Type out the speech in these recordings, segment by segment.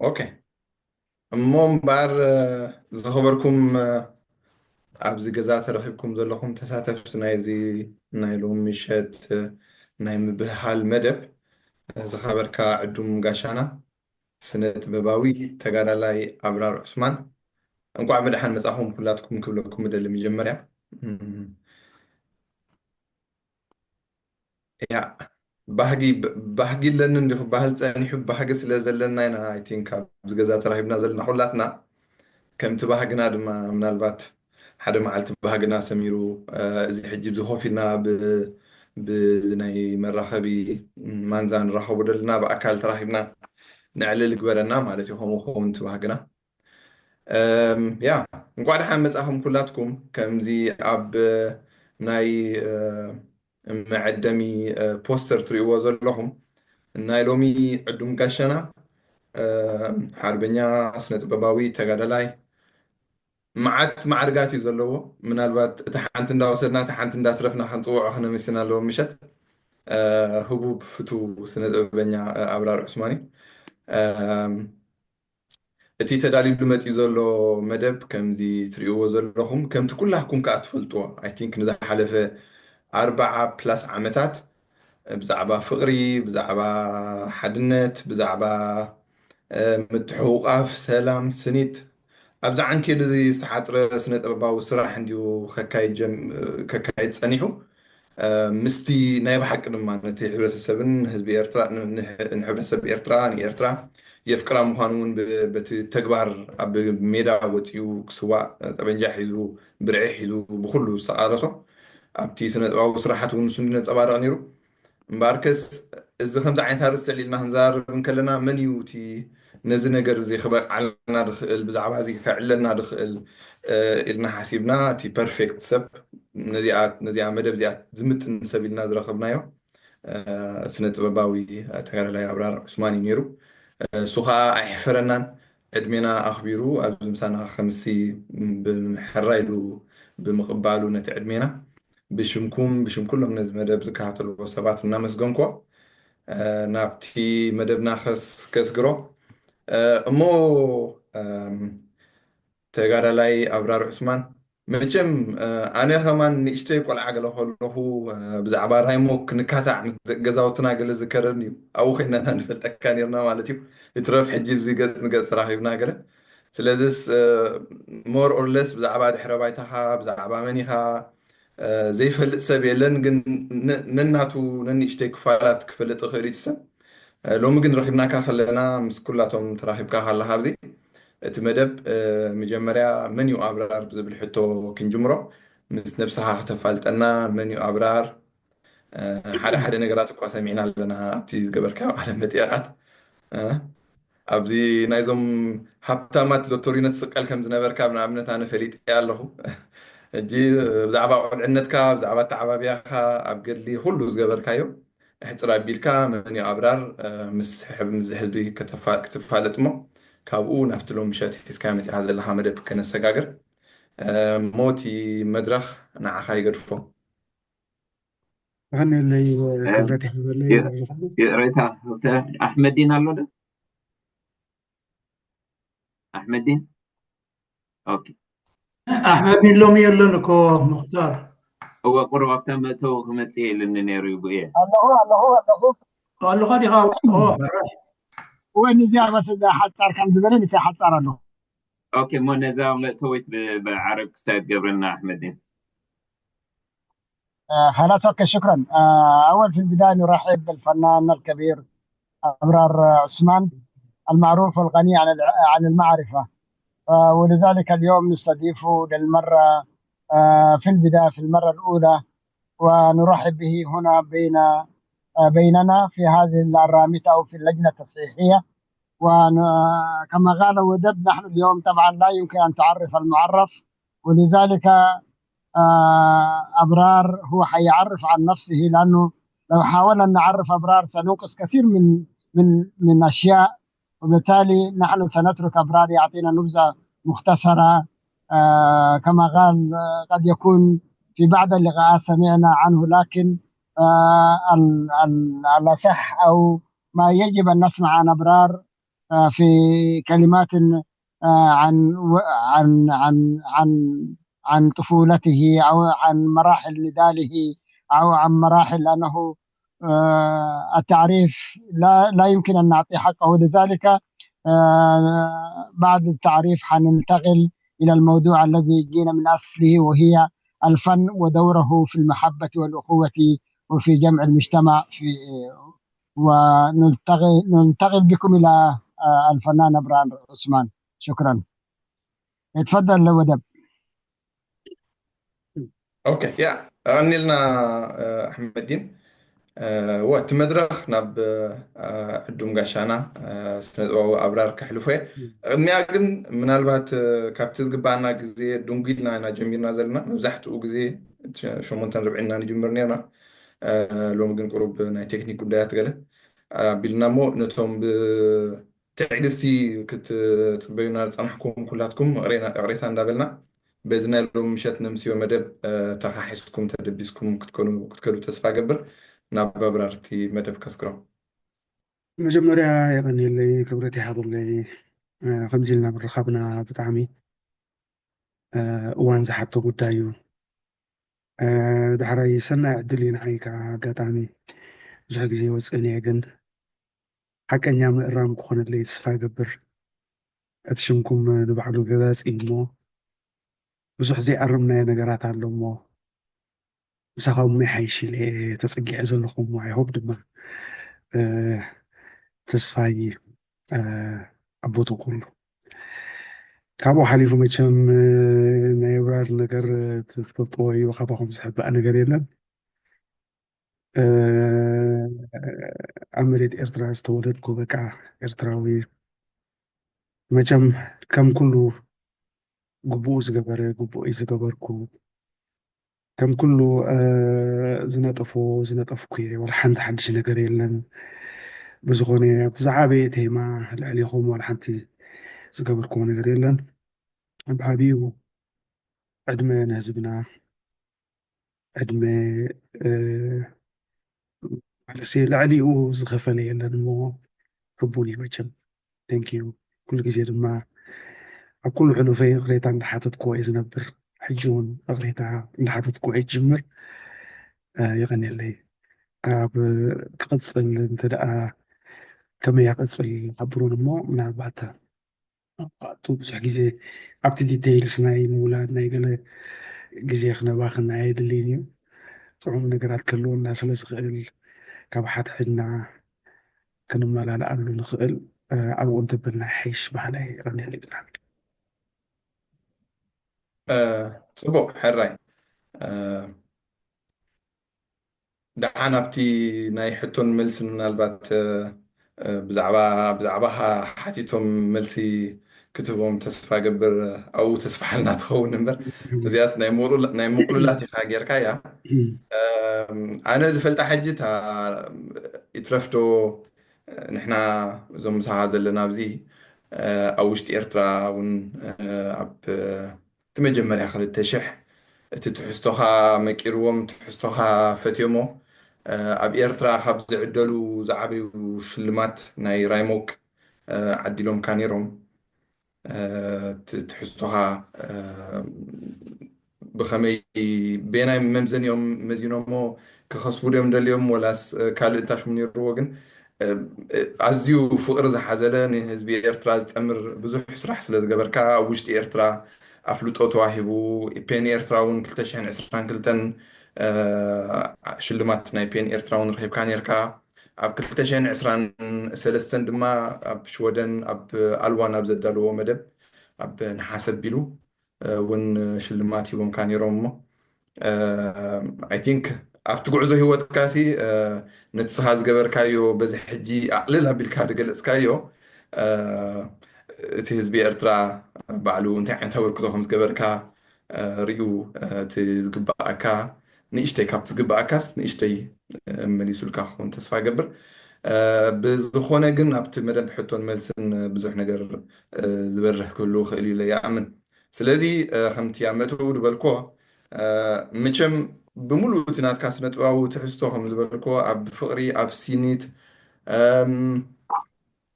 ኦኬ። እሞ እምበኣር ዝኸበርኩም ኣብዚ ገዛ ተረኺብኩም ዘለኹም ተሳተፍቲ ናይዚ ናይ ሎም ምሸት ናይ ምብህሃል መደብ፣ ዝኸበርካ ዕዱም ጋሻና ስነ ጥበባዊ ተጋዳላይ ኣብራር ዑስማን፣ እንኳዕ ብደሓን መጻኹም ኩላትኩም ክብለኩም እደሊ። መጀመርያ እያ፣ ባህጊ፣ ባህጊ ኣለኒ እንዲኹ ባህል ጸኒሑ፣ ባህጊ ስለ ዘለና ኢና፣ I think፣ ኣብዚ ገዛ ተራኺብና ዘለና ኩላትና። ከምቲ ባህግና ድማ ምናልባት ሓደ መዓልቲ ባህግና ሰሚሩ፣ እዚ ሕጂ ኣብዚ ኮፍ ኢልና ብ-፣ ብዚ ናይ መራኸቢ ማንዛ ንራኸቦ ዘለና ብኣካል ተራኺብና ነዕልል ግበረና ማለት እዩ። ከምኡ ክኸውን እቲ ባህግና። ያ፣ እንኳዕ ደሓን መጻኹም ኩላትኩም። ከምዚ ኣብ ናይ መዐደሚ ፖስተር ትሪእዎ ዘለኹም፣ ናይ ሎሚ ዕዱም ጋሻና ሓርበኛ ስነ ጥበባዊ ተጋዳላይ፣ መዓት ማዕርጋት እዩ ዘለዎ። ምናልባት እታ ሓንቲ እንዳወሰድና እታ ሓንቲ እንዳትረፍና ክንፅውዖ ክነመስና ኣለዎ ምሸት። ህቡብ ፍቱ ስነ ጥበበኛ ኣብራር ዑስማን እዩ። እቲ ተዳልዩሉ መፂኡ ዘሎ መደብ ከምዚ ትሪእዎ ዘለኹም፣ ከምቲ ኩላኩም ከዓ ትፈልጥዎ፣ I think፣ ንዝሓለፈ ኣርባዓ ፕላስ ዓመታት ብዛዕባ ፍቕሪ፣ ብዛዕባ ሓድነት፣ ብዛዕባ ምትሕውቓፍ፣ ሰላም፣ ስኒት፣ ኣብዚ ዓንኬል እዚ ዝተሓፅረ ስነ ጥበባዊ ስራሕ እንዲዩ ከካይድ ጀም-፣ ከካይድ ፀኒሑ። ምስቲ ናይ ብሓቂ ድማ ነቲ ሕብረተሰብን ህዝቢ ኤርትራ፣ ን-፣ ንሕ-፣ ንሕብረተሰብ ኤርትራ፣ ንኤርትራ የፍቅራ ምዃኑ እውን ብ-፣ በቲ ተግባር ኣብ ሜዳ ወፂኡ ክስዋእ፣ ጠበንጃ ሒዙ፣ ብርዒ ሒዙ፣ ብኹሉ ዝተቓለሶ ኣብቲ ስነ ጥበባዊ ስራሓት እውን ንሱ ነንጸባርቕ ነይሩ። እምበኣርከስ፣ እዚ ከምዚ ዓይነት ኣርእስቲ ኣልዒልና ክንዘራረብ እንከለና፣ መን እዩ እቲ ነዚ ነገር እዚ ክበቕዓልና ድኽእል፣ ብዛዕባ እዚ ከዕለና ድኽእል፣ እ፣ ኢልና ሓሲብና፣ እቲ ፐርፌክት ሰብ፣ ነዚኣ፣ ነዚኣ መደብ እዚኣ ዝምጥን ሰብ ኢልና ዝረኸብናዮ፣ እ፣ ስነ ጥበባዊ ተጋዳላይ ኣብራር ዑስማን እዩ ነይሩ። እ፣ እሱ ኸኣ ኣይሕፈረናን፣ ዕድሜና ኣኽቢሩ ኣብዚ ምሳና ከምሲ ብሕራ ኢሉ ብምቕባሉ ነቲ ዕድሜና ብሽምኩም፣ ብሽም ኩሎም ነዚ መደብ ዝከታተልዎ ሰባት እናመስገንኩ፣ እ፣ ናብቲ መደብና ከስ-፣ ከስግሮ። እ፣ እሞ፣ እም፣ ተጋዳላይ ኣብራር ዑስማን፣ መቸም፣ እ፣ ኣነ ከማን ንእሽተይ ቆልዓ ገለ ከለኹ፣ እ፣ ብዛዕባ ራይሞ ክንካታዕ ምስ ደቂ ገዛውትና ገለ ዝከረኒ እዩ። ኣብኡ ኮይና ኢና ንፈልጠካ ነርና ማለት እዩ። ይትረፍ ሕጂ ብዚ ገጽ ንገጽ ተራኺብና ገለ። ስለዚስ፣ እ፣ ሞር ኦር ለስ ብዛዕባ ድሕረ ባይታኻ፣ ብዛዕባ መን ኢኻ፣ እ፣ ዘይፈልጥ ሰብ የለን፣ ግን ነ-፣ ነናቱ ነንእሽተይ ክፋላት ክፈልጥ ይኽእል እዩ እቲ ሰብ። እ፣ ሎሚ ግን ረኺብናካ ከለና ምስ ኩላቶም ተራኺብካ ከለኻ ኣብዚ እቲ መደብ፣ እ፣ መጀመርያ መን እዩ ኣብራር ብዝብል ሕቶ ክንጅምሮ። ምስ ነብስኻ ከተፋልጠና፣ መን እዩ ኣብራር? እ፣ ሓደ ሓደ ነገራት እኳ ሰሚዕና ኣለና ኣብቲ ዝገበርካዮ ቃለ መጠይቓት። እ፣ ኣብዚ ናይዞም ሃብታማት ሎቶሪኖ ትስቀል ከም ዝነበርካ ንኣብነት ኣነ ፈሊጠ ኣለኹ። ሕጂ ብዛዕባ ቁልዕነትካ፣ ብዛዕባ ኣተዓባብያኻ ኣብ ገድሊ ኩሉ ዝገበርካዮ ኣሕጽር ኣቢልካ መን እዩ ኣብራር፣ እ፣ ምስ ሕብ-፣ ምስ ህዝቢ ከተፋ-፣ ክትፋለጥ እሞ ካብኡ ናብቲ ሎም ምሸት ሒዝካዮ መጺኻ ዘለኻ መደብ ከነሰጋግር። እ፣ እሞ እቲ መድረኽ ንዓኻ ይገድፎ። ይቐንየለይ እ፣ ክብረት ይሃበለይ። ይ-፣ ይቕሬታ፣ እስተ ኣሕመዲን ኣሎ ዶ? ኣሕመዲን? ኦኬ። ኣሕመዲን ሎሚ የለን እኮ፣ ሙኽታር። እወ፣ ቁሩብ ኣብታ መእተዊ ክመጽእ ኢሉኒ ነይሩ እዩ፣ ብኡየ። ኣለኹ፣ ኣለኹ፣ ኣለኹ። ኣለኹ ዲኻ? ኦ፣ ሕራይ። እወ፣ ንዚኣ መስ እዛ ሓጻር ከም ዝበለ፣ ንታ ሓጻር ኣለኹ። ኦኬ፣ እሞ ነዛ መእተዊት ብ-፣ ብዓረብ ክስታይ ትገብረና፣ ኣሕመዲን። آه، خلاص، أوكي، شكرًا. آه، أول، في البداية نرحب بالفنان الكبير أبرار عثمان، المعروف والغني عن الع-، عن المعرفة. آه، ولذلك اليوم نستضيفه للمرة، آه، في البداية، في المرة الأولى، ونرحب به هنا بين، آه، بيننا في هذه الرامطة أو في اللجنة التصحيحية. وكما قال ودب، نحن اليوم طبعًا لا يمكن أن تعرف المعرف، ولذلك، آه، أبرار هو حيعرف عن نفسه، لأنه لو حاولنا أن نعرف أبرار سننقص كثير من، من، من أشياء، وبالتالي نحن سنترك أبرار يعطينا نبذة مختصرة. آه، كما قال، آه، قد يكون في بعض اللقاءات سمعنا عنه، لكن، آه، ال-، ال-، الأصح أو ما يجب أن نسمع عن أبرار آه، في كلمات، آه، عن و- عن عن عن عن طفولته، أو عن مراحل نضاله، أو عن مراحل، لأنه، آه، التعريف لا لا يمكن أن نعطي حقه. لذلك، آه، بعد التعريف حننتقل إلى الموضوع الذي جينا من أصله، وهي الفن ودوره في المحبة والأخوة وفي جمع المجتمع في ونلتقي ننتقل بكم إلى، آه، الفنان أبرار عثمان. شكرا. اتفضل ودب. ኦኬ፣ ያ፣ ኣቐኒልና ኣሕመዲን። ወ እቲ መድረኽ ናብ ዕዱም ጋሻና ስነጥበባዊ ኣብራር ከሕልፎ እየ። ቅድሚያ ግን ምናልባት ካብቲ ዝግባኣና ግዜ ድንጉይልና ኢና ጀሚርና ዘለና። መብዛሕትኡ ግዜ ሸሞንተን ርብዒና ንጅምር ነርና። ሎሚ ግን ቁሩብ ናይ ቴክኒክ ጉዳያት ገለ ኣቢልና እሞ ነቶም ብትዕግስቲ ክትጽበዩና ዝጸናሕኩም ኩላትኩም እቕሬታ እንዳበልና በዚ ናይ ሎም ምሸት ነምስዮ መደብ ተኻሒስኩም ተደቢስኩም ክትከዱ ተስፋ ገብር። ናብ ኣብራርቲ መደብ ከስክሮ። መጀመርያ የቐንየለይ፣ ክብረት ይሃበለይ። ከምዚ ኢልና ምርኻብና ብጣዕሚ እዋን ዝሓቶ ጉዳይ እዩ። ዳሕራይ ሰናይ ዕድል እዩ ንዓይ ከዓ ኣጋጣሚ ብዙሕ ግዜ ወፅእን እየ፣ ግን ሓቀኛ ምእራም ክኾነለይ ተስፋ እገብር። እቲ ሽምኩም ንባዕሉ ገላፂ እዩ እሞ ብዙሕ ዘይኣረምናዮ ነገራት ኣሎ እሞ ምሳኻም ይሓይሽ ኢለ ተፀጊዐ ዘለኹ እሞ፣ I hope ድማ ተስፋይ ኣብ ቦትኡ ኩሉ። ካብኡ ሓሊፉ መቸም ናይ ኣብራር ነገር ትፈልጥዎ እዩ፣ ካባኹም ዝሕባእ ነገር የለን። ኣብ መሬት ኤርትራ ዝተወለድኩ በቃ ኤርትራዊ። መቸም ከም ኩሉ ግቡኡ ዝገበረ ግቡእ ዝገበርኩ፣ ከም ኩሉ ዝነጠፎ ዝነጠፍኩ እየ። ዋላ ሓንቲ ሓድሽ ነገር የለን። ብዝኾነ ኣብቲ ዝዓበየ ቴማ ልዕሊኹም ዋላ ሓንቲ ዝገበርኩዎ ነገር የለን። ብዓብዩ ዕድመ ንህዝብና፣ ዕድመ ማለትሲ ልዕሊኡ ዝኸፈለ የለን እሞ ሕቡን እዩ መቸም። Thank you። ኩሉ ግዜ ድማ ኣብ ኩሉ ሕሉፈይ እቕሬታ እንዳሓተትኩዎ እየ ዝነብር። ሕጂ እውን እቕሬታ እንዳሓተትኩዎ እየ ዝጅምር። የቐንየለይ። ኣብ ክቕፅል እንተ ደኣ ከመይ ክቕፅል ሓብሩን እሞ ምናልባት ኣብኡ ብዙሕ ግዜ ኣብቲ details ናይ ምውላድ ናይ ገለ ግዜ ክነባኽን ኣየድልይን እዩ። ጥዑም ነገራት ክህልወና ስለ ዝኽእል ካብ ሓድሕድና ክንመላልኣሉ ንኽእል ኣብኡ እንተበልና ይሓይሽ በሃላይ። የቐንየለይ ብጣዕሚ። ጽቡቕ ሕራይ። ደሓን ኣብቲ ናይ ሕቶን መልስን ምናልባት ብዛዕባ ብዛዕባኻ ሓቲቶም መልሲ ክትህቦም ተስፋ ገብር። ኣብኡ ተስፋሓልና ትኸውን እምበር እዚኣስ ናይ ምቕሉላት ኢኻ ጌርካ እያ። ኣነ ዝፈልጣ ሕጂ እታ ይትረፍዶ ንሕና እዞም ምሳኻ ዘለና ኣብዚ ኣብ ውሽጢ ኤርትራ እውን ኣብ እቲ መጀመርያ ክልተ ሽሕ እቲ ትሕዝቶኻ መቂርዎም ትሕዝቶኻ ፈትዮሞ ኣብ ኤርትራ ካብ ዝዕደሉ ዝዓበዩ ሽልማት ናይ ራይሞክ ዓዲሎምካ ነይሮም። ትሕዝቶኻ ብኸመይ ቤናይ መምዘኒኦም መዚኖሞ ክኸስቡ ድዮም ደልዮም ወላስ ካልእ እንታሽሙ ነይርዎ ግን ኣዝዩ ፍቕሪ ዝሓዘለ ንህዝቢ ኤርትራ ዝጠምር ብዙሕ ስራሕ ስለ ዝገበርካ ኣብ ውሽጢ ኤርትራ ኣፍልጦ ተዋሂቡ ፔን ኤርትራ እውን ክልተ ሽሕን ዕስራን ክልተን ሽልማት ናይ ፔን ኤርትራ እውን ረኺብካ ነርካ። ኣብ ክልተ ሽሕን ዕስራን ሰለስተን ድማ ኣብ ሽወደን ኣብ ኣልዋን ኣብ ዘዳለዎ መደብ ኣብ ነሓሰ ኣቢሉ እውን ሽልማት ሂቦምካ ነይሮም እሞ I think ኣብቲ ጉዕዞ ሂወትካ ሲ ነቲ ስኻ ዝገበርካዮ በዚ ሕጂ ኣቕልል ኣቢልካ ዝገለፅካዮ እቲ ህዝቢ ኤርትራ ባዕሉ እንታይ ዓይነት ኣበርክቶ ከም ዝገበርካ ርዩ እቲ ዝግባኣካ ንእሽተይ ካብቲ ዝግባኣካስ ንእሽተይ መሊሱልካ ክኸውን ተስፋ ገብር። ብዝኾነ ግን ኣብቲ መደብ ሕቶን መልስን ብዙሕ ነገር ዝበርህ ክህሉ ክእል ኢለ ይኣምን። ስለዚ ከምቲ ኣብ መእተዊ ዝበልኮ ምቸም ብምሉእ እቲ ናትካ ስነጥበባዊ ትሕዝቶ ከም ዝበልኮ ኣብ ፍቕሪ ኣብ ሲኒት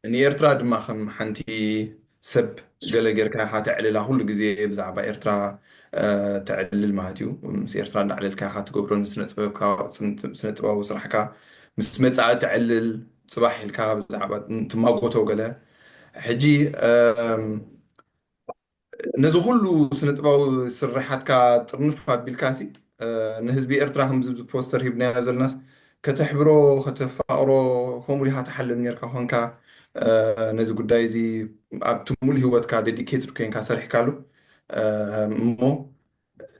ንኤርትራ ድማ ከም ሓንቲ ሰብ ገለ ጌርካ ኢኻ ተዕልላ። ኩሉ ግዜ ብዛዕባ ኤርትራ ተዕልል ማለት እዩ። ምስ ኤርትራ እንዳዕለልካ ኢኻ ትገብሮ፣ ንስነ ጥበብካ፣ ስነ ጥበባዊ ስራሕካ ምስ መጻኢ ተዕልል፣ ጽባሕ ኢልካ ብዛዕባ ትማጎቶ ገለ። ሕጂ ነዚ ኩሉ ስነ ጥበባዊ ስርሓትካ ጥርንፍ ኣቢልካ ሲ ንህዝቢ ኤርትራ ከምዚ ፖስተር ሂብናዮ ዘለናስ ከተሕብሮ፣ ከተፋቕሮ፣ ከምኡ ዲኻ ትሓልም ኔርካ ኮንካ? ነዚ ጉዳይ እዚ ኣብቲ ሙሉ ህይወትካ ዴዲኬትድ ኮይንካ ሰሪሕካሉ እሞ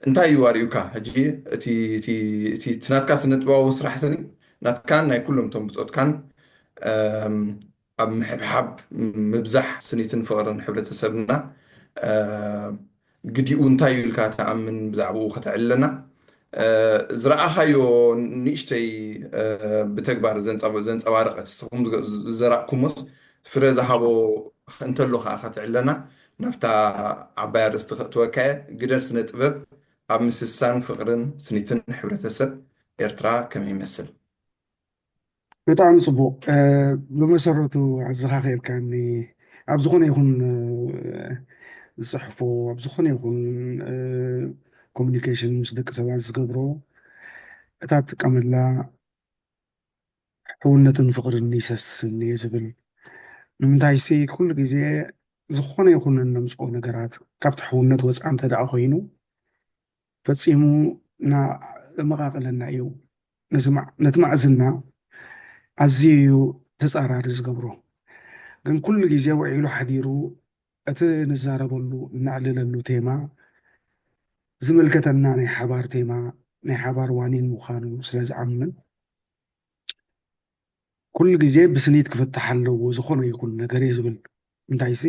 እንታይ እዩ ኣርእዩካ? ሕጂ እቲ ናትካ ስነ ጥበባዊ ስራሕ ስኒ ናትካን ናይ ኩሎም እቶም ብጾትካን ኣብ ምሕብሓብ ምብዛሕ ስኒትን ፍቕርን ሕብረተሰብና ግዲኡ እንታይ እዩ ኢልካ ትኣምን? ብዛዕባኡ ከተዕልለና። ዝረኣኻዮ ንእሽተይ ብተግባር ዘንጸባርቕ እቲ ንስኹም ዝዘራእኩሞስ ፍረ ዝሃቦ እንተሎ ከዓ ከተዕልለና፣ ናብታ ዓባይ ኣርእስቲ ከእትወካ እየ። ግደ ስነ ጥበብ ኣብ ምስሳን ፍቕርን ስኒትን ሕብረተሰብ ኤርትራ ከመይ ይመስል? ብጣዕሚ ጽቡቕ። ብመሰረቱ ኣዘኻኺርካኒ። ኣብ ዝኾነ ይኹን ዝጽሕፎ፣ ኣብ ዝኾነ ይኹን ኮሚኒኬሽን ምስ ደቂ ሰባት ዝገብሮ፣ እታ ትጥቀመላ ሕውነትን ፍቕርን ይሰስን እየ ዝብል። ንምንታይሲ ኩሉ ግዜ ዝኾነ ይኹን እነምጽኦ ነገራት ካብቲ ሕውነት ወፃ እንተ ደኣ ኮይኑ ፈጺሙ እናመቓቐለና እዩ። ነቲ ማዕዝና ኣዝዩ እዩ ተፃራሪ ዝገብሮ። ግን ኩሉ ግዜ ውዒሉ ሓዲሩ እቲ ንዛረበሉ እነዕልለሉ ቴማ ዝምልከተና ናይ ሓባር ቴማ ናይ ሓባር ዋኒን ምዃኑ ስለ ዝኣምን ኩሉ ግዜ ብስኒት ክፍታሕ ኣለዎ ዝኾነ ይኹን ነገር እየ ዝብል። እንታይሲ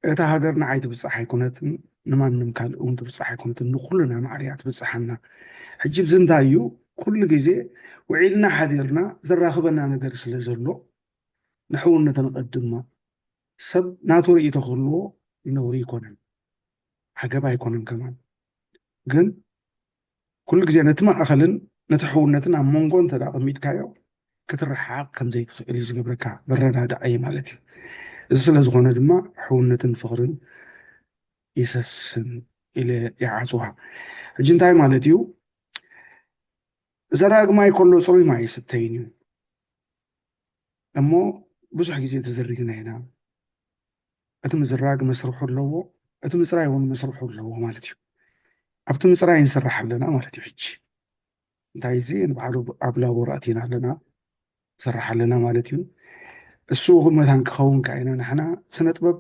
እታ ሃገር ንዓይ ትብጻሕ ኣይኮነትን፣ ንማንም ካልእ እውን ትብጻሕ ኣይኮነትን፣ ንኩልና ማዕሪያ ትብጻሓና። ሕጂ ብዚ እንታይ እዩ ኩሉ ግዜ ውዒልና ሓዲርና ዘራኽበና ነገር ስለ ዘሎ ንሕውነት ነቐድማ። ሰብ ናቱ ርእይቶ ክህልዎ ነውሪ ኣይኮነን፣ ዓገብ ኣይኮነን ከማን። ግን ኩሉ ግዜ ነቲ ማእኸልን ነቲ ሕውነትን ኣብ መንጎ እንተ ደኣ ኣቐሚጥካዮ ክትረሓቕ ከም ዘይትኽእል እዩ ዝገብረካ፣ መረዳድኣ እዩ ማለት እዩ። እዚ ስለ ዝኾነ ድማ ሕውነትን ፍቕርን ይሰስን ኢለ ይዓጽዋ። ሕጂ እንታይ ማለት እዩ? ዘራግ ማይ ከሎ ጽሩይ ማይ ይስተይን እዩ እሞ ብዙሕ ግዜ ተዘሪግና ኢና። እቲ ምዝራግ መስርሑ ኣለዎ፣ እቲ ምፅራይ እውን መስርሑ ኣለዎ ማለት እዩ። ኣብቲ ምፅራይ ንስራሕ ኣለና ማለት እዩ። ሕጂ እንታይ እዚ ንባዕሉ ኣብ ላቦራቶሪ ኣለና ንሰርሕ ኣለና ማለት እዩ። እሱ መታን ክኸውን ከኣ ኢና ንሕና ስነ ጥበብ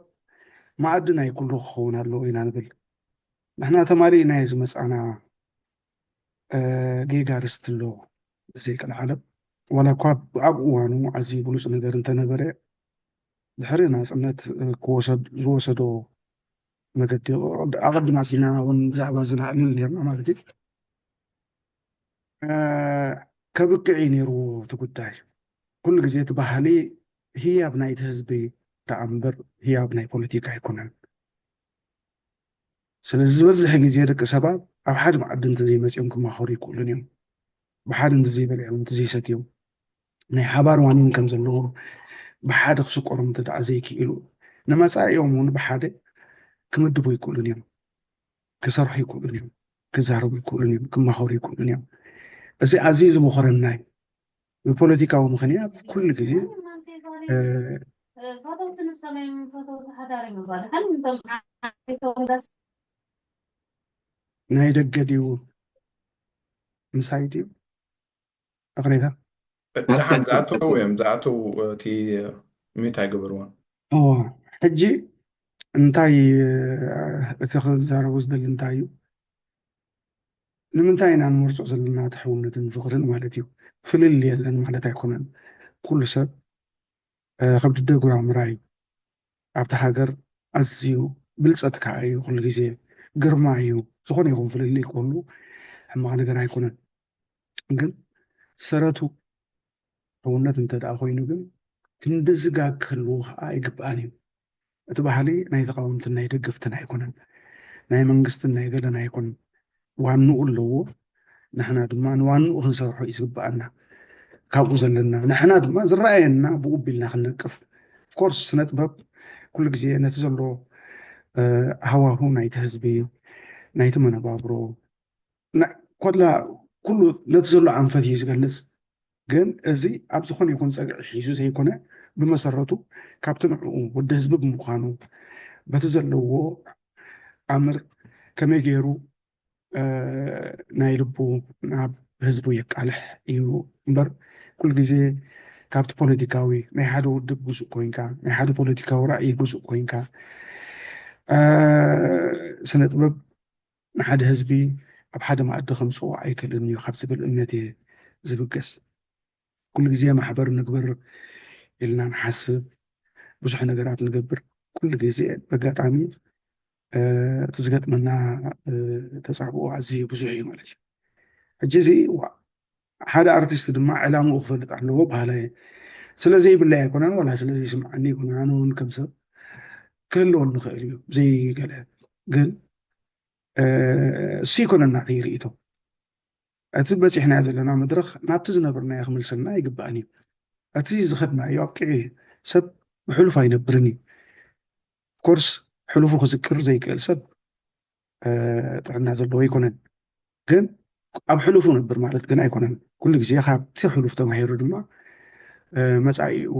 መኣዲ ናይ ኩሉ ክኸውን ኣለዎ ኢና ንብል። ንሕና ተማሊእናዮ ዝመፃና ጌጋ ርስቲ ኣለዎ ብዘይቀልዓለም ዋላ እኳ ኣብ እዋኑ ኣዝዩ ብሉፅ ነገር እንተነበረ ድሕሪ ናፅነት ዝወሰዶ መገዲ ኣቐድም ኣቢልና እውን ብዛዕባ እዚ ነዕልል ነርና ማለት እዩ። ከብቅዕ እዩ ነይርዎ እቲ ጉዳይ። ኩሉ ግዜ እቲ ባህሊ ህያብ ናይቲ ህዝቢ ደኣ እምበር ህያብ ናይ ፖለቲካ ኣይኮነን። ስለዚ ዝበዝሕ ግዜ ደቂ ሰባት ኣብ ሓደ መኣዲ እንተዘይመፅኦም ክማኸሩ ይክእሉን እዮም። ብሓደ እንተዘይበሊዖም እንተዘይሰትዮም ናይ ሓባር ዋኒን ከም ዘለዎም ብሓደ ክስቆሮም እንተ ደኣ ዘይክኢሉ ንመፃኢኦም እውን ብሓደ ክምድቡ ይክእሉን እዮም። ክሰርሑ ይክእሉን እዮም። ክዛረቡ ይክእሉን እዮም። ክማኸሩ ይክእሉን እዮም። እዚ ኣዝዩ ዝመኸረና እዩ። ብፖለቲካዊ ምኽንያት ኩሉ ግዜ ናይ ደገ ድዩ ምሳይ ድዩ እቕሬታ ደሓን ዝኣተው እዮም ዝኣተው እቲ ሚት ኣይገበርዎን። እዎ ሕጂ እንታይ እቲ ክዛረቡ ዝደሊ እንታይ እዩ? ንምንታይ ኢና ንመርፆ ዘለና እቲ ሕውነትን ፍቕርን ማለት እዩ? ፍልል የለን ማለት ኣይኮነን። ኩሉ ሰብ ከም ድደ ጉራምራ እዩ። ኣብቲ ሃገር ኣዝዩ ብልፀት ከዓ እዩ። ኩሉ ግዜ ግርማ እዩ። ዝኾነ ይኹን ፍልልይ ክህሉ ሕማቕ ነገር ኣይኮነን። ግን ሰረቱ ሕውነት እንተ ደኣ ኮይኑ ግን ክንድዝጋግ ክህልዎ ከዓ ኣይግብኣን እዩ። እቲ ባህሊ ናይ ተቃወምትን ናይ ደገፍትን ኣይኮነን። ናይ መንግስትን ናይ ገለን ኣይኮነን። ዋንኡ ኣለዎ። ንሕና ድማ ንዋንኡ ክንሰርሖ እዩ ዝግብኣና። ካብኡ ዘለና ንሕና ድማ ዝረኣየና ብኡ ቢልና ክንነቅፍ ኦፍኮርስ ስነ ጥበብ ኩሉ ግዜ ነቲ ዘሎ ሃዋሁ ናይቲ ህዝቢ፣ ናይቲ መነባብሮ፣ ኮላ ኩሉ ነቲ ዘሎ ኣንፈት እዩ ዝገልፅ። ግን እዚ ኣብ ዝኾነ ይኹን ፀግዒ ሒዙ ዘይኮነ፣ ብመሰረቱ ካብቲ ንዕኡ ወዲ ህዝቢ ብምዃኑ፣ በቲ ዘለዎ ኣምር ከመይ ገይሩ ናይ ልቡ ናብ ህዝቡ የቃልሕ እዩ እምበር፣ ኩሉ ግዜ ካብቲ ፖለቲካዊ ናይ ሓደ ውድብ ግዙእ ኮይንካ፣ ናይ ሓደ ፖለቲካዊ ራእይ ግዙእ ኮይንካ፣ ስነ ጥበብ ንሓደ ህዝቢ ኣብ ሓደ መኣዲ ከምፅኦ ኣይክእልን እዩ ካብ ዝብል እምነት እየ ዝብገስ። ኩሉ ግዜ ማሕበር ንግበር ኢልና ንሓስብ፣ ብዙሕ ነገራት ንገብር። ኩሉ ግዜ በጋጣሚ እቲ ዝገጥመና ተፃብኦ ኣዝዩ ብዙሕ እዩ ማለት እዩ። ሕጂ እዚ ሓደ ኣርቲስት ድማ ዕላምኡ ክፈልጥ ኣለዎ በሃላይ እየ። ስለ ዘይብለይ ኣይኮነን፣ ዋላ ስለ ዘይስምዓኒ ኣይኮነን። ኣነ እውን ከም ሰብ ክህልወኒ ይኽእል እዩ ዘይገለ፣ ግን እሱ ኣይኮነን ናተይ ርእይቶ። እቲ በፂሕናዮ ዘለና መድረኽ ናብቲ ዝነበርናዮ ክመልሰና ኣይግባእን እዩ። እቲ ዝኸድናዮ ኣብቂዑ እዩ። ሰብ ብሕሉፍ ኣይነብርን እዩ። ኮርስ ሕሉፉ ክዝክር ዘይክእል ሰብ ጥዕና ዘለዎ ኣይኮነን። ግን ኣብ ሕሉፉ ነብር ማለት ግን ኣይኮነን። ኩሉ ግዜ ካብቲ ሕሉፍ ተማሂሩ ድማ መፃኢኡ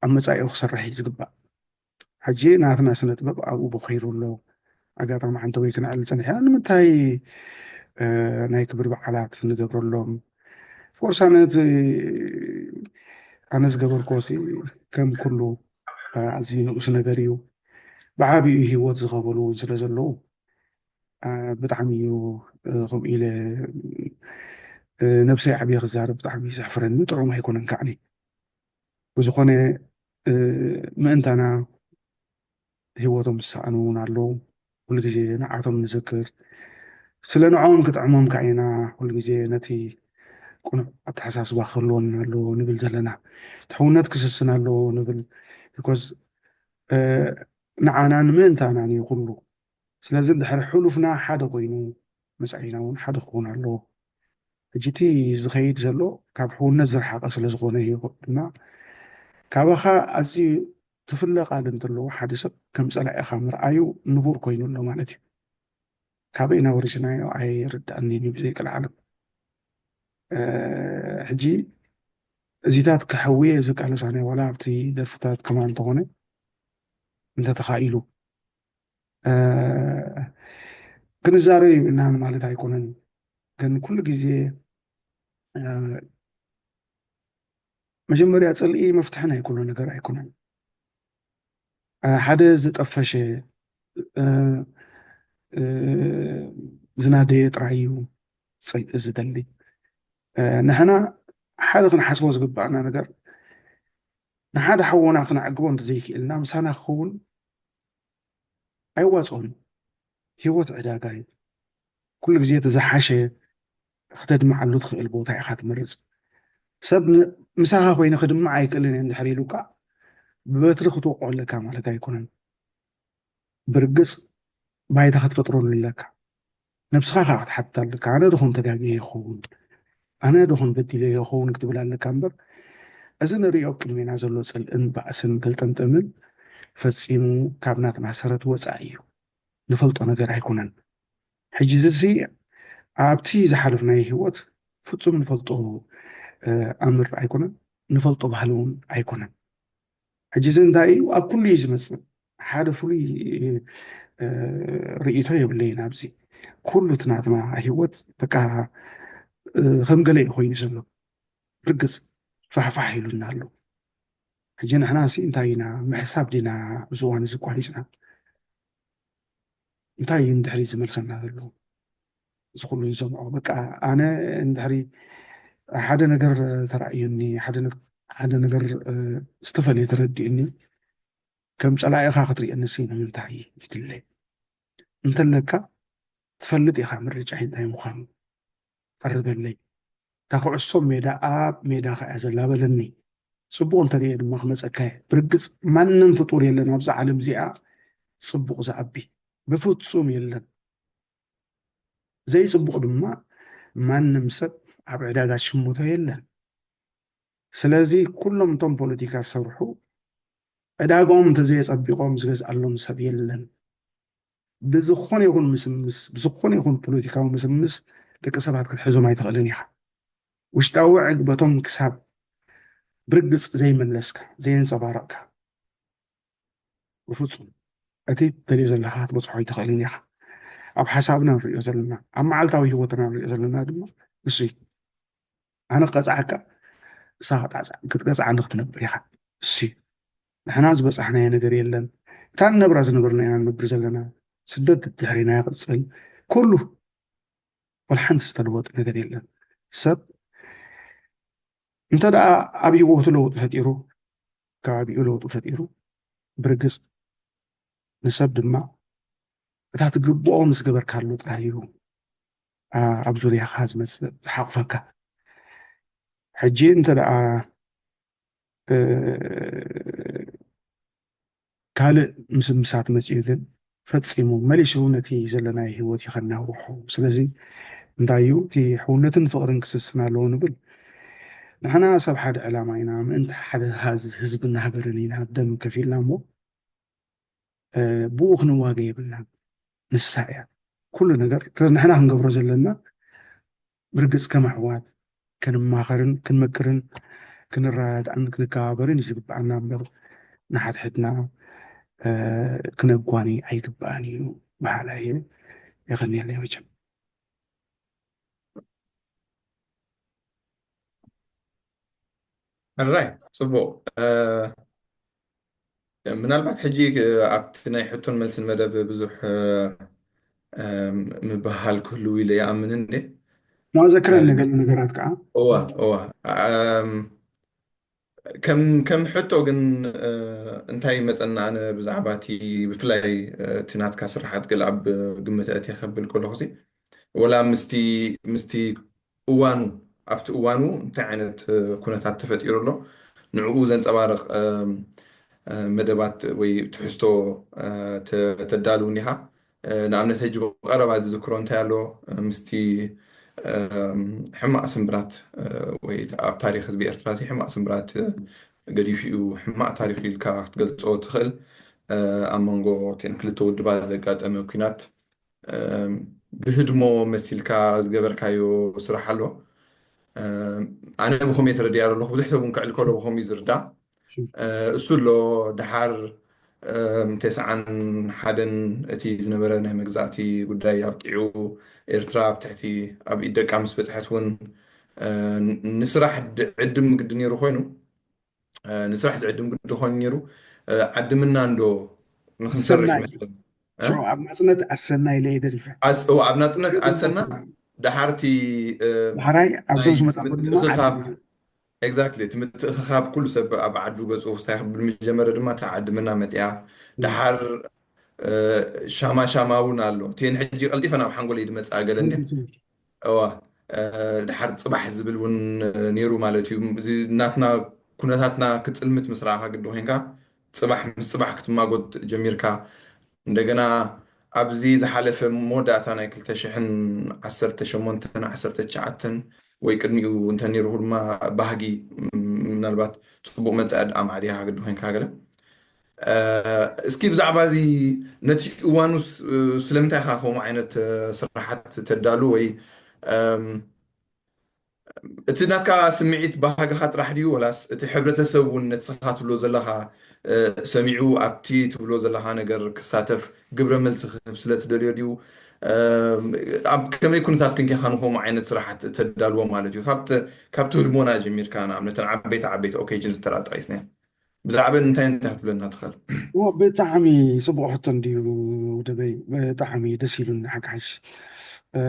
ኣብ መፃኢኡ ክሰርሕ እዩ ዝግባእ። ሕጂ ናትና ስነ ጥበብ ኣብኡ ቦኺሩ ኣሎ። ኣጋጣሚ ሓንቲ ወይ ክነዕል ፀኒሕና ንምንታይ ናይ ክብሪ በዓላት ንገብረሎም? ፎርሳነት ኣነ ዝገበርኮ ከም ኩሉ ኣዝዩ ንኡስ ነገር እዩ። ብዓብዩ ህይወት ዝኸፈሉ እውን ስለ ዘለዉ ብጣዕሚ እዩ ከምኡ ኢለ ነብሰይ ዓብየ ክዛረብ ብጣዕሚ እዩ ዘሕፍረኒ። ጥዑም ኣይኮነን ከዓኒ። ብዝኾነ ምእንታና ህይወቶም ዝሰኣኑ እውን ኣለዉ። ኩሉ ግዜ ንዓቶም ንዝክር። ስለ ንዕኦም ክጥዕሞም ከዓ ኢና ኩሉ ግዜ ነቲ ቅኑዕ ኣተሓሳስባ ክህልወና ኣለዎ ንብል ዘለና። እቲ ሕውነት ክስስን ኣለዎ ንብል። ቢኮዝ ንዓናን ምእንታናን እዩ ኩሉ። ስለዚ እንድሕር ሕሉፍና ሓደ ኮይኑ መጻኢና እውን ሓደ ክኸውን ኣለዎ። ሕጂ እቲ ዝኸይድ ዘሎ ካብ ሕውነት ዝረሓቐ ስለ ዝኾነ እዩ። ድማ ካባኻ ኣዝዩ ትፍለ ቃል እንተለዎ ሓደ ሰብ ከም ጸላኢኻ ምርኣዩ ንቡር ኮይኑ ኣሎ ማለት እዩ። ካበይና ወሪስናዮ ኣይርዳእንን እዩ ብዘይ ቀልዓለም። ሕጂ እዚታት ከሕውየ ዝቃለስ ኣነ ዋላ ኣብቲ ደርፍታት ከማን እንተኾነ እንተተኻኢሉ ክንዛረብ ይብልና ማለት ኣይኮነን። ግን ኩሉ ግዜ መጀመርያ ጽልኢ መፍትሒ ናይ ኩሉ ነገር ኣይኮነን። ሓደ ዝጠፈሸ ዝናደየ ጥራይ እዩ ጽልኢ ዝደሊ። ንሕና ሓደ ክንሓስቦ ዝግባእና ነገር ንሓደ ሓውና ክነዕግቦ እንተዘይክእልና ምሳና ክኸውን ኣይዋፅኦን። ህይወት ዕዳጋ እዩ። ኩሉ ግዜ እቲ ዝሓሸ ክተድምዓሉ ትኽእል ቦታ ኢኻ ትመርፅ። ሰብ ምሳኻ ኮይኑ ክድምዕ ኣይክእልን እየ እንድሕር ኢሉካ ብበትሪ ክትወቕዖ ኣለካ ማለት ኣይኮነን። ብርግፅ ባይታ ክትፈጥረሉ ኣለካ። ነብስኻ ከዓ ክትሓትት ኣለካ። ኣነ ደኹን ተጋግየ ይኸውን፣ ኣነ ደኹን በዲለ ይኸውን ክትብል ኣለካ እምበር፣ እዚ ንሪኦ ኣብ ቅድሜና ዘሎ ጽልእን ባእስን ገልጠምጠምን ፈጺሙ ካብ ናትና ሰረት ወጻኢ እዩ። ንፈልጦ ነገር ኣይኮነን። ሕጂ እዚ ኣብቲ ዝሓለፍናዮ ህይወት ፍጹም ንፈልጦ ኣምር ኣይኮነን፣ ንፈልጦ ባህሊ እውን ኣይኮነን። ሕጂ እዚ እንታይ እዩ? ኣብ ኩሉ እዩ ዝመፅእ። ሓደ ፍሉይ ርእይቶ የብለይን ኣብዚ። ኩሉ እቲ ናትና ህይወት በቃ ከም ገለ እዩ ኮይኑ ዘሎ። ርግፅ ፋሕፋሕ ኢሉና ኣሎ። ሕጂ ንሕና ሲ እንታይ ኢና ምሕሳብ ዲና ኣብዚ እዋን እዚ ቋሪፅና? እንታይ እዩ እንድሕሪ ዝመልሰና ዘሎ? እዚ ኩሉ ዝሰምዖ በቃ ኣነ እንድሕሪ ሓደ ነገር ተራእዩኒ፣ ሓደ ነገር ዝተፈለየ ተረዲእኒ፣ ከም ጸላኢኻ ክትርእየኒ ሲ ንምንታይ ይድለ? እንተለካ ትፈልጥ ኢኻ ምርጫ እንታይ ምዃኑ። ቀርበለይ። እታ ኩዕሶ ሜዳ ኣብ ሜዳኻ እያ ዘላ በለኒ። ጽቡቕ እንተርእየ ድማ ክመጸካ እየ። ብርግጽ ማንም ፍጡር የለን ኣብዛ ዓለም እዚኣ ጽቡቕ ዝኣቢ። ብፍጹም የለን። ዘይጽቡቕ ድማ ማንም ሰብ ኣብ ዕዳጋ ዝሽምቶ የለን። ስለዚ ኩሎም እቶም ፖለቲካ ዝሰርሑ ዕዳጋኦም እንተዘየጸቢቖም ዝገዝኣሎም ሰብ የለን። ብዝኾነ ይኹን ምስምስ፣ ብዝኾነ ይኹን ፖለቲካዊ ምስምስ ደቂ ሰባት ክትሕዞም ኣይትኽእልን ኢኻ። ውሽጣዊ ዕግበቶም ክሳብ ብርግጽ ዘይመለስካ፣ ዘየንጸባረቕካ፣ ብፍጹም እቲ ትደልዮ ዘለኻ ክትበጽሖ ኣይትኽእልን ኢኻ። ኣብ ሓሳብና ንሪኦ ዘለና፣ ኣብ መዓልታዊ ህይወትና ንሪኦ ዘለና ድማ ንሱ እዩ። ኣነ ክቀጽዓካ፣ ንስኻ ክትዓጽ-፣ ክትቀጽዓኒ ክትነብር ኢኻ። እሱ እዩ። ንሕና ዝበጻሕናዮ ነገር የለን። እታ ንነብራ ዝነበርና ኢና ንነብር ዘለና። ስደት ድሕሪና ይቕጽል። ኩሉ ወላ ሓንቲ ዝተለወጠ ነገር የለን። ሰብ እንተ ደኣ ኣብ ህይወቱ ለውጢ ፈጢሩ፣ ከባቢኡ ለውጢ ፈጢሩ፣ ብርግጽ ንሰብ ድማ እታ ትግብኦ ምስ ገበርካሉ ጥራይ እዩ፣ ኣ-፣ ኣብ ዙርያኻ ዝመጽእ ዝሓቑፈካ። ሕጂ እንተ ደኣ፣ እ፣ ካልእ ምስምሳት መጺኡ ግን ፈጺሙ መሊሱ ነቲ ዘለናዮ ህይወት እዩ ከናውሖ። ስለዚ እንታይ እዩ እቲ ሕውነትን ፍቕርን ክስስን ኣለዎ ንብል? ንሕና ሰብ ሓደ ዕላማ ኢና፣ ምእንቲ ሓደ ሃዝ-፣ ህዝብን ሃገርን ኢና ደም ከፊልና እሞ፣ እ፣ ብኡ ክንዋገ የብልናን። ንሳ እያ ኩሉ ነገር። ስለዚ ንሕና ክንገብሮ ዘለና ብርግጽ ከም ኣሕዋት ክንማኸርን ክንመክርን ክንረዳዳእን ክንከባበርን እዩ ዝግብኣና እምበር ንሓድሕድና፣ እ፣ ክነጓኒ ኣይግብኣን እዩ በሃላይ እየ። የቐንየለይ መቸም። ሕራይ፣ ጽቡቕ። እ፣ ምናልባት ሕጂ ኣብቲ ናይ ሕቶን መልስን መደብ ብዙሕ፣ እ፣ እ፣ ምብህሃል ክህልው ኢለ ይኣምን እንዴ? ናዘክረኒ እ፣ ገለ ነገራት ከዓ። እዋ፣ እዋ። እም፣ ከም፣ ከም ሕቶ ግን፣ እ፣ እንታይ ይመጸና ኣነ ብዛዕባ እቲ ብፍላይ፣ እ፣ እቲ ናትካ ስራሓት ገለ ኣብ ግምት ኣእትየ ከብል ከለኹ ሲ፣ ወላ ምስቲ፣ ምስቲ እዋኑ፣ ኣብቲ እዋኑ እንታይ ዓይነት፣ እ፣ ኩነታት ተፈጢሩ ኣሎ፣ ንዕኡ ዘንጸባርቕ፣ እም፣ እ፣ መደባት ወይ ትሕዝቶ፣ እ፣ ተ-፣ ተዳልው እንዲኻ? እ፣ ንኣብነት ሕጂ ብቐረባ ዝዝክሮ እንታይ ኣሎ፣ እ፣ ምስቲ፣ እም፣ ሕማቕ ስምብራት፣ እ፣ ወይ ኣብ ታሪኽ ህዝቢ ኤርትራ እዚ ሕማቕ ስምብራት፣ እ፣ ገዲፉ እዩ፣ ሕማቕ ታሪኽ ኢልካ ክትገልጾ ትኽእል፣ እ፣ ኣብ መንጎ እተን ክልተ ውድባት ዘጋጠመ ኲናት፣ እም፣ ብህድሞ መሲልካ ዝገበርካዮ ስራሕ ኣሎ። እም፣ ኣነ ብኸምኡ እየ ተረዲኣ ዘለኹ። ብዙሕ ሰብ እውን ክዕል ከሎ ብኸምኡ እዩ ዝርዳእ። እ፣ እሱ ኣሎ። ደሓር፣ እም፣ ተስዓን ሓደን እቲ ዝነበረ ናይ መግዛእቲ ጉዳይ ኣብቂዑ፣ ኤርትራ ኣብ ትሕቲ፣ ኣብ ኢድ ደቃ ምስ በጽሐት እውን፣ እ፣ ንስራሕ ድ-፣ ዕድም ግዲ ነይሩ ኮይኑ፣ እ፣ ንስራሕ ዝዕድም ግዲ ኮይኑ ነይሩ። እ፣ ዓድምና እንዶ ንኽንሰርሕ ኣሰናይ። ይመስለኒ። እ? ሽዑ ኣብ ናጽነት ኣሰና ኢለ እየ ደሪፈ። ኣስ-፣ እዎ፣ ኣብ ናጽነት ኣሰና፣ ደሓርቲ፣ እ፣ ደሓራይ ኣብዞም ናይ ዝመጻእኩ ድማ ምትእኽኻብ፣ ዓድምና። ኤግዛክትሊ፣ እቲ ምትእኽኻብ ኩሉ ሰብ ኣብ ዓዱ ገጹ ክስታይ ክብል ምስ ጀመረ ድማ እታ ዓድምና መጺኣ። ም። ደሓር፣ እ፣ ሻማ ሻማ እውን ኣሎ። እተን ሕጂ ቀልጢፈን ኣብ ሓንጎለይ ዝመጽኣ ገለ እንድያ። እዋ፣ እ፣ ድሓር ጽባሕ ዝብል እውን ነይሩ ማለት እዩ። እዚ ናትና ኩነታትና ክጽልምት ምስ ረኣኻ ግዲ ኮይንካ፣ ጽባሕ ምስ ጽባሕ ክትማጎት ጀሚርካ። እንደገና ኣብዚ ዝሓለፈ መወዳእታ ናይ ክልተ ሽሕን ዓሰርተ ሸሞንተን ዓሰርተ ትሽዓተን ወይ ቅድሚኡ እንተ ነይሩ ድማ ባህጊ፣ ም-፣ ምናልባት ጽቡቕ መጻኢ ኣማዕዲኻ ግዲ ኮይንካ ገለ። እ፣ እስኪ ብዛዕባ እዚ ነቲ እዋኑስ፣ እ፣ ስለምንታይ ኢኻ ከምኡ ዓይነት፣ እ፣ ስራሓት ተዳሉ ወይ፣ እም፣ እቲ ናትካ ስምዒት ባህግኻ ጥራሕ ድዩ ወላስ እቲ ሕብረተሰብ እውን ነቲ ስኻ ትብሎ ዘለኻ፣ እ፣ ሰሚዑ ኣብቲ ትብሎ ዘለኻ ነገር ክሳተፍ ግብረ መልሲ ክህብ ስለ ትደልዮ ድዩ? እም፣ ኣብ ከመይ ኩነታት ኮንካ ኢኻ ንኸምኡ ዓይነት ስራሓት ተዳልዎ ማለት እዩ? ካብቲ፣ ካብቲ ህድሞና ጀሚርካ ንኣብነት ዓበይቲ ዓበይቲ ኦኬጅን ዝተራጠቂስና ብዛዕባ እንታይ እንታይ ክትብለና ትኽእል? እዎ፣ ብጣዕሚ ጽቡቕ ሕቶ እንድዩ ደበይ። ብጣዕሚ ደስ ኢሉኒ ሓቂ ሓሽ። እ፣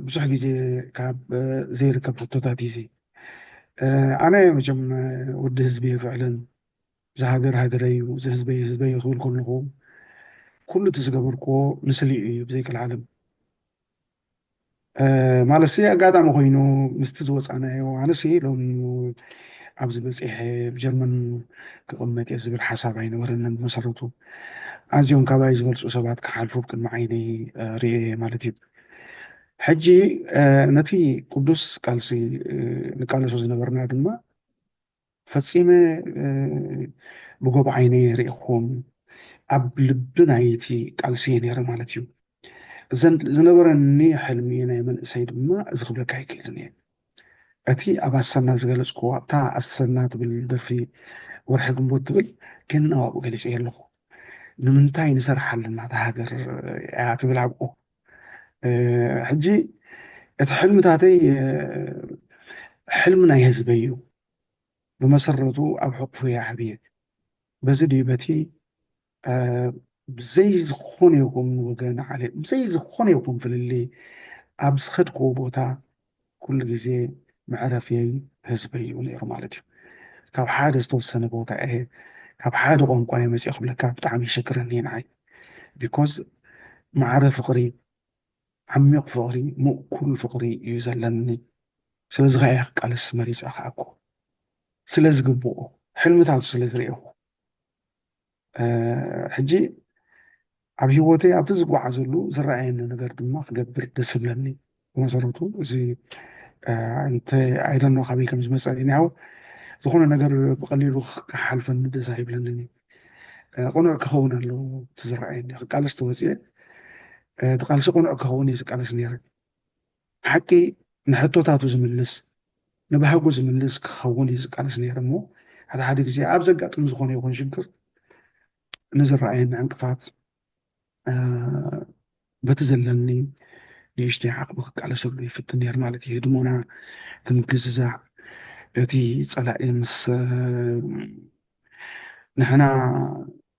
ብዙሕ ግዜ ካብ፣ እ፣ ዘይርከብ ሕቶታት እዩ እዚ። እ፣ ኣነ መቸም፣ እ፣ ወዲ ህዝቢ እየ ፍዕለን። እዚ ሃገር ሃገረይ እዩ፣ እዚ ህዝበይ ህዝበይ እዩ ክብል ከለኹ፣ ኩሉ እቲ ዝገበርክዎ ንስሊኡ እዩ ብዘይቀልዓለም። እ፣ ማለትሲ ኣጋጣሚ ኮይኑ ምስቲ ዝወጻናዮ፣ ኣነሲ ሎሚ ኣብዚ በጺሐ ኣብ ጀርመን ክቕመጥ እየ ዝብል ሓሳብ ኣይነበረንን ብመሰረቱ። ኣዝዮም ካባይ ዝበልጹ ሰባት ክሓልፉ ብቅድሚ ዓይነይ፣ እ፣ ርእየ ማለት እዩ። ሕጂ፣ እ፣ ነቲ ቅዱስ ቃልሲ፣ እ፣ ንቃለሶ ዝነበርና ድማ ፈጺመ ብጎቦ ዓይነ ርኢኹም ኣብ ልቢ ናይቲ ቃልሲ እየ ነይረ ማለት እዩ። ዝነበረኒ ሕልሚ ናይ መንእሰይ ድማ እዚ ክብለካ ኣይክእልን እየ። እቲ ኣብ ኣሰና ዝገለፅኩዎ ኣብታ ኣሰና ትብል ደርፊ ወርሒ ግንቦት ትብል ግን ኣብኡ ገሊፀ ኣለኹ። ንምንታይ ንሰርሓ ኣለና እታ ሃገር እያ ትብል ኣብኡ። ሕጂ እቲ ሕልምታተይ ሕልሚ ናይ ህዝበይ እዩ። ብመሰረቱ ኣብ ሕቑፉ እየ ዓብየ። በዚ ድዩ በቲ ብዘይ ዝኾነ ይኹን ወገን ዓለ ብዘይ ዝኾነ ይኹን ፍልልይ ኣብ ዝኸድክዎ ቦታ ኩሉ ግዜ መዕረፍየይ ህዝበይ እዩ ነይሩ ማለት እዩ። ካብ ሓደ ዝተወሰነ ቦታ እየ ካብ ሓደ ቋንቋ እየ መፅእ ክብለካ ብጣዕሚ ይሸግረኒ ንዓይ። ቢኮዝ ማዕረ ፍቕሪ ዓሚቕ ፍቕሪ ምእኩል ፍቕሪ እዩ ዘለኒ። ስለዚ ከኣ እየ ክቃለስ መሪፀ ከኣኩ ስለ ዝግብኦ ሕልምታቱ ስለ ዝርእኹ ሕጂ ኣብ ህይወተይ ኣብቲ ዝጓዓዘሉ ዝረኣየኒ ነገር ድማ ክገብር ደስ ይብለኒ። ብመሰረቱ እዚ እንተ ኣይደኖ ካበይ ከም ዝመፀ ኒሃው ዝኾነ ነገር ብቀሊሉ ክሓልፈኒ ደስ ኣይብለንን እዩ። ቅኑዕ ክኸውን ኣለዎ እቲ ዝረኣየኒ ክቃለስ ተወፅኤ እቲ ቃልሲ ቅኑዕ ክኸውን እዩ ዝቃለስ ነይረ። ሓቂ ንሕቶታቱ ዝምልስ ንባህጉ ዝምልስ ክኸውን እዩ ዝቃለስ ነይረ እሞ ሓደ ሓደ ግዜ ኣብ ዘጋጥም ዝኾነ ይኹን ሽግር ንዝረኣየኒ ዕንቅፋት በቲ ዘለኒ ንእሽተይ ዓቕሚ ክቃለሰሉ ይፍትን ነይር ማለት እዩ። ህድሞና እቲ ምግዝዛዕ እቲ ፀላኢ ምስ ንሕና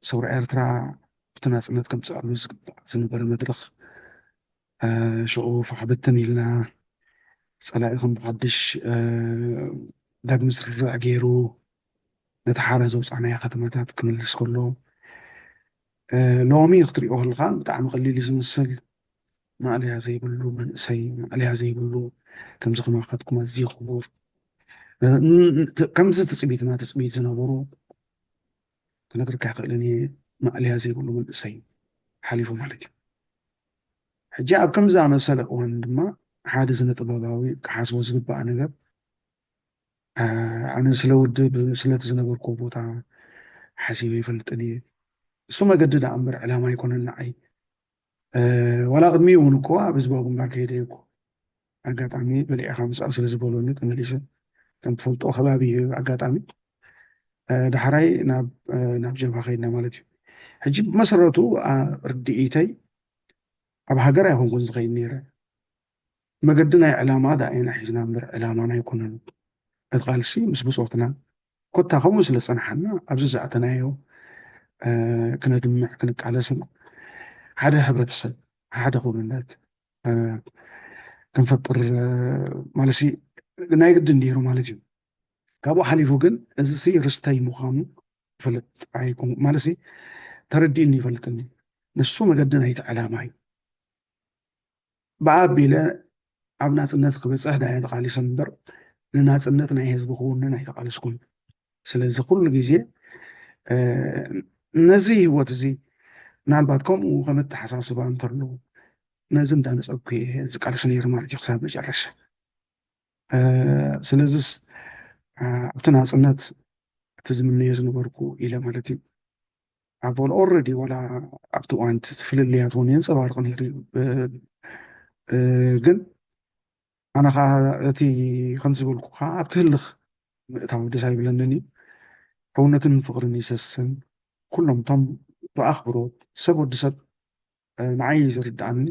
ሰውራ ኤርትራ ብቲ ናፅነት ከምፅኣሉ ዝግባእ ዝነበረ መድረኽ ሽዑ ፋሕብትን ኢልና ፀላኢ ከም ብሓድሽ ዳግሚ ስርርዕ ገይሩ ነቲ ሓራ ዘውፃእናዮ ከተማታት ክምልስ ከሎ ሎሚ ክትሪኦ ከለካ ብጣዕሚ ቀሊል እዩ ዝመስል። ማእለያ ዘይብሉ መንእሰይ ማእለያ ዘይብሉ ከምዚ ከማካትኩም ኣዝዩ ክቡር ከምዚ ትፅቢትና ትፅቢት ዝነበሩ ክነግርካ ይኽእልን እየ። ማእለያ ዘይብሉ መንእሰይ ሓሊፉ ማለት እዩ። ሕጂ ኣብ ከምዚ ኣመሰለ እዋን ድማ ሓደ ስነ ጥበባዊ ክሓስቦ ዝግባእ ነገር ኣነ ስለ ውድብ ስለቲ ዝነበርኩ ቦታ ሓሲበ ይፈልጥን እየ። እሱ መገዲ ደኣ እምበር ዕላማ ኣይኮነን ንዓይ። ዋላ ቅድሚኡ እውን እኮ ኣብ ህዝባዊ ግንባር ከይደ እኮ ኣጋጣሚ በሊዕኻ ምስኣ ስለ ዝበሉኒ ተመሊሰ ከም ትፈልጦ ከባቢ ኣጋጣሚ ዳሕራይ ናብ ጀብሃ ከይድና ማለት እዩ። ሕጂ ብመሰረቱ ርድኢተይ ኣብ ሃገር ኣይኮንኩን ዝኸይድ ነይረ። መገዲ ናይ ዕላማ ደኣ ኢና ሒዝና እምበር ዕላማና ኣይኮነን። እቲ ቃልሲ ምስ ብፆትና ኮታ ከምኡ ስለ ዝፀንሓና ኣብዚ ዝኣተናዮ ክነድምዕ ክንቃለስን ሓደ ሕብረተሰብ ሓደ ክውንነት ክንፈጥር ማለሲ ናይ ግድን ነይሩ ማለት እዩ። ካብኡ ሓሊፉ ግን እዚ ሲ ርስተይ ምዃኑ ይፈልጥ ኣይኮን ማለሲ ተረዲእኒ ይፈልጥኒ። ንሱ መገዲ ናይቲ ዕላማ እዩ። ብኣቢለ ኣብ ናፅነት ክበፅሕ ዳየ ተቃሊሰ እምበር ንናፅነት ናይ ህዝቢ ክውንን ኣይተቃለስኩን። ስለዚ ኩሉ ግዜ ነዚ ህይወት እዚ ምናልባት ከምኡ ከም ኣተሓሳስባ እንተሎ ነዚ እንዳነፀግኩ እየ ዝቃልስ ነይሩ ማለት እዩ ክሳብ መጨረሻ። ስለዚስ ኣብቲ ናፅነት እቲ ዝምነዮ ዝነበርኩ ኢለ ማለት እዩ ኣብ ኦረዲ ዋላ ኣብቲ እዋን እቲ ፍልልያት እውን የንፀባርቕ ነይሩ እዩ። ግን ኣነ ከዓ እቲ ከምቲ ዝበልኩ ከዓ ኣብቲ ህልኽ ምእታው ደስ ኣይብለንን እዩ። ሕውነትን ፍቕርን ይሰስን። ኩሎም እቶም ብኣኽብሮት ሰብ ወዲ ሰብ ንዓይ ዝርድኣኒ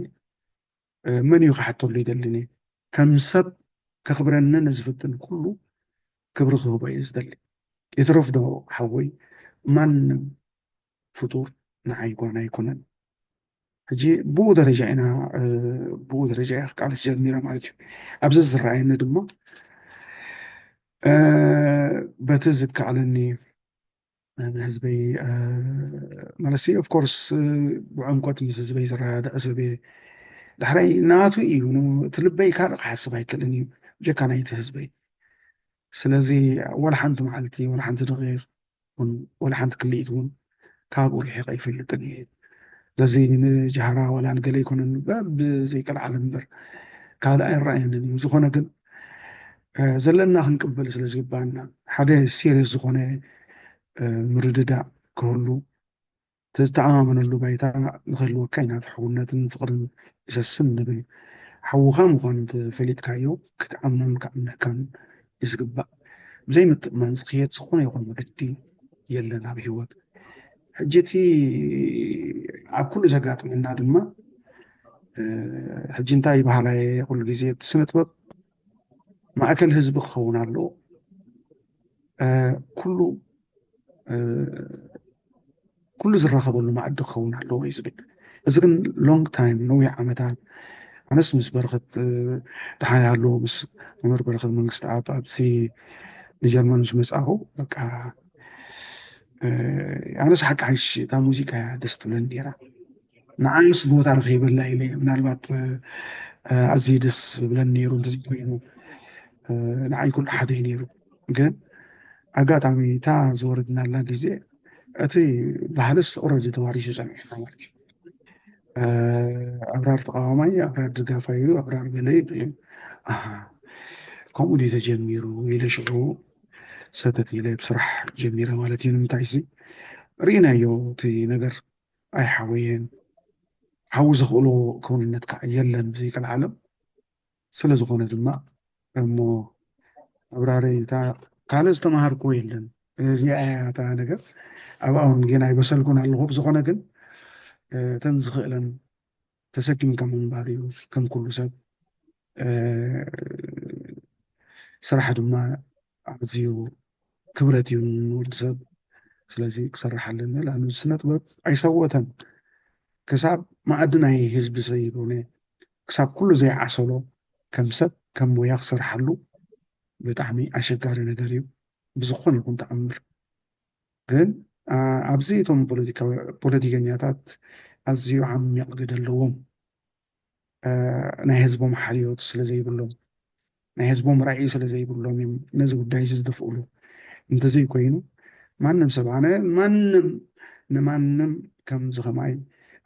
መን እዩ ክሓተሉ ይደልን እየ። ከም ሰብ ከኽብረኒ ንዝፍትን ኩሉ ክብሪ ክህቦ እየ ዝደሊ። ይትረፍ ዶ ሓወይ ማንም ፍጡር ንዓይ ጓና ኣይኮነን። ሕጂ ብኡ ደረጃ ኢና ብኡ ደረጃ እያ ክቃለስ ጀሚረ ማለት እዩ። ኣብዚ ዝረኣየኒ ድማ በቲ ዝከኣለኒ ንህዝበይ ማለት ኦፍኮርስ ብዕምቆት ምስ ህዝበይ ዝረዳዳእ ሰብ እየ። ዳሕራይ ናቱ እዩ እቲ ልበይ ካልእ ክሓስብ ኣይክእልን እዩ ጀካ ናይቲ ህዝበይ። ስለዚ ወላ ሓንቲ መዓልቲ ወላ ሓንቲ ደቂቕ ወላ ሓንቲ ክልኢት እውን ካብኡ ርሒቐ ኣይፈልጥን እየ። ስለዚ ንጃህራ ዋላ ንገለ ኣይኮነን ብዘይቀልዓለም እምበር ካልእ ኣይረኣየንን እዩ። ዝኾነ ግን ዘለና ክንቅበል ስለ ዝግባና፣ ሓደ serious ዝኾነ ምርድዳእ ክህሉ፣ ዝተኣማመነሉ ባይታ ንክህልወካ ኢና። ሕውነትን ፍቕርን ይሰስን ንብል። ሓውኻ ምዃኑ እንተፈሊጥካዮ ክትኣምኖን ክኣምነካን እዩ ዝግባእ። ብዘይ ምትእማን ዝኽየድ ዝኾነ ይኹን መገዲ የለን ኣብ ህይወት። ሕጂ እቲ ኣብ ኩሉ ዘጋጥመና ድማ ሕጂ እንታይ ይበሃል ኣየ ኩሉ ግዜ እቲ ስነ ጥበብ ማእከል ህዝቢ ክኸውን ኣለዎ። ኩሉ ኩሉ ዝራኸበሉ መኣዲ ክኸውን ኣለዎ እዩ ዝብል። እዚ ግን long time፣ ነዊሕ ዓመታት፣ ኣነስ ምስ በረኸት ደሓን ኣሎ ምስ መምህር በረኸት መንግስቲ ኣብ ኣብዚ ንጀርመን ምስ መፃኹ በቃ ኣነስ ሓቂ ሓይሽ እታ ሙዚቃ እያ ደስ ትብለኒ ነይራ። ንዓይስ ቦታ ረኺበላ ኢለ ምናልባት ኣዝዩ ደስ ዝብለኒ ነይሩ እንተዘይኮይኑ ንዓይ ኩሉ ሓደ እዩ ነይሩ። ግን ኣጋጣሚ እታ ዝወረድናላ ግዜ እቲ ባህልስ already ተዋሪሱ ጸኒሑ ማለት እዩ። ኣብራር ተቃዋማይ፣ ኣብራር ደጋፋይ እዩ፣ ኣብራር ገለ እዩ። ኣሃ፣ ከምኡ ድዩ ተጀሚሩ ኢለ ሽዑ ሰተት ኢለ ብስራሕ ጀሚረ ማለት እዩ። ንምንታይ ሲ ርኢናዮ እቲ ነገር ኣይሓወየን። ሓዊ ዘኽእሎ ክውንነት ከዓ የለን ብዘይቀልዓለም። ስለ ዝኾነ ድማ እሞ ኣብራረይ እታ ካልእ ዝተምሃርክዎ የለን። እዚኣ እያ እታ ነገር። ኣብኣ እውን ጌና ኣይበሰልኩን ኣለኹ። ብዝኾነ ግን እተን ዝኽእለን ተሰኪምካ ምንባር እዩ ከም ኩሉ ሰብ። ስራሕ ድማ ኣዝዩ ክብረት እዩ ንወዲ ሰብ። ስለዚ ክሰርሕ ኣለኒ። ለኣኑ ስነ ጥበብ ኣይሰወተን። ክሳብ መኣዲ ናይ ህዝቢ ዘይኮነ፣ ክሳብ ኩሉ ዘይዓሰሎ ከም ሰብ፣ ከም ሞያ ክሰርሓሉ ብጣዕሚ ኣሸጋሪ ነገር እዩ። ብዝኾነ ይኹን ተኣምር። ግን ኣብዚ እቶም ፖለቲካዊ ፖለቲከኛታት ኣዝዩ ዓሚቕ ግደ ኣለዎም። ናይ ህዝቦም ሓልዮት ስለ ዘይብሎም፣ ናይ ህዝቦም ራእይ ስለ ዘይብሎም እዮም ነዚ ጉዳይ እዚ ዝደፍእሉ። እንተዘይኮይኑ ማንም ሰብ፣ ኣነ ማንም ንማንም ከምዚ ከማይ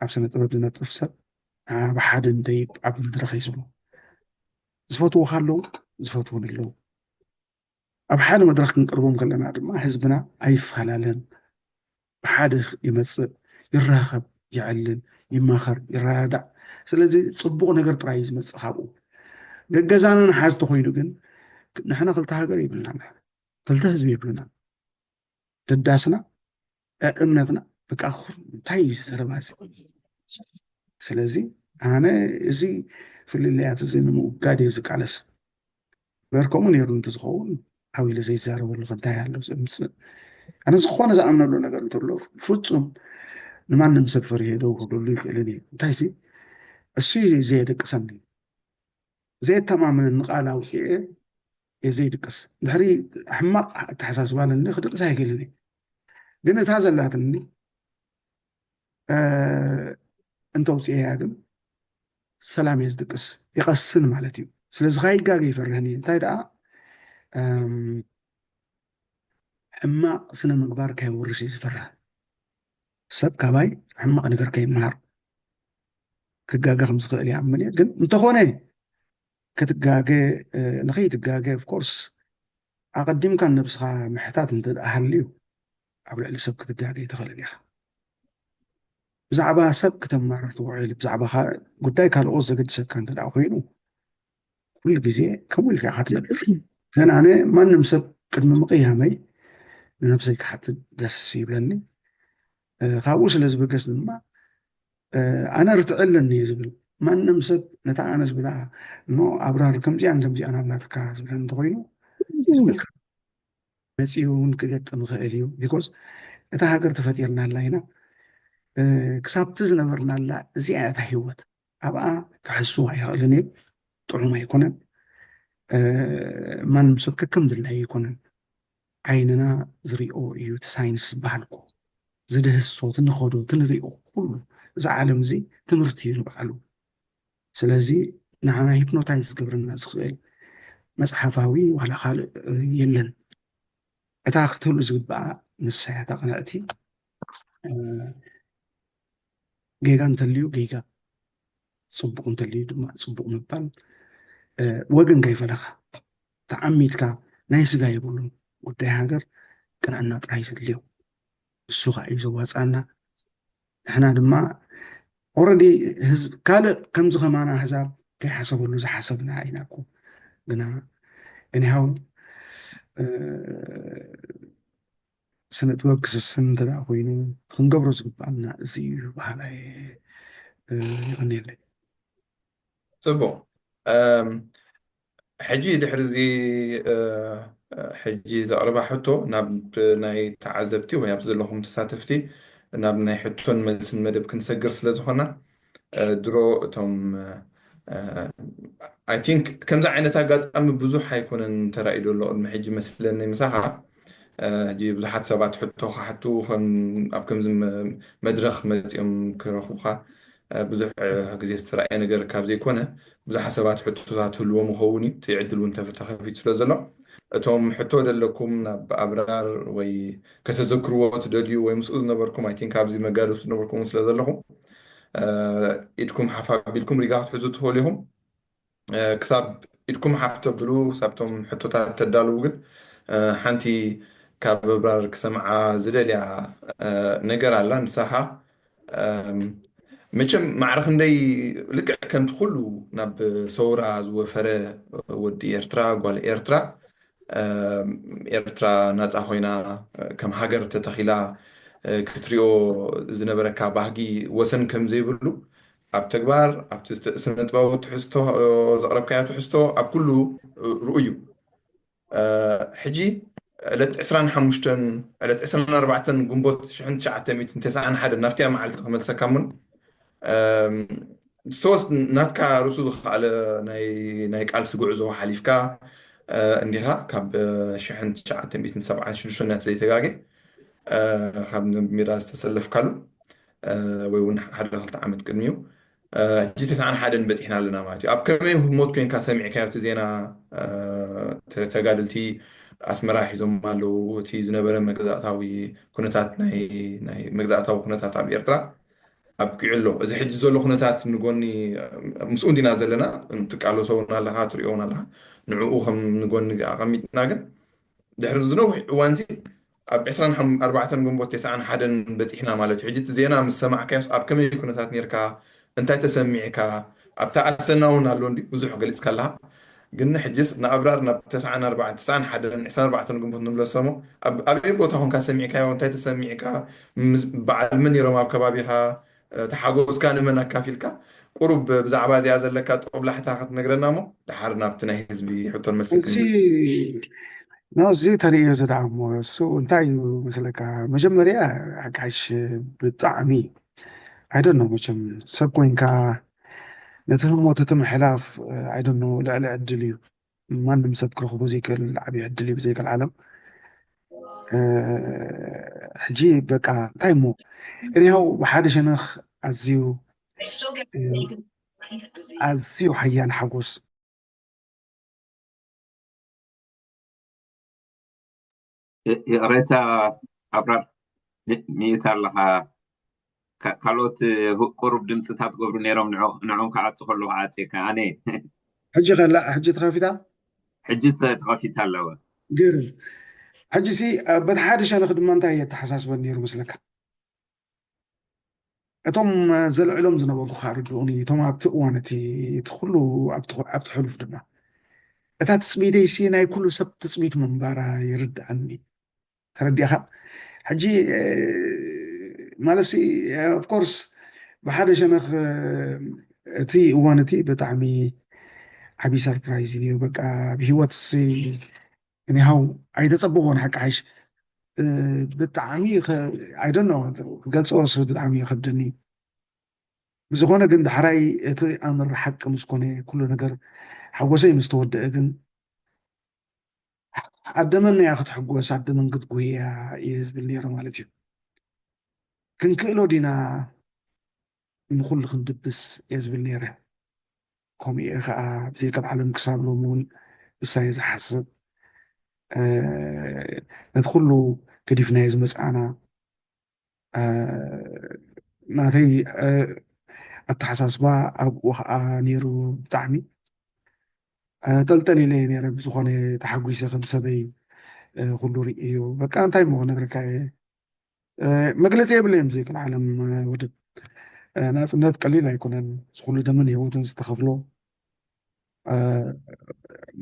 ኣብ ስነ ጥበብ ዝነጥፍ ሰብ ብሓደ እንተይብ ኣብ መድረኽ ይስሞ። ዝፈትዉኻ ኣለዉ፣ ዝፈትዉን ኣለዉ። ኣብ ሓደ መድረኽ ክንቀርቦም ከለና ድማ ህዝብና ኣይፈላለን፣ ብሓደ ይመጽእ፣ ይራኸብ፣ ይዕልል፣ ይማኸር፣ ይረዳዳእ። ስለዚ ጽቡቕ ነገር ጥራይ እዩ ዝመጽእ ካብኡ። ገገዛና ንሓዝ ተኾይኑ ግን ንሕና ክልተ ሃገር የብልናን፣ ክልተ ህዝቢ የብልናን። ደዳስና እምነትና በቃ እንታይ እዩ ዘረባ እዚ? ስለዚ ኣነ እዚ ፍልልያት እዚ ንምውጋድ እየ ዝቃለስ። በር ከምኡ ነይሩ እንተዝኸውን ዓው ኢለ ዘይዛረበሉ ከ እንታይ ኣሎ ዘምፅእ? ኣነ ዝኾነ ዝኣምነሉ ነገር እንተሎ ፍፁም ንማንም ሰብ ፈሪሄ ደው ክብለሉ ይኽእልን እየ። እንታይ ሲ እሱ እዩ ዘየደቅሰኒ። ዘየተማምነኒ ቃል ኣውፅኤ እየ ዘይድቅስ። ድሕሪ ሕማቕ ኣተሓሳስባ ኣለኒ ክድቅስ ኣይክእልን እየ። ግን እታ ዘላትኒ እንተውፅኤያ ግን ሰላም እየ ዝድቅስ፣ ይቐስን ማለት እዩ። ስለዚ ከይጋገ ይፈርህን እየ። እንታይ ደኣ ሕማቕ ስነ ምግባር ከየውርስ እየ ዝፈርህ። ሰብ ካባይ ሕማቕ ነገር ከይመሃር ክጋገ ከም ዝኽእል ይኣምን እየ። ግን እንተኾነ ክትጋገ ንኸይትጋገ of course ኣቐዲምካ ነብስኻ ምሕታት እንተ ደኣ ሃልዩ ኣብ ልዕሊ ሰብ ክትጋገ ኣይትኽእልን ኢኻ። ብዛዕባ ሰብ ክተማርር ትውዕል፣ ብዛዕባ ጉዳይ ካልኦት ዘገድሰካ እንተ ደኣ ኮይኑ ኩሉ ግዜ ከምኡ ኢልካ ኢኻ ትነብር። ግን ኣነ ማንም ሰብ ቅድሚ ምቕያመይ ንነብሰይ ክሓትት ደስ ይብለኒ። ካብኡ ስለ ዝብገስ ድማ ኣነ ርትዒ ኣለኒ እየ ዝብል። ማንም ሰብ ነታ ኣነ ዝብላ ኖ ኣብራር ከምዚኣን ከምዚኣን ኣላትካ ዝብለኒ እንተኮይኑ መፂኡ እውን ክገጥም ይኽእል እዩ። ቢኮዝ እታ ሃገር ተፈጢርናላ ኢና። ክሳብቲ ዝነበርናላ እዚኣ እታ ህይወት ኣብኣ ክሕስው ኣይኽእልን እየ። ጥዑም ኣይኮነን። ማንም ሰብ ከከም ድላዩ ኣይኮነን። ዓይንና ዝሪኦ እዩ እቲ ሳይንስ ዝበሃል እኮ። ዝድህሶ፣ ትንኸዶ፣ ትንሪኦ ኩሉ። እዚ ዓለም እዚ ትምህርቲ እዩ ንባዕሉ። ስለዚ ንዓና ሂፕኖታይዝ ዝገብረና ዝኽእል መፅሓፋዊ ዋላ ካልእ የለን። እታ ክትህሉ ዝግብኣ ንሳ እያ እታ ቅንዕቲ። ጌጋ እንተልዩ ጌጋ፣ ፅቡቕ እንተልዩ ድማ ፅቡቕ ምባል፣ ወገን ከይፈለኻ ተዓሚትካ ናይ ስጋ የብሉን። ጉዳይ ሃገር ቅንዕና ጥራይ ዘድልዮ፣ እሱ ከዓ እዩ ዘዋፅኣና። ንሕና ድማ ኦረዲ ህዝብ ካልእ ከምዚ ከማና ኣህዛብ ከይሓሰበሉ ዝሓሰብና ኢና እኮ። ግና እኒሃው ስነ ጥበብ ክስስን እንተ ኮይኑ ክንገብሮ ዝግባኣና እዚ እዩ በሃላይ። ይቐንየለይ። ፅቡቅ። ሕጂ ድሕሪ እዚ ሕጂ ዘቕርባ ሕቶ ናብ ናይ ተዓዘብቲ ወይ ኣብ ዘለኹም ተሳተፍቲ ናብ ናይ ሕቶን መልስን መደብ ክንሰግር ስለ ዝኾና ድሮ እቶም I think ከምዚ ዓይነት ኣጋጣሚ ብዙሕ ኣይኮነን ተራእዩ ዘሎ ቅድሚ ሕጂ መስለኒ ምሳኻ። ሕጂ ብዙሓት ሰባት ሕቶ ክሓቱ ኣብ ከምዚ መድረኽ መፂኦም ክረኽቡኻ ብዙሕ ግዜ ዝተረኣየ ነገር ካብ ዘይኮነ ብዙሓት ሰባት ሕቶታት ህልዎም ይኸውን እዩ። እቲ ዕድል እውን ተኸፊቱ ስለ ዘሎ እቶም ሕቶ ዘለኩም ናብ ኣብራር ወይ ከተዘክርዎ ትደልዩ ወይ ምስኡ ዝነበርኩም I think ኣብዚ መጋድልቱ ዝነበርኩም ስለ ዘለኹም ኢድኩም ሓፍ ኣቢልኩም ሪጋ ክትሕዙ ትኽእሉ ኢኹም። ክሳብ ኢድኩም ሓፍ ተብሉ ክሳብቶም ሕቶታት ተዳልዉ ግን ሓንቲ ካብ ኣብራር ክሰምዓ ዝደልያ ነገር ኣላ። ንሳኻ መቸም ማዕረ ክንደይ ልክዕ ከምቲ ኩሉ ናብ ሰውራ ዝወፈረ ወዲ ኤርትራ ጓል ኤርትራ ኤርትራ ናፃ ኮይና ከም ሃገር ተተኺላ ክትሪኦ ዝነበረካ ባህጊ ወሰን ከም ዘይብሉ ኣብ ተግባር ኣብቲ ስነ ጥበባዊ ትሕዝቶ ዘቕረብካዮ ትሕዝቶ ኣብ ኩሉ ርኡይ እዩ። ሕጂ ዕለት ዕስራን ሓሙሽተን ዕለት ዕስራን ኣርባዕተን ግንቦት ሽሕን ትሽዓተ ሚእትን ተስዓን ሓደን ናብቲያ መዓልቲ ክመልሰካ እሙን ዝተወስ ናትካ ርእሱ ዝኸኣለ ናይ ቃልሲ ጉዕዞ ሓሊፍካ እንዲኻ ካብ ሽሕን ትሽዓተ ሚእትን ሰብዓን ሽዱሽተን ናት ዘይተጋገ ካብ ነብ ሚራ ዝተሰለፍካሉ ወይ እውን ሓደ ክልተ ዓመት ቅድሚኡ ሕጂ ተስዓን ሓደን በፂሕና ኣለና ማለት እዩ። ኣብ ከመይ ህሞት ኮንካ ሰሚዕካዮ እቲ ዜና? ተጋደልቲ ኣስመራ ሒዞም ኣለዉ። እቲ ዝነበረ መግዛእታዊ ኩነታት ናይ መግዛእታዊ ኩነታት ኣብ ኤርትራ ኣብቂዑ ኣሎ። እዚ ሕጂ ዘሎ ኩነታት ንጎኒ ምስኡ እንዲና ዘለና ትቃለሶ እውን ኣለኻ ትሪኦ እውን ኣለኻ ንዕኡ ከም ንጎኒ ኣቐሚጥና ግን ድሕሪ ዝነውሕ እዋንሲ ኣብ ዕስራን ኣርባዕተን ግንቦት ተስዓን ሓደን በፂሕና ማለት እዩ። ሕጂ እቲ ዜና ምስ ሰማዕካዮስ ኣብ ከመይ ኩነታት ነርካ? እንታይ ተሰሚዕካ? ኣብታ ኣሰና እውን ኣሎ እንዲ ብዙሕ ገሊፅካ ኣለካ። ግን ሕጅስ ንኣብራር ናብ ተስዓን ኣርባዕን ተስዓን ሓደን ዕስራን ኣርባዕተን ግንቦት ንምለሶሞ ኣበይ ቦታ ኮንካ ሰሚዕካዮ? እንታይ ተሰሚዕካ? በዓል መን ነይሮም ኣብ ከባቢኻ? ተሓጎስካ ንመን ኣካፊልካ? ቁሩብ ብዛዕባ እዚኣ ዘለካ ጦብላሕታ ክትነግረና እሞ ድሓር ናብቲ ናይ ህዝቢ ሕቶን መልሲ እዚ ተርእዮ ዘድዓሞ እሱ እንታይ እዩ መስለካ? መጀመርያ ሓቃሽ ብጣዕሚ ኣይደኖ መቸም ሰብ ኮይንካ ነቲ ህሞት እቲ ምሕላፍ ኣይደኖ ልዕሊ ዕድል እዩ። ማንም ሰብ ክረኽቦ ዘይክእል ዓብዪ ዕድል እዩ ብዘይክእል ዓለም። ሕጂ በቃ እንታይ እሞ እኒሃው ብሓደ ሸነኽ ኣዝዩ ኣዝዩ ሓያል ሓጎስ ይቕሬታ ኣብራር ሚእት ኣለኻ። ካልኦት ቁሩብ ድምፅታት ገብሩ ነይሮም ንዕኦም ክዓፁ ከለኹ ዓፅየካ ኣነ ሕጂ ከላ ሕጂ ተኸፊታ ሕጂ ተኸፊታ ኣለወ ግርም ሕጂ ሲ በቲ ሓደ ሸነኽ ድማ እንታይ የተሓሳስበን ነይሩ መስለካ? እቶም ዘልዕሎም ዝነበርኩ ከዓ ርድኡኒ እቶም ኣብቲ እዋን እቲ እቲ ኩሉ ኣብቲ ሕሉፍ ድማ እታ ትፅቢተይ ሲ ናይ ኩሉ ሰብ ትፅቢት ምንባራ ይርድኣኒ። ተረዲእኻ? ሕጂ ማለት ኦፍኮርስ ብሓደ ሸነኽ እቲ እዋን እቲ ብጣዕሚ ዓብዪ ሰርፕራይዝ እዩ ነይሩ። በቃ ኣብ ህይወት እኒሃው ኣይተፀበኾን ሓቂ ሓይሽ ብጣዕሚ ኣይደኖ ክገልፆስ ብጣዕሚ ይኸብደኒ። ብዝኾነ ግን ዳሕራይ እቲ ኣምር ሓቂ ምስ ኮነ ኩሉ ነገር ሓጎሰይ ምስ ተወደአ ግን ኣደመን እያ ክትሕጎስ ኣደመን ክትጉህያ እየ ዝብል ነይረ ማለት እዩ። ክንክእሎ ዲና ንኹሉ ክንድብስ እየ ዝብል ነይረ። ከምኡ እየ ከዓ ብዘይቀልዓለም ክሳብ ሎሚ እውን እሳየ ዝሓስብ ነቲ ኩሉ ገዲፍናዮ ዝመፅኣና ናተይ ኣተሓሳስባ ኣብኡ ከዓ ነይሩ ብጣዕሚ ጠልጠል ኢለ እየ ነይረ። ብዝኾነ ተሓጒሰ ከም ሰበይ ኩሉ ርእዮ። በቃ እንታይ እሞ ክነግረካ እየ። መግለፂ የብለይም ዘይክል ዓለም ውድብ ናፅነት ቀሊል ኣይኮነን። ዝኩሉ ደምን ህይወትን ዝተኸፍሎ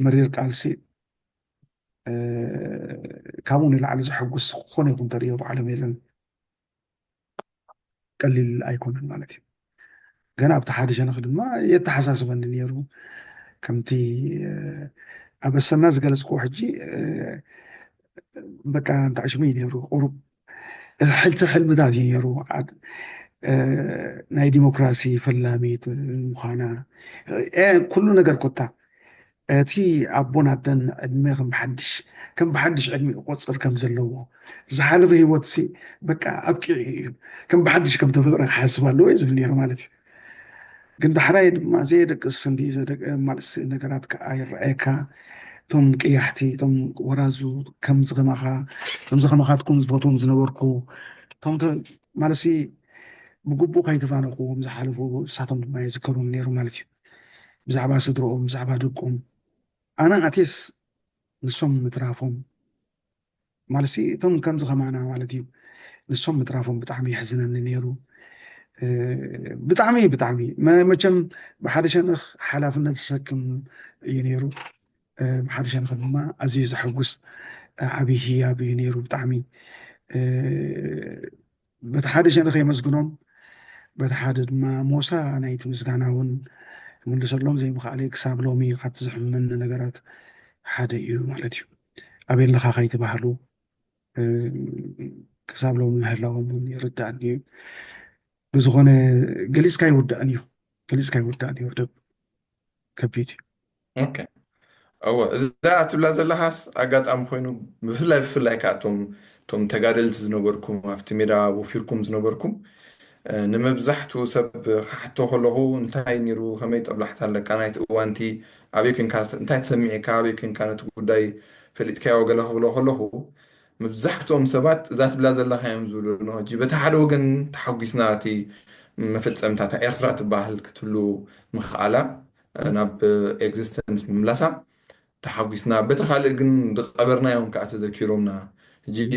መሪር ቃልሲ ካብኡ ንላዕሊ ዘሐጉስ ዝኾነ ይኹን ተርእዮ ብዓለም የለን። ቀሊል ኣይኮነን ማለት እዩ። ግን ኣብቲ ሓደ ሸነኽ ድማ የተሓሳስበኒ ነይሩ። ከምቲ ኣብ ኣሰና ዝገለፅክዎ ሕጂ በቃ እንተ ዕሽሙ እዩ ነይሩ። ቁሩብ ሕልቲ ሕልምታት እዩ ነይሩ። ናይ ዲሞክራሲ ፈላሚት ምዃና ኩሉ ነገር ኮታ እቲ ኣቦን ኣደን ዕድመ ከም ብሓድሽ ከም ብሓድሽ ዕድመ ይቆፅር ከም ዘለዎ ዝሓለፈ ህይወት ሲ በቃ ኣብቂዑ እዩ ከም ብሓድሽ ከም ተፈጥረ ክሓስብ ኣለዎ እዩ ዝብል ነይሩ ማለት እዩ። ግን ዳሕራይ ድማ ዘየደቅስ እንዲ ዘደቀ ማልስ ነገራት ከዓ ይረኣየካ። እቶም ቅያሕቲ እቶም ወራዙ ከምዚ ከማኻ ከምዚ ከማኻትኩም ዝፈትዎም ዝነበርኩ እቶም ማለሲ ብግቡእ ከይተፋነኽዎም ዝሓለፉ ንሳቶም ድማ የዝከሩን ነይሩ ማለት እዩ። ብዛዕባ ስድርኦም ብዛዕባ ደቆም ኣነ ኣቴስ ንሶም ምትራፎም ማለት እቶም ከምዚ ከማና ማለት እዩ። ንሶም ምትራፎም ብጣዕሚ የሕዝነኒ ነይሩ። ብጣዕሚ ብጣዕሚ መቸም ብሓደ ሸነኽ ሓላፍነት ዝሰክም እዩ ነይሩ። ብሓደ ሸነኽ ድማ ኣዝዩ ዘሐጉስ ዓብዪ ህያብ እዩ ነይሩ ብጣዕሚ። በቲ ሓደ ሸነኽ የመስግኖም፣ በቲ ሓደ ድማ ሞሳ ናይቲ ምስጋና እውን ክምልሰሎም ዘይምኽኣለይ ክሳብ ሎሚ ካብቲ ዘሕምመኒ ነገራት ሓደ እዩ ማለት እዩ። ኣበይ ኣለኻ ከይትባህሉ ክሳብ ሎሚ ምህላዎም እውን ይርዳእኒ እዩ። ብዝኾነ ገሊፅካ ይውዳእን እዩ፣ ገሊፅካ ይውዳእን እዩ። ደብ ከቢድ እዩ። እወ እዛ ትብላ ዘለኻስ ኣጋጣሚ ኮይኑ ብፍላይ ብፍላይ ከዓ እቶም እቶም ተጋደልቲ ዝነበርኩም ኣብቲ ሜዳ ወፊርኩም ዝነበርኩም ንመብዛሕትኡ ሰብ ክሓቶ ከለኹ እንታይ ነይሩ ከመይ ጠብላሕታ ኣለካ ናይቲ እዋንቲ ኣበይ ኮንካ እንታይ ተሰሚዕካ ኣበይ ኮንካ ነቲ ጉዳይ ፈሊጥካዮ ገለ ክብሎ ከለኹ መብዛሕትኦም ሰባት እዛ ትብላ ዘለኻ እዮም ዝብሉ ሕጂ በቲ ሓደ ወገን ተሓጒስና እቲ መፈፀምታታ ኤርትራ ትበሃል ክትህሉ ምኽኣላ ናብ ኤግዚስተንስ ምምላሳ ተሓጒስና በቲ ካልእ ግን ዝቐበርናዮም ከዓ ተዘኪሮምና ሕጂ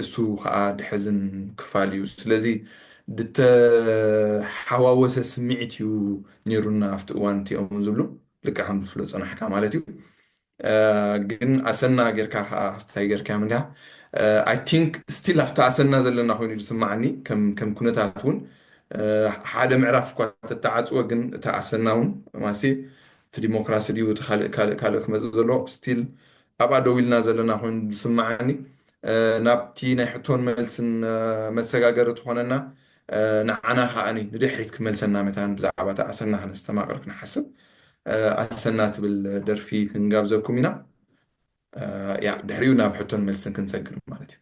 እሱ ከዓ ድሕዝን ክፋል እዩ ስለዚ ድተሓዋወሰ ስምዒት እዩ ነይሩና ኣብቲ እዋን እቲኦም ዝብሉ ልክዕ ከም ዝፍሎ ፅናሕካ ማለት እዩ ግን ኣሰና ጌርካ ከዓ ክስታይ ጌርካ ምንዳ I think still ኣብቲ ኣሰና ዘለና ኮይኑ ዝስማዓኒ ከም ኩነታት እውን ሓደ ምዕራፍ እኳ ተተዓፅወ ግን እቲ ኣሰና እውን ማሲ እቲ ዲሞክራሲ ድዩ እቲ ካልእ ካልእ ካልእ ክመፅእ ዘሎ still ኣብኣ ደው ኢልና ዘለና ኮይኑ ዝስማዓኒ ናብቲ ናይ ሕቶን መልስን መሰጋገሪ ትኾነና ንዓና ከዓኒ ንድሕሪት ክመልሰና መታን ብዛዕባ እቲ ኣሰና ክነስተማቕር ክንሓስብ ኣሰና ትብል ደርፊ ክንጋብዘኩም ኢና ያ ድሕሪኡ ናብ ሕቶን መልስን ክንሰግር ማለት እዩ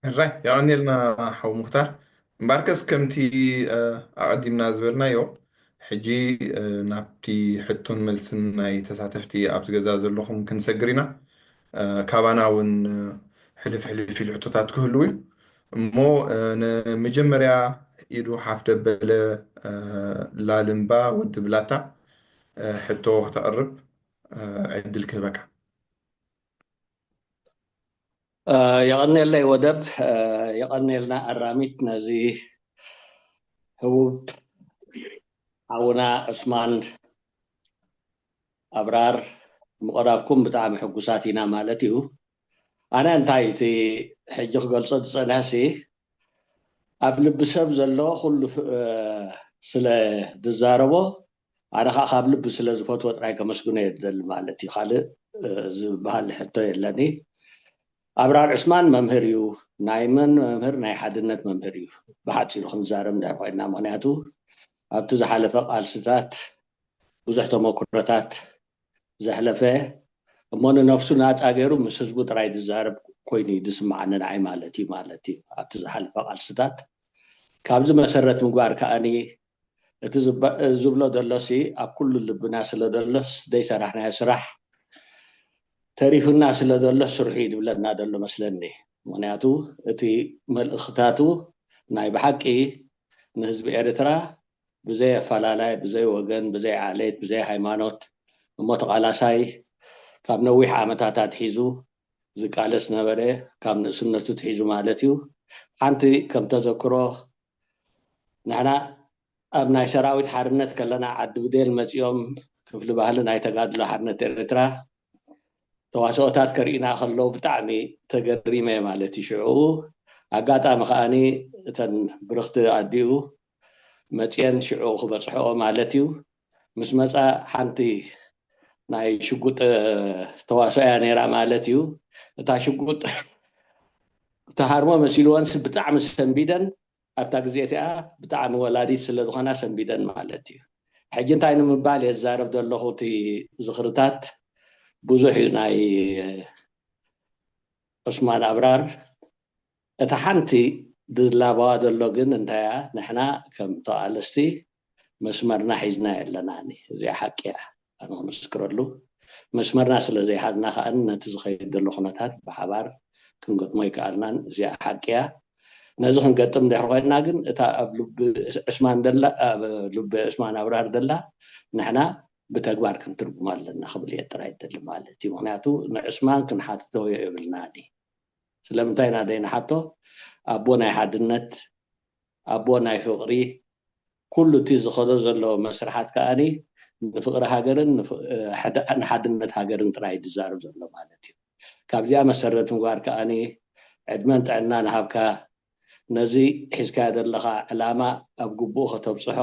ሕራይ የቐኒልና ሓው ሙክታር። እምበኣርከስ ከምቲ ኣቐዲምና ዝበልናዮ፣ ሕጂ ናብቲ ሕቶን መልስን ናይ ተሳተፍቲ ኣብዚ ገዛ ዘለኹም ክንሰግር ኢና። ካባና እውን ሕልፍ ሕልፍ ኢሉ ሕቶታት ክህልው እዩ። እሞ ንመጀመርያ ኢዱ ሓፍ ደበለ ላልምባ ወዲ ብላታ ሕቶ ክተቕርብ ዕድል ክህበካ። የቐኔለይ ወደብ፣ የቐኔልና ኣራሚት ነዚ ህቡብ ሓውና ዑስማን ኣብራር ምቕራብኩም ብጣዕሚ ሕጉሳት ኢና ማለት እዩ። ኣነ እንታይ እቲ ሕጂ ክገልጾ ዝጸንሐሲ ኣብ ልቢ ሰብ ዘሎ ኩሉ ስለ ዝዛረቦ ኣነ ከዓ ካብ ልቢ ስለ ዝፈትዎ ጥራይ ከመስግኖ እየ ዝደሊ ማለት እዩ። ካልእ ዝበሃል ሕቶ የለኒ። ኣብራር ዑስማን መምህር እዩ። ናይ መን መምህር? ናይ ሓድነት መምህር እዩ። ብሓፂሩ ክንዛረብ እንድሕር ኮይና፣ ምክንያቱ ኣብቲ ዝሓለፈ ቃልስታት ብዙሕ ተመክሮታት ዘሕለፈ እሞ ንነፍሱ ናፃ ገይሩ ምስ ህዝቡ ጥራይ ዝዛረብ ኮይኑ እዩ ዝስምዓኒ ንዓይ ማለት እዩ ማለት እዩ። ኣብቲ ዝሓለፈ ቃልስታት ካብዚ መሰረት ምግባር ከኣኒ እቲ ዝብሎ ዘሎሲ ኣብ ኩሉ ልብና ስለ ዘሎስ ዘይሰራሕናዮ ስራሕ ተሪፉና ስለ ዘሎስ ስርሑ እዩ ዝብለና ዘሎ መስለኒ። ምክንያቱ እቲ መልእኽታቱ ናይ ብሓቂ ንህዝቢ ኤርትራ ብዘይ ኣፈላላይ፣ ብዘይ ወገን፣ ብዘይ ዓሌት፣ ብዘይ ሃይማኖት እሞ ተቓላሳይ ካብ ነዊሕ ዓመታት ኣትሒዙ ዝቃለስ ነበረ፣ ካብ ንእስነቱ ትሒዙ ማለት እዩ። ሓንቲ ከም ተዘክሮ ንሕና ኣብ ናይ ሰራዊት ሓርነት ከለና ዓዲ ብዴል መጺኦም ክፍሊ ባህሊ ናይ ተጋድሎ ሓርነት ኤርትራ ተዋስኦታት ከርእዩና ከለዉ ብጣዕሚ ተገሪመ ማለት እዩ። ሽዑ ኣጋጣሚ ከኣኒ እተን ብርኽቲ ኣዲኡ መፅየን ሽዑ ክበፅሕኦ ማለት እዩ። ምስ መፃ ሓንቲ ናይ ሽጉጥ ተዋስኦ እያ ነይራ ማለት እዩ። እታ ሽጉጥ ተሃርሞ መሲልወንስ ብጣዕሚ ሰንቢደን ኣብታ ግዜ እቲኣ ብጣዕሚ ወላዲት ስለ ዝኾና ሰንቢደን ማለት እዩ። ሕጂ እንታይ ንምባል እየ ዝዛረብ ዘለኹ? እቲ ዝኽርታት ብዙሕ እዩ ናይ ዑስማን ኣብራር። እታ ሓንቲ ዝላበዋ ዘሎ ግን እንታይ እያ? ንሕና ከም ተቓለስቲ መስመርና ሒዝና የለናኒ። እዚኣ ሓቂ እያ፣ ኣነ ክምስክረሉ። መስመርና ስለ ዘይሓዝና ከኣ ነቲ ዝኸይድ ዘሎ ኩነታት ብሓባር ክንገጥሞ ኣይከኣልናን። እዚኣ ሓቂ እያ። ነዚ ክንገጥም እንድሕር ኮይንና ግን እታ ኣብ ልቢ ዕስማን ደላ ኣብ ልቢ ዕስማን ኣብራር ደላ ንሕና ብተግባር ክንትርጉም ኣለና ክብል እየ ጥራይ ደሊ ማለት እዩ። ምክንያቱ ንዕስማን ክንሓትቶ የብልና ዲ ስለምንታይ ኢና ደይንሓቶ? ኣቦ ናይ ሓድነት ኣቦ ናይ ፍቕሪ ኩሉ እቲ ዝኸዶ ዘሎ መስርሓት ከኣኒ ንፍቕሪ ሃገርን ንሓድነት ሃገርን ጥራይ ዝዛረብ ዘሎ ማለት እዩ። ካብዚኣ መሰረት ምግባር ከኣኒ ዕድመን ጥዕና ንሃብካ ነዚ ሒዝካዮ ዘለኻ ዕላማ ኣብ ግቡእ ከተብፅሖ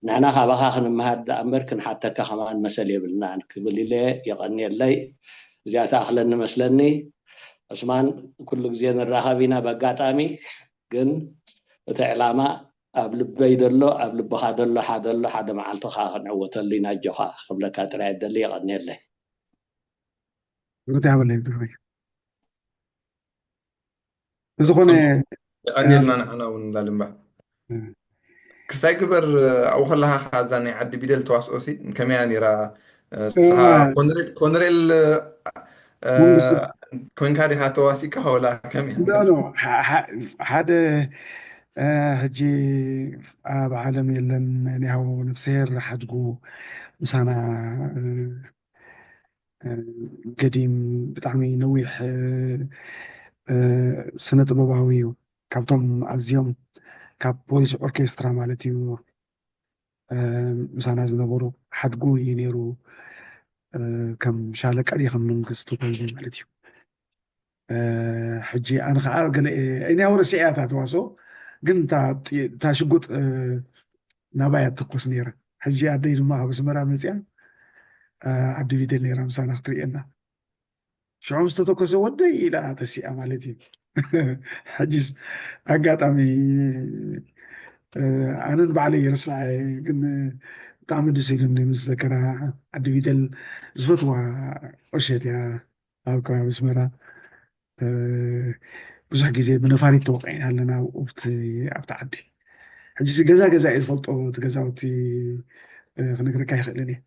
ንሕና ካባኻ ክንመሃር ደኣ እምበር ክንሓተካ ከማን መሰል የብልናን ክብል ኢለ የቐንየለይ። እዚኣ ትኣኽለኒ መስለኒ። ዑስማን ኩሉ ግዜ ንራኸብ ኢና ብኣጋጣሚ ግን እቲ ዕላማ ኣብ ልበይ ደሎ ኣብ ልብኻ ደሎ ሓደ ኣሎ ሓደ መዓልቲ ከዓ ክንዕወተሉ ኢና ኣጆኻ ክብለካ ጥራይ ደሊ የቐንየለይ። ርት ያበለይ ብትግርኛ ብዝኾነ የቐንየልና ንዓና እውን ላልምባ ክስታይ ግበር ኣብኡ ከለካ ከዛ ናይ ዓዲ ቢደል ተዋስኦ ሲ ከመያ ነራ ኮነሬል ኮንካ ዲካ ተዋሲካ ወላ ከመያ ሓደ ሕጂ ኣብ ዓለም የለን ኒሃው ነብስሄር ሓድጉ ምሳና ገዲም ብጣዕሚ ነዊሕ ስነ ጥበባዊ እዩ። ካብቶም ኣዝዮም ካብ ፖሊስ ኦርኬስትራ ማለት እዩ ምሳና ዝነበሩ ሓድጉ እዩ ነይሩ። ከም ሻለቃ ድዩ ከም መንግስቱ ኮይኑ ማለት እዩ። ሕጂ ኣነ ከዓ ገለ እኔ ወረስዒ እያ እታ ተዋስኦ ግን እታ ሽጉጥ ናባይ እያ ትተኮስ ነይራ። ሕጂ ኣደይ ድማ ካብ ኣስመራ መፅያ ዓዲ ቢደል ነይራ ምሳና ክትርእየና። ሽዑ ምስ ተተኮሰ ወደይ ኢላ ተሲኣ ማለት እዩ። ሕጂስ ኣጋጣሚ ኣነን ባዕለይ ይርስዓ ግን ብጣዕሚ ደስ ኢሉኒ ምስ ዘከራ ዓዲ ቢደል ዝፈትዋ ቁሸት እያ ኣብ ከባቢ ኣስመራ ብዙሕ ግዜ ብነፋሪት ተወቂዕና ኣለና ኣብቲ ኣብቲ ዓዲ ሕጂ ገዛ ገዛ እየ ዝፈልጦ እቲ ገዛውቲ ክነግረካ ይኽእልን እየ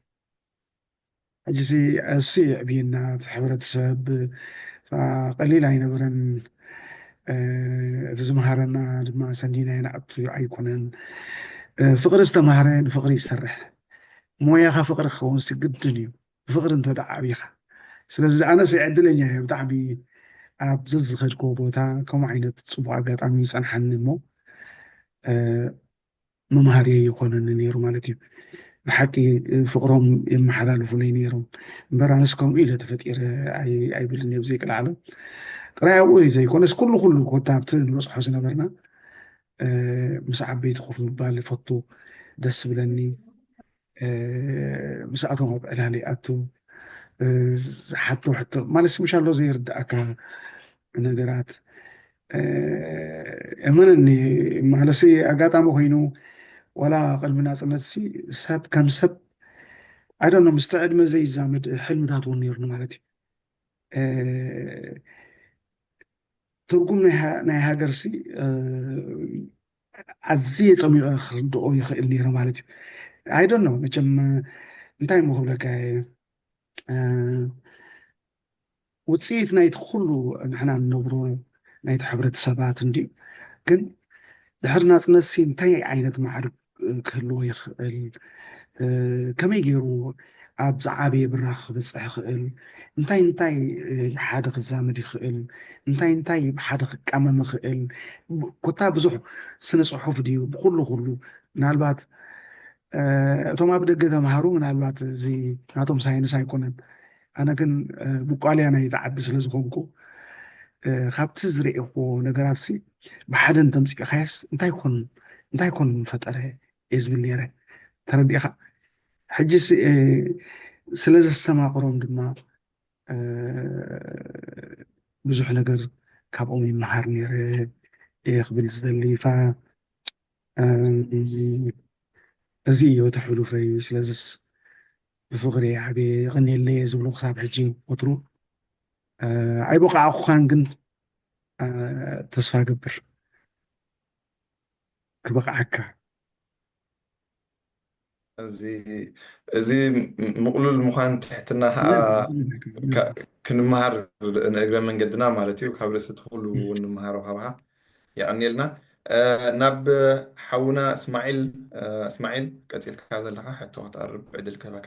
ሕጂ እሱ የዕብየና እቲ ሕብረተሰብ ቀሊል ኣይነበረን እቲ ዝመሃረና ድማ ሰኒና ይንኣቱ ኣይኮነን ፍቅሪ ዝተማህረ ንፍቅሪ ይሰርሕ ሞያኻ ፍቅሪ ክኸውን ግድን እዩ ብፍቅሪ እንተ ደኣ ዓብኻ ስለዚ ኣነስ ዕድለኛ እየ ብጣዕሚ ኣብ ዘዝኸድክዎ ቦታ ከምኡ ዓይነት ፅቡቅ ኣጋጣሚ ይፀንሓኒ እሞ መምሃሪ ይኾነኒ ነይሩ ማለት እዩ ብሓቂ ፍቅሮም የመሓላልፉለይ ነይሮም እምበር ኣነስ ከምኡ ኢለ ተፈጢረ ኣይብልን እየ ብዘይቅልዓሎም ጥራይ ኣብኡ እዩ ዘይኮነስ ኩሉ ኩሉ ኮታ ኣብቲ ንበፅሖ ዝነበርና ምስ ዓበይቲ ኮፍ ምባል ይፈቱ ደስ ዝብለኒ ምስኣቶም ኣብ ዕላል ይኣቱ ዝሓቶ ሕቶ ማለት ምሻሎ ዘይርድኣካ ነገራት እመነኒ ማለሲ ኣጋጣሚ ኮይኑ ዋላ ቅድሚ ናፅነት ሲ ሰብ ከም ሰብ ኣይደኖ ምስቲ ዕድመ ዘይዛመድ ሕልምታት እውን ነይሩኒ ማለት እዩ ትርጉም ናይ ሃገር ሲ ኣዝየ ፀሚቐ ክርድኦ ይኽእል ነይረ ማለት እዩ ኣይደኖ መቸም እንታይ ሞ ክብለካ ውፅኢት ናይቲ ኩሉ ንሕና ንነብሮ ናይቲ ሕብረተሰባት እንድዩ ግን ድሕሪ ናፅነት ሲ እንታይ ዓይነት ማዕርግ ክህልዎ ይኽእል ከመይ ገይሩ ኣብ ዝዓበየ ብራኽ ክበፅሕ ይኽእል እንታይ እንታይ ሓደ ክዛመድ ይኽእል እንታይ እንታይ ብሓደ ክቃመም ይኽእል ኮታ ብዙሕ ስነ ፅሑፍ ድዩ ብኩሉ ኩሉ ምናልባት እቶም ኣብ ደገ ተምሃሩ ምናልባት እዚ ናቶም ሳይንስ ኣይኮነን ኣነ ግን ብቋልያ ናይ ተዓዲ ስለ ዝኾንኩ ካብቲ ዝርእኽዎ ነገራት ሲ ብሓደ እንተምፅእኻየስ እንታይ ኮን እንታይ ኮን ፈጠረ እየ ዝብል ነይረ ተረዲእኻ ሕጂ ስለ ዘስተማቕሮም ድማ ብዙሕ ነገር ካብኦም ይመሃር ነይረ እየ ክብል ዝደሊ ፋ እዚ እዮ እቲ ሕሉፈይ ስለዚስ ብፍቕሪ ዓብየ የቐንየለየ ዝብሎ ክሳብ ሕጂ ወትሩ ኣይበቃዕኩኻን ግን ተስፋ ገብር ክበቕዓካ እዚ እዚ ምቕሉል ምዃን ትሕትና ከዓ ክንመሃር ንእግረ መንገድና ማለት እዩ። ካብ ርእሲ እቲ ኩሉ እውን ንምሃሮ ካብኻ የቐንየልና። ናብ ሓውና እስማዒል እስማዒል ቀፂልካ ዘለካ ሕቶ ክትቐርብ ዕድል ክህበካ።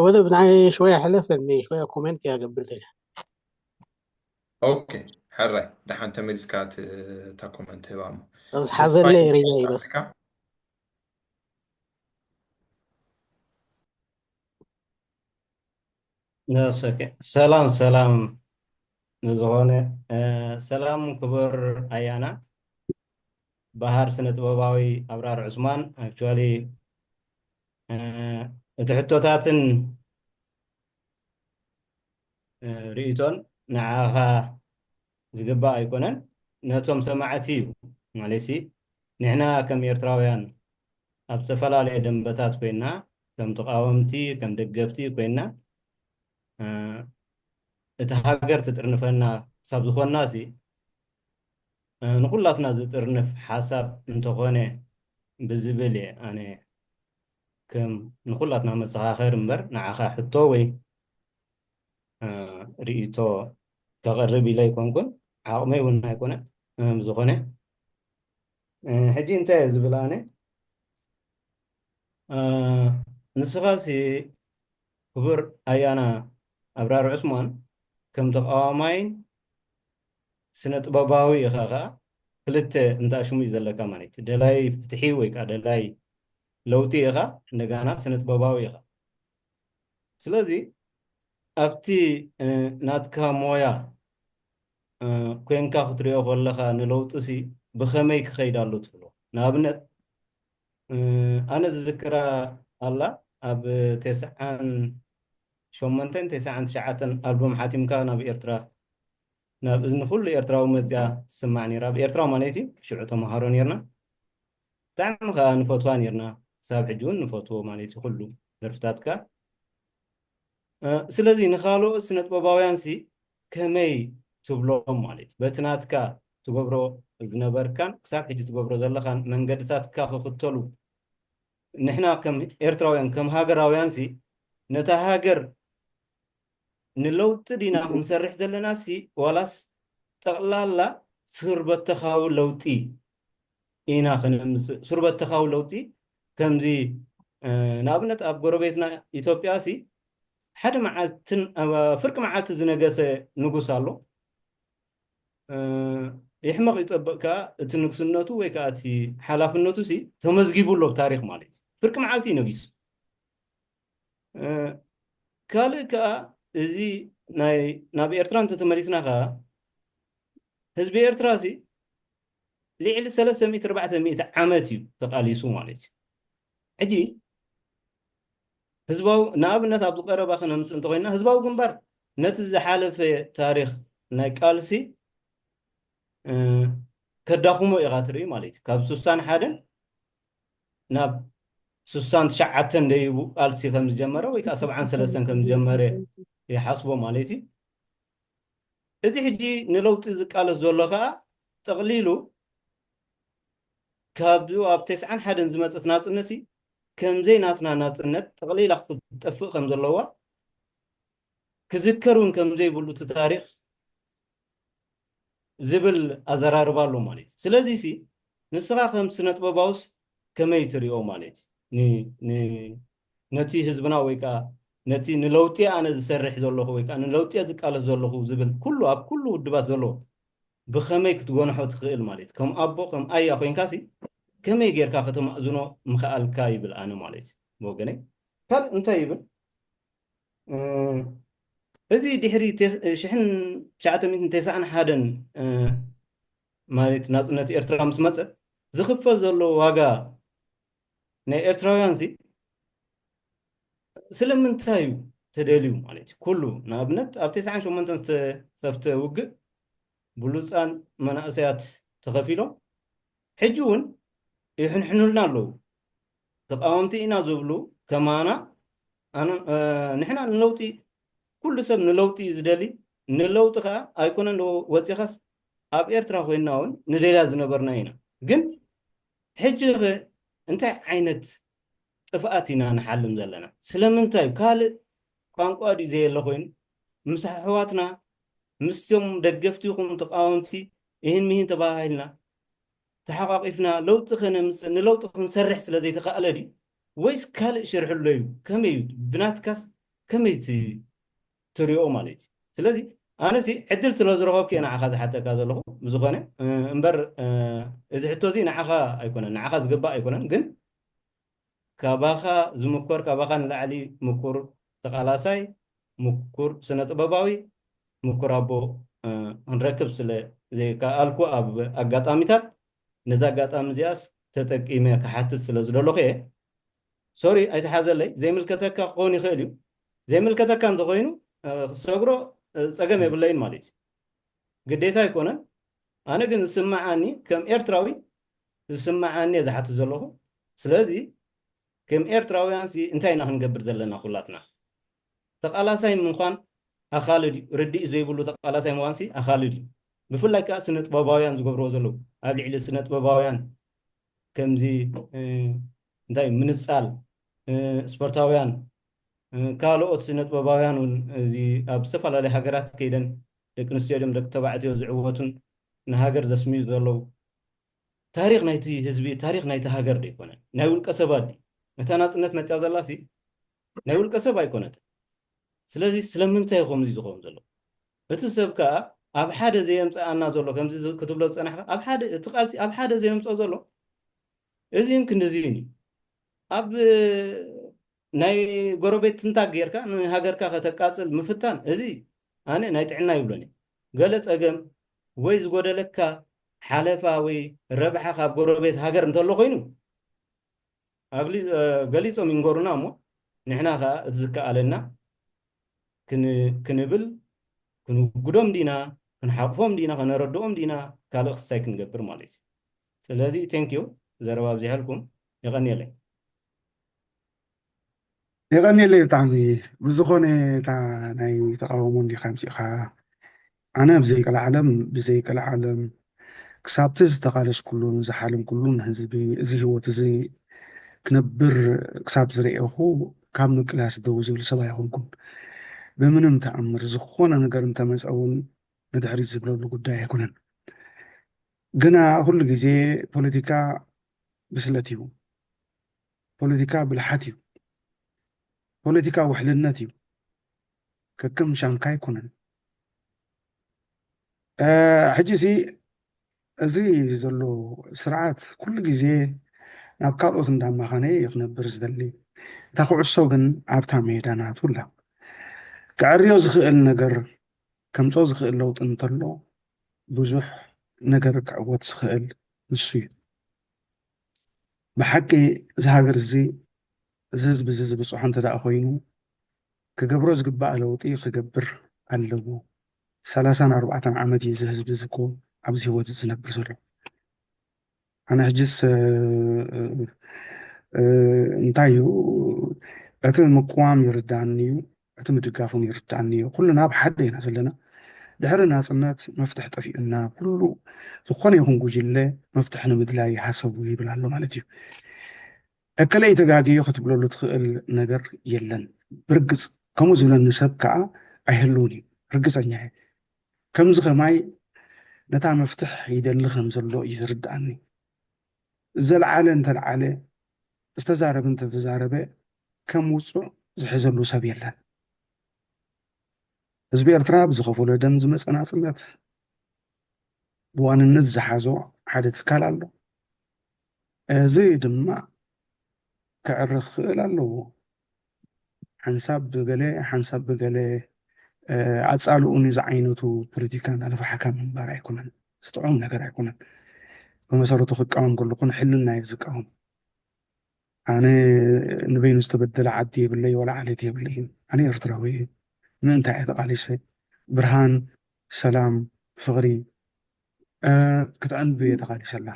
ወደ ብናይ ሽወያ ሕለፈኒ ሽወያ ኮሜንት ያገብር ኦኬ፣ ሕራይ ደሓን ተመሊስካ እታ ኮመንት ህባ እሞ ሓዘለ ሪና ይበስ ሰላም ሰላም። ንዝኾነ ሰላም ክቡር ኣያና ባህር ስነ ጥበባዊ ኣብራር ዑስማን። ኣክቹዋሊ እቲ ሕቶታትን ርእይቶን ንዓኻ ዝግባእ ኣይኮነን፣ ነቶም ሰማዕቲ እዩ። ማለት ንሕና ከም ኤርትራውያን ኣብ ዝተፈላለየ ደንበታት ኮይና ከም ተቃወምቲ ከም ደገፍቲ ኮይና እቲ ሃገር ትጥርንፈና ክሳብ ዝኾንና ሲ ንኩላትና ዝጥርንፍ ሓሳብ እንተኾነ ብዝብል እየ ኣነ ከም ንኩላትና መዘኻኸር እምበር ንዓኻ ሕቶ ወይ ርእይቶ ከቕርብ ኢለ ኣይኮንኩን፣ ዓቕመይ እውን ኣይኮነን። ዝኾነ ሕጂ እንታይ እየ ዝብል ኣነ ንስኻሲ ክቡር ኣያና ኣብራር ዑስማን ከም ተቃዋማይን ስነ ጥበባዊ ኢኻ ከዓ ክልተ እንታ ሽሙ እዩ ዘለካ ማለት እዩ። ደላይ ፍትሒ ወይ ከዓ ደላይ ለውጢ ኢኻ፣ እንደጋና ስነ ጥበባዊ ኢኻ። ስለዚ ኣብቲ ናትካ ሞያ ኮይንካ ክትሪኦ ከለኻ ንለውጢ ሲ ብኸመይ ክኸይድ ኣሎ ትብሎ? ንኣብነት ኣነ ዝዝክራ ኣላ ኣብ ተስዓን ሸሞንተን ተስዓን ትሽዓተን ኣልቡም ሓቲምካ ናብ ኤርትራ ናብ እዝኒ ኩሉ ኤርትራዊ መፅያ ትስማዕ ነይራ። ኣብ ኤርትራ ማለት እዩ። ሽዑ ተምሃሮ ነይርና። ብጣዕሚ ከዓ ንፈትዋ ነይርና። ክሳብ ሕጂ እውን ንፈትዎ ማለት እዩ ኩሉ ደርፍታትካ። ስለዚ ንካልኦት ስነጥበባውያን ሲ ከመይ ትብሎም ማለት በቲ ናትካ ትገብሮ ዝነበርካን ክሳብ ሕጂ ትገብሮ ዘለኻን መንገድታትካ ክኽተሉ ንሕና ከም ኤርትራውያን ከም ሃገራውያን ሲ ነታ ሃገር ንለውጢ ዲና ክንሰርሕ ዘለና ሲ ዋላስ ጠቕላላ ሱር በተኻዊ ለውጢ ኢና ከነምፅእ። ሱር በተኻዊ ለውጢ ከምዚ ንኣብነት ኣብ ጎረቤትና ኢትዮጵያ ሲ ሓደ መዓልትን ፍርቂ መዓልቲ ዝነገሰ ንጉስ ኣሎ። ይሕመቕ ይፀብቕ ከዓ እቲ ንግስነቱ ወይ ከዓ እቲ ሓላፍነቱ ሲ ተመዝጊቡ ኣሎ ብታሪክ ማለት እዩ። ፍርቂ መዓልቲ እዩ ነጊሱ። ካልእ ከዓ እዚ ናይ ናብ ኤርትራ እንተተመሊስና ከዓ ህዝቢ ኤርትራ ሲ ልዕሊ ሰለስተ ሚእቲ ኣርባዕተ ሚእቲ ዓመት እዩ ተቃሊሱ ማለት እዩ። ሕጂ ህዝባዊ ንኣብነት ኣብዚ ቀረባ ክነምፅእ እንተኮይና ህዝባዊ ግንባር ነቲ ዝሓለፈ ታሪክ ናይ ቃልሲ ከዳኽሞ ኢኻ ትርኢ ማለት እዩ። ካብ ስሳን ሓደን ናብ ስሳን ትሽዓተን ደይቡ ቃልሲ ከም ዝጀመረ ወይ ከዓ ሰብዓን ሰለስተን ከም ዝጀመረ ይሓስቦ ማለት እዩ። እዚ ሕጂ ንለውጢ ዝቃለስ ዘሎ ከዓ ጠቕሊሉ ካብኡ ኣብ ተስዓን ሓደን ዝመፀት ናፅነት ሲ ከምዘይ ናትና ናፅነት ጠቕሊላ ክትጠፍእ ከም ዘለዋ ክዝከር እውን ከም ዘይብሉ እቲ ታሪክ ዝብል ኣዘራርባ ኣሎ ማለት እዩ። ስለዚ ሲ ንስኻ ከም ስነ ጥበባውስ ከመይ ትሪኦ ማለት እዩ? ነቲ ህዝብና ወይ ከዓ ነቲ ንለውጢ ኣነ ዝሰርሕ ዘለኹ ወይ ከዓ ንለውጢ ዝቃለስ ዘለኹ ዝብል ኩሉ ኣብ ኩሉ ውድባት ዘለዎ ብኸመይ ክትጎንሖ ትኽእል ማለት ከም ኣቦ ከም ኣያ ኮይንካ ሲ ከመይ ጌርካ ከተማእዝኖ ምኽኣልካ ይብል ኣነ ማለት እዩ ብወገነይ። ካልእ እንታይ ይብል? እዚ ድሕሪ ሽሕን ትሽዓተ ሚእትን ተስዓን ሓደን ማለት ናፅነት ኤርትራ ምስ መፀ ዝኽፈል ዘሎ ዋጋ ናይ ኤርትራውያን ሲ ስለምንታይ እዩ ተደልዩ ማለት እዩ? ኩሉ ንኣብነት ኣብ ተስዓን ሸሞንተን ዝተኸፍተ ውግእ ብሉፃን መናእሰያት ተኸፊሎም ሕጂ እውን ይሕንሕኑልና ኣለዉ። ተቃወምቲ ኢና ዝብሉ ከማና ንሕና ንለውጢ ኩሉ ሰብ ንለውጢ እዩ ዝደሊ። ንለውጢ ከዓ ኣይኮነን ወፂኻስ ኣብ ኤርትራ ኮይንና እውን ንደልያ ዝነበርና ኢና። ግን ሕጂ ኸ እንታይ ዓይነት ጥፍኣት ኢና ንሓልም ዘለና? ስለምንታይ ካልእ ቋንቋ ድዩ ዘየለ ኮይኑ? ምስ ኣሕዋትና፣ ምስቶም ደገፍቲ ይኹኑ ተቃወምቲ፣ ይህን ምሂን ተባሂልና፣ ተሓቋቂፍና ለውጢ ከነምጽእ፣ ንለውጢ ክንሰርሕ ስለ ዘይተኻእለ ድዩ? ወይስ ካልእ ሽርሒ ኣሎ እዩ? ከመይ እዩ? ብናትካስ ከመይ ት-፣ ትሪኦ ማለት እዩ? ስለዚ ኣነሲ ዕድል ስለ ዝረኸብኩ እየ ንዓኻ ዝሓተካ ዘለኹ። ብዝኾነ፣ እ፣ እምበር፣ እ፣ እዚ ሕቶ እዚ ንዓኻ ኣይኮነን፣ ንዓኻ ዝግባእ ኣይኮነን፣ ግን ካባኻ ዝምኮር፣ ካባኻ ንላዕሊ ምኩር ተቓላሳይ፣ ምኩር ስነ ጥበባዊ፣ ምኩር ኣቦ፣ እ፣ ክንረክብ ስለ ዘይከኣልኩ ኣብ ኣጋጣሚታት፣ ነዛ ኣጋጣሚ እዚኣስ ተጠቂመ ክሓትት ስለ ዝደለኹ እየ። ሶሪ፣ ኣይተሓዘለይ። ዘይምልከተካ ክኸውን ይኽእል እዩ። ዘይምልከተካ እንተኾይኑ፣ እ፣ ክሰግሮ፣ እ፣ ጸገም የብለይን ማለት እዩ። ግዴታ ኣይኮነን። ኣነ ግን ዝስምዓኒ፣ ከም ኤርትራዊ ዝስምዓኒ እየ ዝሓትት ዘለኹ። ስለዚ ከም ኤርትራውያን ሲ እንታይ ኢና ክንገብር ዘለና? ኩላትና ተቓላሳይ ምዃን ኣኻልድ እዩ። ርድኢት ዘይብሉ ተቓላሳይ ምዃን ሲ ኣኻልድ እዩ። ብፍላይ ከኣ ስነ ጥበባውያን ዝገብርዎ ዘለዉ፣ ኣብ ልዕሊ ስነ ጥበባውያን ከምዚ፣ እ፣ እንታይ ምንጻል፣ እ፣ ስፖርታውያን፣ እ፣ ካልኦት ስነ ጥበባውያን እውን፣ እዚ ኣብ ዝተፈላለዩ ሃገራት ከይደን ደቂ ኣንስትዮ ድዮም ደቂ ተባዕትዮ ዝዕወቱን ንሃገር ዘስምዩ ዘለዉ፣ ታሪኽ ናይቲ ህዝቢ፣ ታሪኽ ናይቲ ሃገር ዶ ኣይኮነን? ናይ ውልቀ ሰባት ድዩ? እታ ናጽነት መጽያ ዘላ ሲ ናይ ውልቀ ሰብ ኣይኮነትን። ስለዚ ስለምንታይ እዩ ከምዚ ዝኸውን ዘሎ? እቲ ሰብ ከኣ ኣብ ሓደ ዘየምጽኣና ዘሎ፣ ከምዚ ዝ-፣ ክትብሎ ዝጸናሕካ፣ ኣብ ሓደ፣ እቲ ቃልሲ ኣብ ሓደ ዘየምጽኦ ዘሎ፣ እዚን ክንድዚን እዩ። ኣብ ናይ ጎረቤት ትንታግ ጌርካ ንሃገርካ ከተቃጽል ምፍታን፣ እዚ ኣነ ናይ ጥዕና ይብሎን እየ። ገለ ጸገም ወይ ዝጎደለካ ሓለፋ ወይ ረብሓ ካብ ጎረቤት ሃገር እንተሎ ኮይኑ፣ ኣግሊ-፣ እ፣ ገሊጾም ይንገሩና እሞ፣ ንሕና ከኣ እቲ ዝከኣለና ክን-፣ ክንብል፣ ክንውግዶም ዲና፣ ክንሓቁፎም ዲና፣ ከነረድኦም ዲና፣ ካልእ ክስታይ ክንገብር ማለት እዩ። ስለዚ፣ ቴንክ ዩ፣ ዘረባ ኣብዚሐልኩም፣ የቐንየለይ። የቐንየለይ ብጣዕሚ። ብዝኾነ፣ እታ ናይ ተቃውሞ እንዲኻ ኣምጺእኻ፣ ኣነ ብዘይቀልዓለም፣ ብዘይቀልዓለም፣ ክሳብቲ ዝተቓለስኩሉን ዝሓለምኩሉን ህዝቢ፣ እዚ ህይወት እዚ ክነብር ክሳብ ዝረኤኹ፣ ካብ ምቅላስ ደው ዝብል ሰብ ኣይኮንኩን። ብምንም ተኣምር፣ ዝኾነ ነገር እንተመጸ እውን ንድሕሪት ዝብለሉ ጉዳይ ኣይኮነን። ግና ኩሉ ግዜ ፖለቲካ ብስለት እዩ። ፖለቲካ ብልሓት እዩ። ፖለቲካ ውሕልነት እዩ። ከከም ሻንካ ኣይኮነን። እ፣ ሕጂ እዚ፣ እዚ ዘሎ ስርዓት ኩሉ ግዜ ናብ ካልኦት እንዳማኸነ እዩ ክነብር ዝደሊ። እታ ኩዕሶ ግን ኣብታ ሜዳ ናቱ ኣላ። ክዕርዮ ዝኽእል ነገር፣ ከምጽኦ ዝኽእል ለውጢ እንተሎ፣ ብዙሕ ነገር ክዕወት ዝኽእል ንሱ እዩ። ብሓቂ እዚ ሃገር እዚ፣ እዚ ህዝቢ እዚ ዝብጽሖ እንተ ደኣ ኮይኑ፣ ክገብሮ ዝግባእ ለውጢ ክገብር ኣለዎ። ሰላሳን ኣርባዕተን ዓመት እዩ እዚ ህዝቢ እዚ እኮ ኣብዚ ህይወት እዚ ዝነብር ዘሎ። ኣነ ሕጅስ፣ እ፣ እ፣ እ፣ እንታይ እዩ፣ እቲ ምቅዋም ይርዳእኒ እዩ፣ እቲ ምድጋፍ እውን ይርዳእኒ እዩ። ኩልና ኣብ ሓደ ኢና ዘለና። ድሕሪ ናጽነት መፍትሕ ጠፊኡና፣ ኩሉ ዝኾነ ይኹን ጉጅለ መፍትሕ ንምድላይ ሃሰቡ ይብል ኣሎ ማለት እዩ። እከለይ ተጋግዮ ክትብለሉ ትኽእል ነገር የለን። ብርግጽ ከምኡ ዝብለኒ ሰብ ከኣ ኣይህልውን እዩ፣ ርግጸኛ እየ። ከምዚ ከማይ ነታ መፍትሕ ይደሊ ከም ዘሎ እዩ ዝርድኣኒ። ዘለዓለ እንተለዓለ፣ ዝተዛረበ እንተተዛረበ፣ ከም ውጹዕ ዝሕዘሉ ሰብ የለን። ህዝቢ ኤርትራ ብዝኸፈሎ ደም ዝመጸ ናጽነት ብዋንነት ዝሓዞ ሓደ ትካል ኣሎ። እዚ ድማ ክዕረ ክኽእል ኣለዎ። ሓንሳብ ብገለ፣ ሓንሳብ ብገለ፣ እ፣ ኣጻልኡኒ ዝዓይነቱ ፖለቲካ እናነፋሕካ ምንባር ኣይኮነን። ዝጥዑም ነገር ኣይኮነን። ብመሰረቱ ክቃወም ከለኹ ንሕልና እየ ዝቃወም። ኣነ ንበይኑ ዝተበደለ ዓዲ የብለይ፣ ዋላ ዓሌት የብለይን። ኣነ ኤርትራዊ እየ። ምእንታይ እየ ተቓሊሰ? ብርሃን፣ ሰላም፣ ፍቕሪ፣ እ፣ ክትዕንብ እየ ተቓሊሰላ።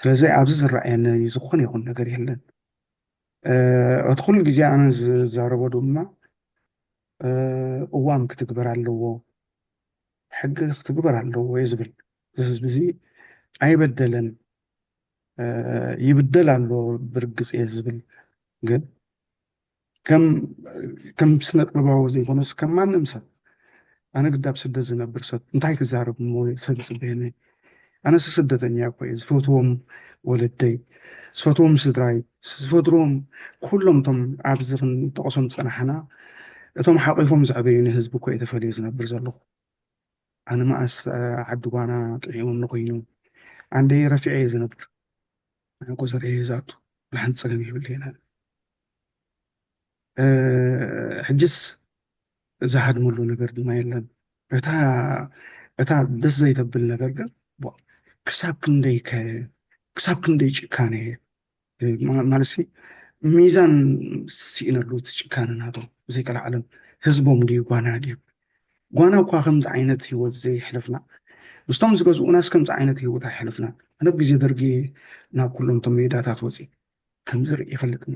ስለዚ ኣብዚ ዝረኣየኒ ዝኾነ ይኹን ነገር የለን። እ፣ እቲ ኩሉ ግዜ ኣነ ዝዛረቦ ድማ፣ እ፣ ቅዋም ክትግበር ኣለዎ፣ ሕጊ ክትግበር ኣለዎ እየ ዝብል። እዚ ህዝቢ እዚ ኣይበደለን። ይብደል ኣሎ ብርግጽ እየ ዝብል። ግን ከም ከም ስነ ጥበባዊ ዘይኮነስ ከም ማንም ሰብ ኣነ ግዳ ኣብ ስደት ዝነብር ሰብ እንታይ ክዛረብ እሞ ሰብ ይጽበየኒ? ኣነስ ስደተኛ እኮ እየ። ዝፈትዎም ወለደይ፣ ዝፈትዎም ስድራይ፣ ዝፈትዎም ኩሎም እቶም ኣብዚ ክንጠቕሶም ዝጸናሕና እቶም ሓቂፎም ዘዕበዩኒ ህዝቢ እኮ እየ ተፈልየ ዝነብር ዘለኹ። ኣነ መኣስ ዓዲ ጓና ጥዒሙኒ ኮይኑ ኣንደይ ረፊዐ እየ ዝነብር። ኣነ ጎዘር እየ ዝኣቱ፣ ብሓንቲ ጸገም የብለይን። ሕጅስ ዝሃድመሉ ነገር ድማ የለን። እታ እታ ደስ ዘይተብል ነገር ግን ክሳብ ክንደይ ክሳብ ክንደይ ጭካነ ማለት ሚዛን ስኢነሉ እቲ ጭካነ ናቶም። ብዘይቀልዓለም ህዝቦም ድዩ ጓና ድዩ? ጓና እኳ ከምዚ ዓይነት ህይወት ዘየሕለፍና ምስቶም ዝገዝኡናስ ከምዚ ዓይነት ህይወት ኣይሕለፍና። ኣነ ግዜ ደርጊ ናብ ኩሎም እቶም ሜዳታት ወፂ ከምዚ ርኢ ይፈልጥኒ።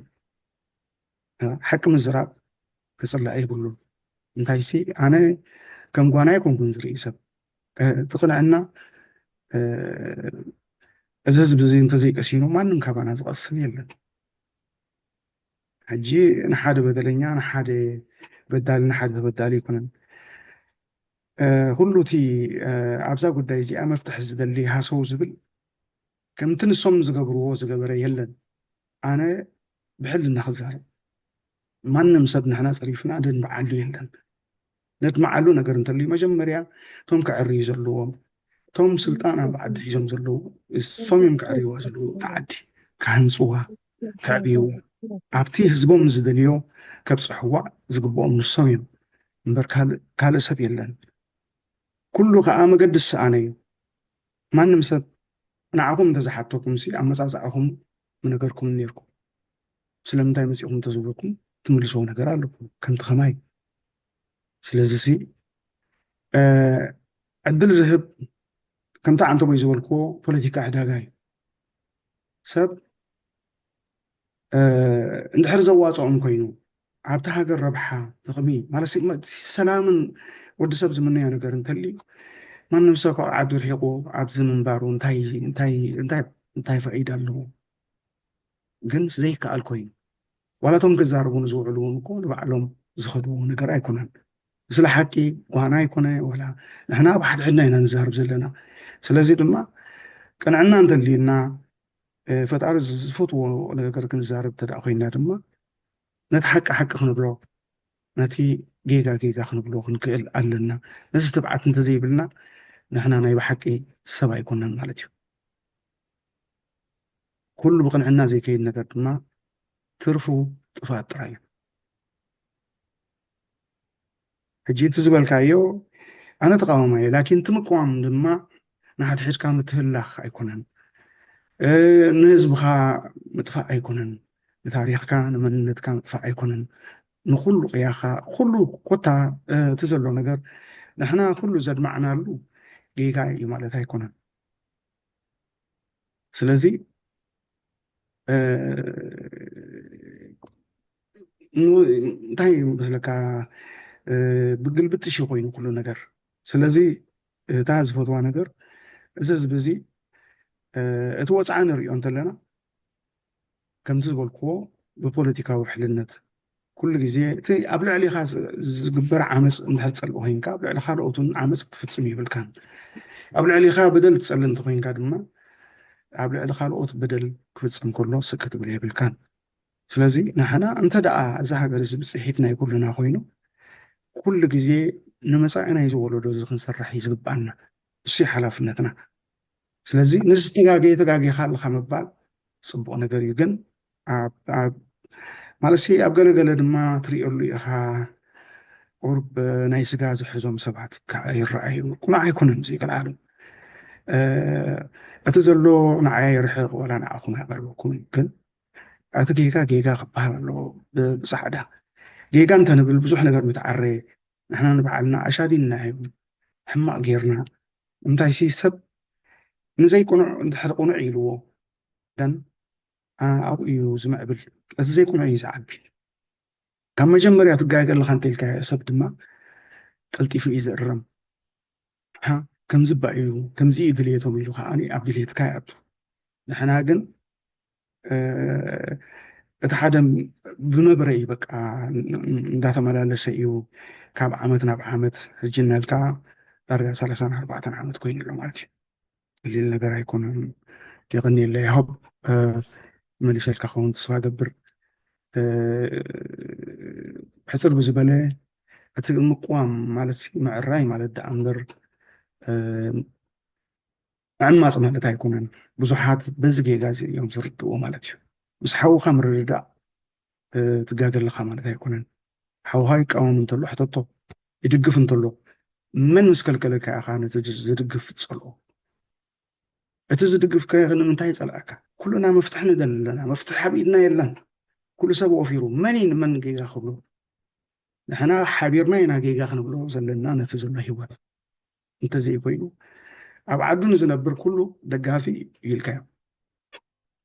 ሓቂ ምዝራብ ክፅላእ የብሉን። እንታይሲ ኣነ ከም ጓና ኣይኮንኩን ዝርኢ ሰብ። እቲ ቅንዕና እዚ ህዝቢ እዚ እንተዘይቀሲኑ ማንም ካባና ዝቐስን የለን። ሕጂ ንሓደ በደለኛ ንሓደ በዳሊ ንሓደ ተበዳሊ ኣይኮነን። ኩሉ እቲ ኣብዛ ጉዳይ እዚኣ መፍትሒ ዝደሊ ሃሰው ዝብል ከምቲ ንሶም ዝገብርዎ ዝገበረ የለን። ኣነ ብሕልና ክዛረብ ማንም ሰብ ንሕና ጸሪፍና ነድምዓሉ የለን። ነድምዓሉ ነገር እንተልዩ መጀመርያ እቶም ክዕርዩ ዘለዎም እቶም ስልጣን ኣብ ዓዲ ሒዞም ዘለዉ እሶም እዮም ክዕርይዋ ዘለዉ። እቲ ዓዲ ክሃንፅዋ ክዕብይዋ ኣብቲ ህዝቦም ዝደልዮ ከብፅሕዋ ዝግብኦም ንሶም እዮም እምበር ካልእ ሰብ የለን። ኩሉ ከዓ መገዲ ዝሰኣነ እዩ። ማንም ሰብ ንዓኹም እንተዝሓተኩም ሲ ኣመፃፅኣኹም ምነገርኩም ነርኩም። ስለምንታይ መፂኹም እንተዝብለኩም ትምልስዎ ነገር ኣለኩም ከምቲ ከማይ። ስለዚ ሲ ዕድል ዝህብ ከምቲ ዓንተቦይ ዝበልክዎ ፖለቲካ ዕዳጋ እዩ። ሰብ እንድሕር ዘዋፅኦም ኮይኑ ኣብቲ ሃገር ረብሓ ጥቕሚ ማለት ሰላምን ወዲ ሰብ ዝምነዮ ነገር እንተልዩ ማንም ሰብ ካብ ዓዱ ርሒቑ ኣብዚ ምንባሩ እንታይ ፋይዳ ኣለዎ? ግን ዘይከኣል ኮይኑ ዋላ እቶም ክዛረቡ ንዝውዕሉ እውን እኮ ንባዕሎም ዝኸድዎ ነገር ኣይኮነን። ስለ ሓቂ ጓና ኣይኮነ ወላ ንሕና ኣብ ሓድሕድና ኢና ንዛረብ ዘለና። ስለዚ ድማ ቅንዕና እንተልዩና ፈጣሪ ዝፈትዎ ነገር ክንዛረብ እንተ ኮይና ድማ ነቲ ሓቂ ሓቂ ክንብሎ ነቲ ጌጋ ጌጋ ክንብሎ ክንክእል ኣለና። ነዚ ትብዓት እንተዘይብልና ንሕና ናይ ብሓቂ ሰብ ኣይኮነን ማለት እዩ። ኩሉ ብቕንዕና ዘይከይድ ነገር ድማ ትርፉ ጥፍኣት ጥራይ እዩ። ሕጂ እቲ ዝበልካዮ ኣነ ተቃዋማይ እየ፣ ላኪን እቲ ምቅዋም ድማ ንሓድሕድካ ምትህላኽ ኣይኮነን፣ ንህዝብኻ ምጥፋእ ኣይኮነን፣ ንታሪኽካ ንመንነትካ ምጥፋእ ኣይኮነን። ንኩሉ ቅያኻ ኩሉ ኮታ እቲ ዘሎ ነገር ንሕና ኩሉ ዘድማዕናሉ ጌጋ እዩ ማለት ኣይኮነን። ስለዚ እንታይ መስለካ ብግልብጥሽ ኮይኑ ኩሉ ነገር። ስለዚ እታ ዝፈትዋ ነገር እዚ ህዝቢ እዚ እቲ ወፅዓ ንሪኦ እንተለና ከምቲ ዝበልክዎ ብፖለቲካዊ ውሕልነት ኩሉ ግዜ እቲ ኣብ ልዕሊኻ ዝግበር ዓመፅ እንድሕር ትፀልእ ኮይንካ ኣብ ልዕሊ ካልኦት እውን ዓመፅ ክትፍፅም የብልካን። ኣብ ልዕሊኻ በደል ትፀሊ እንተኮይንካ ድማ ኣብ ልዕሊ ካልኦት በደል ክፍፅም ከሎ ስቅ ክትብል የብልካን። ስለዚ ንሕና እንተ ደኣ እዛ ሃገር እዚ ብፅሒት ናይ ኩልና ኮይኑ ኩሉ ግዜ ንመፃኢ ናይ ዝወለዶ እዚ ክንሰርሕ እዩ ዝግብኣና። እሱ ሓላፍነትና። ስለዚ ንዝተጋገየ ተጋጊኻ ኣለኻ ምባል ፅቡቕ ነገር እዩ። ግን ማለት ኣብ ገለገለ ድማ ትሪኦሉ ኢኻ ቁርብ ናይ ስጋ ዝሕዞም ሰባት ከዓ ይረኣዩ። ቁኑዕ ኣይኮነን እዚ ይከልኣሉ እቲ ዘሎ ንዓይ ርሕቕ ወላ ንዓኹም ኣይቐርበኩም ግን እቲ ጌጋ ጌጋ ክበሃል ኣለዎ ብፃዕዳ ጌጋ እንተንብል ብዙሕ ነገር ምትዓረ ንሕና ንባዕልና ኣሻዲንና እዩ ሕማቕ ጌርና እንታይ ሲ ሰብ ንዘይቁኑዕ እንድሕር ቁኑዕ ኢልዎ ደን ኣብኡ እዩ ዝምዕብል እቲ ዘይቁኑዕ እዩ ዝዓቢ ካብ መጀመርያ ትጋገ ኣለካ እንተኢልካ ሰብ ድማ ቀልጢፉ እዩ ዝእረም ከምዚ ባ እዩ ከምዚ እዩ ድልየቶም ኢሉ ከዓ ኣብ ድልየትካ ይኣቱ ንሕና ግን እቲ ሓደ ብነበረ እዩ በቃ እንዳተመላለሰ እዩ። ካብ ዓመት ናብ ዓመት ሕጂ እናልካ ዳርጋ ሰላሳን ኣርባዕተን ዓመት ኮይኑ ኣሎ ማለት እዩ። ቀሊል ነገር ኣይኮነን። የቐንየለይ። I hope መሊሰልካ ክኸውን ተስፋ ገብር። ሕፅር ብዝበለ እቲ ምቅዋም ማለት ምዕራይ ማለት ደኣ እምበር ምዕማፅ ማለት ኣይኮነን። ብዙሓት በዚ ጌጋ እዚ እዮም ዝርድእዎ ማለት እዩ። ምስ ሓውኻ ምርድዳእ ትጋገ ኣለኻ ማለት ኣይኮነን። ሓውኻ ይቃወም እንተሎ ሕተቶ፣ ይድግፍ እንተሎ መን ምስ ከልከለካ ኢኻ ነቲ ዝድግፍ ትጸልኦ? እቲ ዝድግፍ ከ ንምንታይ ይጸልኣካ? ኩልና መፍትሒ ንደሊ ኣለና። መፍትሒ ኣብ ኢድና የለን። ኩሉ ሰብ ወፊሩ መን እዩ ንመን ጌጋ ክብሎ? ንሕና ሓቢርና ኢና ጌጋ ክንብሎ ዘለና ነቲ ዘሎ ህይወት። እንተዘይኮይኑ ኣብ ዓዱ ንዝነብር ኩሉ ደጋፊ እዩ ኢልካዮ።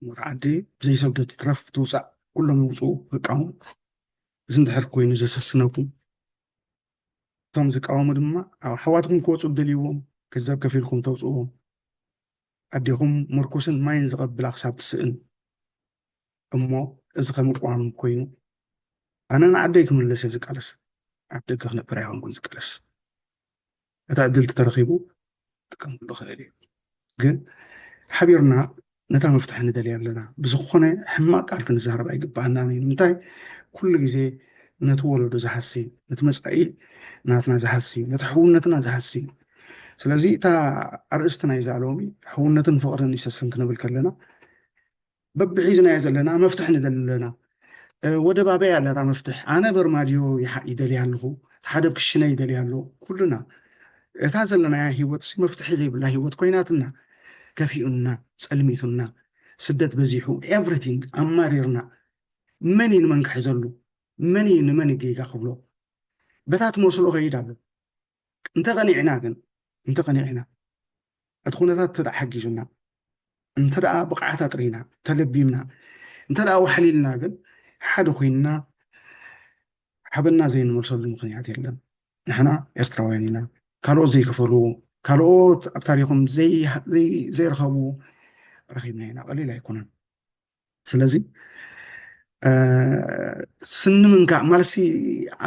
ሞት ዓዲ ብዘይሰብ ትትረፍ ትውፃእ፣ ኩሎም ይውፅኡ ክቃወሙ። እዚ እንድሕር ኮይኑ ዘሰስነኩም፣ እቶም ዝቃወሙ ድማ ኣሕዋትኩም ክወፁ ደልይዎም ገንዘብ ከፊልኩም ተውፅዎም። ኣዴኹም ምርኩስን ማይን ዝቐብላ ክሳብ ትስእን። እሞ እዚ ከምቅዋም ኮይኑ ኣነ ንዓደይ ክምለስ እየ ዝቃለስ፣ ኣብ ደገ ክነብር ኣይኮንኩን ዝቃለስ። እቲ ዕድል ተረኺቡ ክጥቀመሉ ክእል እዩ። ግን ሓቢርና ነታ መፍትሒ ንደልያ ኣለና። ብዝኾነ ሕማቕ ቃል ክንዛረብ ኣይግባኣናን እዩ። ንምንታይ ኩሉ ግዜ ነቲ ወለዶ ዝሃሲ፣ ነቲ መጻኢ ናትና ዝሃሲ፣ ነቲ ሕውነትና ዝሃሲ። ስለዚ እታ ኣርእስቲ ናይዛ ሎሚ ሕውነትን ፍቕርን ይሰስን ክንብል ከለና በብሒዝናዮ ዘለና መፍትሒ ንደሊ ኣለና። ወደብ ኣበይ ኣላ እታ መፍትሕ? ኣነ በርማድዮ ይደልያ ኣለኹ፣ ሓደ ክሽነ ይደልያ ኣሎ። ኩልና እታ ዘለናያ ህይወት ሲ መፍትሒ ዘይብላ ህይወት ኮይናትና፣ ከፊኡና፣ ጸልሚቱና፣ ስደት በዚሑ፣ ኤቭሪቲንግ ኣማሪርና፣ መን እዩ ንመን ክሕዘሉ? መን እዩ ንመን ጌጋ ክብሎ? በታ ትመስሎ ከይድ ኣሎ። እንተቐኒዕና ግን፣ እንተቐኒዕና፣ እቲ ኩነታት እንተ ደኣ ሓጊዙና፣ እንተ ደኣ ብቕዓት ኣጥሪና፣ ተለቢምና፣ እንተ ደኣ ዋሕሊልና ግን፣ ሓደ ኮይንና ሓበንና ዘይንመልሰሉ ምኽንያት የለን። ንሕና ኤርትራውያን ኢና። ካልኦት ዘይከፈሉ፣ ካልኦት ኣብ ታሪኾም ዘይ-፣ ዘይ-፣ ዘይረኸቡ ረኺብና ኢና። ቀሊል ኣይኮነን። ስለዚ ስኒ ምንካእ ማለትሲ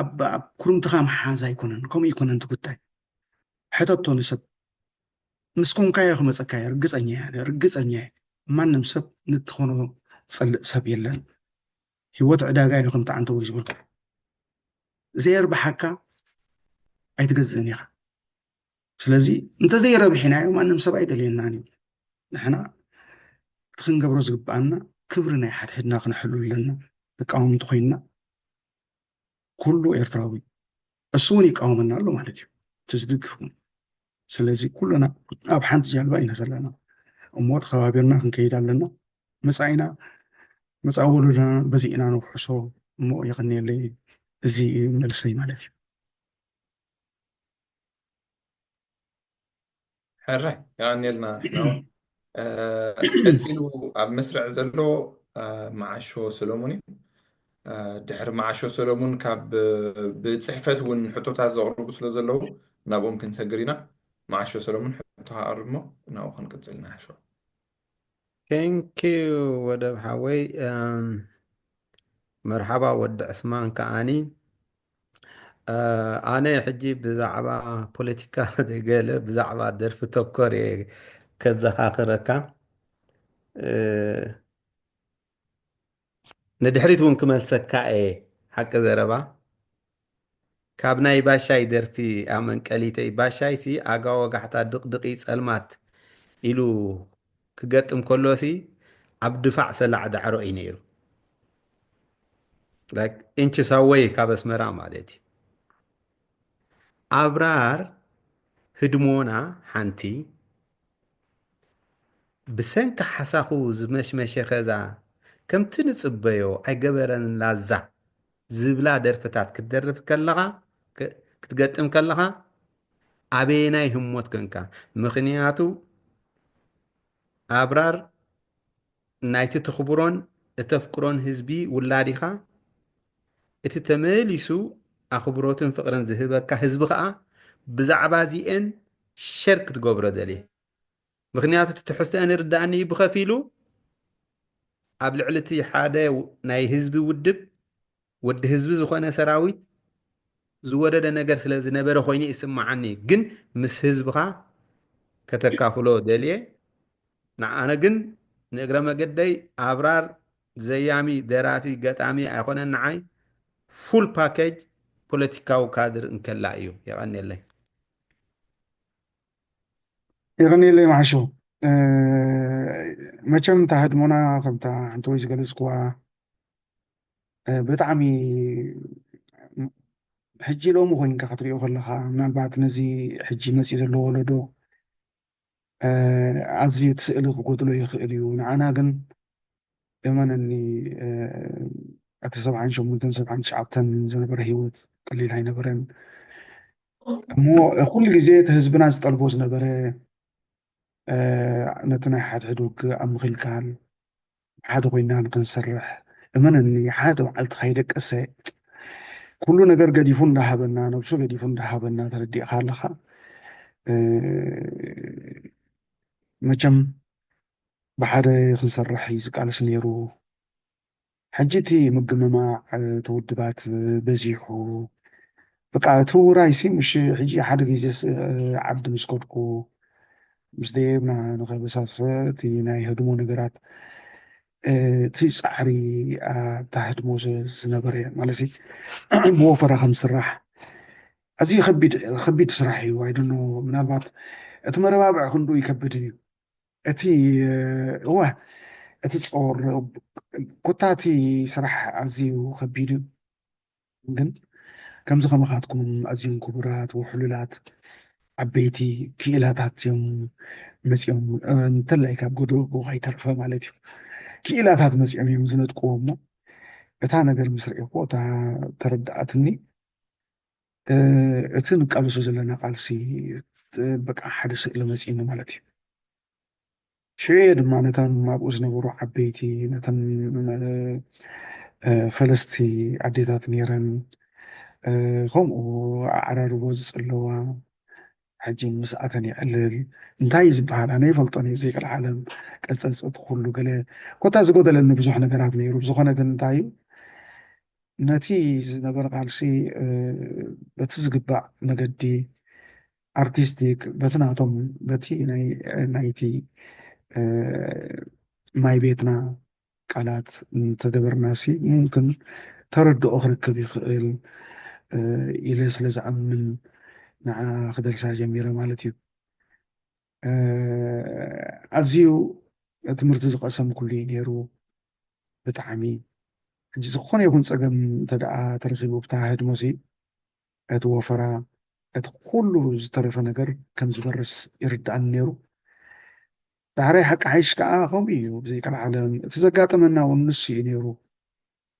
ኣብ ኩርምትኻ ምሓዝ ኣይኮነን፣ ከምኡ ኣይኮነን እቲ ጉዳይ። ሕተቶ ንሰብ ምስ ኮንካዮ ክመፀካ እየ፣ ርግፀኛ እየ፣ ርግፀኛ እየ። ማንም ሰብ ንትኾኖ ዝፀልእ ሰብ የለን። ህይወት ዕዳጋ እዩ ከምቲ ዓንተወይ ዝበልኩ። ዘየርብሓካ ኣይትገዝእን ኢኻ። ስለዚ እንተዘይረብሒናዮ ማንም ሰብ ኣይደልየናን እዩ። ንሕና እቲ ክንገብሮ ዝግብኣና ክብሪ ናይ ሓድሕድና ክነሕሉ ኣለና። ንቃወምቲ ኮይንና ኩሉ ኤርትራዊ እሱ እውን ይቃወመና ኣሎ ማለት እዩ፣ እቲ ዝድግፍ እውን። ስለዚ ኩልና ኣብ ሓንቲ ጃልባ ኢና ዘለና እሞ ተኸባቢርና ክንከይድ ኣለና። መጻኢና መጻኢ ወለዶና በዚ ኢና ነውሕሶ እሞ የቐንየለይ። እዚ እዩ መልሰይ ማለት እዩ። ሕራይ የቐንየልና። ቀፂሉ ኣብ መስርዕ ዘሎ መዓሾ ሰሎሙን እዩ። ድሕሪ መዓሾ ሰሎሙን ካብ ብፅሕፈት እውን ሕቶታት ዘቕርቡ ስለ ዘለዉ ናብኦም ክንሰግር ኢና። መዓሾ ሰሎሙን ሕቶ ኣቕርብ እሞ ናብኡ ክንቅፅል ኢና። ሓሾ ቴንኪዩ ወደብ ሓወይ። መርሓባ ወዲ ዕስማን ከዓኒ ኣነ ሕጂ ብዛዕባ ፖለቲካ ገለ ብዛዕባ ደርፊ ተኮር እየ ከዘኻኽረካ። ንድሕሪት እውን ክመልሰካ እየ። ሓቂ ዘረባ ካብ ናይ ባሻይ ደርፊ ኣመንቀሊተይ። ባሻይ ሲ ኣጋ ወጋሕታ ድቕድቒ ጸልማት ኢሉ ክገጥም ከሎ ሲ ኣብ ድፋዕ ሰላዕ ዳዕሮ እዩ ነይሩ። ኢንች ሳወይ ካብ ኣስመራ ማለት እዩ። ኣብራር ህድሞና ሓንቲ ብሰንኪ ሓሳኹ ዝመሽመሸ ኸዛ ከምቲ ንጽበዮ ኣይገበረን ላዛ ዝብላ ደርፍታት ክትደርፍ ከለኻ ክትገጥም ከለኻ ኣበየናይ ህሞት ኮንካ? ምኽንያቱ ኣብራር ናይቲ ትኽብሮን እተፍቅሮን ህዝቢ ውላድ ኢኻ። እቲ ተመሊሱ ኣኽብሮትን ፍቕርን ዝህበካ ህዝቢ ኸኣ ብዛዕባ እዚኤን ሸር ክትገብሮ ደልየ። ምኽንያቱ እቲ ትሕዝተአን ይርድኣኒ እዩ ብኸፊሉ፣ ኣብ ልዕሊ እቲ ሓደ ናይ ህዝቢ ውድብ፣ ወዲ ህዝቢ ዝኾነ ሰራዊት ዝወረደ ነገር ስለ ዝነበረ ኮይኑ ይስምዓኒ። ግን ምስ ህዝብኻ ከተካፍሎ ደልየ። ንኣነ ግን ንእግረ መገደይ ኣብራር ዘያሚ፣ ደራፊ፣ ገጣሚ ኣይኮነን ንዓይ። ፉል ፓኬጅ ፖለቲካዊ ካድር እንከላ እዩ። የቐንየለይ። የቐንየለይ ማሕሾ። መቸም እታ ህድሞና ከምታ ሓንቲ ወይ ዝገለጽክዋ ብጣዕሚ ሕጂ ሎሚ ኮይንካ ክትሪኦ ከለኻ፣ ምናልባት ነዚ ሕጂ መፂኡ ዘሎ ወለዶ ኣዝዩ እቲ ስእሊ ክጎድሎ ይኽእል እዩ። ንዓና ግን እመነኒ፣ እቲ ሰብዓን ሸሞንተን ሰብዓን ትሽዓተን ዝነበረ ህይወት ቀሊል ኣይነበረን። እሞ ኩሉ ግዜ እቲ ህዝብና ዝጠልቦ ዝነበረ ነቲ ናይ ሓድሕድ ውግእ ኣብ ምኽልካል ሓደ ኮይና ንክንሰርሕ፣ እመነኒ፣ ሓደ መዓልቲ ከይደቀሰ ኩሉ ነገር ገዲፉ እንዳሃበና፣ ነብሱ ገዲፉ እንዳሃበና ተረዲእካ ኣለኻ። መቸም ብሓደ ክንሰርሕ እዩ ዝቃለስ ነይሩ። ሕጂ እቲ ምግምማዕ እቲ ውድባት በዚሑ፣ በቃ እቲ ውራይሲ ምሽ ሕጂ ሓደ ግዜ ዓዲ ምስ ከድኩ ምስ ደየብና ንኸበሳሰ እቲ ናይ ህድሞ ነገራት እቲ ፃዕሪ ኣብታ ህድሞ ዝነበረ ማለት ብወፈራ ከም ስራሕ ኣዝዩ ከቢድ ከቢድ ስራሕ እዩ። ኣይደኖ ምናልባት እቲ መረባብዕ ክንዱ ይከብድን እዩ። እቲ እወ እቲ ፆር ኮታ እቲ ስራሕ ኣዝዩ ከቢድ እዩ። ግን ከምዚ ከመኻትኩም ኣዝዮም ክቡራት ውሕሉላት ዓበይቲ ክኢላታት እዮም መፂኦም፣ እንተላይ ካብ ጎደቦ ከይተርፈ ማለት እዩ። ክኢላታት መፂኦም እዮም ዝነጥቅዎ። እሞ እታ ነገር ምስ ርኤኮ እታ ተረዳኣትኒ፣ እቲ ንቃለሶ ዘለና ቃልሲ በቃ ሓደ ስእሊ መፂኒ ማለት እዩ። ሽዑ ድማ ነተን ኣብኡ ዝነበሩ ዓበይቲ፣ ነተን ፈለስቲ ኣዴታት ነይረን፣ ከምኡ ኣዓራርቦ ዝፅለዋ፣ ሕጂ ምስኣተን ይዕልል እንታይ እዩ ዝበሃል ኣነ ይፈልጦን እዩ ዘይቀልዓለም ቀፀፀቲ ኩሉ ገለ ኮታ ዝጎደለኒ ብዙሕ ነገራት ነይሩ። ብዝኾነ ግን እንታይ እዩ ነቲ ዝነበረ ቃልሲ በቲ ዝግባእ መገዲ ኣርቲስቲክ በቲ ናቶም በቲ ናይቲ ማይ ቤትና ቃላት እንተገበርናሲ ሙምክን ተረድኦ ክረክብ ይኽእል ኢለ ስለ ዝኣምን ንዓ ክደርሳ ጀሚረ ማለት እዩ። ኣዝዩ ትምህርቲ ዝቐሰምኩሉ እዩ ነይሩ ብጣዕሚ። ሕጂ ዝኾነ ይኹን ፀገም እንተደኣ ተረኺቡ ብታ ህድሞሲ እቲ ወፈራ እቲ ኩሉ ዝተረፈ ነገር ከም ዝበርስ ይርዳእኒ ነይሩ። ዳሕራይ ሓቂ ሓይሽ ከዓ ከምኡ እዩ። ብዘይቀልዓለም እቲ ዘጋጠመና እውን ንሱ እዩ ነይሩ።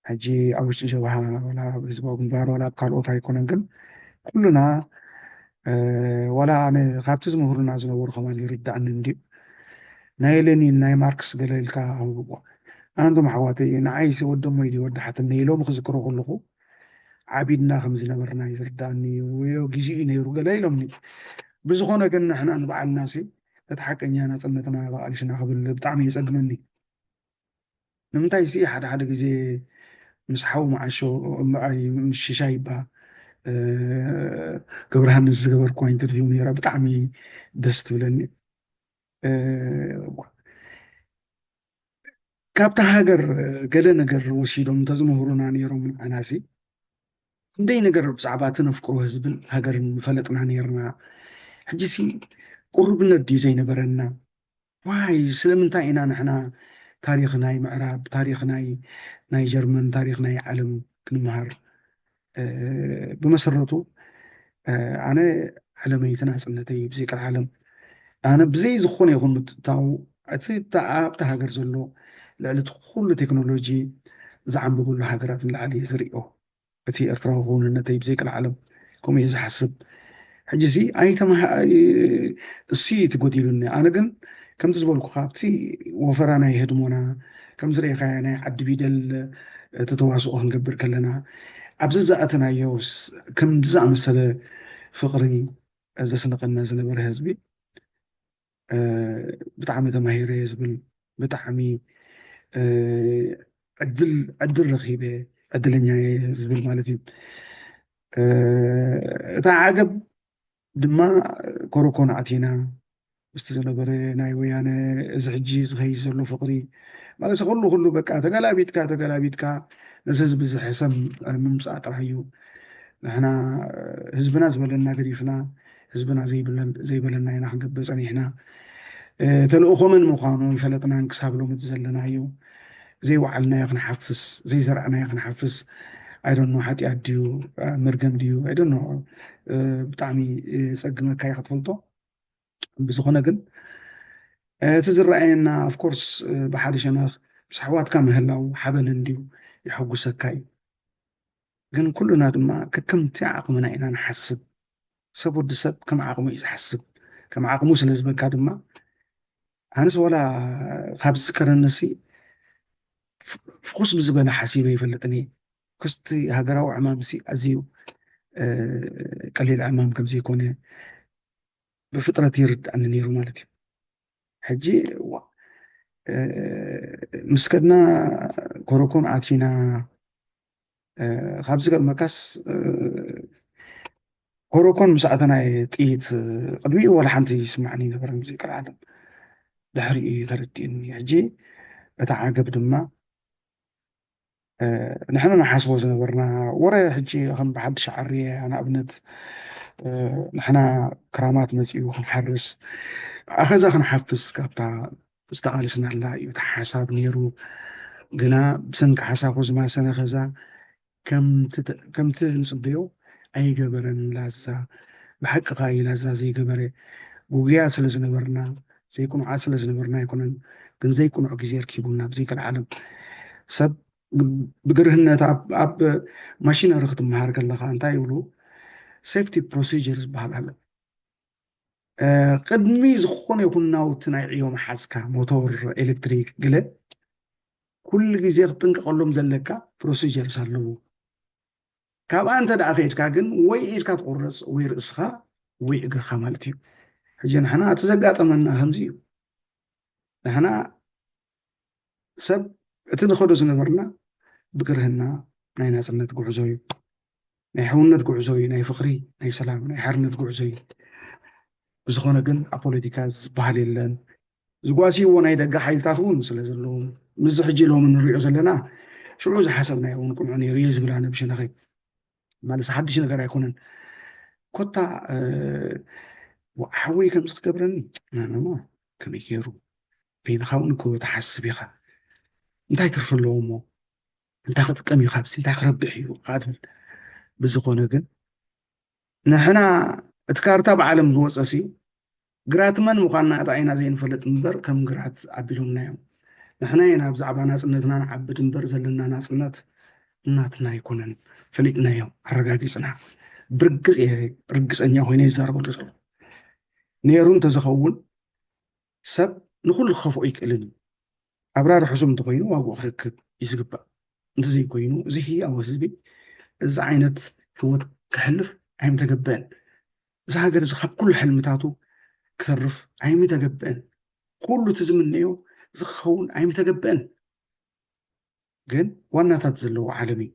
ሕጂ ኣብ ውሽጢ ጀብሃ ወላ ኣብ ህዝባዊ ግንባር ወላ ኣብ ካልኦት ኣይኮነን ግን ኩሉና ዋላ ኣነ ካብቲ ዝምህሩና ዝነበሩ ከማን ይርዳእኒ እንድዩ። ናይ ሌኒን ናይ ማርክስ ገለ ኢልካ ኣንብቦ። ኣንቱም ኣሕዋተይ ንዓይሲ ወደሞይ ድዩ ወዲ ሓትነይ ሎሚ ክዝክሮ ከለኹ ዓቢድና ከም ዝነበርና እዩ ዝርዳእኒ። ወዮ ግዜኡ ነይሩ ገለ ኢሎምኒ። ብዝኾነ ግን ንሕና ንባዕልናሲ እቲ ሓቀኛ ናፅነትና ተቓሊስና ክብል ብጣዕሚ የፀግመኒ። ንምንታይ ሲ ሓደ ሓደ ግዜ ምስ ሓው መዓሾ እምበኣይ ምስ ሽሻይ ይባ ገብረሃንስ ዝገበርኩዋ ኢንተርቪው ነይራ ብጣዕሚ ደስ ትብለኒ። ካብታ ሃገር ገለ ነገር ወሲዶም እንተዝምህሩና ነይሮም ንዓናሲ ክንደይ ነገር ብዛዕባ እቲ ነፍቅሮ ህዝብን ሃገርን ምፈለጥና ነይርና። ሕጂሲ ቁርብነት ድዩ ዘይነበረና? ዋይ ስለምንታይ ኢና ንሕና ታሪኽ ናይ ምዕራብ ታሪኽ ናይ ናይ ጀርመን ታሪኽ ናይ ዓለም ክንመሃር? ብመሰረቱ ኣነ ዓለመይ እቲ ናፅነተይ ብዘይ ቀልዓለም ኣነ ብዘይ ዝኾነ ይኹን ምትእትታው እቲ ኣብቲ ሃገር ዘሎ ልዕሊ እቲ ኩሉ ቴክኖሎጂ ዝዓንበበሉ ሃገራት ንላዕሊ እየ ዝሪኦ። እቲ ኤርትራዊ ክውንነተይ ብዘይ ቀልዓለም ከምኡ እየ ዝሓስብ። ሕጂ እዚ ኣይተማሃ እሱ እዩ እቲ ጎዲሉኒ። ኣነ ግን ከምቲ ዝበልኩ ካብቲ ወፈራ ናይ ህድሞና ከም ዝረእኻዮ ናይ ዓዲ ቢደል እቲ ተዋስኦ ክንገብር ከለና ኣብዚ ዝኣተናዮስ ከምዚ ዝኣመሰለ ፍቕሪ ዘስንቐና ዝነበረ ህዝቢ ብጣዕሚ ተማሂረ እየ ዝብል ብጣዕሚ እ፣ ዕድል ዕድል ረኺበ፣ ዕድለኛ እየ ዝብል ማለት እዩ። እ፣ እታ ዓገብ ድማ ኮሮኮን ኣቲና ምስቲ ዝነበረ ናይ ወያነ፣ እዚ ሕጂ ዝኸይድ ዘሎ ፍቕሪ ማለት ኩሉ ኩሉ በቃ ተገላቢጥካ ተገላቢጥካ ነዚ ህዝቢ ዝሕሰም ምምፃእ ጥራሕ እዩ። ንሕና ህዝብና ዝበለና ገዲፍና ህዝብና ዘይብለን- ዘይበለና ኢና ክንገብር ፀኒሕና። እ፣ ተልእኾ መን ምዃኑ ይፈለጥናን ክሳብ ሎሚ እቲ ዘለናዮ ዘይወዓልናዮ ክንሓፍስ ዘይዘራእናዮ ክንሓፍስ ኣይደኖ ሓጢኣት ድዩ መርገም ድዩ ኣይደኖ ብጣዕሚ እ፣ ፀግመካ እዩ ክትፈልጦ። ብዝኾነ ግን እቲ ዝረኣየና ኦፍኮርስ ብሓደ ሸነኽ ምስ ኣሕዋትካ ምህላው ሓበን እንድዩ የሐጉሰካ እዩ። ግን ኩሉና ድማ ከከምቲ ዓቕምና ኢና ንሓስብ። ሰብ ወዲ ሰብ ከም ዓቕሙ እዩ ዝሓስብ። ከም ዓቕሙ ስለ ዝበካ ድማ ኣነስ ዋላ ካብ ዝዝከረንሲ ፍኹስ ብዝበለ ሓሲበ ይፈልጥን እየ። ክስቲ ሃገራዊ ዕማምሲ ኣዝዩ ቀሊል ዕማም ከም ዘይኮነ ብፍጥረት ይርድኣኒ ነይሩ ማለት እዩ። ሕጂ ዋ- እ፣ ምስ ከድና ኮረኮን ኣቲና እ፣ ካብ ዝገርመካስ እ፣ ኮረኮን ምስ ኣተና ጥይት እ፣ ቅድሚኡ ዋላ ሓንቲ ይስማዕኒ ነበረ ሙዚቃ ዓለም ድሕሪኡ እዩ ተረዲኡኒ። ሕጂ እታ ዓገብ ድማ ንሕና ንሓስቦ ዝነበርና ወረ ሕጂ ከም ብሓድሽ ዓርየ ንኣብነት ንሕና ክራማት መፂኡ ክንሓርስ ኣኸዛ ክንሓፍስ ካብታ ዝተቓለስናላ እዩ እቲ ሓሳብ ነይሩ። ግና ብሰንኪ ሓሳኹ ዝማሰነ ኸዛ ከምቲ ንፅበዮ ኣይገበረን። ላዛ ብሓቂ ኸዓ እዩ ላዛ ዘይገበረ። ጉጉያት ስለ ዝነበርና ዘይቁኑዓት ስለ ዝነበርና ኣይኮነን፣ ግን ዘይቁኑዕ ግዜ ርኪቡና ብዘይከልዓለም ሰብ ብግርህነት ኣብ ማሽነሪ ክትመሃር ከለኻ እንታይ ይብሉ ሴፍቲ ፕሮሲጀር ዝበሃል ኣሎ። ቅድሚ ዝኾነ ይኹን ናውቲ ናይ ዕዮ መሓዝካ ሞቶር ኤሌክትሪክ ግለ ኩሉ ግዜ ክትጥንቀቐሎም ዘለካ ፕሮሲጀርስ ኣለዉ። ካብኣ እንተ ደኣ ከይድካ ግን ወይ ኢድካ ትቑረፅ ወይ ርእስኻ ወይ እግርኻ ማለት እዩ። ሕጂ ንሕና እቲ ዘጋጠመና ከምዚ እዩ። ንሕና ሰብ እቲ ንኸዶ ዝነበርና ብግርህና ናይ ናፅነት ጉዕዞ እዩ። ናይ ሕውነት ጉዕዞ እዩ። ናይ ፍቕሪ፣ ናይ ሰላም፣ ናይ ሓርነት ጉዕዞ እዩ። ብዝኾነ ግን ኣብ ፖለቲካ ዝበሃል የለን። ዝጓስይዎ ናይ ደገ ሓይልታት እውን ስለ ዘለዉ ምስዚ ሕጂ ሎሚ ንሪኦ ዘለና ሽዑ ዝሓሰብናዮ እውን ቅኑዕ ነይሩ እየ ዝብል ኣነ ብሸነኸይ ማለት ሓድሽ ነገር ኣይኮነን። ኮታ ሓወይ ከምዚ ክገብረኒ ናናማ ከመይ ገይሩ በይንኻ እውን እኮ ትሓስብ ኢኻ። እንታይ ትርፊ ኣለዎ እሞ እንታይ ክጥቀም እዩ ካብዚ እንታይ ክረብሕ እዩ ካ ትብል። ብዝኾነ ግን ንሕና እቲ ካርታ ብዓለም ዝወፀ ሲ ግራት መን ምዃንና እታ ኢና ዘይንፈልጥ እምበር ከም ግራት ኣቢሎምና እዮም። ንሕና ኢና ብዛዕባ ናፅነትና ንዓብድ እምበር ዘለና ናፅነት እናትና ኣይኮነን። ፈሊጥናዮ ኣረጋጊፅና። ብርግፅ እየ ርግፀኛ ኮይነ ይዛረበሉ ዘሎ። ነይሩ እንተዝኸውን ሰብ ንኩሉ ክኸፍኦ ይክእልን እዩ። ኣብራሪ ሕሱም እንተኮይኑ ዋግኡ ክረክብ እዩ ዝግባእ። እንተዘይኮይኑ እዚ ህያው ህዝቢ እዚ ዓይነት ህይወት ክሕልፍ ኣይምተገበአን። እዚ ሃገር እዚ ካብ ኩሉ ሕልምታቱ ክተርፍ ኣይምተገበአን። ኩሉ እቲ ዝምነዮ እዚ ክኸውን ኣይምተገበአን። ግን ዋናታት ዘለዎ ዓለም እዩ።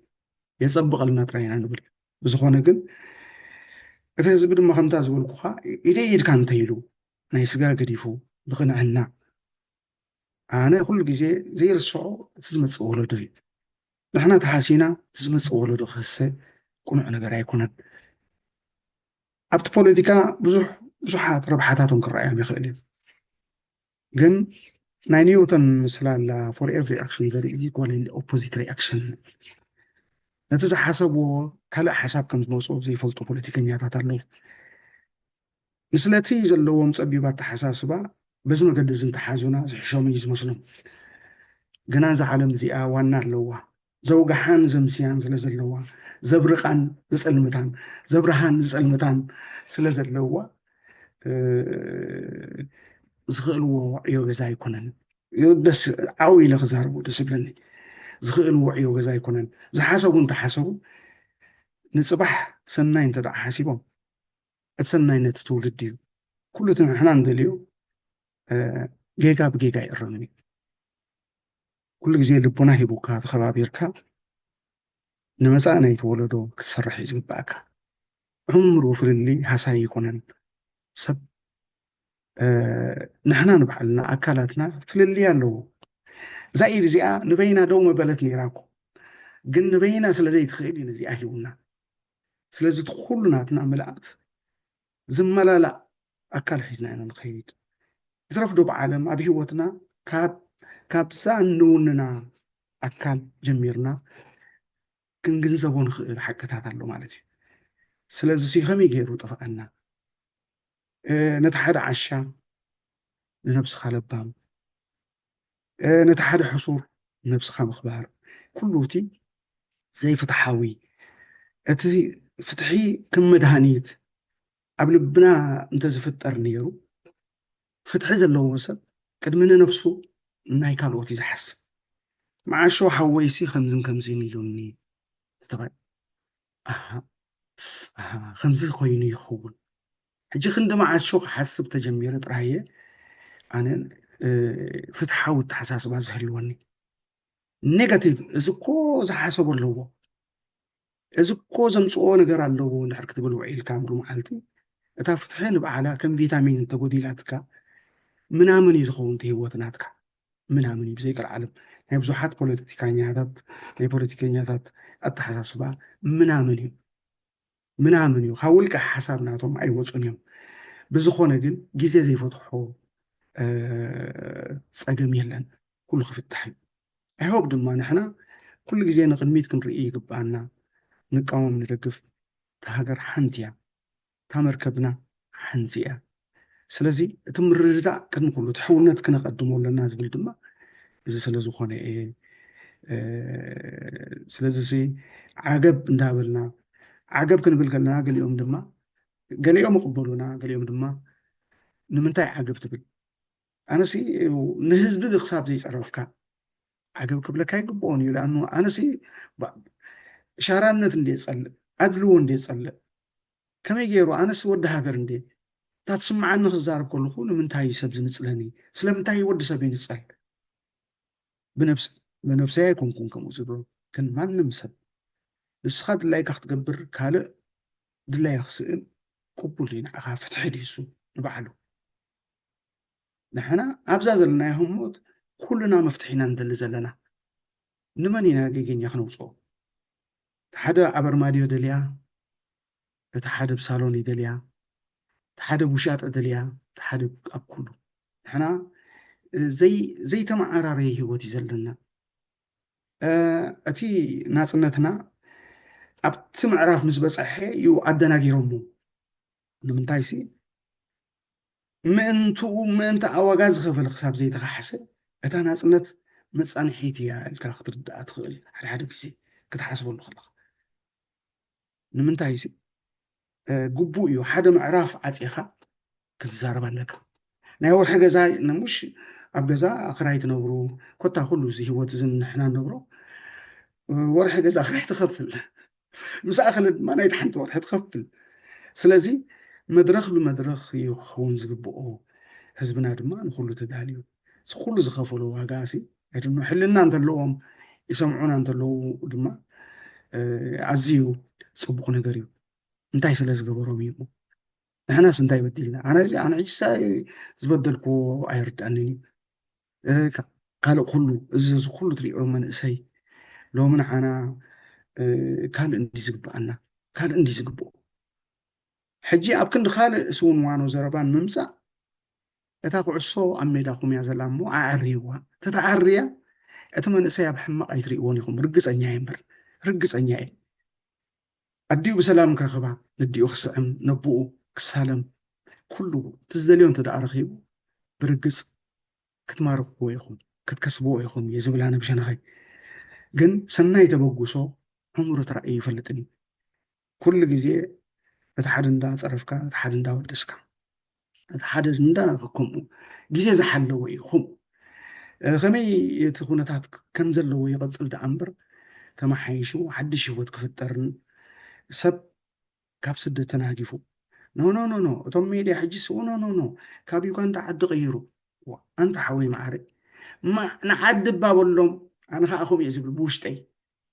የፀብቐልና ጥራይ ኢና ንብል። ብዝኾነ ግን እቲ ህዝቢ ድማ ከምታ ዝበልኩኻ ኢደይ ኢድካ እንተኢሉ ናይ ስጋ ገዲፉ ብቕንዕና ኣነ ኩሉ ግዜ ዘይርስዖ እቲ ዝመፅእ ወለዶ እዩ። ንሕና ተሓሲና እቲ ዝመፅእ ወለዶ ክህሰ ቅኑዕ ነገር ኣይኮነን። ኣብቲ ፖለቲካ ብዙሕ ብዙሓት ረብሓታቶም ክረኣዮም ይኽእል እዩ። ግን ናይ ኒውተን ምስላ ኣላ for every action there is equal and opposite reaction። ነቲ ዝሓሰብዎ ካልእ ሓሳብ ከም ዝመፅኦ ዘይፈልጡ ፖለቲከኛታት ኣለዉ። ንስለቲ ዘለዎም ፀቢብ ኣተሓሳስባ በዚ መገዲ እዚ እንተሓዙና ዝሕሾም እዩ ዝመስሎም። ግና እዛ ዓለም እዚኣ ዋና ኣለዋ። ዘውግሓን ዘምስያን ስለ ዘለዋ ዘብርቓን ዘፀልምታን ዘብርሃን ዘፀልምታን ስለ ዘለዋ ዝኽእልዎ ዕዮ ገዛ ኣይኮነን። ደስ ዓው ኢለ ክዛረቦ ደስ ይብለኒ። ዝኽእልዎ ዕዮ ገዛ ኣይኮነን። ዝሓሰቡ እንተሓሰቡ ንፅባሕ ሰናይ እንተ ደኣ ሓሲቦም እቲ ሰናይ ነቲ ትውልዲ እዩ። ኩሉ እቲ ንሕና ንደልዮ ጌጋ ብጌጋ ይእረምን እዩ። ኩሉ ግዜ ልቦና ሂቡካ ተኸባቢርካ ንመጻኢ ናይቲ ወለዶ ክትሰርሕ እዩ ዝግባኣካ። ዕምሩ ፍልልይ ሃሳይ ኣይኮነን። ሰብ ንሕና ንባዕልና ኣካላትና ፍልልይ ኣለዎ። እዛ ኢድ እዚኣ ንበይና ደው መበለት ነይራ እኮ፣ ግን ንበይና ስለ ዘይትኽእል እዩ ነዚኣ ሂቡና። ስለዚ እቲ ኩሉ ናትና ምልኣት ዝመላላእ ኣካል ሒዝና ኢና ንኸይድ። ይትረፍ ዶ ብዓለም ኣብ ህይወትና ካብ ካብዛ እንውንና ኣካል ጀሚርና ክንግንዘቦ ንኽእል ሓቅታት ኣሎ ማለት እዩ። ስለዚ ሲ ከመይ ገይሩ ጠፍኣና? ነቲ ሓደ ዓሻ ንነብስኻ ለባም፣ ነቲ ሓደ ሕሱር ንነብስኻ ምኽባር፣ ኩሉ እቲ ዘይፍትሓዊ፣ እቲ ፍትሒ ከም መድሃኒት ኣብ ልብና እንተዝፍጠር ነይሩ፣ ፍትሒ ዘለዎ ሰብ ቅድሚ ንነብሱ ናይ ካልኦት እዩ ዝሓስብ። መዓሾ ሓወይሲ ከምዝን ከምዝን ኢሉኒ ዝተባለ፣ ኣሃ፣ ኣሃ፣ ከምዚ ኮይኑ ይኸውን። ሕጂ ክንዲ መዓሾ ክሓስብ ተጀሚረ ጥራየ ኣነ ፍትሓዊ ኣተሓሳስባ ዝህልወኒ። ኔጋቲቭ፣ እዚ እኮ ዝሓሰቦ ኣለዎ፣ እዚ እኮ ዘምፅኦ ነገር ኣለዎ እንድሕር ክትብል ውዒልካ ሙሉ መዓልቲ፣ እታ ፍትሒ ንባዕላ ከም ቪታሚን እንተጎዲላትካ ምናምን እዩ ዝኸውን እቲ ህይወት ናትካ። ምናምን እዩ ብዘይ ቀልዓለም። ናይ ብዙሓት ፖለቲካኛታት፣ ናይ ፖለቲከኛታት ኣተሓሳስባ ምናምን እዩ። ምናምን እዩ። ካብ ውልቀ ሓሳብ ናቶም ኣይወፁን እዮም። ብዝኾነ ግን ግዜ ዘይፈትሖ ጸገም የለን። ኩሉ ክፍታሕ እዩ። ኣይሆብ ድማ ንሕና ኩሉ ግዜ ንቕድሚት ክንርኢ ይግባኣና። ንቃወም ንደግፍ። እታ ሃገር ሓንቲ እያ። እታ መርከብና ሓንቲ እያ። ስለዚ እቲ ምርድዳእ ቅድሚ ኩሉ እቲ ሕውነት ክነቐድሞ ኣለና ዝብል ድማ እዚ ስለ ዝኾነ እየ። ስለዚ ዓገብ እንዳበልና ዓገብ ክንብል ከለና ገሊኦም ድማ ገሊኦም ይቕበሉና፣ ገሊኦም ድማ ንምንታይ ዓገብ ትብል? ኣነሲ ንህዝቢ ክሳብ ዘይፀረፍካ ዓገብ ክብለካ ይግብኦን እዩ። ኣነሲ ሻራነት እንደ ፀልእ፣ ኣድልዎ እንደ ፀልእ፣ ከመይ ገይሩ ኣነስ ወዲ ሃገር እንደ እታ ትስምዓኒ ክዛረብ ከለኹ ንምንታይ ሰብ ዝንፅለኒ? ስለምንታይ ወዲ ሰብ ይንፀል? ብነብሰይ ኣይኮንኩን ከምኡ ዝብሎ፣ ግን ማንም ሰብ ንስኻ ድላይካ ክትገብር ካልእ ድላያ ክስእን ቅቡል እዩ። ንዓኻ ፍትሒ ድዩ እሱ ንባዕሉ? ንሕና ኣብዛ ዘለናዮ ህሞት ኩልና መፍትሒ ኢና ንደሊ ዘለና። ንመን ኢና ጌገኛ ክነውፅኦ? እቲ ሓደ ኣብ ኣርማድዮ ደልያ፣ እቲ ሓደ ብሳሎን ይደልያ፣ እቲ ሓደ ብውሻጠ ደልያ፣ እቲ ሓደ ኣብ ኩሉ። ንሕና ዘይተመዓራረየ ህይወት እዩ ዘለና። እቲ ናፅነትና ኣብቲ ምዕራፍ ምስ በፀሐ እዩ ኣደናጊሮሞ። ንምንታይሲ ምእንትኡ ምእንቲ ኣዋጋ ዝኸፈለ ክሳብ ዘይተኻሕሰ እታ ናፅነት መፃንሒት እያ ኢልካ ክትርድኣ ትኽእል። ሓደ ሓደ ግዜ ክትሓስበሉ ከለኻ ንምንታይሲ ግቡእ እዩ ሓደ ምዕራፍ ዓፂኻ ክትዛረብ ኣለካ። ናይ ወርሒ ገዛ ነሙሽ ኣብ ገዛ ክራይ ትነብሩ ኮታ ኩሉ እዚ ህይወት እዚ ንሕና ንነብሮ ወርሒ ገዛ ክራይ ትኸፍል ምስ ኣኸለ ድማ ናይቲ ሓንቲ ወርሒ ትኸፍል። ስለዚ መድረኽ ብመድረኽ እዩ ክኸውን ዝግብኦ። ህዝብና ድማ ንኹሉ ተዳልዩ እዚ ኩሉ ዝኸፈሎ ዋጋ ሲ ሕልና እንተለዎም ይሰምዑና እንተለዉ ድማ ኣዝዩ ፅቡቕ ነገር እዩ። እንታይ ስለ ዝገበሮም እዩ? ንሕናስ እንታይ በዲልና? ኣነ ሕጂ ዝበደልኩዎ ኣይርድኣንን እዩ። ካልእ ኩሉ እዚ ኩሉ ትሪኦ መንእሰይ ሎሚ ንዓና ካልእ እንዲ ዝግብኣና ካልእ እንዲ ዝግብኦ ሕጂ ኣብ ክንዲ ካልእ ስውንዋኖ ዘረባን ምምፃእ እታ ኩዕሶ ኣብ ሜዳኹም እያ ዘላ እሞ ኣዕርይዋ። ተተኣርያ እቲ መንእሰይ ኣብ ሕማቕ ኣይትርእይዎን ኢኹም። ርግፀኛ እየ እምበር ርግፀኛ እየ። ኣዲኡ ብሰላም ክረኽባ ንዲኡ ክስዕም ነብኡ ክሳለም ኩሉ እቲ ዝደልዮ እንተ ደኣ ረኺቡ ብርግፅ ክትማርኽዎ ኢኹም ክትከስብዎ ኢኹም እየ ዝብል ኣነ ብሸነኸይ። ግን ሰናይ ተበግሶ ዕምሩ ተራእዩ ይፈልጥን እዩ። ኩሉ ግዜ እቲ ሓደ እንዳፀረፍካ እቲ ሓደ እንዳወደስካ እቲ ሓደ እንዳ ከምኡ ግዜ ዝሓለወ እዩ። ከምኡ ከመይ እቲ ኩነታት ከም ዘለዎ ይቐፅል ደኣ እምበር ተመሓይሹ ሓድሽ ህይወት ክፍጠርን ሰብ ካብ ስደት ተናጊፉ ኖ ኖ ኖ ኖ እቶም ሜድያ ሕጂ ስኡ ኖ ኖ ኖ ካብ ዩጋንዳ ዓዲ ቀይሩ ኣንታ ሓወይ መዓረይ ንዓዲ እባ በሎም። ኣነ ከዓ ከምኡ እየ ዝብል ብውሽጠይ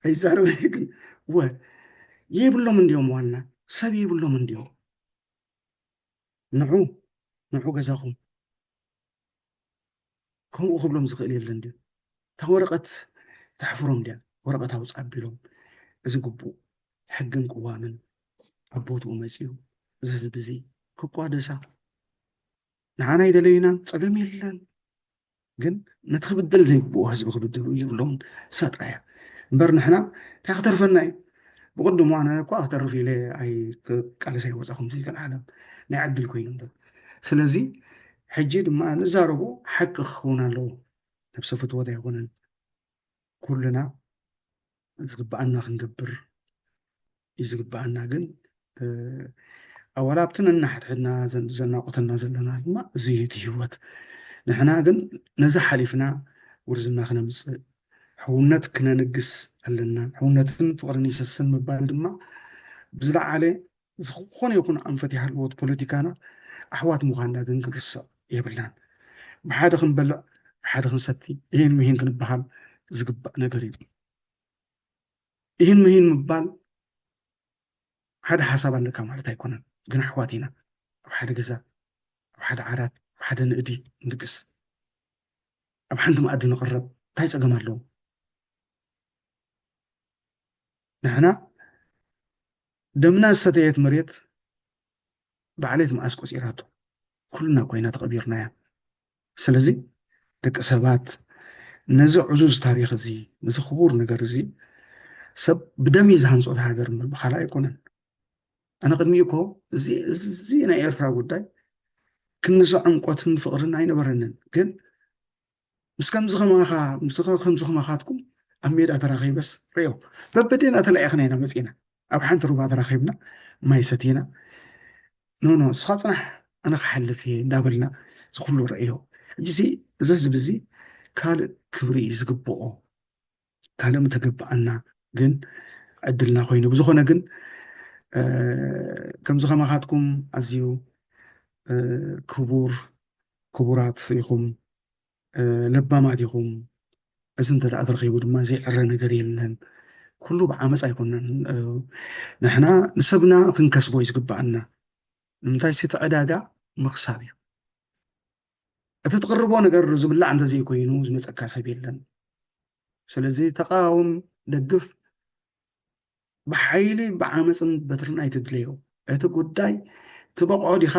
ኣይዛረበ ግን ወ የብሎም እንዲዮም ዋና ሰብ የብሎም እንዲዮም ንዑ ንዑ ገዛኹም ከምኡ ክብሎም ዝኽእል የለን ድዩ እታ ወረቐት ተሕፍሮም ድያ ወረቐት ኣውፅ ኣቢሎም እዚ ግቡእ ሕግን ቅዋምን ኣብ ቦትኡ መፂኡ እዚ ህዝቢ እዚ ክቋደሳ ንዓና ኣይደለዩናን ፀገም የለን ግን ነቲ ክብደል ዘይግብኦ ህዝቢ ክብድሉ የብሎምን እሳ ጥራያ እምበር ንሕና እንታይ ክተርፈና እዩ ብቅድሙ ኣነ እኳ ክተርፍ ኢለ ኣይ ቃለስ ኣይወፃኹም ዘይከልዓለም ናይ ዕድል ኮይኑ እምበር ስለዚ ሕጂ ድማ ንዛረቦ ሓቂ ክኸውን ኣለዎ ነብሰ ፍትወት ኣይኮነን ኩልና ዝግብኣና ክንገብር እዩ ዝግብኣና ግን ኣዋላ ኣብቲ ነናሕድሕድና ዘናቆተና ዘለና ድማ እዚ እቲ ህይወት ንሕና ግን ነዚ ሓሊፍና ውርዝና ክነምፅእ ሕውነት ክነንግስ ኣለና ሕውነትን ፍቅርን ይሰስን ምባል ድማ ብዝለዓለ ዝኾነ ይኹን ኣንፈት ይሃልዎ እቲ ፖለቲካና ኣሕዋት ምዃንና ግን ክንርስዕ የብልናን። ብሓደ ክንበልዕ፣ ብሓደ ክንሰቲ፣ እሂን ምሂን ክንበሃል ዝግባእ ነገር እዩ። እሂን ምሂን ምባል ሓደ ሓሳብ ኣለካ ማለት ኣይኮነን፣ ግን ኣሕዋት ኢና። ኣብ ሓደ ገዛ፣ ኣብ ሓደ ዓራት፣ ኣብ ሓደ ንእዲ ንድቅስ፣ ኣብ ሓንቲ መኣዲ ንቕረብ እንታይ ጸገም ኣለዎ? ንሕና ደምና ዝሰተየት መሬት ብዓሌት መኣስ ቆጺራቶ? ኩልና እኮ ኢና ተቐቢርናያ። ስለዚ ደቂ ሰባት ነዚ ዕዙዝ ታሪኽ እዚ፣ ነዚ ክቡር ነገር እዚ ሰብ ብደም እዩ ዝሃንጾ እታ ሃገር እምበር ብኻልእ ኣይኮነን። ኣነ ቅድሚኡ እኮ እዚ እዚ ናይ ኤርትራ ጉዳይ ክንስ ዕምቆትን ፍቕርን ኣይነበረንን። ግን ምስ ከምዚ ከማኻ ምስ ከምዚ ከማኻትኩም ኣብ ሜዳ ተራኺበስ ርእዮ በበዴና ተለያኽና ኢና መፂና ኣብ ሓንቲ ሩባ ተራኺብና ማይ ሰቲና ኖ ኖ እስኻ ፅናሕ ኣነ ክሓልፍ እየ እንዳበልና ዝኩሉ ርእዮ ሕጂ እዚ ህዝቢ እዚ ካልእ ክብሪ እዩ ዝግብኦ ካልእ ምተገበኣና ግን ዕድልና ኮይኑ ብዝኾነ ግን ከምዚ ከማኻትኩም ኣዝዩ ክቡር ክቡራት ኢኹም ለባማት ኢኹም እዚ እንተ ደኣ ተረኺቡ ድማ ዘይዕረ ነገር የለን ኩሉ ብዓመፅ ኣይኮነን ንሕና ንሰብና ክንከስቦ እዩ ዝግበኣና ንምንታይ እቲ ዕዳጋ ምኽሳብ እዩ እቲ ትቕርቦ ነገር ዝብላዕ እንተዘይኮይኑ ዝመፀካ ሰብ የለን ስለዚ ተቃወም ደግፍ ብሓይሊ ብዓመፅን በትርን ኣይትድለዮ እቲ ጉዳይ ትበቕዖ ዲኻ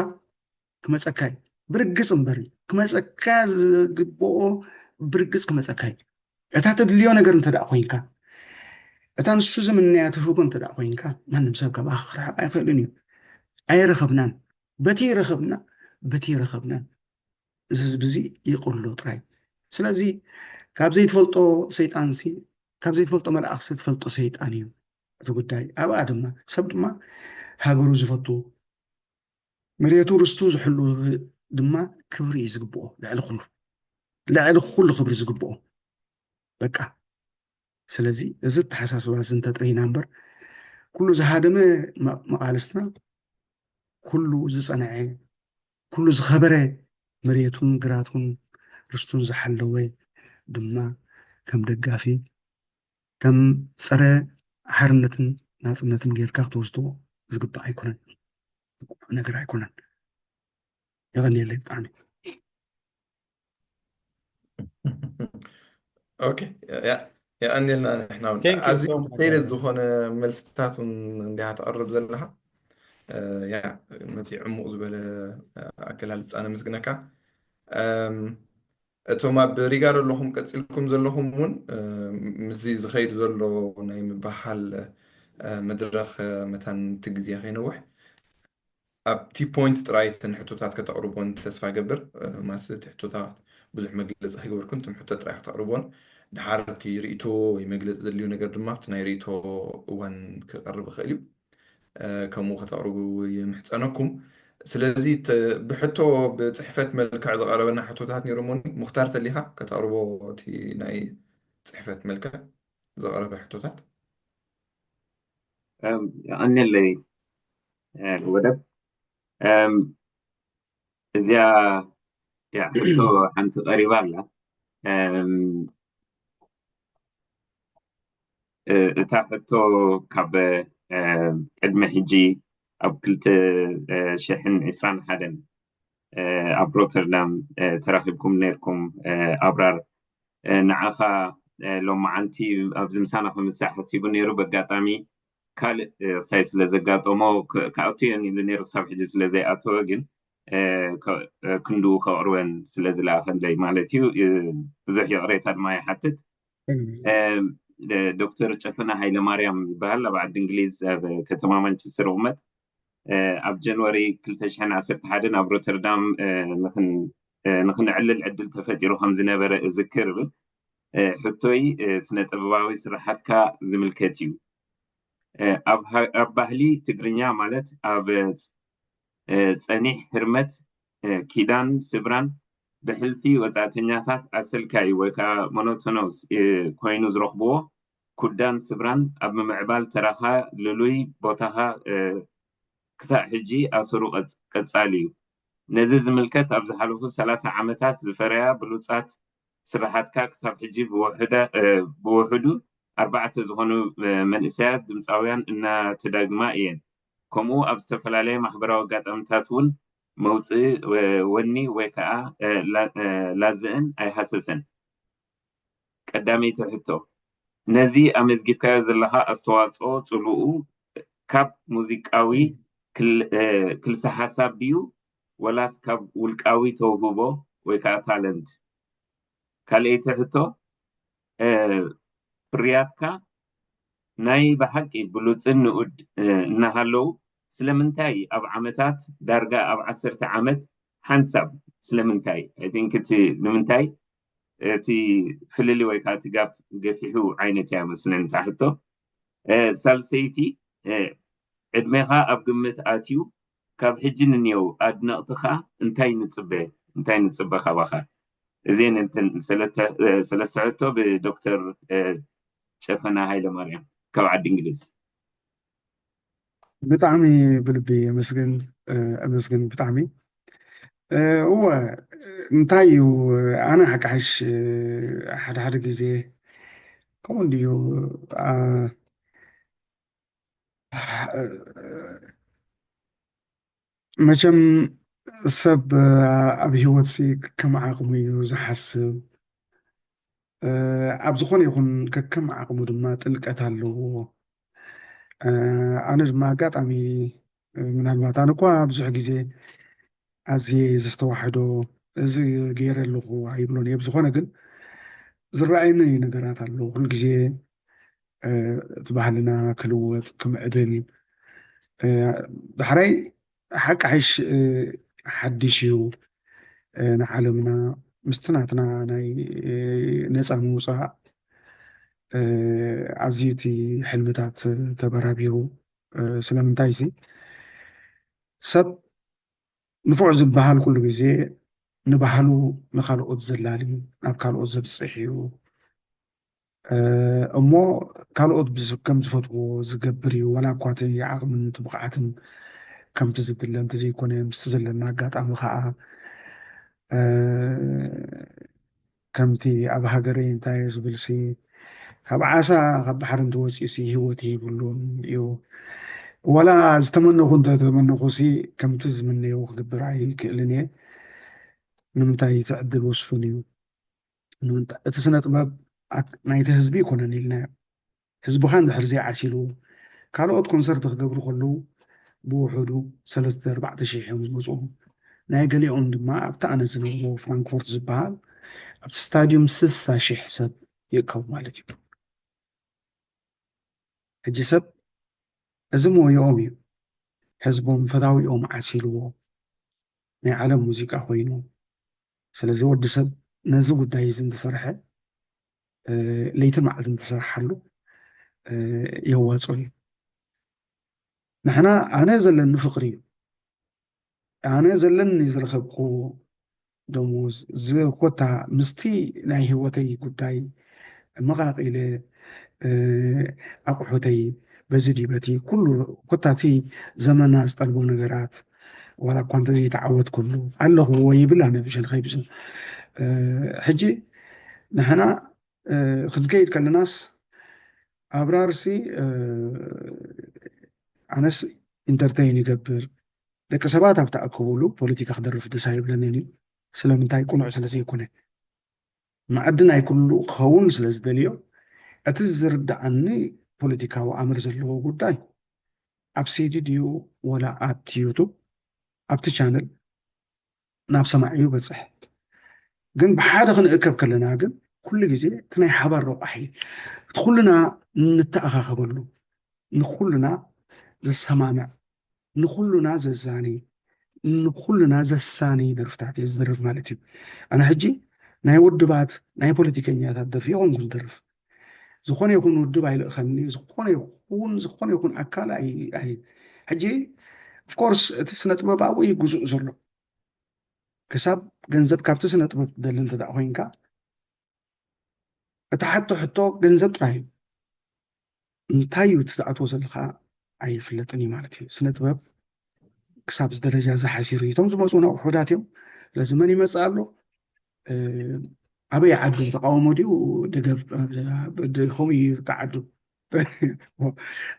ክመፀካ እዩ ብርግፅ እምበር ክመፀካ ዝግብኦ ብርግፅ ክመፀካ እዩ እታ ተድልዮ ነገር እንተ ደኣ ኮይንካ እታ ንሱ ዝምነያ ትህቦ እንተ ደኣ ኮይንካ ማንም ሰብ ካባኻ ክርሕቕ ኣይኽእልን እዩ ኣይረኸብናን በቲ ይረኸብና በቲ ይረኸብናን እዚ ህዝቢ እዚ ይቕሎ ጥራይ ስለዚ ካብ ዘይትፈልጦ ሰይጣንሲ ካብ ዘይትፈልጦ መልኣኽሲ ትፈልጦ ሰይጣን እዩ እቲ ጉዳይ ኣብኣ ድማ ሰብ ድማ ሃገሩ ዝፈቱ መሬቱ ርስቱ ዝሕሉ ድማ ክብሪ እዩ ዝግብኦ ልዕሊ ኩሉ ልዕሊ ኩሉ ክብሪ ዝግብኦ በቃ ስለዚ እዚ ኣተሓሳስባ እዚ እንተጥሪና እምበር ኩሉ ዝሃደመ መቃልስትና ኩሉ ዝፀንዐ ኩሉ ዝኸበረ መሬቱን ግራቱን ርስቱን ዝሓለወ ድማ ከም ደጋፊ ከም ፀረ ሓርነትን ናፅነትን ጌርካ ክትወስድዎ ዝግባእ ኣይኮነን ዝግባእ ነገር ኣይኮነን የቐንየለይ ብጣዕሚ ኦኬ የቐንየልና ንሕና እውን ኣዝዩ ተይለት ዝኾነ መልስታት እውን እንዲያ ተቐርብ ዘለኻ ያ ነቲ ዕሙቕ ዝበለ ኣገላልፃ ነመስግነካ እቶም ኣብ ሪጋ ዘለኹም ቀፂልኩም ዘለኹም እውን ምስዚ ዝኸይድ ዘሎ ናይ ምበሃል መድረኽ መታን እቲ ግዜ ከይነውሕ ኣብቲ ፖይንት ጥራይ እተን ሕቶታት ከተቕርቦን ተስፋ ገብር ማስ እቲ ሕቶታት ብዙሕ መግለፂ ከይገበርኩን እቶም ሕቶ ጥራይ ከተቕርቦን ድሓር እቲ ርእቶ ወይ መግለፂ ዘድልዩ ነገር ድማ ኣብቲ ናይ ርእቶ እዋን ክቐርብ ይኽእል እዩ ከምኡ ከተቕርቡ ይምሕፀነኩም ስለዚ ብሕቶ ብፅሕፈት መልክዕ ዝቐረበና ሕቶታት ነይሮሞኒ ሙክታር ተሊኻ ከተቕርቦ እቲ ናይ ፅሕፈት መልክዕ ዝቐረበ ሕቶታት የቐንየለይ ወደብ እዚኣ ሕቶ ሓንቲ ቀሪባ ኣላ እታ ሕቶ ካብ ቅድሚ ሕጂ ኣብ ክልተ ሽሕን ዕስራን ሓደን ኣብ ሮተርዳም ተራኺብኩም ነርኩም ኣብራር፣ ንዓኻ ሎማዓንቲ ኣብዚ ምሳና ክምሳሕ ሓሲቡ ነይሩ። በጋጣሚ ካልእ ክስታይ ስለ ዘጋጠሞ ክኣቱ እየን ኢሉ ነይሩ፣ ክሳብ ሕጂ ስለ ዘይኣተወ ግን ክንድኡ ከቕርበን ስለ ዝለኣኸለይ ማለት እዩ። ብዙሕ ይቕሬታ ድማ ይሓትት። ዶክተር ጨፈና ሃይለማርያም ይበሃል። ኣብ ዓዲ እንግሊዝ ኣብ ከተማ ማንቸስተር ይቕመጥ። ኣብ ጃንዋሪ ክልተ ሽሕን ዓሰርተ ሓደን ኣብ ሮተርዳም ንኽንዕልል ዕድል ተፈጢሩ ከም ዝነበረ እዝክር። ሕቶይ ስነ ጥበባዊ ስራሓትካ ዝምልከት እዩ። ኣብ ባህሊ ትግርኛ ማለት ኣብ ጸኒሕ ህርመት፣ ኪዳን፣ ስብራን ብሕልፊ ወጻእተኛታት ኣሰልካይ ወይ ከዓ ሞኖቶኖስ ኮይኑ ዝረኽብዎ ኩዳን ስብራን ኣብ ምምዕባል ተራኻ ልሉይ ቦታኻ ክሳዕ ሕጂ ኣሰሩ ቀጻሊ እዩ። ነዚ ዝምልከት ኣብ ዝሓለፉ ሰላሳ ዓመታት ዝፈረያ ብሉጻት ስራሓትካ ክሳብ ሕጂ ብውሕዱ ኣርባዕተ ዝኾኑ መንእሰያት ድምፃውያን እናተዳግማ እየን። ከምኡ ኣብ ዝተፈላለየ ማሕበራዊ ኣጋጣሚታት እውን መውፅኢ ወኒ ወይ ከዓ ላዘእን ኣይሃሰሰን። ቀዳመይቲ ሕቶ፣ ነዚ ኣመዝጊብካዮ ዘለኻ ኣስተዋፅኦ ፅልኡ ካብ ሙዚቃዊ ክልሰ ሓሳብ ድዩ ወላስ ካብ ውልቃዊ ተውህቦ ወይ ከዓ ታለንት? ካልኣይቲ ሕቶ፣ ፍርያትካ ናይ ብሓቂ ብሉፅን ንኡድ እናሃለዉ ስለምንታይ ኣብ ዓመታት ዳርጋ ኣብ ዓሰርተ ዓመት ሓንሳብ ስለምንታይ? I think እቲ ንምንታይ እቲ ፍልሊ ወይ ከዓ እቲ ጋፕ ገፊሑ ዓይነት እያ መስለኒ እታ ሕቶ። ሳልሰይቲ፣ ዕድሜኻ ኣብ ግምት ኣትዩ ካብ ሕጂ ንንየው ኣድነቕትኻ እንታይ ንፅበ እንታይ ንፅበ ካባኻ? እዚን እንትን ሰለስተ ሕቶ ብዶክተር ጨፈና ሃይለማርያም ካብ ዓዲ እንግሊዝ። ብጣዕሚ ብልቢ ኣመስግን ኣመስግን ብጣዕሚ። እወ፣ እንታይ እዩ፣ ኣነ ሓቂ ሓሽ ሓደ ሓደ ግዜ ከምኡ እንድዩ። መቸም ሰብ ኣብ ሂወት ሲ ከም ዓቕሙ እዩ ዝሓስብ። ኣብ ዝኾነ ይኹን ከከም ዓቕሙ ድማ ጥልቀት ኣለዎ። ኣነ ድማ ኣጋጣሚ ምናልባት ኣነ እኳ ብዙሕ ግዜ ኣዝየ ዘስተዋሕዶ እዚ ገይረ ኣለኹ ኣይብሎን እየ። ብዝኾነ ግን ዝረኣየኒ ነገራት ኣለዉ። ኩሉ ግዜ እቲ ባህልና ክልወጥ ክምዕብል፣ ዳሕራይ ሓቂ ሓይሽ ሓድሽ እዩ ንዓለምና ምስቲ ናትና ናይ ነፃ ምውፃእ ኣዝዩ እቲ ሕልምታት ተበራቢሩ። ስለምንታይ ሲ ሰብ ንፉዕ ዝበሃል ኩሉ ግዜ ንባህሉ ንካልኦት ዘላሊ ናብ ካልኦት ዘብፅሕ እዩ እሞ ካልኦት ከም ዝፈትዎ ዝገብር እዩ። ዋላ እኳ እቲ ዓቕምን እቲ ብቕዓትን ከምቲ ዝድለ እንተዘይኮነ ምስቲ ዘለና ኣጋጣሚ ከዓ ከምቲ ኣብ ሃገረይ እንታይ ዝብል ሲ ካብ ዓሳ ካብ ባሕሪ እንትወፅኡ ሲ ሂወት የብሉን እዩ። ዋላ ዝተመነኹ እንተተመነኹ ሲ ከምቲ ዝምነዮ ክግብር ኣይክእልን እየ። ንምንታይ እቲ ዕድል ውሱን እዩ። እቲ ስነ ጥበብ ናይቲ ህዝቢ ይኮነን ኢልናዮ። ህዝብኻ እንድሕር ዘይዓሲሉ ካልኦት ኮንሰርት ክገብሩ ከለዉ ብውሕዱ ሰለስተ ኣርባዕተ ሽሕ እዮም ዝመፅኡ። ናይ ገሊኦም ድማ ኣብቲ ኣነ ዝነብሮ ፍራንክፎርት ዝበሃል ኣብቲ ስታዲዩም ስሳ ሽሕ ሰብ ይእከቡ ማለት እዩ። ሕጂ ሰብ እዚ ሞያኦም እዩ። ህዝቦም ፈታዊኦም ዓሲልዎ ናይ ዓለም ሙዚቃ ኮይኑ። ስለዚ ወዲ ሰብ ነዚ ጉዳይ እዚ እንተሰርሐ ለይትን መዓልትን እንተሰርሓሉ የዋፅኦ እዩ። ንሕና ኣነ ዘለኒ ፍቅሪ እዩ። ኣነ ዘለኒ ዝረኸብኩ ደሞዝ ኮታ ምስቲ ናይ ህይወተይ ጉዳይ መቓቒለ ኣቑሑተይ በዚ ድዩ በቲ ኩሉ ኮታ እቲ ዘመና ዝጠልቦ ነገራት ዋላ እኳ እንተዘይተዓወትኩሉ ኣለኹዎ ይብል ኣነ ብሸንኸይ ብዙ ሕጂ ንሕና ክንከይድ ከለናስ ኣብራርሲ ኣነስ ኢንተርተይን ይገብር። ደቂ ሰባት ኣብ ተኣከቡሉ ፖለቲካ ክደርፍ ደስ ኣይብለንን እዩ። ስለምንታይ? ቅኑዕ ስለ ዘይኮነ፣ መኣዲ ናይ ኩሉ ክኸውን ስለ ዝደልዮ፣ እቲ ዝርድኣኒ ፖለቲካዊ ኣምር ዘለዎ ጉዳይ ኣብ ሲዲ ድዩ ወላ ኣብቲ ዩቱብ፣ ኣብቲ ቻነል ናብ ሰማዒ ይበፅሕ። ግን ብሓደ ክንእከብ ከለና ግን ኩሉ ግዜ እቲ ናይ ሓባር ረቋሒ፣ እቲ ኩልና እንተኣኻኸበሉ፣ ንኩልና ዘሰማምዕ፣ ንኩሉና ዘዛኒ፣ ንኩሉና ዘሳኒ ደርፍታት እየ ዝደርፍ ማለት እዩ። ኣነ ሕጂ ናይ ውድባት፣ ናይ ፖለቲከኛታት ደርፊ ይኾንኩ ዝደርፍ። ዝኾነ ይኹን ውድብ ኣይልእኸኒ፣ ዝኾነ ይኹን ዝኾነ ይኹን ኣካል ኣይ ኣይ ሕጂ ኦፍኮርስ እቲ ስነ ጥበብ ኣብኡ እዩ ግዙእ ዘሎ። ክሳብ ገንዘብ ካብቲ ስነ ጥበብ ትደሊ እንተ ደኣ ኮይንካ፣ እቲ ሓቶ ሕቶ ገንዘብ ጥራይ እዩ። እንታይ እዩ እቲ ትኣትዎ ዘለኻ ኣይፍለጥን እዩ ማለት እዩ። ስነ ጥበብ ክሳብ እዚ ደረጃ እዚ ሓሲሩ እዩ። እቶም ዝመፁና ውሑዳት እዮም። ስለዚ መን ይመፅእ ኣሎ? እ፣ ኣበይ ዓዱ? ተቃውሞ ድዩ ደገፍ? እ፣ ድ-፣ ከምኡ እዩ እቲ ዓዱ።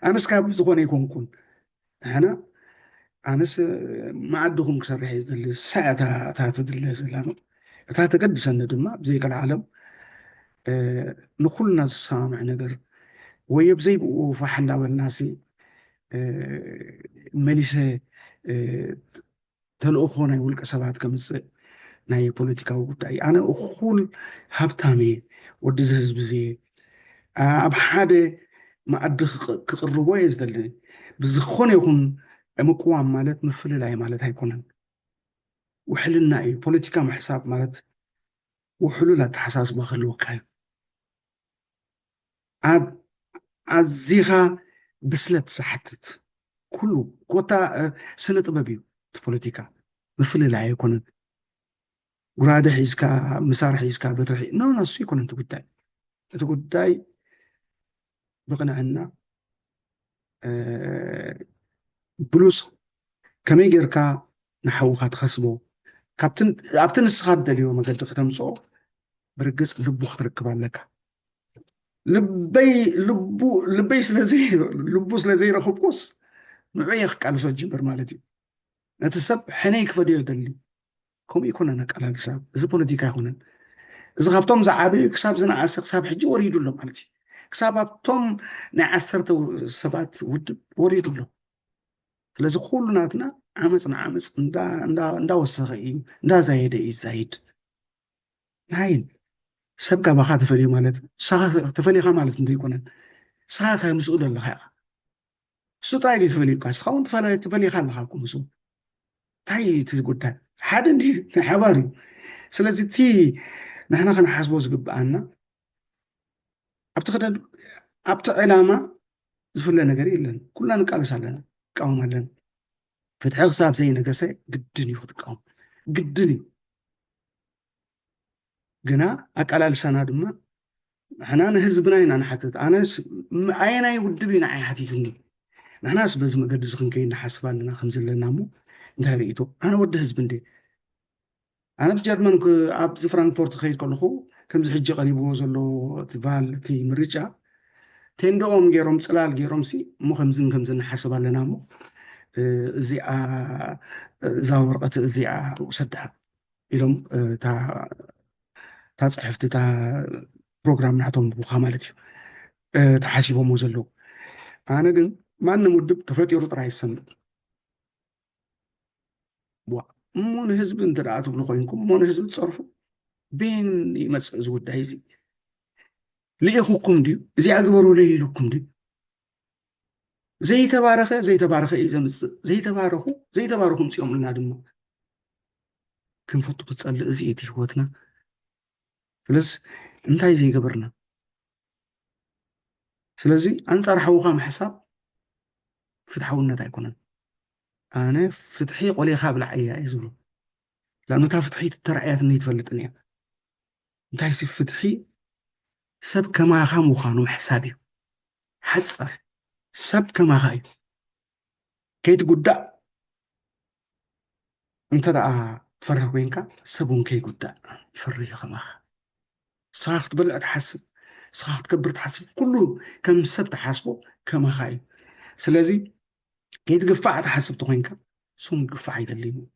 ኣነስ ካብ ዝኾነ ኣይኮንኩን። ንሕና፣ ኣነስ መኣድኹም ክሰርሕ እየ ዝደሊ። እሳ እያ እታ፣ እታ ትድለ ዘላ ነው። እታ ተገድሰኒ ድማ ብዘይ ቀልዓለም፣ እ፣ ንኹልና ዝሰማምዕ ነገር ወይ ብዘይ ብኡ ፋሕ እንዳበልናሲ፣ እ፣ መሊሰ፣ እ፣ ተልእኾ ናይ ውልቀ ሰባት ከምፅእ ናይ ፖለቲካዊ ጉዳይ። ኣነ እኹል ሃብታም እየ፣ ወዲ እዚ ህዝቢ እዚ እየ። ኣብ ሓደ መኣዲ ክቕ-፣ ክቕርቦ እየ ዝደሊ። ብዝኾነ ይኹን ምቅዋም ማለት ምፍልላይ ማለት ኣይኮነን። ውሕልና እዩ። ፖለቲካ ምሕሳብ ማለት ውሕሉል ኣተሓሳስባ ክህልወካ እዩ። ኣ-፣ ኣዚኻ ብስለት ዝሓትት ኩሉ ኮታ፣ እ፣ ስነ ጥበብ እዩ። እቲ ፖለቲካ ምፍልላይ ኣይኮነን። ጉራደ ሒዝካ፣ ምሳር ሒዝካ፣ በትሪ ሒ-፣ ኖ፣ ኖ፣ እሱ ኣይኮነን እቲ ጉዳይ። እቲ ጉዳይ ብቕንዕና፣ እ፣ ብሉጽ ከመይ ጌርካ ንሓውኻ ትኸስቦ፣ ካብቲ፣ ኣብቲ ንስኻ ትደልዮ መገዲ ከተምጽኦ ብርግጽ ልቡ ክትረክብ ኣለካ። ልበይ፣ ልቡ፣ ልበይ ስለ ዘይ-፣ ልቡ ስለ ዘይረኸብኩስ ንዑ እየ ክቃለሶ ዝጅምር ማለት እዩ። ነቲ ሰብ ሕነይ ክፈድዮ ይደሊ። ከምኡ ኣይኮነን ኣቀላልሳ፣ እዚ ፖለቲካ ኣይኮነን። እዚ ካብቶም ዝዓበዩ ክሳብ ዝነኣሰ ክሳብ ሕጂ ወሪዱ ኣሎ ማለት እዩ። ክሳብ ኣብቶም ናይ ዓሰርተ ሰባት ውድብ ወሪዱ ኣሎ። ስለዚ ኩሉ ናትና ዓመፅ ንዓመፅ እንዳ-፣ እንዳ-፣ እንዳወሰኸ እዩ፣ እንዳዛየደ እዩ ዝዛይድ። ናይን ሰብ ካባኻ ተፈልዩ ማለት ንስኻ ተፈሊኻ ማለት እንተይኮነን፣ ንስኻ ከ ምስኡ ዘለኻ ኢኻ። እሱ ጥራይ ድዩ ተፈልዩካ? ንስኻ እውን ተፈለ-፣ ተፈሊኻ ኣለኻ እኮ ምስኡ። እንታይ እዩ እቲ ጉዳይ? ሓደ እንዲ ናይ ሓባር እዩ። ስለዚ እቲ ንሕና ክንሓስቦ ዝግብኣና ኣብቲ ክደ-፣ ኣብቲ ዕላማ ዝፍለ ነገር የለን። ኩልና ንቃለስ ኣለና፣ ንቃወም ኣለና። ፍትሒ ክሳብ ዘይነገሰ ግድን እዩ ክትቃወም፣ ግድን እዩ። ግና ኣቀላልሳና ድማ ንሕና ንህዝብና ኢና ንሓትት። ኣነስ ም-፣ ኣየናይ ውድብ እዩ ንዓይ ሓቲቱኒ? ንሕናስ በዚ መገዲ እዚ ክንከይድ ንሓስብ ኣለና ከም ዘለና እሞ እንታይ ርእይቶ? ኣነ ወዲ ህዝቢ እንዴ? ኣነ ብጀርመን ክ-፣ ኣብዚ ፍራንክፎርት ክኸይድ ከለኹ ከምዚ ሕጂ ቀሪብዎ ዘሎ እቲ ቫል፣ እቲ ምርጫ ቴንዶኦም ገይሮም፣ ጽላል ገይሮም ሲ እሞ ከምዝን ከምዝን ንሓስብ ኣለና እሞ፣ እ፣ እዚኣ፣ እዛ ወረቐት እዚኣ ውሰዳ ኢሎም፣ እ፣ እታ፣ እታ ጽሕፍቲ፣ እታ ፕሮግራም ናቶም ብኻ ማለት እዩ፣ እ፣ ተሓሲቦምዎ ዘለዉ። ኣነ ግን ማንም ውድብ ተፈጢሩ ጥራይ ይሰምዕ። ዋ፣ እሞ ንህዝቢ እንተ ደኣ ትብሉ ኮይንኩም፣ እሞ ንህዝቢ ትጸርፉ፣ በየን ይመጽእ እዚ ጉዳይ እዚ? ልኢኹኩም ድዩ? እዚኣ ግበሩለይ ኢሉኩም ድዩ? ዘይተባረኸ፣ ዘይተባረኸ እዩ ዘምጽእ። ዘይተባረኹ፣ ዘይተባረኹ ምጽኦምልና ድማ። ክንፈቱ ክጸልእ እዚ እዩ እቲ ህይወትና። ስለዚ እንታይ ዘይገበርና? ስለዚ ኣንጻር ሓውኻ ምሕሳብ ፍትሓውነት ኣይኮነን። ኣነ ፍትሒ ቆሊኻ ብላዕ እያ እየ ዝብሎ። ላኑ እታ ፍትሒ ተራእያትኒ ኣይትፈልጥን እያ። እንታይሲ ፍትሒ ሰብ ከማኻ ምዃኑ ምሕሳብ እዩ። ሓጻር ሰብ ከማኻ እዩ። ከይትጉዳእ እንተ ደኣ ትፈርህ ኮይንካ፣ ሰብ እውን ከይጉዳእ ይፈርህ እዩ ከማኻ። ንስኻ ክትበልዕ ትሓስብ፣ ንስኻ ክትከብር ትሓስብ፣ ኩሉ ከም ሰብ ትሓስቦ ከማኻ እዩ። ስለዚ ከይትግፋዕ ትሓስብ ተኾይንካ፣ ስሙ ግፋዕ ኣይደልን እዩ።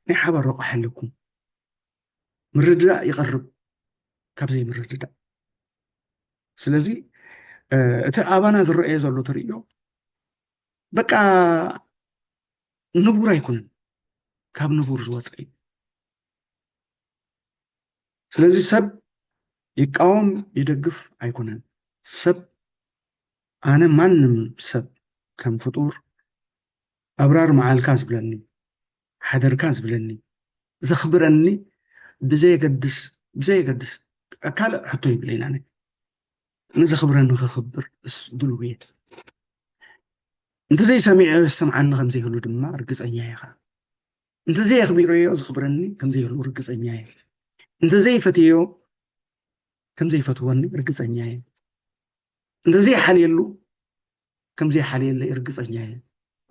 ናይ ሓባር ረቑሕ ኣለኩም። ምርድዳእ ይቐርብ ካብ ዘይምርድዳእ። ስለዚ እቲ ኣባና ዝረኣየ ዘሎ ተርእዮ በቃ ንቡር ኣይኮነን፣ ካብ ንቡር ዝወፀ እዩ። ስለዚ ሰብ ይቃወም ይደግፍ ኣይኮነን። ሰብ ኣነ ማንም ሰብ ከም ፍጡር ኣብራር መዓልካ ዝብለኒ፣ ሓደርካ ዝብለኒ፣ ዘኽብረኒ ብዘየገድስ ብዘየገድስ ካልእ ሕቶ ይብለይና ነ ንዘኽብረኒ ክኽብር እስ ድልው እየ። እንተዘይሰሚዐ ዝሰምዓኒ ከም ዘይህሉ ድማ ርግፀኛ እየ። ኸዓ እንተዘየኽቢረዮ ዘኽብረኒ ከም ዘይህሉ ርግፀኛ እየ። እንተዘይፈትየዮ ከም ዘይፈትወኒ ርግፀኛ እየ። እንተዘይሓልየሉ ከም ዘይሓልየለይ ርግፀኛ እየ።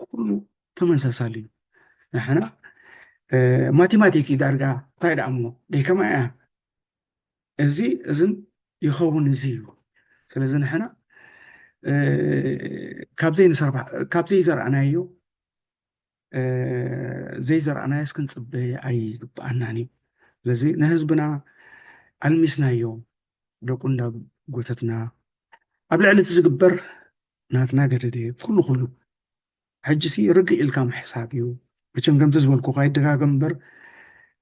ኩሉ ተመሳሳሊ እዩ። ንሕና ማቴማቲክ እዩ ዳርጋ። እንታይ ደኣ እሞ ደይከማ እያ። እዚ እዝን ይኸውን እዚ እዩ። ስለዚ ንሕና ካብ ዘይንሰርባ ካብ ዘይዘርኣናዮ ዘይዘርኣናዮስ ክንፅበ ኣይግብኣናን እዩ። ስለዚ ንህዝብና ኣልሚስናዮ፣ ደቁ እንዳጎተትና ኣብ ልዕሊ እቲ ዝግበር ናትና ገደደ ኩሉ ኩሉ ሕጂ ሲ ርግእ ኢልካ ምሕሳብ እዩ። መቸም ከምቲ ዝበልኩ ኣይደጋገም እምበር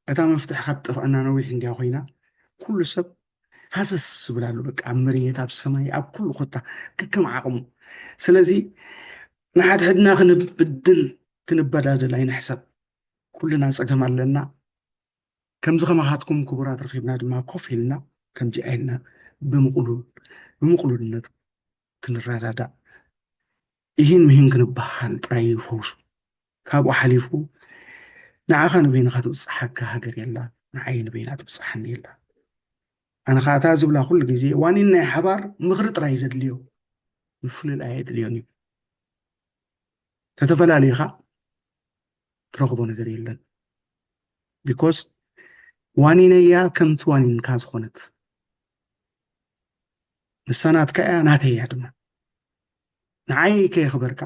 እታ መፍትሒ ካብ ጠፍኣና ነዊሕ እንዲያ ኮይና ኩሉ ሰብ ሃሰስ ዝብል ኣሎ። በቃ ኣብ መሬት ኣብ ሰማይ ኣብ ኩሉ ኮታ ከከም ዓቕሙ። ስለዚ ንሓድሕድና ክንብድል ክንበዳደል ኣይንሕሰብ። ኩልና ፀገም ኣለና። ከምዚ ከማኻትኩም ክቡራት ረኺብና ድማ ኮፍ ኢልና ከምዚ ኢልና ብምቕሉል ብምቕሉልነት ክንረዳዳእ ይህን ምሂን ክንበሃል ጥራይ እዩ ፈውሱ። ካብኡ ሓሊፉ ንዓኻ ንበይንኻ ትብፅሓካ ሃገር የላ፣ ንዓይ ንበይና ትብፅሓኒ የላ። ኣነ ከዓ እታ ዝብላ ኩሉ ግዜ ዋኒን ናይ ሓባር ምኽሪ ጥራይ እዩ ዘድልዮ፣ ምፍልላይ ኣየድልዮን እዩ። ተተፈላለዩኻ ትረኽቦ ነገር የለን። ቢኮዝ ዋኒነያ ከምቲ ዋኒንካ ዝኾነት ንሳ ናትካ እያ፣ ናተይ እያ ድማ። ንዓይ ከየኽበርካ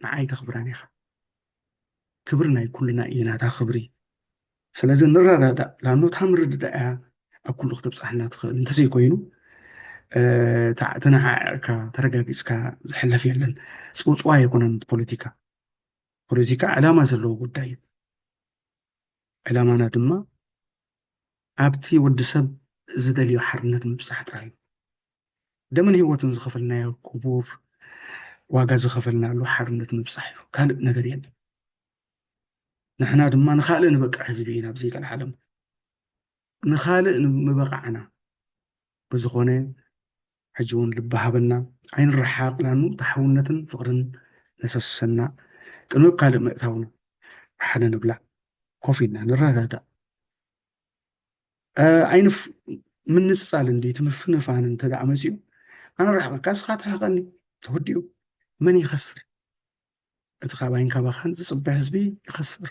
ንዓይ ተኽብራን ኢኻ። ክብሪ ናይ ኩልና እዩ፣ ናታ ክብሪ። ስለዚ ንረዳዳእ፣ ላኖት ሃምርድዳ እያ ኣብ ኩሉ ክትብፃሕና ትኽእል። እንተዘይኮይኑ ተናዓዕርካ ተረጋጊፅካ ዝሕለፍ የለን። ፅውፅዋ ኣይኮነን ፖለቲካ። ፖለቲካ ዕላማ ዘለዎ ጉዳይ እዩ። ዕላማና ድማ ኣብቲ ወዲ ሰብ ዝደልዮ ሓርነት ምብፃሕ ጥራይ እዩ። ደምን ህይወትን ዝኸፈልናዮ ክቡር ዋጋ ዝኸፈልናሉ ሓርነት ምብፃሕ እዩ። ካልእ ነገር የለን። ንሕና ድማ ንኻልእ ንበቅዕ ህዝቢ ኢና ኣብዚ ቀልዓለም ንኻልእ ምበቃዕና። ብዝኾነ ሕጂ እውን ልቢ ሃበና ኣይንረሓቕ ላኑ ተሓውነትን ፍቕርን ነሰሰና። ቅድሚ ካልእ ምእታውና ሓደ ንብላዕ ኮፍ ኢልና ንረዳዳእ። ኣይንፍ ምንፅፃል እንዲ እቲ ምፍንፋን እንተ ደኣ መፂኡ ኣነ ርሕቐካ እስኻ ትርሕቐኒ ተወዲኡ። መን ይኸስር? እቲ ካባይን ካባኻን ዝፅበ ህዝቢ ይኸስር።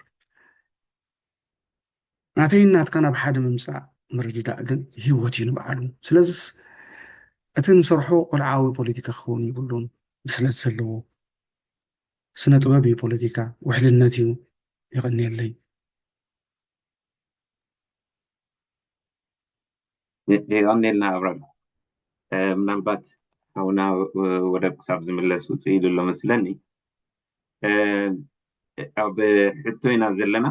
ናተይን ናትካን ኣብ ሓደ ምምፃእ ምርድዳእ ግን ህይወት እዩ ንባዕሉ። ስለዚስ እቲ ንሰርሖ ቆልዓዊ ፖለቲካ ክኸውን የብሉን። ብስለት ዘለዎ ስነ ጥበብ እዩ ፖለቲካ፣ ውሕልነት እዩ። የቐንየለይ። የቐንየልና ኣብራር። ምናልባት ሓውና ወደብ ክሳብ ዝምለስ ውፅእ ኢሉ ኣሎ መስለኒ። ኣብ ሕቶ ኢና ዘለና።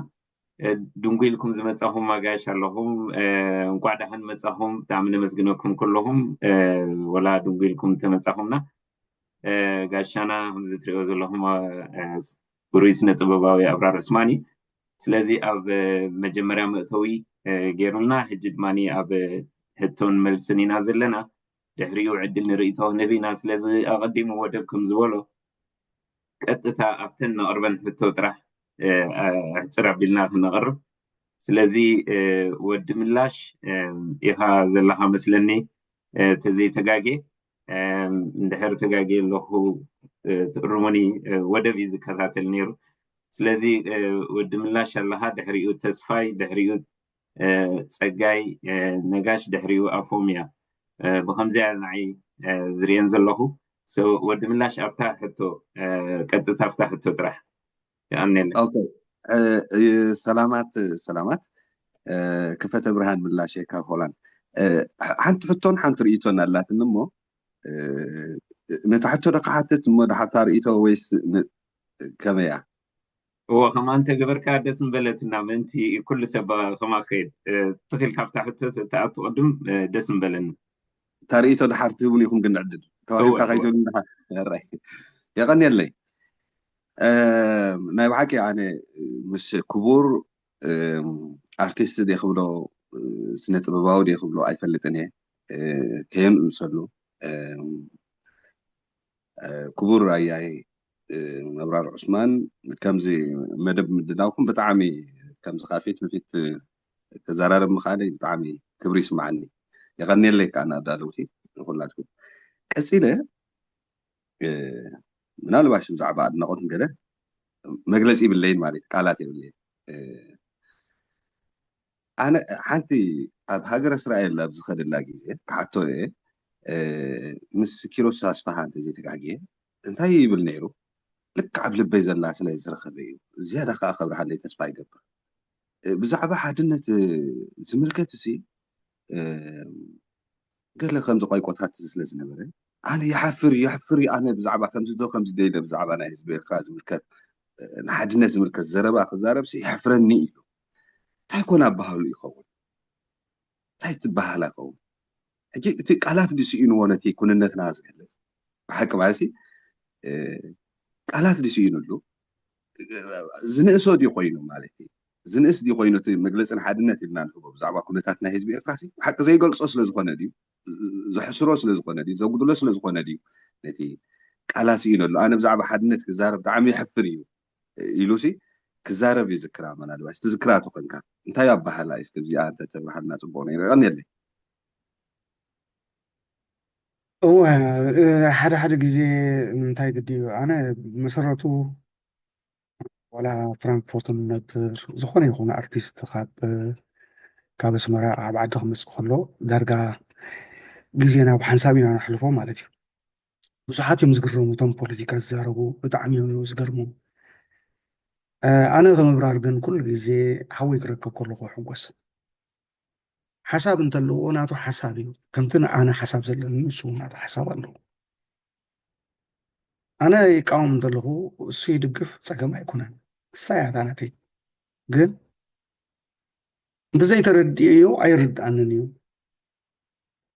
ድንጉ ኢልኩም ዝመፃኹም ኣጋይሽ ኣለኹም። እንኳዕ ደሓን መፃኹም። ብጣዕሚ ነመስግነኩም ኩለኹም ወላ ድንጉ ኢልኩም ተመፃኹምና። ጋሻና ከምዚ ትሪኦ ዘለኹም ብሩይ ስነ ጥበባዊ ኣብራር ዑስማን እዩ። ስለዚ ኣብ መጀመርያ መእተዊ ገይሩልና፣ ሕጂ ድማ ኣብ ሕቶን መልስን ኢና ዘለና። ድሕሪኡ ዕድል ንርእይቶ ክንህብ ኢና። ስለዚ ኣቐዲሙ ወደብ ከም ዝበሎ ቀጥታ ኣብተን ነቕርበን ሕቶ ጥራሕ ኣሕፅር ኣቢልና ክነቕርብ። ስለዚ ወዲ ምላሽ ኢኻ ዘለኻ መስለኒ፣ ተዘይተጋጌ። እንድሕር ተጋጌ ኣለኹ ትእርሙኒ። ወደብ እዩ ዝከታተል ነይሩ። ስለዚ ወዲ ምላሽ ኣለኻ፣ ድሕሪኡ ተስፋይ፣ ድሕሪኡ ፀጋይ ነጋሽ፣ ድሕሪኡ ኣፎምያ። ብከምዚያ ንዓይ ዝርእየን ዘለኹ። ወዲ ምላሽ ኣብታ ሕቶ፣ ቀጥታ ኣብታ ሕቶ ጥራሕ። የቐንየለይ። ኦኬ፣ ሰላማት ሰላማት። ክፈተ ብርሃን ምላሽ ካብ ሆላንድ። ሓንቲ ሕቶን ሓንቲ ርእይቶን ኣላትኒ እሞ ነታ ሕቶ ዶ ክሓትት እሞ ድሓርታ ርእይቶ ወይስ ከመያ? እዎ፣ ከምኣ እንተገበርካ ደስ ምበለትና። ምእንቲ ኩሉ ሰብ ከማ ክኸይድ ትኽእል። ካብታ ሕቶ ተኣቱ ቅድም ደስ ምበለኒ። እታ ርእይቶ ድሓር ትህቡን ኢኹም ግን ዕድል ተዋሂብካ ከይትብል ድሓር። የቐንየለይ። ናይ ብሓቂ ኣነ ምስ ክቡር ኣርቲስት ደ ክብሎ ስነ ጥበባዊ ደ ክብሎ ኣይፈልጥን እየ። ከየንእሰሉ ክቡር ኣያይ ኣብራር ዑስማን፣ ከምዚ መደብ ምድላውኩም ብጣዕሚ ከምዚ ካብ ፊት ንፊት ተዘራረብ ምኻነይ ብጣዕሚ ክብሪ ይስማዓኒ። የቐንየለይ ከዓ ንኣዳለውቲ ንኩላትኩም። ቀፂለ ምናልባሽ ብዛዕባ ኣድናቆት ገለ መግለፂ ይብለይን ማለት ቃላት የብለይን። ኣነ ሓንቲ ኣብ ሃገረ እስራኤል ኣብ ዝኸደላ ግዜ ክሓቶ እየ፣ ምስ ኪሮስ ኣስፋሃ እንተዘይተጋግየ እንታይ ይብል ነይሩ? ልክዕ ኣብ ልበይ ዘላ ስለ ዝረኸበ እዩ። ዝያዳ ከዓ ከብርሃለይ ተስፋ ይገብር። ብዛዕባ ሓድነት ዝምልከት ሲ ገለ ከምዚ ቆይቆታት ስለ ዝነበረ ኣነ ይሓፍር ይሕፍር ኣነ ብዛዕባ ከምዚ ዶ ከምዚ ደ ኢለ ብዛዕባ ናይ ህዝቢ ኤርትራ ዝምልከት ንሓድነት ዝምልከት ዘረባ ክዛረብ ሲ ይሕፍረኒ ኢሉ። እንታይ ኮን ኣባሃሉ ይኸውን? እንታይ ትበሃላ ይኸውን? ሕጂ እቲ ቃላት ድስኢንዎ ነቲ ኩንነትና ዝገልጽ ብሓቂ ማለት ቃላት ድስኢኑሉ ዝንእሶ ድዩ ኮይኑ ማለት እዩ? ዝንእስ ድዩ ኮይኑ እቲ መግለፂ ንሓድነት ኢልና ንህቦ ብዛዕባ ኩነታት ናይ ህዝቢ ኤርትራ ሲ ብሓቂ ዘይገልፆ ስለዝኾነ ድዩ? ዘሕስሮ ስለዝኾነ ድዩ? ዘጉድሎ ስለዝኾነ ድዩ? ነቲ ቃላት ስኢነሉ ኣነ ብዛዕባ ሓድነት ክዛረብ ብጣዕሚ ይሕፍር እዩ ኢሉ ሲ ክዛረብ ይዝክራ። መናልባሽ ትዝክራ ተኾንካ እንታይ ኣባሃላ እስቲ ብዚኣ እንተ ተብርሃልና ጽቡቕ ነይሩ። የቐንየለይ። እወ፣ ሓደ ሓደ ግዜ እንታይ ግዲ እዩ፣ ኣነ ብመሰረቱ ዋላ ፍራንክፎርት ንነብር ዝኾነ ይኹን ኣርቲስት ካብ ካብ ኣስመራ ኣብ ዓዲ ክመፅእ ከሎ ዳርጋ ግዜና ብሓንሳብ ኢና ነሕልፎ ማለት እዩ። ብዙሓት እዮም ዝግረሙ እቶም ፖለቲካ ዝዛረቡ፣ ብጣዕሚ እዮም ዝገርሙ። ኣነ ከምብራር ግን ኩሉ ግዜ ሓወይ ክረከብ ከለኹ ሕጎስ። ሓሳብ እንተለዎ ናቱ ሓሳብ እዩ። ከምቲ ንኣነ ሓሳብ ዘለኒ ንሱ እውን ናቱ ሓሳብ ኣለዎ። ኣነ ይቃወም እንተለኹ እሱ ይድግፍ ፀገም ኣይኮነን። እሳ እያ እታ ናተይ። ግን እንተዘይተረዲእዮ ኣይርድኣንን እዩ።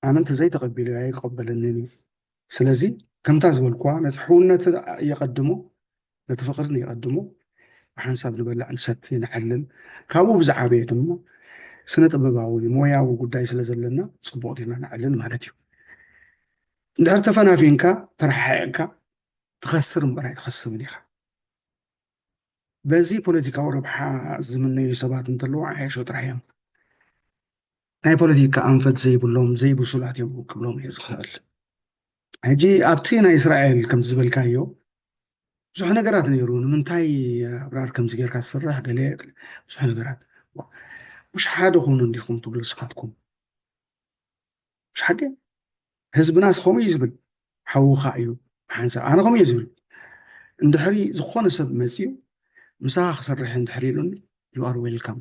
ኣነ እንተዘይተቐቢለዮ ኣይቀበለንን እዩ። ስለዚ ከምታ ዝበልኩዋ ነቲ ሕውነት የቐድሞ፣ ነቲ ፍቕርን የቐድሞ። ብሓንሳብ ንበልዕ ንሰቲ ንዕልል። ካብኡ ብዝዓበየ ድማ ስነ ጥበባዊ ሞያዊ ጉዳይ ስለ ዘለና ፅቡቕ ዲና ንዕልል ማለት እዩ። እንድሕር ተፈናፊንካ ተረሓሒቕካ ትኸስር እምበር ኣይትኸስብን ኢኻ። በዚ ፖለቲካዊ ረብሓ ዝምነዩ ሰባት እንተለዉ ዓያሾ ጥራሕ እዮም። ናይ ፖለቲካ ኣንፈት ዘይብሎም ዘይብሱላት እዮም ክብሎም እየ ዝኽእል። ሕጂ ኣብቲ ናይ እስራኤል ከምቲ ዝበልካዮ ብዙሕ ነገራት ነይሩ። ንምንታይ ኣብራር ከምዚ ጌርካ ትስራሕ ገለ ብዙሕ ነገራት። ዋ፣ ምሽ ሓደ ኩኑ እንዲኹም ትብሉ ስኻትኩም። ምሽ ሓቂ ህዝብናስ ከምኡ እዩ ዝብል። ሓውኻ እዩ ብሓንሳብ ኣነ ከምኡ እየ ዝብል። እንድሕሪ ዝኾነ ሰብ መፅዩ ምሳኻ ክሰርሕ እንድሕር ኢሉኒ you are welcome።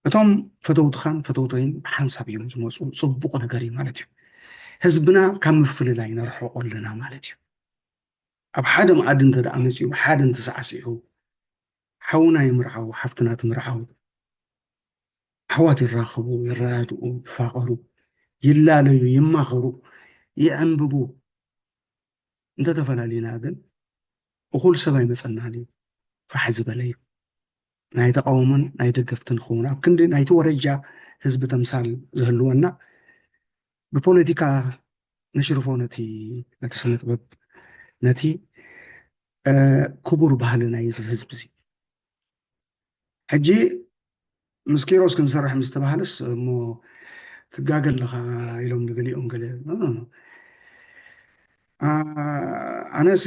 እቶም ፈተውትኻን ፈተውተይን ብሓንሳብ እዮም ዝመፁ። ፅቡቕ ነገር እዩ ማለት እዩ። ህዝብና ካብ ምፍልላይ ነርሕቆ ኣለና ማለት እዩ። ኣብ ሓደ መኣዲ እንተ ደኣ መፂኡ ሓደ እንተሳዕሲዑ ሓውና ይምርዓው ሓፍትና ትምርዓው ኣሕዋት ይራኸቡ ይረዳድኡ ይፋቐሩ ይላለዩ ይማኸሩ ይዕንብቡ። እንተተፈላለዩና ግን እኹል ሰብ ኣይመፀናን እዩ። ፋሕ ዝበለ እዩ። ናይ ተቃውሞን ናይ ደገፍትን ክኸውን ኣብ ክንዲ ናይቲ ወረጃ ህዝቢ ተምሳል ዝህልወና ብፖለቲካ ነሽርፎ ነቲ ነቲ ስነ ጥበብ ነቲ ክቡር ባህሊ ናይ እዚ ህዝቢ እዚ። ሕጂ ምስ ኪሮስ ክንሰርሕ ምስ ተባሃለስ እሞ ትጋገ ኣለኻ ኢሎም ንገሊኦም ገለ ኣነሲ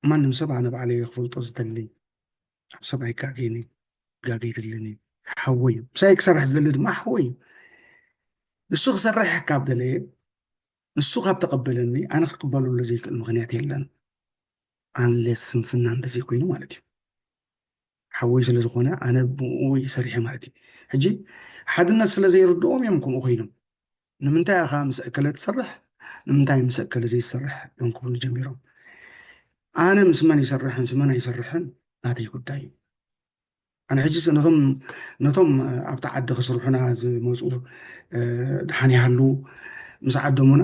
ማንም ሰብ ኣነ ባዕለይ ክፈልጦ ዝደሊ ኣብ ሰብ ኣይጋገይን ጋገ ይደልን ሓወይ እዩ ምሳይ ክሰርሕ ዝደሊ ድማ ሓወይ እዩ። ንሱ ክሰርሕ ካብ ደለየ፣ ንሱ ካብ ተቐበለኒ፣ ኣነ ክቅበለሉ ዘይክእል ምኽንያት የለን። ኣንሌስ ስንፍና እንተዘይኮይኑ ማለት እዩ። ሓወይ ስለ ዝኾነ ኣነ ብኡ እየ ሰሪሐ ማለት እዩ። ሕጂ ሓድነት ስለ ዘይርድኦም እዮም ከምኡ ኮይኖም። ንምንታይ ኢኻ ምስ እከለ ትሰርሕ፣ ንምንታይ ምስ እከለ ዘይሰርሕ እዮም ክብሉ ጀሚሮም። ኣነ ምስ መን ይሰርሕ ምስ መን ኣይሰርሕን ናተይ ጉዳይ እዩ። ኣነ ሕጂ ነቶም ነቶም ኣብቲ ዓዲ ክስርሑና ዝመፁ ድሓን ይሃሉ ምስ ዓደሙና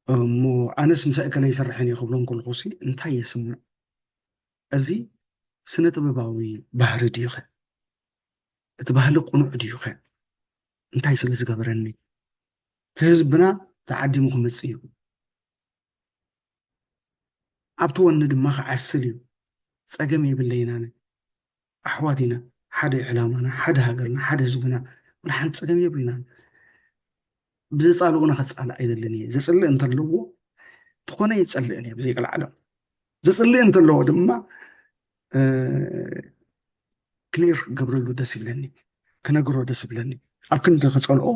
እሞ ኣነስ ምስ እከለ ይሰርሕን እየ ክብሎም ከለኹ ሲ እንታይ የስምዕ? እዚ ስነ ጥበባዊ ባህሪ ድዩኸ? እቲ ባህሊ ቅኑዕ ድዩኸ? እንታይ ስለ ዝገበረኒ? እቲ ህዝብና ተዓዲሙ ክመጽእ እዩ። ኣብቲ ወኒ ድማ ክዓስል እዩ። ጸገም የብለይናን። ኣሕዋት ኢና። ሓደ ዕላማና፣ ሓደ ሃገርና፣ ሓደ ህዝብና። ወላ ሓንቲ ጸገም የብልናን። ብዘጻልኡና ከጻልእ ኣይደልን እየ። ዘጽልእ እንተለዎ፣ ተኾነ ይጸልእን እየ ብዘይቀልዓለም። ዘጽልእ እንተለዎ ድማ፣ ክሊር ክገብረሉ ደስ ይብለኒ፣ ክነግሮ ደስ ይብለኒ። ኣብ ክንዲ ክጸልኦ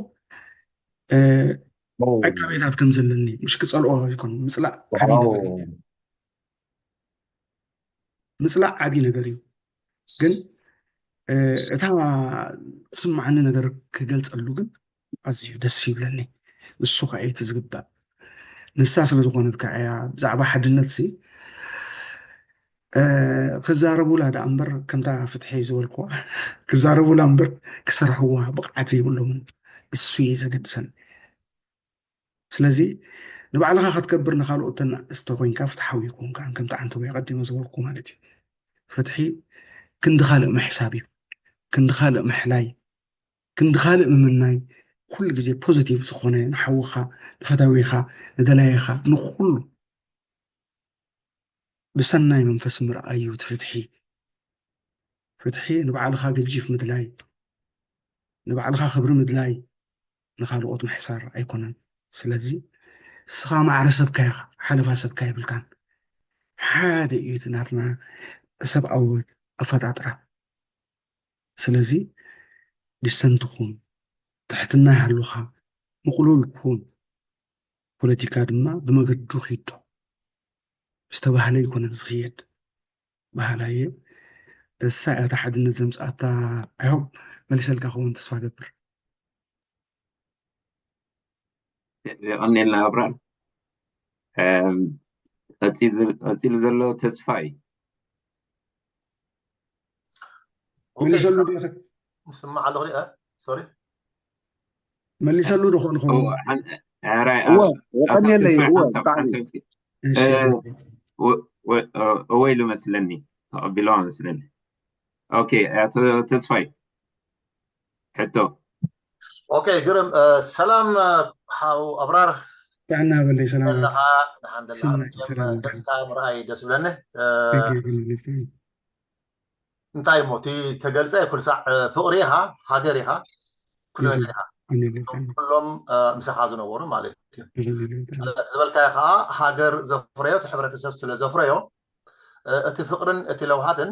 ዕቃቤታት ከም ዘለኒ፣ ምሽ ክጸልኦ ኣይኮን ምጽላእ ዓቢ ነገር እዩ። ምጽላእ ዓቢ ነገር እዩ። ግን እታ ትስምዓኒ ነገር ክገልጸሉ ግን ኣዝዩ ደስ ይብለኒ። ንሱ ከዓ እቲ ዝግባእ ንሳ ስለ ዝኾነት ከዓ እያ ብዛዕባ ሓድነት ሲ ክዛረቡላ ደኣ እምበር ከምታ ፍትሒ ዝበልኩዋ ክዛረቡላ እምበር ክሰርሕዋ ብቕዓት የብሎምን። እሱ እዩ ዘገድሰን። ስለዚ ንባዕልኻ ክትከብር ንኻልኦት ተናእስ ተኮይንካ ፍትሓዊ ኣይኮንካን። ከምቲ ዓንተቦይ ኣቐዲመ ዝበልኩ ማለት እዩ። ፍትሒ ክንዲ ካልእ ምሕሳብ እዩ። ክንዲ ካልእ ምሕላይ፣ ክንዲ ካልእ ምምናይ ኩሉ ግዜ ፖዚቲቭ ዝኾነ ንሓውኻ፣ ንፈታዊኻ፣ ንደላይኻ፣ ንኹሉ ብሰናይ መንፈስ ምርኣይ እዩ እቲ ፍትሒ። ፍትሒ ንባዕልኻ ገጂፍ ምድላይ፣ ንባዕልኻ ክብሪ ምድላይ፣ ንኻልኦት ምሕሳር ኣይኮነን። ስለዚ ንስኻ ማዕረ ሰብካ ኢኻ፣ ሓለፋ ሰብካ የብልካን። ሓደ እዩ እቲ ናትና ሰብኣዊ ኣፈጣጥራ። ስለዚ ዲሰንት ኩን፣ ትሕትና ይሃልወኻ፣ ምቕሉል ኩን። ፖለቲካ ድማ ብመገዱ ኪድ ዶ ዝተባህለ ኣይኮነን ዝኽየድ። በሃላይ እየ። እሳ እያ እታ ሓድነት ዘምፅኣታ። I hope መሊሰልካ ክኸውን ተስፋ ገብር። የቐኔልና ኣብራር። ቀፂሉ ዘሎ ተስፋ እዩ። መሊሰሉ ዶ ንስማዕ ኣለኹ እ ሶሪ መሊሰሉ ዶ ኾን ኾን ራይ እወ የቐኔለይ እወ ብጣዕሚ እሺ እወ ኢሉ መስለኒ፣ ተቐቢሎ መስለኒ። ኦኬ፣ ኣቶ ተስፋይ ሕቶ። ኦኬ፣ ግርም። እ፣ ሰላም፣ እ፣ ሓው ኣብራር ጥዕና በለይ፣ ሰላም ኣለኻ? ደሓን ደላ? ሰላም፣ ሰላም። ገጽካ ምርኣይ ደስ ብለኒ። እ፣ Thank you፣ ይኹን፣ ይኹን። እንታይ እሞ እቲ ተገልጸ፣ ኩሉ ሳዕ፣ እ፣ ፍቕሪ ኢኻ፣ ሃገር ኢኻ፣ ኩሉ Thank you። ነገር ኢኻ። ኣሜን፣ ይኹን። ኩሎም፣ እ፣ ምሳኻ ዝነበሩ ማለት እዩ። ይኹን፣ ይኹን። እ፣ ዝበልካዮ ከዓ ሃገር ዘፍረዮ፣ እቲ ሕብረተሰብ ስለ ዘፍረዮ፣ እ፣ እቲ ፍቕርን እቲ ለውሃትን፣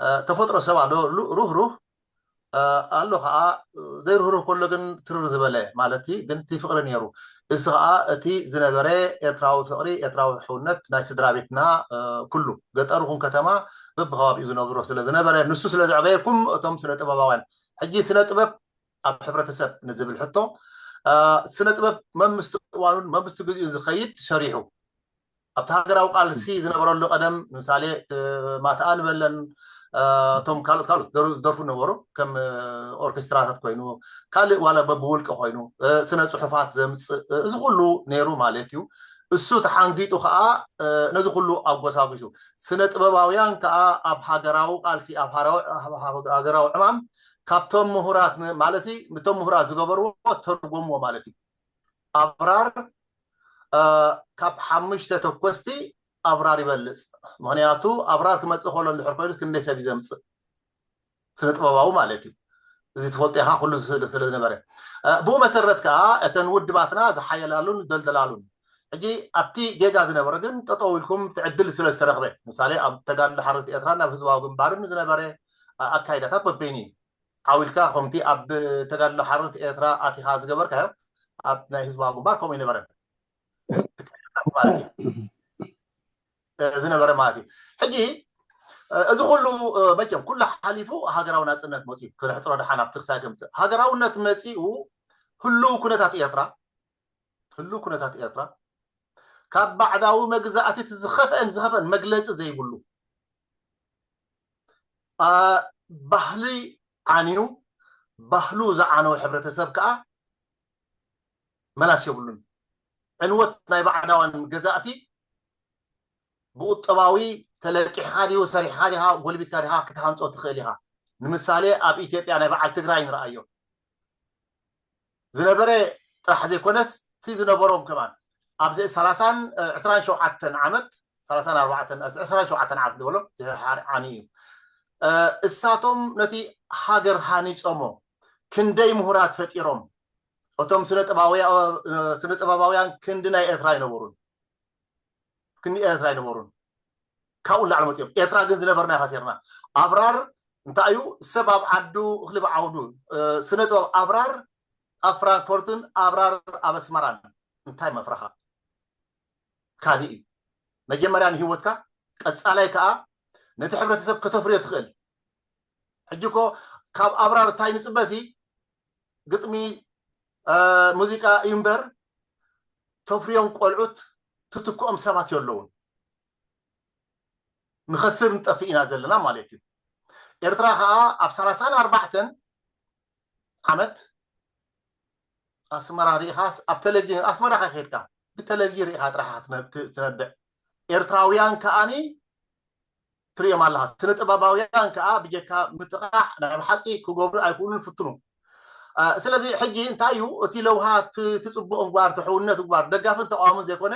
እ፣ ተፈጥሮ ሰብ ኣሎ፣ ሉ-፣ ሩህሩህ፣ እ፣ ኣሎ ከዓ ዘይርህሩህ ከሎ ግን ትርር ዝበለ ማለት እዩ። ግን እቲ ፍቕሪ ነይሩ። እዚ ከዓ እቲ ዝነበረ ኤርትራዊ ፍቕሪ፣ ኤርትራዊ ሕውነት ናይ ስድራ ቤትና፣ እ፣ ኩሉ ገጠር ይኹን ከተማ በብከባቢኡ ዝነብሮ ስለ ዝነበረ፣ ንሱ ስለ ዘዕበየኩም እቶም ስነ ጥበባውያን። ሕጂ ስነ ጥበብ ኣብ ሕብረተሰብ ንዝብል ሕቶ፣ እ፣ ስነ ጥበብ መምስቲ እዋኑን መምስቲ ግዜኡን ዝኸይድ ሰሪሑ ኣብቲ ሃገራዊ ቃልሲ ዝነበረሉ ቀደም፣ ምሳሌ፣ እ፣ ማትኣ ንበለን፣ እ፣ እቶም ካልኦት ካልኦት ደር-፣ ዝደርፉ ነበሩ፣ ከም፣ እ፣ ኦርኬስትራታት ኮይኑ፣ ካልእ ዋላ በብውልቂ ኮይኑ፣ እ፣ ስነ ጽሑፋት ዘምጽእ፣ እ፣ እዚ ኩሉ ነይሩ ማለት እዩ። እሱ ተሓንጊጡ ከኣ፣ እ፣ ነዚ ኩሉ ኣጎሳጒሱ። ስነ ጥበባውያን ከኣ ኣብ ሃገራዊ ቃልሲ፣ ኣብ ሃራዊ-፣ ኣብ ሃገራዊ ዕማም ካብቶም ምሁራት ን-፣ ማለት እቶም ምሁራት ዝገበርዎ ተርጎምዎ ማለት እዩ። ኣብራር፣ እ፣ ካብ ሓሙሽተ ተኮስቲ ኣብራር ይበልጽ። ምኽንያቱ ኣብራር ክመጽእ ከሎ እንድሕር ኮይኑ ክንደይ ሰብ እዩ ዘምጽእ? ስነ ጥበባዊ ማለት እዩ። እዚ ትፈልጦ ኢኻ፣ ኩሉ ስለ ስለ ዝነበረ። እ፣ ብኡ መሰረት ከኣ እተን ውድባትና ዝሓየላሉን ዝደልደላሉን። ሕጂ ኣብቲ ጌጋ ዝነበረ ግን ጠጠው ኢልኩም እቲ ዕድል ስለ ዝተረኽበ፣ ምሳሌ ኣብ ተጋድሎ ሓርነት ኤርትራን ኣብ ህዝባዊ ግንባርን ዝነበረ፣ እ፣ ኣካይዳታት በበይኑ እዩ። ዓው ኢልካ ከምቲ ኣብ ተጋድሎ ሓርነት ኤርትራ ኣቲኻ ዝገበርካዮ ኣብ ናይ ህዝባዊ ግንባር ከምኡ ይነበረን ማለት እዩ ዝነበረ ማለት እዩ። ሕጂ እዚ ኩሉ መቸም ኩሉ ሓሊፉ ሃገራዊ ናፅነት መፅኡ ክርሕጥሮ ደሓን ኣብቲ ክሳይ ከምፅእ ሃገራውነት መፂኡ ህልው ኩነታት ኤርትራ ህልው ኩነታት ኤርትራ ካብ ባዕዳዊ መግዛእቲ ዝኸፍአን ዝኸፍአን መግለፂ ዘይብሉ ባህሊ ዓንዩ ባህሉ ዝዓነወ ሕብረተሰብ ከዓ መላስ የብሉን። ዕንወት ናይ ባዕዳውያን ገዛእቲ ብቁጠባዊ ተለቂሕካ ድዩ ሰሪሕካ ዲኻ ጎልቢትካ ዲኻ ክትሃንፆ ትኽእል ኢኻ። ንምሳሌ ኣብ ኢትዮጵያ ናይ በዓል ትግራይ ንረኣዮ ዝነበረ ጥራሕ ዘይኮነስ እቲ ዝነበሮም ከማን ኣብዚ ሰላሳን ዕስራን ሸውዓተን ዓመት ሰላሳን ኣርባዕተን ዕስራን ሸውዓተን ዓመት ዝበሎ ዝሓር ዓኒ እዩ። እሳቶም ነቲ ሃገር ሃኒፆሞ ክንደይ ምሁራት ፈጢሮም እቶም ስነ ጥበባውያን ክንዲ ናይ ኤርትራ ኣይነበሩን ክንዲ ኤርትራ ኣይነበሩን ካብኡ ንላዕሊ መፅኦም ኤርትራ ግን ዝነበርና ካሴርና ኣብራር እንታይ እዩ ሰብ ኣብ ዓዱ እኽሊ ብዓውዱ ስነ ጥበብ ኣብራር ኣብ ፍራንክፈርትን ኣብራር ኣብ ኣስመራን እንታይ መፍረኻ ካሊእ እዩ መጀመርያ ንህይወትካ ቀፃላይ ከዓ ነቲ ሕብረተሰብ ከተፍርዮ ትኽእል ሕጂ እኮ ካብ ኣብራር እንታይ ንፅበሲ ግጥሚ ሙዚቃ እዩ እምበር ተፍርዮም ቆልዑት ትትክኦም ሰባት የለውን ንኸስር ንጠፍእ ኢና ዘለና ማለት እዩ ኤርትራ ከዓ ኣብ ሰላሳን ኣርባዕተን ዓመት ኣስመራ ርኢኻስ ኣብ ቴሌቪዥን ኣስመራ ከይከድካ ብቴሌቪዥን ርኢኻ ጥራሕ ትነብዕ ኤርትራውያን ከዓኒ ትርእዮም ኣለኻ ስነ ጥበባውያን ከዓ ብጀካ ምጥቃዕ ናይ ብሓቂ ክገብሩ ኣይክእሉን ፍትኑ ስለዚ ሕጂ እንታይ እዩ እቲ ለውሃ ትፅቡቕ ምግባር ትሕውነት ምግባር ደጋፍን ተቃዋምን ዘይኮነ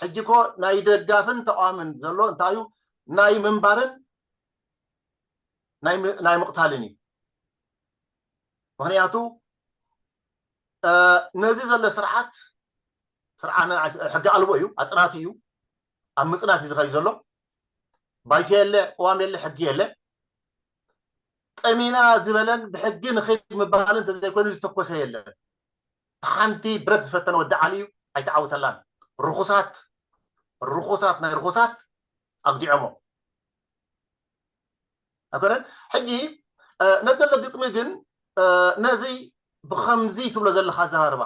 ሕጂ ኮ ናይ ደጋፍን ተቃዋምን ዘሎ እንታይ እዩ ናይ ምንባርን ናይ ምቕታልን እዩ ምክንያቱ ነዚ ዘሎ ስርዓት ስርዓነ ሕጊ ኣልቦ እዩ ኣፅናቲ እዩ ኣብ ምፅናት እዩ ዝኸይ ዘሎ ባይቲ የለ ቅዋም የለ ሕጊ የለ ጠሚና ዝበለን ብሕጊ ንኸይድ ምባልን ተዘይኮይኑ ዝተኮሰ የለን ሓንቲ ብረት ዝፈተነ ወዲ ዓሊ እዩ ኣይተዓውተላን ርኹሳት ርኹሳት ናይ ርኹሳት ኣጉዲዖሞ ኣይኮነን ሕጂ ነዘሎ ግጥሚ ግን ነዚ ብከምዚ ትብሎ ዘለካ ኣዘራርባ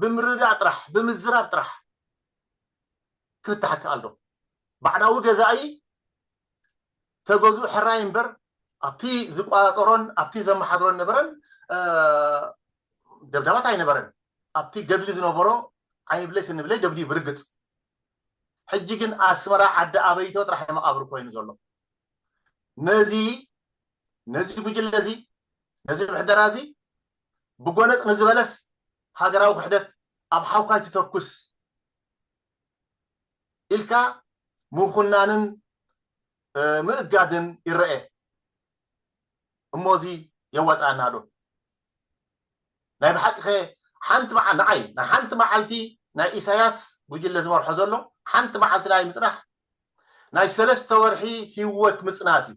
ብምርዳእ ጥራሕ ብምዝራብ ጥራሕ ክፍታሕ ይከኣል ዶ ባዕዳዊ ገዛኢ ተገዝኡ ሕራይ እምበር ኣብቲ ዝቋፀሮን ኣብቲ ዘመሓድሮን ነበረን ደብዳባት ኣይነበረን ኣብቲ ገድሊ ዝነበሮ ዓይኒ ብለይ ስኒ ብለይ ደብድዩ ብርግፅ ሕጂ ግን ኣስመራ ዓዲ ኣበይቶ ጥራሕ መቃብር ኮይኑ ዘሎ ነዚ ነዚ ጉጅለ እዚ ነዚ ምሕደራ እዚ ብጎነፅ ንዝበለስ ሃገራዊ ክሕደት ኣብ ሓውካ ትተኩስ ኢልካ ምኹናንን ምእጋድን ይረአ እሞዚ የዋፅኣና ዶ ናይ ብሓቂ ኸ ሓንቲ መዓ ንዓይ ናይ ሓንቲ መዓልቲ ናይ ኢሳያስ ጉጅለ ዝመርሖ ዘሎ ሓንቲ መዓልቲ ናይ ምፅናሕ ናይ ሰለስተ ወርሒ ህይወት ምፅናት እዩ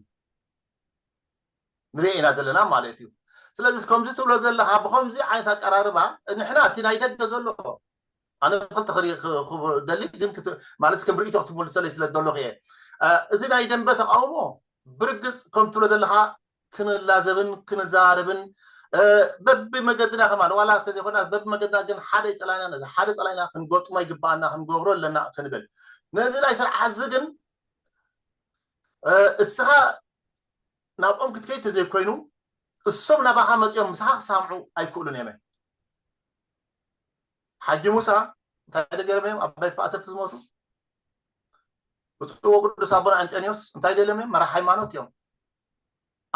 ንሪኦ ኢና ዘለና ማለት እዩ ስለዚ ከምዚ ትብሎ ዘለካ ብከምዚ ዓይነት ኣቀራርባ ንሕና እቲ ናይ ደገ ዘሎ ኣነ ክልተ ክደሊ ግን ማለት ከም ርእቶ ክትምልሰለይ ስለ ዘለኹ እየ እዚ ናይ ደንበ ተቃውሞ ብርግፅ ከም ትብሎ ዘለካ ክንላዘብን ክንዛረብን በቢ መገድና ከማን ዋላ ተዘይኮና በቢ መገድና ግን ሓደ ይፀላይና ነዚ ሓደ ፀላይና ክንገጥሞ ይግባኣና ክንገብሮ ኣለና ክንብል ነዚ ናይ ስርዓት እዚ ግን እስኻ ናብኦም ክትከይድ ተዘይኮይኑ እሶም ናባኻ መፂኦም ምሳኻ ክሳምዑ ኣይክእሉን እዮም ሓጂ ሙሳ እንታይ ደገርም እዮም ኣብ ቤት ማእሰርቲ ዝሞቱ ብፅዎ ቅዱስ ኣቦና ኣንጠኒዮስ እንታይ ደለም እዮም መራሕ ሃይማኖት እዮም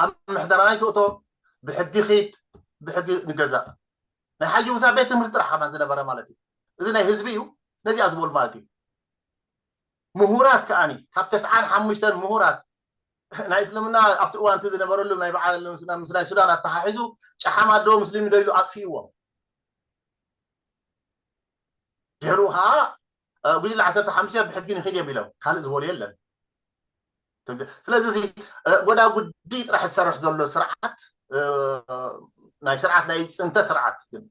ኣብ ምሕደራና ይትእቶ ብሕጊ ኺድ ብሕጊ ንገዛእ ናይ ሓጂ ሙሳ ቤት ትምህርቲ ጥራሕ ከማን ዝነበረ ማለት እዩ እዚ ናይ ህዝቢ እዩ ነዚኣ ዝበሉ ማለት እዩ ምሁራት ከዓኒ ካብ ተስዓን ሓሙሽተን ምሁራት ናይ እስልምና ኣብቲ እዋንቲ ዝነበረሉ ናይ በዓል ምስ ናይ ሱዳን ኣተሓሒዙ ጨሓም ኣደው ሙስሊም ዶ ኢሉ ኣጥፊእዎም ድሕሩ ከዓ ጉጅለ ዓሰርተ ሓሙሽተ ብሕጊ ንክድ እዮም ኢሎም ካልእ ዝበሉ የለን ስለዚ እዚ ጎዳጉዲ ጥራሕ ዝሰርሕ ዘሎ ስርዓት፣ ናይ ስርዓት ናይ ፅንተት ስርዓት ግን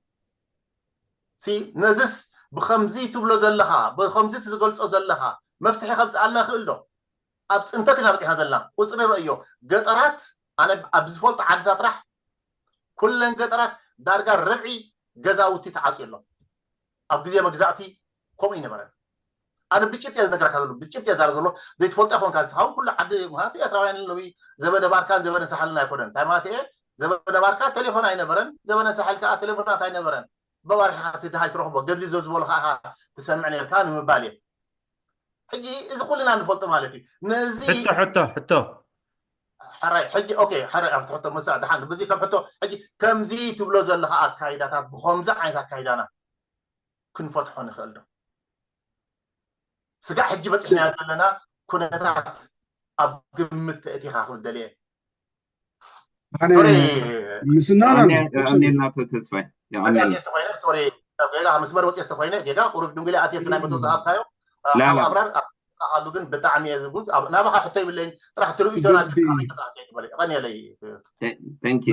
ነዝስ ብከምዚ ትብሎ ዘለኻ፣ ብከምዚ ትገልፆ ዘለኻ መፍትሒ ከምፅኣልና ክእል ዶ? ኣብ ፅንተት ኢና በፂሕና ዘለና። ቁፅሪ ርእዮ፣ ገጠራት፣ ኣነ ኣብ ዝፈልጦ ዓድታት ጥራሕ ኩለን ገጠራት ዳርጋ ርብዒ ገዛውቲ ተዓፅዩ ኣሎ። ኣብ ግዜ መግዛእቲ ከምኡ ይነበረን። ኣነ ብጭብጥ እየ ዝነገረካ ዘሎ፣ ብጭብጥ እየ ዛረብ ዘሎ። ዘይትፈልጦ ይኮንካ ንስኻ እውን ኩሉ ዓዲ፣ ምክንያቱ ኤርትራውያን ሎሚ ዘበነ ባርካን ዘበነ ሳሕልን ኣይኮነን። እንታይ ማለት እየ? ዘበነ ባርካ ቴሌፎን ኣይነበረን፣ ዘበነ ሳሕል ከዓ ቴሌፎናት ኣይነበረን። በባሪኻ እቲ ድሃይ ትረኽቦ ገድሊ ዘዝበሎ ከዓ ትሰምዕ ነርካ ንምባል እየ። ሕጂ እዚ ኩልና ንፈልጦ ማለት እዩ። ነዚ ሕቶ ሕቶ ሕቶ ሕራይ ሕጂ ኦኬ፣ ሕራይ ኣብቲ ሕቶ መሳእ ደሓን ብዚ ከም ሕቶ ሕጂ ከምዚ ትብሎ ዘለኻ ኣካይዳታት ብኸምዚ ዓይነት ኣካይዳና ክንፈትሖ ንኽእል ዶ? ስጋዕ ሕጂ በፂሕናዮ ዘለና ኩነታት ኣብ ግምት ተእቲኻ ክብል ደልየ። ምስናና ናተ ተስፋይ ተኮይነ ሶሪ፣ ጌጋ መስመር ወፅየ ተኮይነ ጌጋ ቁሩብ ድንግሊ ኣትየት ናይ መቶ ዝሃብካዮ ኣብራር ኣሉ ግን ብጣዕሚ እየ ዝጉዝ። ናባኻ ሕቶ ይብለይን ጥራሕ ትርእይቶና ቀኒየለይ።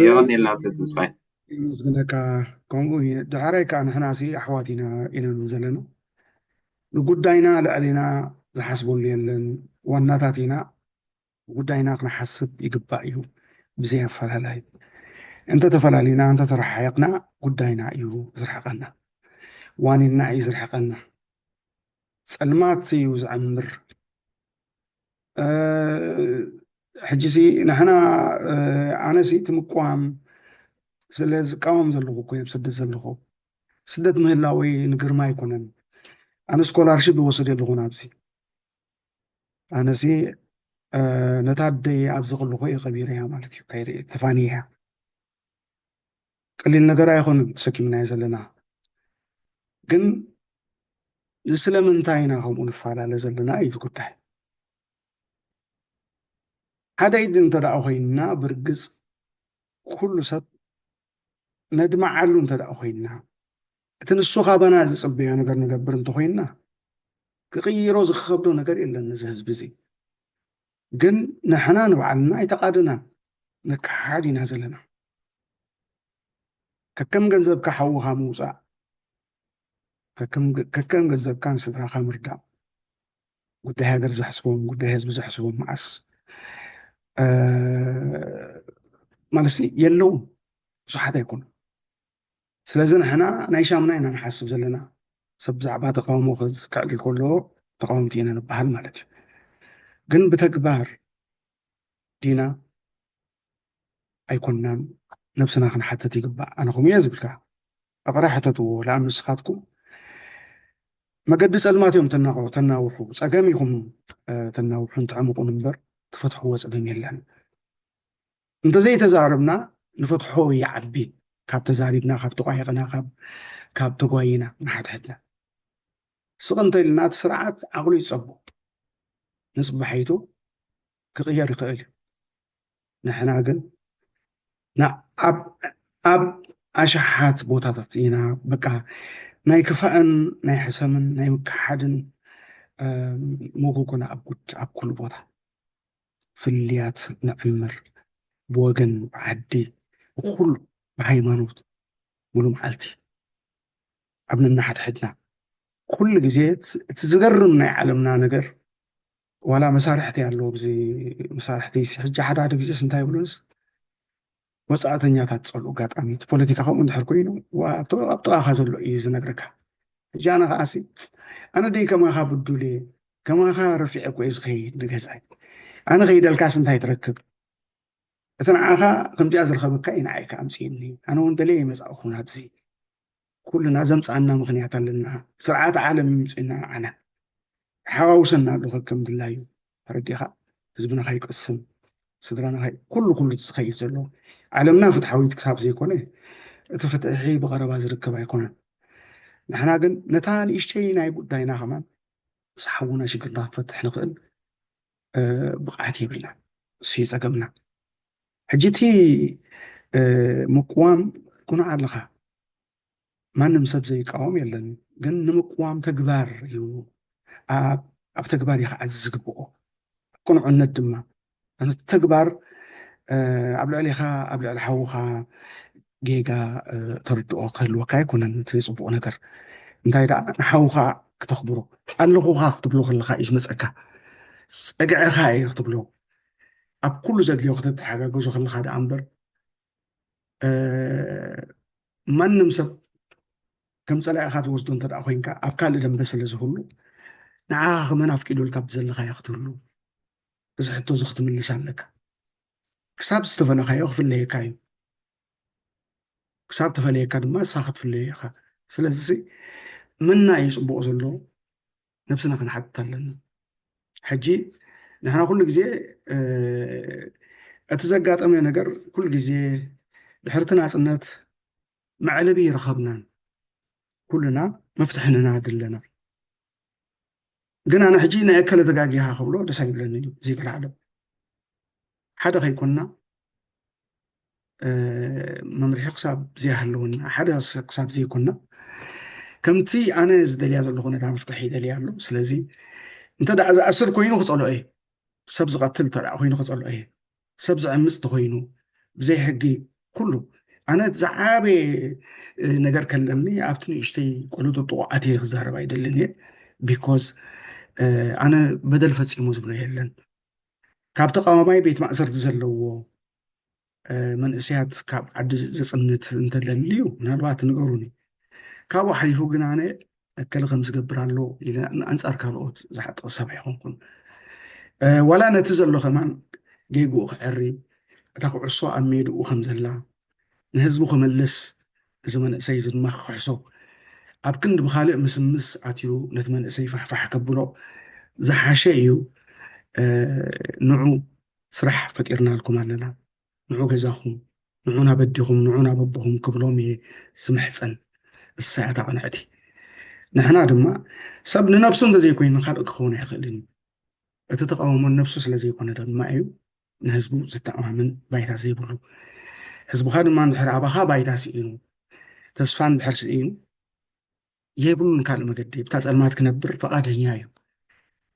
የቐኒየልና ተስፋይ። ይመስግነካ። ከምኡ እዩ። ድሕራይ ከዓ ንሕና ሲ ኣሕዋት ኢና ኢና ዘለና። ንጉዳይና ልዕሊና ዝሓስበሉ የለን። ዋናታት ኢና። ጉዳይና ክንሓስብ ይግባእ እዩ። ብዘይ ኣፈላላይ እንተተፈላሊና እንተተረሓየቕና ጉዳይና እዩ ዝርሕቀና። ዋኒንና እዩ ዝርሕቀና። ፀልማት እዩ ዝዕምር። ሕጂ ሲ ንሕና ኣነ ሲ እቲ ምቅዋም ስለ ዝቃወም ዘለኹ እኮ እየ ኣብ ስደት ዘለኹ። ስደት ምህላወይ ንግርማ ኣይኮነን። ኣነ ስኮላርሽፕ ይወስድ ኣለኹ ናብዚ። ኣነሲ ነታ ኣደይ ኣብዚ ከለኹ እየ ቀቢረያ ማለት እዩ። ከይደ ተፋንየያ። ቀሊል ነገር ኣይኮነን ተሰኪምናዮ ዘለና። ግን ስለምንታይ ኢና ከምኡ ንፈላለ ዘለና እዩ እቲ ጉዳይ። ሓደ ኢድ እንተ ደኣ ኮይንና ብርግጽ ኩሉ ሰብ ነድምዓሉ እንተ ደኣ ኮይንና እቲ ንሱ ካባና ዝጽበዮ ነገር ንገብር እንተኮይንና ክቕይሮ ዝኸብዶ ነገር የለን ነዚ ህዝቢ እዚ። ግን ንሕና ንባዕልና ኣይተቓደናን ንከሓድ ኢና ዘለና። ከከም ገንዘብካ ሓውኻ ምውፃእ፣ ከከም ገንዘብካ ንስድራኻ ምርዳእ፣ ጉዳይ ሃገር ዘሕስቦም ጉዳይ ህዝቢ ዘሕስቦም መዓስ ማለት የለውም፣ ብዙሓት ኣይኮኑን። ስለዚ ንሕና ናይ ሻምና ኢና ንሓስብ ዘለና። ሰብ ብዛዕባ ተቃውሞ ከዕልል ከሎ ተቃወምቲ ኢና ንበሃል ማለት እዩ። ግን ብተግባር ዲና ኣይኮንናን ነብስና ክንሓተት ይግባእ። ኣነ ከምኡ እየ ዝብልካ። ኣቕራ ሕተትዎ። ለኣም ንስኻትኩም መገዲ ጸልማት እዮም ተናውሑ፣ ጸገም ኢኹም ተናውሑን ተዕምቑን እምበር ትፈትሕዎ ጸገም የለን። እንተዘይተዛረብና ንፈትሖ ይዓቢ ካብ ተዛሪብና፣ ካብ ተቋየቕና፣ ካብ ተጓይና ንሓድሕድና። ስቕ እንተኢልና እቲ ስርዓት ዓቕሉ ይጸቡ፣ ንጽባሒቱ ክቕየር ይኽእል እዩ። ንሕና ግን ኣብ ኣሽሓት ቦታታት ኢና በቃ ናይ ክፋእን ናይ ሕሰምን ናይ ምክሓድን መጎጎና ኣብ ኩሉ ቦታ ፍልልያት ንዕምር፣ ብወገን፣ ብዓዲ፣ ብኹሉ፣ ብሃይማኖት፣ ሙሉ መዓልቲ ኣብ ነናሓድሕድና ኩሉ ግዜ እቲ ዝገርም ናይ ዓለምና ነገር ዋላ መሳርሕቲ ኣሎ ኣብዚ መሳርሕቲ ሕጂ ሓደ ሓደ ግዜስ እንታይ ይብሉንስ ወፃእተኛታት ፀልኡ ኣጋጣሚ እቲ ፖለቲካ ከምኡ እንድሕር ኮይኑ ኣብ ጥቃኻ ዘሎ እዩ ዝነግረካ። ሕጂ ኣነ ከዓሲ ኣነ ደይ ከማኻ ብዱል እየ ከማኻ ረፊዐ እኮ እየ ዝኸይድ ንገዛይ ኣነ ከይደልካስ እንታይ ትረክብ እቲ ንዓኻ ከምዚኣ ዝረኸበካ እዩ ንዓይ ከኣምፅእኒ ኣነ እውን ደለየ ይመፃእኹ ናብዚ ኩልና ዘምፃኣና ምኽንያት ኣለና ስርዓት ዓለም ይምፅእና ንዓና ሓዋውሰና ኣሎ ከከም ድላዩ ተረዲኻ ህዝብና ከይቀስም ስድራና ኩሉ ኩሉ ዝኸይድ ዘሎ ዓለምና ፍትሓዊት ክሳብ ዘይኮነ እቲ ፍትሒ ብቐረባ ዝርከብ ኣይኮነን ንሕና ግን ነታ ንእሽተይ ናይ ጉዳይና ከማን ምስ ሓውና ሽግርና ክንፈትሕ ንኽእል ብቕዓት የብልና እሱ ጸገምና ሕጂ እቲ ምቅዋም ኩኑ ኣለኻ ማንም ሰብ ዘይቃወም የለን ግን ንምቅዋም ተግባር እዩ ኣብ ተግባር እዩ ክዓዚ ዝግብኦ ቅኑዕነት ድማ። ተግባር ኣብ ልዕሊኻ ኣብ ልዕሊ ሓውኻ ጌጋ ተርድኦ ክህልወካ ኣይኮነን። እቲ ፅቡቕ ነገር እንታይ ደኣ ንሓውኻ ክተኽብሮ ኣለኹኻ ክትብሎ ከለኻ እዩ ዝመፀካ። ፀግዕኻ እየ ክትብሎ ኣብ ኩሉ ዘድልዮ ክትተሓጋገዞ ከለኻ ደኣ እምበር ማንም ሰብ ከም ፀላኢኻ ትወስዶ እንተ ደኣ ኮይንካ ኣብ ካልእ ደንበ ስለ ዝህሉ ንዓኻ ከመን ኣፍቂዱልካ ብዘለኻዮ ክትህሉ እዚ ሕቶ እዚ ክትምልስ ኣለካ። ክሳብ ዝተፈለኻዮ ክፍለየካ እዩ። ክሳብ ተፈለየካ ድማ ንስኻ ክትፍለዮ ኢኻ። ስለዚ መና እዩ ፅቡቕ ዘሎ ነብስና ክንሓትት ኣለና። ሕጂ ንሕና ኩሉ ግዜ እቲ ዘጋጠመ ነገር ኩሉ ግዜ ድሕርቲ ናፅነት መዕለቢ ይረኸብናን ኩልና መፍትሒ ንናዲ ኣለና። ግን ኣነ ሕጂ ናይ እከለ ተጋጊኻ ክብሎ ደስ ኣይብለንን እዩ። ዘይበለ ዓለም ሓደ ከይኮንና መምርሒ ክሳብ ዘይሃለወና ሓደ ክሳብ ዘይኮንና ከምቲ ኣነ ዝደልያ ዘለኹ ነታ መፍትሒ ይደልያ ኣሎ። ስለዚ እንተ ደኣ ዝኣስር ኮይኑ ክጸልኦ እየ። ሰብ ዝቐትል እንተ ደኣ ኮይኑ ክጸልኦ እየ። ሰብ ዝዕምፅ ተኮይኑ ብዘይ ሕጊ ኩሉ ኣነ ዝዓበየ ነገር ከለኒ ኣብቲ ንእሽተይ ቆልጡ ጥቑዓት እየ ክዛረብ ኣይደልን እየ። ቢኮዝ ኣነ በደል ፈፂሙ ዝብሎ የለን። ካብ ተቃዋማይ ቤት ማእሰርቲ ዘለዎ መንእሰያት ካብ ዓዲ ዘፅንት እንተለልዩ ምናልባት ንገሩኒ። ካብኡ ሓሊፉ ግን ኣነ እከለ ከም ዝገብር ኣሎ ኢለ ኣንጻር ካልኦት ዝሓጥቕ ሰብ ኣይኮንኩን። ዋላ ነቲ ዘሎ ከማን ጌግኡ ክዕሪ እታ ኩዕሶ ኣብ ሜድኡ ከም ዘላ ንህዝቡ ክምልስ እዚ መንእሰይ እዚ ድማ ክክሕሶ ኣብ ክንዲ ብኻልእ ምስምስ ኣትዩ ነቲ መንእሰይ ፋሕፋሕ ከብሎ ዝሓሸ እዩ። ንዑ ስራሕ ፈጢርናልኩም ኣለና። ንዑ ገዛኹም፣ ንዑ ናብ ኣዲኹም፣ ንዑ ናብ ኣቦኹም ክብሎም እየ ዝምሕጸን። እሳ እያ እታ ቅንዕቲ። ንሕና ድማ ሰብ ንነብሱ እንተዘይኮይኑ ካልእ ክኸውን ኣይኽእልን እዩ። እቲ ተቃውሞ ንነብሱ ስለ ዘይኮነ ድማ እዩ ንህዝቡ ዝተኣማምን ባይታ ዘይብሉ። ህዝብኻ ድማ እንድሕር ኣባኻ ባይታ ስኢኑ፣ ተስፋ እንድሕር ስኢኑ የብሉን ካልእ መገዲ። ብታ ጸልማት ክነብር ፈቓደኛ እዩ።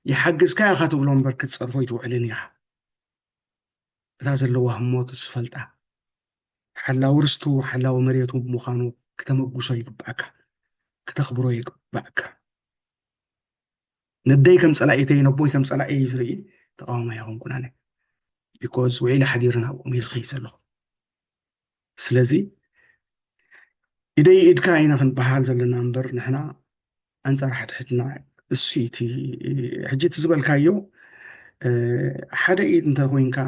ይሓግዝካ ኢኻ ትብሎ እምበር ክትጸርፎ ኣይትውዕልን ኢኻ። እታ ዘለዋ ህሞት እሱ ፈልጣ ሓላዊ ርስቱ ሓላዊ መሬቱ ብምዃኑ ክተመጉሶ ይግባእካ፣ ክተኽብሮ ይግባእካ። ነደይ ከም ጸላኢተይ ነቦይ ከም ጸላኢየይ ዝርኢ ተቃዋማይ ኣይኮንኩን ኣነ። ቢኮዝ ውዒለ ሓዲረ ናብኦም እየ ዝኸይድ ዘለኹ። ስለዚ ኢደይ ኢድካ ኢና ክንበሃል ዘለና እምበር ንሕና ኣንጻር ሓድሕድና እሱ እቲ ሕጂ እቲ ዝበልካዮ ሓደ ኢድ እንተ ኮይንካ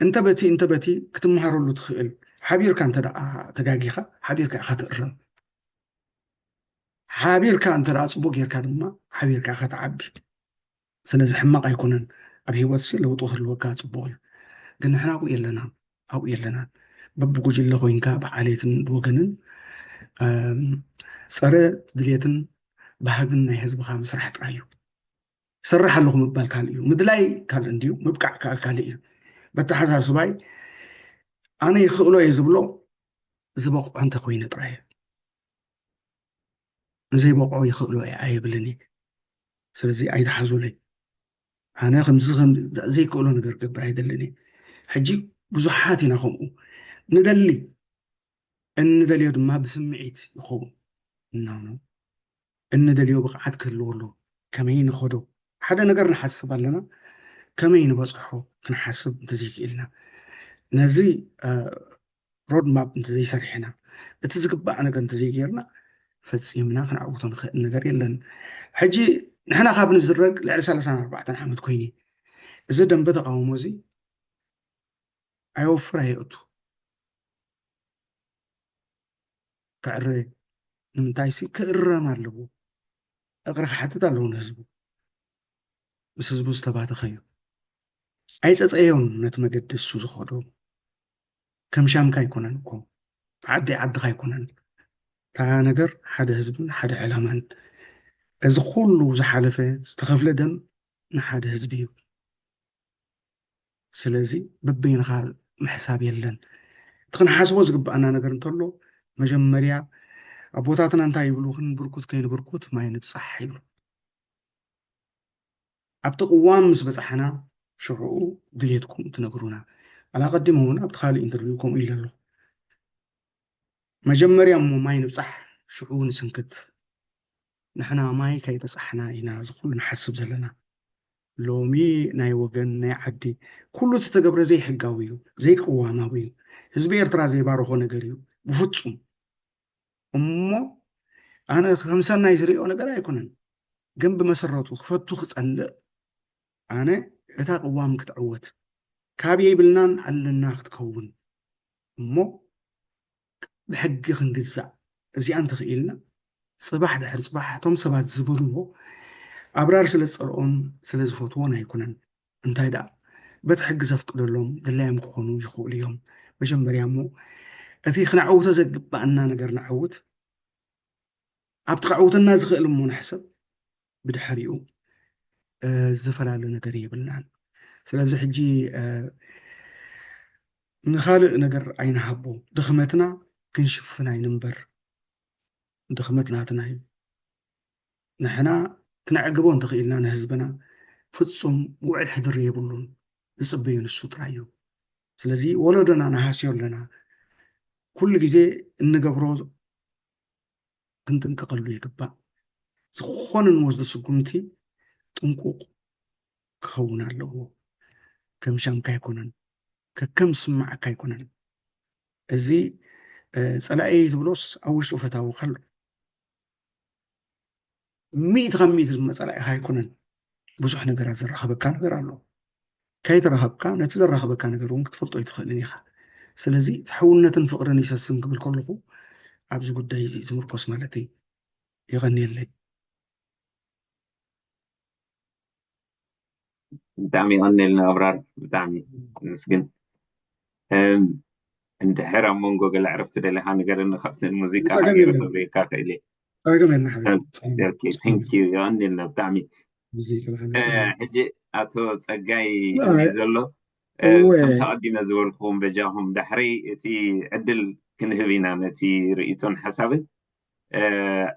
እንተ በቲ እንተ በቲ ክትመሃረሉ ትኽእል። ሓቢርካ እንተ ደኣ ተጋጊኻ ሓቢርካ ኢኻ ትእረም። ሓቢርካ እንተ ደኣ ጽቡቅ ጌርካ ድማ ሓቢርካ ኢኻ ትዓቢ። ስለዚ ሕማቕ ኣይኮነን። ኣብ ህይወትሲ ለውጢ ክህልወካ ጽቡቕ እዩ። ግን ንሕና ኣብኡ የለናን ኣብኡ የለናን። በብጉጅለ ኮይንካ ብዓሌትን ብወገንን ጸረ ድሌትን ባህግን ናይ ህዝብኻ ምስራሕ ጥራይ እዩ። ይሰርሕ ኣለኹ ምባል ካልእ እዩ፣ ምድላይ ካልእ እንድዩ፣ ምብቃዕ ከዓ ካልእ እዩ። በተሓሳስባይ ኣነ ይኽእሎ እየ ዝብሎ ዝበቕዖ እንተኮይነ ጥራይ እየ። ንዘይበቕዖ ይኽእሎ እየ ኣይብልን እየ። ስለዚ ኣይትሓዙለይ። ኣነ ከምዚ ዘይክእሎ ነገር ክገብር ኣይደልን እየ። ሕጂ ብዙሓት ኢና ከምኡ ንደሊ፣ እንደልዮ ድማ ብስምዒት ይኸውን። እንደልዮ ብቕዓት ክህልዎ ኣለዎ። ከመይ ንኸዶ ሓደ ነገር ንሓስብ ኣለና፣ ከመይ ንበፅሖ ክንሓስብ እንተዘይክእልና፣ ነዚ ሮድማፕ እንተዘይሰሪሕና፣ እቲ ዝግባእ ነገር እንተዘይገይርና ፈፂምና ክንዓውቶ ንኽእል ነገር የለን። ሕጂ ንሕና ካብ ንዝረግ ልዕሊ ሰላሳን ኣርባዕተን ዓመት ኮይኑ እዚ ደንበ ተቃውሞ እዚ ኣየወፍር ኣየእቱ ክዕረ ንምንታይሲ ክእረም ኣለዎ። እቕረ ክሓትት ኣለዎ ንህዝቡ። ምስ ህዝቡ ዝተባተኸ እዩ። ኣይፀፀዮን ነቲ መገዲ እሱ ዝኸዶ። ከም ሻምካ ኣይኮነን እኮ ዓዲ ዓድኻ ኣይኮነን። እታ ነገር ሓደ ህዝብን ሓደ ዕላማን። እዚ ኩሉ ዝሓለፈ ዝተኸፍለ ደም ንሓደ ህዝቢ እዩ። ስለዚ በበይንኻ ምሕሳብ የለን። እቲ ክንሓስቦ ዝግባኣና ነገር እንተሎ መጀመርያ ኣቦታትና እንታይ ይብሉ? ክንብርኩት ከይንብርኩት ማይ ንብፃሕ ይብሉ። ኣብቲ ቅዋም ምስ በፃሕና ሽዑ ድሌትኩም ትነግሩና። ኣላ ቀዲመ እውን ኣብቲ ካልእ ኢንተርቪው ከምኡ ኢለ ኣለኹ። መጀመርያ እሞ ማይ ንብጻሕ፣ ሽዑ ንስንክት። ንሕና ማይ ከይበጻሕና ኢና እዚ ኩሉ ንሓስብ ዘለና። ሎሚ ናይ ወገን ናይ ዓዲ ኩሉ ዝተገብረ ዘይሕጋዊ እዩ፣ ዘይቅዋማዊ እዩ። ህዝቢ ኤርትራ ዘይባርኾ ነገር እዩ ብፍጹም። እሞ ኣነ ከም ሰናይ ዝሪኦ ነገር ኣይኮነን፣ ግን ብመሰረቱ ክፈቱ ክጸልእ ኣነ እታ ቅዋም ክትዕወት ካብ የብልናን ኣለና ክትከውን እሞ ብሕጊ ክንግዛእ እዚኣ እንተኽኢልና ጽባሕ ድሕሪ ጽባሕ እቶም ሰባት ዝበልዎ ኣብራር ስለ ዝጸልኦን ስለ ዝፈትዎን ኣይኮነን። እንታይ ደኣ በቲ ሕጊ ዘፍቅደሎም ድላዮም ክኾኑ ይኽእሉ እዮም። መጀመርያ እሞ እቲ ክነዕውቶ ዘግባኣና ነገር ነዕውት፣ ኣብቲ ከዕውተና ዝኽእል እሞ ንሕሰብ። ብድሕሪኡ ዝፈላለ ነገር የብልናን። ስለዚ ሕጂ ንኻልእ ነገር ኣይንሃቦ። ድኽመትና ክንሽፍን ኣይንንበር። ድኽመት ናትና እዩ። ንሕና ክነዕግቦ እንተኽኢልና ንህዝብና ፍጹም ውዕል ሕድሪ የብሉን። ዝጽበዮ ንሱ ጥራይ እዩ። ስለዚ ወለዶና ንሃስዮ ኣለና። ኩሉ ግዜ እንገብሮ ክንጥንቀቐሉ ይግባእ። ዝኾነ ንወስዶ ስጉምቲ ጥንቁቕ ክኸውን ኣለዎ። ከም ሻምካ ኣይኮነን፣ ከከም ስማዓካ ኣይኮነን። እዚ ጸላኢ ትብሎስ ኣብ ውሽጡ ፈታዊ ከሎ ሚእቲ ካብ ሚእቲ ድማ ጸላኢኻ ኣይኮነን። ብዙሕ ነገራት ዘራኸበካ ነገር ኣሎ። ከይተራኸብካ ነቲ ዘራኸበካ ነገር እውን ክትፈልጦ ኣይትኽእልን ኢኻ። ስለዚ እቲ ሕውነትን ፍቕርን ይሰስን ክብል ከለኹ ኣብዚ ጉዳይ እዚ ዝምርኮስ ማለት እዩ። የቐንየለይ። ብጣዕሚ የቐንየልና ኣብራር፣ ብጣዕሚ ነመስግን። እንድሕር ኣብ መንጎ ገለ ዕረፍቲ ደሊኻ ንገረኒ፣ ካብቲ ሙዚቃ ሓቢረ ከብርየካ ክእል እየ። የቐንየልና ብጣዕሚ። ሕጂ ኣቶ ጸጋይ ዘሎ ከምቲ ኣቐዲመ ዝበልኩኹም በጃኹም ዳሕረይ እቲ ዕድል ክንህብ ኢና ነቲ ርእይቶን ሓሳብን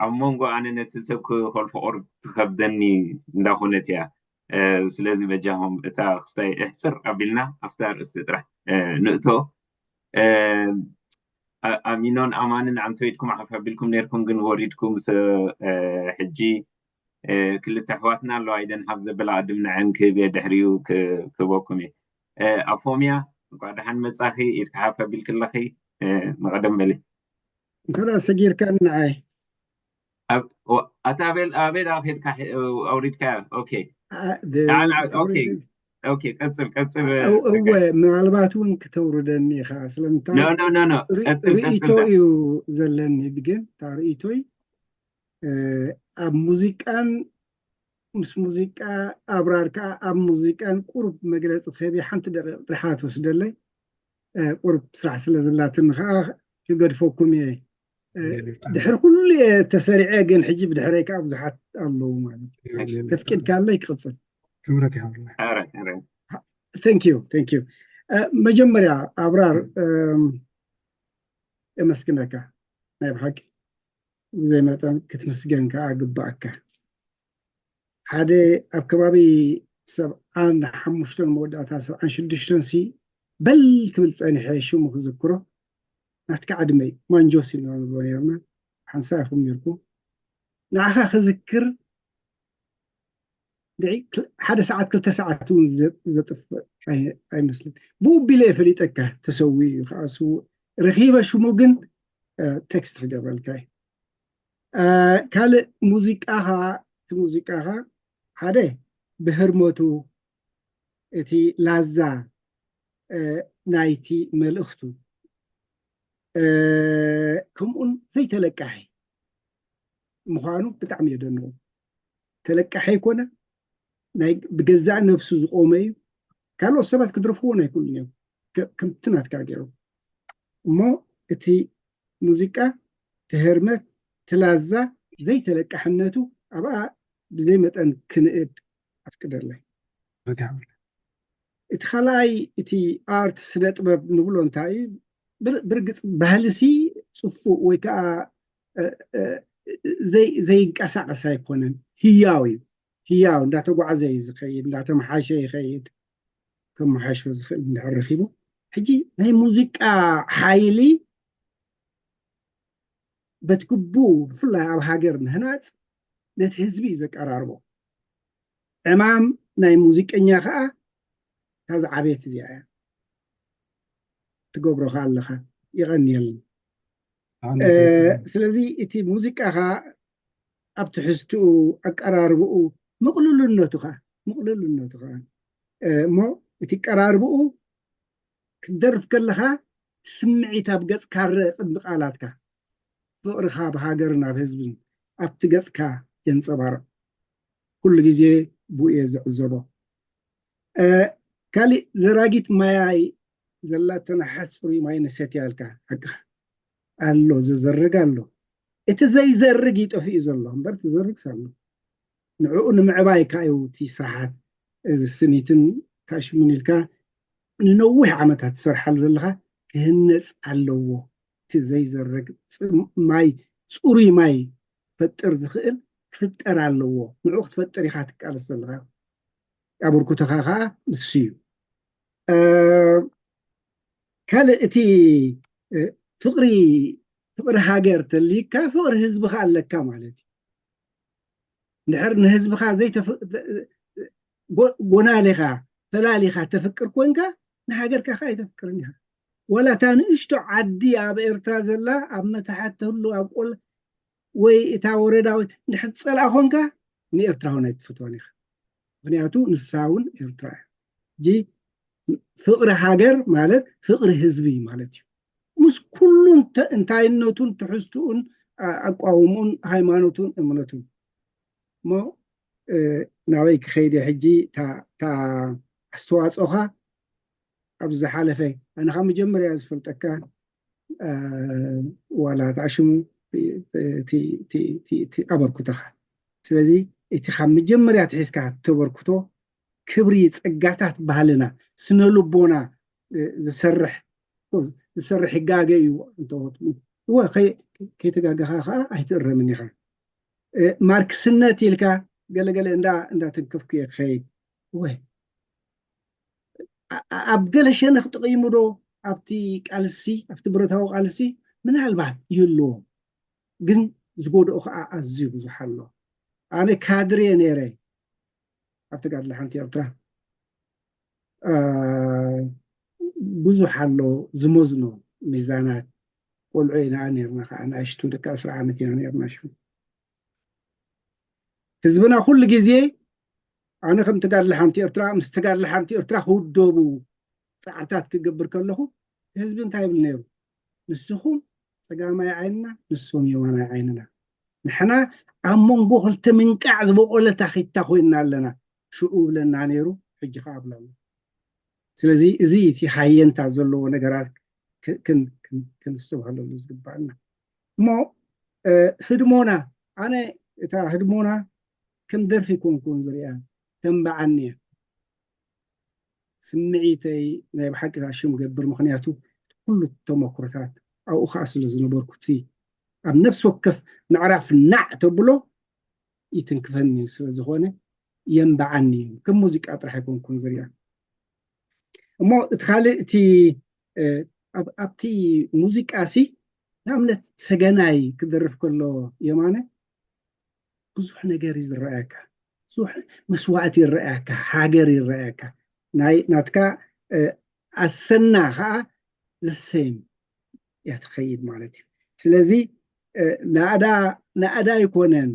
ኣብ መንጎ ኣነ ነቲ ሰብ ክኸልፎ ቁርብ ትኸብደኒ እንዳኾነት እያ። ስለዚ በጃኹም እታ ክስታይ እሕፅር ኣቢልና ኣብታ ርእስቲ ጥራሕ ንእቶ። ኣሚኖን ኣማንን ኣንተ ኢድኩም ዓፍ ኣቢልኩም ነርኩም ግን ወሪድኩም ሕጂ ክልተ ኣሕዋትና ኣለዋ ኢደን ሓፍ ዘበላ ቅድም ንዐን ክህብ እየ ድሕሪኡ ክህበኩም እየ። ኣፎምያ እንኳዕ ደሓን መጻኺ ኢድካ ሓፍ ኣቢልክለኺ ንቐደም በሊ። እንተ ሰጊርካ ንዓይ ኣታ ኣቤል ኣቤል ኬድካ ኣውሪድካ ኦኬ ኦኬ ቀጽል ቀጽል እወ ምናልባት እውን ክተውርደኒ ኢኻ ስለምንታይ ርእይቶ እዩ ዘለኒ ግን እታ ርእይቶይ ኣብ ሙዚቃን ምስ ሙዚቃ ኣብራር ከዓ ኣብ ሙዚቃን ቁሩብ መግለፂ ክህብ ሓንቲ ደቂቕ ጥርሓ ትወስደለይ ቁሩብ ስራሕ ስለ ዘላትኒ ከዓ ክገድፈኩም እየ ድሕሪ ኩሉ እየ ተሰሪዐ ግን ሕጂ ብድሕረይ ከዓ ብዙሓት ኣለዉ ማለት እዩ ተፍቂድካለይ ክቕፅል ክብረት thank you thank you መጀመርያ ኣብራር የመስግነካ ናይ ብሓቂ ብዘይ መጠን ክትምስገን ከዓ ግባኣካ ሓደ ኣብ ከባቢ ሰብዓን ሓሙሽተን መወዳእታ ሰብዓን ሽዱሽተን ሲ በል ክብል ፀኒሐ ሽሙ ክዝክሮ ናትካ ዕድመይ ማንጆስ ኢና ንብሎ ነርና ሓንሳ ኢኹም ነርኩም ንዓኻ ክዝክር ሓደ ሰዓት ክልተ ሰዓት እውን ዘጥፍእ ኣይመስልን ብኡ ቢለ ፈሊጠካ ተሰዊ እዩ ከዓ ረኺበ ሽሙ ግን ቴክስት ክገብረልካ እዩ ካልእ ሙዚቃኻ እቲ ሙዚቃኻ ሓደ ብህርመቱ እቲ ላዛ ናይቲ መልእኽቱ ከምኡን ዘይተለቃሒ ምዃኑ ብጣዕሚ የደንቑ ተለቃሒ ኣይኮነ ናይ ብገዛእ ነብሱ ዝቆመ እዩ ካልኦት ሰባት ክድረፍዎ ናይ ኩሉ እዮም ከምቲ ናትካ ገይሩ እሞ እቲ ሙዚቃ ትህርመት ትላዛ ዘይተለቃሕነቱ ኣብኣ ብዘይ መጠን ክንእድ ኣፍቅደለይ እቲ ካልኣይ እቲ ኣርት ስነ ጥበብ ንብሎ እንታይ እዩ ብርግፅ ባህልሲ ፅፉቅ ወይ ከዓ ዘይንቀሳቀስ ኣይኮነን ህያው እዩ ህያው እንዳተጓዕዘ እዩ ዝኸይድ እንዳተመሓሸ ይኸይድ ከመሓይሾ ዝኽእል እንድሕር ረኺቡ። ሕጂ ናይ ሙዚቃ ሓይሊ በቲ ግቡእ ብፍላይ ኣብ ሃገር ምህናፅ ነቲ ህዝቢ እዩ ዘቀራርቦ። ዕማም ናይ ሙዚቀኛ ከዓ እታ ዝዓበየት እዚኣ እያ። ትገብሮ ከዓ ኣለኻ፣ የቐንየልና። ስለዚ እቲ ሙዚቃኻ ኣብ ትሕዝትኡ፣ ኣቀራርብኡ፣ ምቕልልነቱ ከዓ ምቕልልነቱ ከዓ እሞ እቲ ቀራርብኡ ክትደርፍ ከለኻ ስምዒት ኣብ ገጽካ ረእ ቅድሚ ቃላትካ ፍቕርኻ ብሃገርን ኣብ ህዝብን ኣብቲ ገጽካ የንጸባርቕ። ኩሉ ግዜ ብኡ እየ ዝዕዘቦ። ካሊእ ዘራጊት ማያይ ዘላተና ሓጽሪ ማይ ንሰትያ ኢልካ ሓቅኻ ኣሎ፣ ዝዘርግ ኣሎ። እቲ ዘይዘርግ ይጠፍኡ ዘሎ እምበር ትዘርግስ ኣሎ። ንዕኡ ንምዕባይ ካዩ እቲ ስራሓት እዚ ስኒትን ታሽሙን ኢልካ ንነዊሕ ዓመታት ትሰርሓሉ ዘለኻ ክህነፅ ኣለዎ። እቲ ዘይዘርግ ማይ፣ ፅሩይ ማይ ፈጥር ዝኽእል ክፍጠር ኣለዎ። ንዕኡ ክትፈጥር ኢኻ ትቃለስ ዘለኻ። ኣበርኩተኻ ከዓ ንሱ እዩ። ካልእ እቲ ፍቕሪ፣ ፍቕሪ ሃገር ተልይካ ፍቕሪ ህዝብኻ ኣለካ ማለት እዩ። እንድሕር ንህዝብኻ ጎናሊኻ ፈላሊኻ ተፍቅር ኮንካ ንሃገርካ ከዓ ኣይተፍቅርን ኢኻ። ዋላ እታ ንእሽቶ ዓዲ ኣብ ኤርትራ ዘላ ኣብ መታሕት ተህሉ ኣብ ቆል ወይ እታ ወረዳ ወይ እንድሕር ትጸልኣ ኮንካ ንኤርትራ እውን ኣይትፈትዋን ኢኻ። ምክንያቱ ንሳ እውን ኤርትራ እያ። ሕጂ ፍቕሪ ሃገር ማለት ፍቕሪ ህዝቢ ማለት እዩ። ምስ ኩሉ እንተ- እንታይነቱን ትሕዝትኡን ኣ- ኣቋውምኡን ሃይማኖቱን እምነቱን እሞ እ፣ ናበይ ክኸይድ እየ ሕጂ? እታ እታ ኣስተዋፅኦኻ ኣብ ዝሓለፈ ኣነ ካብ መጀመርያ ዝፈልጠካ እ፣ ዋላ እታ ሽሙ እቲ- እቲ- እቲ- እቲ- እቲ ኣበርኩተኻ። ስለዚ እቲ ካብ መጀመርያ ትሒዝካ ተበርክቶ ክብሪ ጸጋታት ባህልና ስነ ልቦና እ፣ ዝሰርሕ ዝሰርሕ ይጋገ እዩ እንተወት እወ ከይ- ከይተጋገኻ ከዓ ኣይትእረምን ኢኻ። እ፣ ማርክስነት ኢልካ ገለገለ እንዳ እንዳተንከፍኩ እየ ክኸይድ። እወ ኣ- ኣ- ኣብ ገለ ሸነኽ ጥቕሙ ዶ ኣብቲ ቃልሲ ኣብቲ ብረታዊ ቃልሲ ምናልባት ይህልዎ፣ ግን ዝጎድኦ ከዓ ኣዝዩ ብዙሕ ኣሎ። ኣነ ካድሬ ነይረ ኣብ ተጋድሎ ሓንቲ ኤርትራ። እ፣ ብዙሕ ኣሎ ዝመዝኖ ሚዛናት። ቆልዑ ኢና ነርና ከዓ ንኣሽቱ ደቂ ዕስራ ዓመት ኢና ነርና ሽዑ። ህዝብና ኩሉ ግዜ ኣነ ከም ተጋድሎ ሓንቲ ኤርትራ ምስ ተጋድሎ ሓንቲ ኤርትራ ክውደቡ ፃዕርታት ክገብር ከለኹ ህዝቢ እንታይ ይብል ነይሩ? ንስኹም ፀጋማይ ዓይንና ንሶም የማናይ ዓይንና፣ ንሕና ኣብ መንጎ ክልተ ምንቃዕ ዝበቆለ ታኺታ ኮይንና ኣለና። ሽዑ ብለና ነይሩ፣ ሕጂ ከዓ ኣብላሉ። ስለዚ እዚ እቲ ሃየንታ ዘለዎ ነገራት ክንስተብሃለሉ ዝግባኣና እሞ ህድሞና ኣነ እታ ህድሞና ከም ደርፊ ኮንኩን ዝሪኣ ተንበዓኒ እያ። ስምዒተይ ናይ ብሓቂ ሽም ገብር ምክንያቱ ኩሉ ተመክሮታት ኣብኡ ከዓ ስለ ዝነበርኩ እቲ ኣብ ነፍሲ ወከፍ ምዕራፍ ናዕ ተብሎ ይትንክፈኒ ስለ ዝኾነ የንበዓኒ እዩ። ከም ሙዚቃ ጥራሕ ኣይኮንኩን ዝሪኣ እሞ እቲ ካልእ እቲ ኣብቲ ሙዚቃ ሲ ንኣብነት ሰገናይ ክደርፍ ከሎ የማነ ብዙሕ ነገር እዩ ዝረኣየካ፣ ብዙሕ መስዋእቲ ይረኣየካ፣ ሃገር ይረኣየካ፣ ናይ ናትካ ኣሰና ከዓ ዘሰም እያ ትኸይድ ማለት እዩ። ስለዚ ናእዳ ናእዳ ኣይኮነን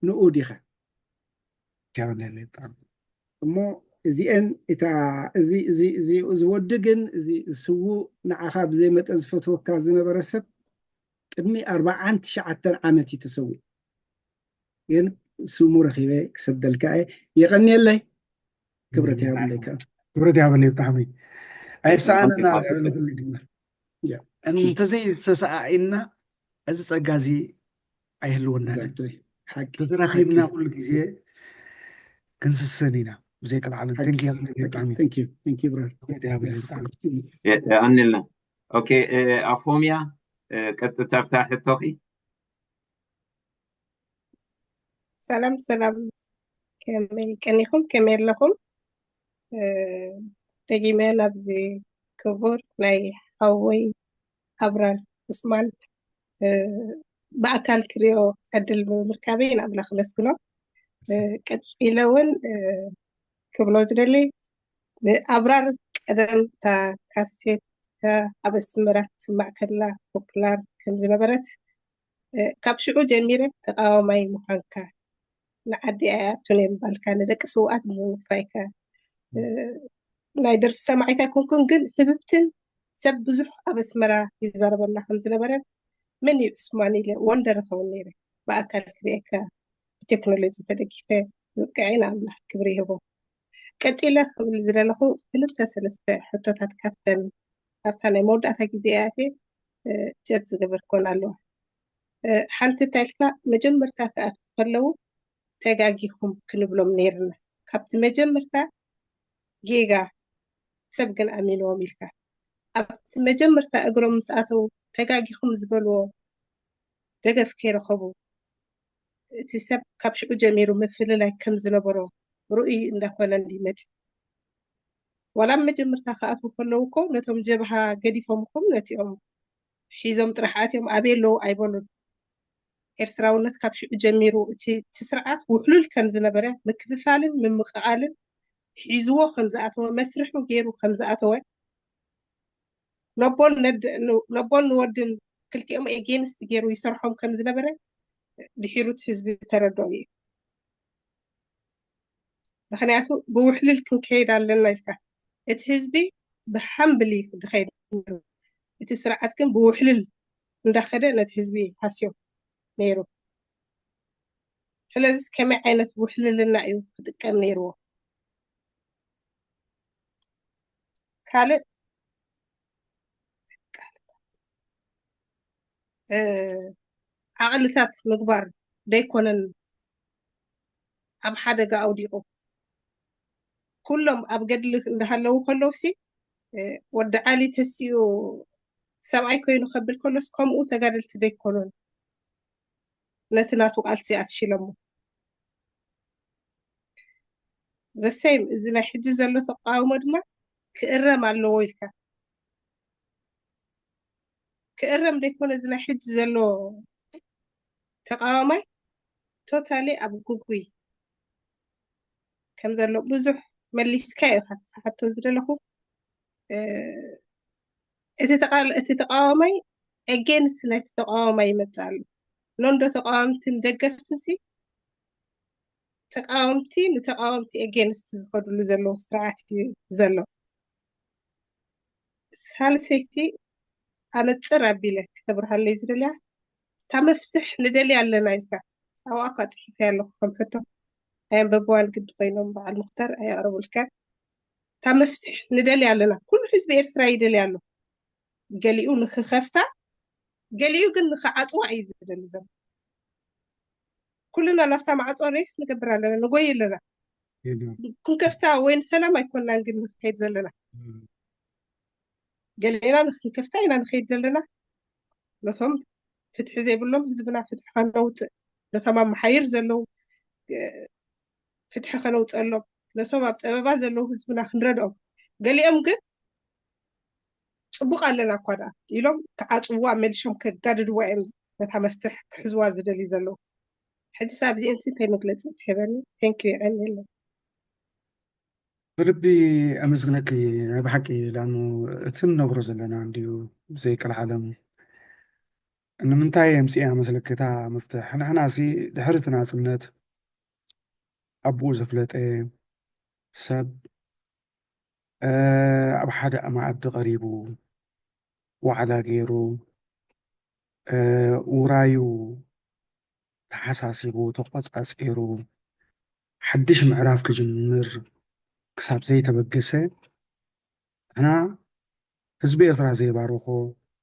ንኡ ዲኻ እሞ እዚአን እታ እዚ እዚ እዚ እዚ ወዲ ግን እዚ ስውእ ንዓኻ ብዘይ መጠን ዝፈትወካ ዝነበረ ሰብ ቅድሚ ኣርባዓን ትሽዓተን ዓመት እዩ ተሰዊኡ። ግን ስሙ ረኺበ ክሰደልካ እየ። የቐንየለይ። ክብረት ይሃብለካ። ክብረት ይሃበለይ ብጣዕሚ ኣይርሳኣና። እንተዘይተሰኣኢና እዚ ፀጋ እዚ ኣይህልወናን። ተተራኺብና ኩሉ ግዜ ክንስሰን ኢና ብዘይ ቀልዓለም። የቐንየልና። ኦኬ፣ ኣፎምያ፣ ቀጥታ ኣብታ ሕቶኺ። ሰላም ሰላም፣ ከመይ ቀኒኹም? ከመይ ኣለኹም? ደጊመ ናብዚ ክቡር ናይ ሓወይ ኣብራር ዑስማን ብኣካል ክሪኦ ዕድል ብምርካበይ ንኣምላኽ ኣመስግኖ። ቀፂለ እውን ክብሎ ዝደሊ ኣብራር ቀደም እታ ካሴት ኣብ ኣስመራ ትስማዕ ከላ ፖፑላር ከም ዝነበረት ካብ ሽዑ ጀሚረ ተቃዋማይ ምዃንካ ንዓዲ ኣይኣቱን እየ ምባልካ ንደቂ ስውኣት ብምውፋይካ ናይ ደርፊ ሰማዒት ኣይኮንኩን፣ ግን ህብብትን ሰብ ብዙሕ ኣብ ኣስመራ ይዛረበና ከም ዝነበረ መን እዩ ዑስማን ኢለ ወንደር ኸውን ነይረ ብኣካል ክሪኤካ ብቴክኖሎጂ ተደጊፈ ምብቅዐይ ንኣምላኽ ክብሪ ይህቦ። ቀጺለ ክብል ዝደለኹ ክልተ ሰለስተ ሕቶታት ካብተን ኣብታ ናይ መወዳእታ ግዜ እያቴ ጀት ዝገበርኮን ኣለዋ። ሓንቲ እንታይ ኢልካ መጀመርታ ክኣትዉ ከለዉ ተጋጊኹም ክንብሎም ነይርና። ካብቲ መጀመርታ ጌጋ ሰብ ግን ኣሚንዎም ኢልካ ኣብቲ መጀመርታ እግሮም ምስ ኣተዉ ተጋጊኹም ዝበልዎ ደገፍ ከይረኸቡ እቲ ሰብ ካብ ሽዑ ጀሚሩ ምፍልላይ ከም ዝነበሮ ርኡይ እንዳኾነ እንዲ መፂ ዋላ ኣብ መጀመርታ ክኣትዉ ከለዉ እኮ ነቶም ጀብሃ ገዲፎም እኮም ነቲኦም ሒዞም ጥራሕ ኣትዮም ኣበይ ኣለዉ ኣይበሉን። ኤርትራውነት ካብ ሽዑ ጀሚሩ እቲ እቲ ስርዓት ውሕሉል ከም ዝነበረ ምክፍፋልን ምምቕቓልን ሒዝዎ ከም ዝኣተወ መስርሑ ገይሩ ከም ዝኣተወ ነቦን ነድ- ን- ነቦን ንወድን ክልቲኦም ኤጌንስት ገይሩ ይሰርሖም ከም ዝነበረ ድሒሩ እቲ ህዝቢ ተረድኦ እዩ። ምክንያቱ ብውሕልል ክንከይድ ኣለና ኢልካ እቲ ህዝቢ ብሃምብል እዩ ዝኸይድ ነይሩ። እቲ ስርዓት ግን ብውሕልል እንዳኸደ ነቲ ህዝቢ ሃስዮ ነይሩ። ስለዚ ከመይ ዓይነት ውሕልልና እዩ ክጥቀም ነይርዎ? ካልእ ዓቕልታት ምግባር ደይኮነን ኣብ ሓደጋ ኣውዲቑ። ኩሎም ኣብ ገድሊ እንዳሃለዉ ከለውሲ ወዲ ዓሊ ተሲኡ ሰብኣይ ኮይኑ ከብል ከሎስ ከምኡ ተጋደልቲ ደይኮኑን ነቲ ናቱ ቃልሲ ኣፍሽለሞ። ዘሰይም እዚ ናይ ሕጂ ዘሎ ተቃውሞ ድማ ክእረም ኣለዎ ኢልካ ክእረም ደይኮነ እዚ ናይ ሕጂ ዘሎ ተቃዋማይ ቶታሊ ኣብ ጉጉይ ከም ዘሎ ብዙሕ መሊስካ ኢኻ ክሓቶ ዝደለኹ እቲ ተቃል እቲ ተቃዋማይ ኤጌንስት ናይቲ ተቃዋማይ ይመጽእ ኣሎ ሎንዶ ተቃወምትን ደገፍትን ሲ ተቃወምቲ ንተቃወምቲ ኤጌንስት ዝኸድሉ ዘለዉ ስርዓት እዩ ዘሎ። ሳልሰይቲ ኣነፅር ኣቢለ ክተብርሃለይ ዝደልያ እታ መፍትሕ ንደልያ ኣለና ኢልካ ኣብኣ እኳ ፅሒፈ ኣለኩ ከም ሕቶ ኣየንበብዋን ግዲ ኮይኖም በዓል ሙክተር ኣየቅርቡልካ እታ መፍትሕ ንደልያ ኣለና ኩሉ ህዝቢ ኤርትራ ይደልያ ኣሎ ገሊኡ ንክኸፍታ ገሊኡ ግን ንክዓፅዋ እዩ ዝደሊ ዘሎ ኩልና ናብታ ማዕፆ ሬስ ንገብር ኣለና ንጎይ ኣለና ክንከፍታ ወይ ንሰላም ኣይኮናን ግን ንክከይድ ዘለና ገሌና ንክንከፍታ ኢና ንከይድ ዘለና ነቶም ፍትሒ ዘይብሎም ህዝብና ፍትሒ ከነውፅእ ነቶም ኣብ መሓይር ዘለዉ ፍትሒ ከነውፀሎም ነቶም ኣብ ፀበባ ዘለዉ ህዝብና ክንረድኦም ገሊኦም ግን ፅቡቅ ኣለና እኳ ደኣ ኢሎም ክዓፅዋ መሊሾም ከጋድድዋ እዮም ነታ መፍትሕ ክሕዝዋ ዝደልዩ ዘለዉ ሕጂ ሳብ እዚአን እንታይ መግለፂ ትህበኒ ቴንኪዩ የቀንየለን ብልቢ ኣመስግነኪ ናይ ብሓቂ ላኑ እቲ ንነብሮ ዘለና እንድዩ ብዘይ ቀልዓለም ንምንታይ የምፅእያ መስለክታ መፍትሕ ንሕናሲ ድሕሪ እቲ ናፅነት ኣቦኡ ዘፍለጠ ሰብ ኣብ ሓደ መኣዲ ቀሪቡ ዋዕላ ገይሩ ውራዩ ተሓሳሲቡ ተቆፃፂሩ ሓድሽ ምዕራፍ ክጅምር ክሳብ ዘይተበገሰ ንሕና ህዝቢ ኤርትራ ዘይባረኾ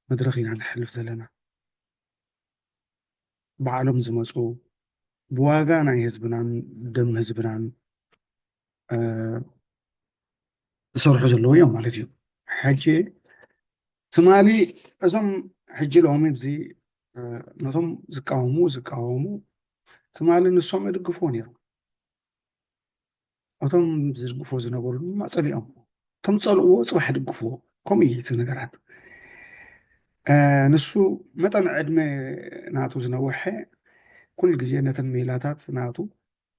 መድረኽ ኢና ነሕልፍ ዘለና። ባዕሎም ዝመፁ ብዋጋ ናይ ህዝብናን ደም ህዝብናን ዝሰርሑ ዘለዉ እዮም ማለት እዩ። ሕጂ ትማሊ እዞም ሕጂ ሎሚ እዚ ነቶም ዝቃወሙ ዝቃወሙ ትማሊ ንሶም ይድግፍዎ ነይሮም። እቶም ዝድግፎ ዝነበሩ ድማ ጸሊኦም። እቶም ጸልእዎ ጽባሕ ድግፍዎ። ከምኡ እዩ እቲ ነገራት። ንሱ መጠን ዕድመ ናቱ ዝነወሐ ኩሉ ግዜ ነተን ሜላታት ናቱ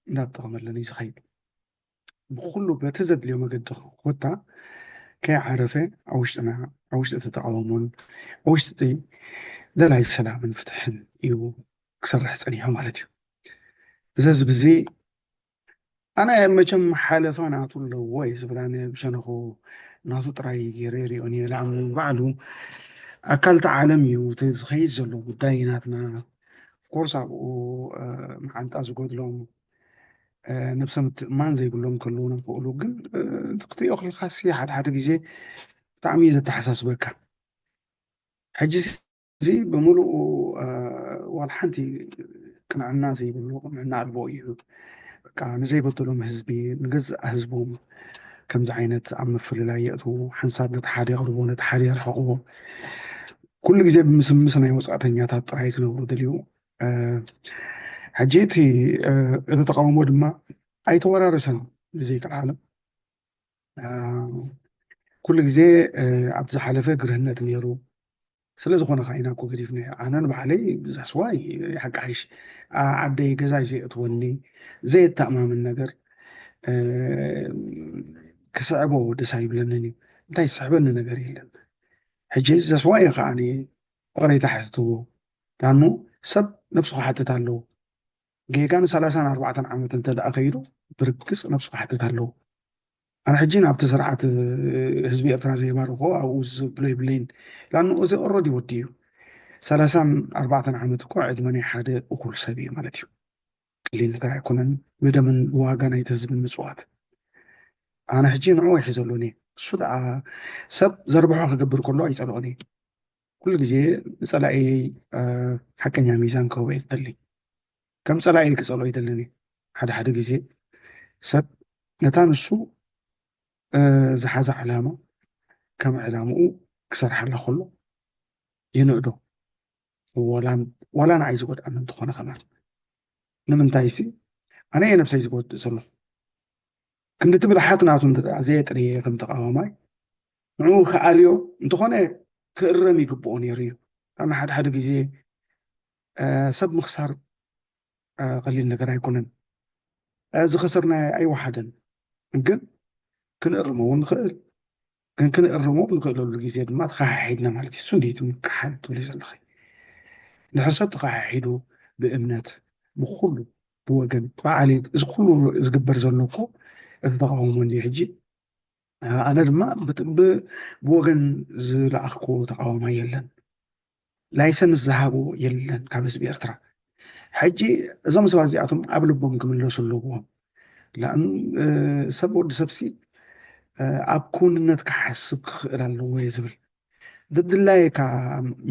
እንዳተጠቐመለን እዩ ዝኸይድ። ብኩሉ በቲ ዘድልዮ መገዲ ኮታ ከይዓረፈ ኣብ ውሽጥና ኣብ ውሽጢ እቲ ተቃውሞን ኣብ ውሽጢ እቲ ደላይ ሰላምን ፍትሕን እዩ ክሰርሕ ጸኒሑ ማለት እዩ። እዚ ህዝቢ እዚ ኣነ መቸም ሓለፋ ናቱ ኣለዎ እየ ዝብል ኣነ ብሸነኹ ናቱ ጥራይ ገይረ ይሪኦን እየ። ንባዕሉ ኣካል እቲ ዓለም እዩ እቲ ዝኸይድ ዘሎ ጉዳይ ናትና። ኦፍኮርስ ኣብኡ መዓንጣ ዝጎድሎም ነብሰ ምትእማን ዘይብሎም ከለዉ ንኽእሉ ግን ክትሪኦ ከለካሲ ሓደ ሓደ ግዜ ብጣዕሚ እዩ ዘተሓሳስበካ። ሕጂ እዚ ብምሉኡ ዋላ ሓንቲ ቅንዕና ዘይብሉ ቅንዕና ኣልቦ እዩ። በቃ ንዘይበደሎም ህዝቢ ንገዛእ ህዝቦም ከምዚ ዓይነት ኣብ ምፍልላይ የእትዉ፣ ሓንሳብ ነቲ ሓደ የቕርቦ ነቲ ሓደ የርሕቕዎ፣ ኩሉ ግዜ ብምስምስ ናይ ወፃእተኛታት ጥራይ ክነብሩ ደልዩ። ሕጂ እቲ እቲ ተቃውሞ ድማ ኣይተወራረሰን ብዘይቃል ዓለም ኩሉ ግዜ ኣብቲ ዝሓለፈ ግርህነት ነይሩ። ስለ ዝኾነ ከዓ ኢና እኮ ገዲፍና። ኣነ ንባዕለይ ብዛስዋይ ሓቂ ሓይሽ ዓደይ ገዛይ ዘየእትወኒ ዘየተኣማምን ነገር ክስዕቦ ደስ ኣይብለንን እዩ። እንታይ ዝስሕበኒ ነገር የለን። ሕጂ ዘስዋይ ከዓ ፍቕረይ ተሓትትዎ ዳኑ ሰብ ነብሱ ክሓትት ኣለዎ። ጌጋ ንሰላሳን ኣርባዕተን ዓመት እንተ ደኣ ከይዱ ብርግጽ ነብሱ ክሓትት ኣለዎ። ኣነ ሕጂ ናብቲ ስርዓት ህዝቢ ኤርትራ ዘይባርኾ ኣብኡ ዝብሎ የብለይን። ላኑ እዚ ኦረዲ ወዲ እዩ። ሰላሳን ኣርባዕተን ዓመት እኮ ዕድመ ናይ ሓደ እኩል ሰብ እዩ ማለት እዩ። ቅሊል ነገር ኣይኮነን። ብደምን ብዋጋ ናይቲ ህዝቢ ምጽዋት ኣነ ሕጂ ንዕኡ ይሕዘሉን እየ። እሱ ደኣ ሰብ ዘርብሖ ክገብር ከሎ ኣይጸልኦን እየ። ኩሉ ግዜ ንጸላእየይ ሓቀኛ ሚዛን ክህቦ እየ ዝደሊ። ከም ጸላእየይ ክጸልኦ ኣይደልን እየ። ሓደ ሓደ ግዜ ሰብ ነታ ንሱ ዝሓዛ ዕላማ ከም ዕላምኡ ክሰርሓላ ከሎ ይንእዶ። ዋላ ንዓይ ዝጎድኣኒ እንተኾነ ከማን ንምንታይሲ ኣነ እየ ነብሰይ ዝጎድእ ዘለኹ። ክንድቲ ብልሓት ናቱ እንተ ዘየጥርየ ከም ተቃዋማይ ንዕኡ ክኣልዮ እንተኾነ ክእረም ይግብኦ ነይሩ እዩ። ኣነ ሓደ ሓደ ግዜ ሰብ ምኽሳር ቀሊል ነገር ኣይኮነን። ዝኸሰርናዮ ኣይወሓደን፣ ግን ክንእርሞ እውን ንኽእል። ግን ክንእርሞ ንኽእለሉ ግዜ ድማ ተኸሓሒድና ማለት እዩ። እሱ እንዲ ምክሓድ ትብሊ ዘለኺ። ድሕር ሰብ ተኸሓሒዱ ብእምነት ብኩሉ ብወገን ብዓሌት እዚ ኩሉ ዝግበር ዘሎ እኮ እቲ ተቃውሞ እንዲ ሕጂ ኣነ ድማ ብወገን ዝለኣኽኩ ተቃዋማይ የለን። ላይሰንስ ዝሃቦ የለን ካብ ህዝቢ ኤርትራ። ሕጂ እዞም ሰባት እዚኣቶም ኣብ ልቦም ክምለሱ ኣለዎም። ላን ሰብ ወዲ ሰብሲ ኣብ ክውንነት ክሓስብ ክኽእል ኣለዎ እየ ዝብል። ድድላየካ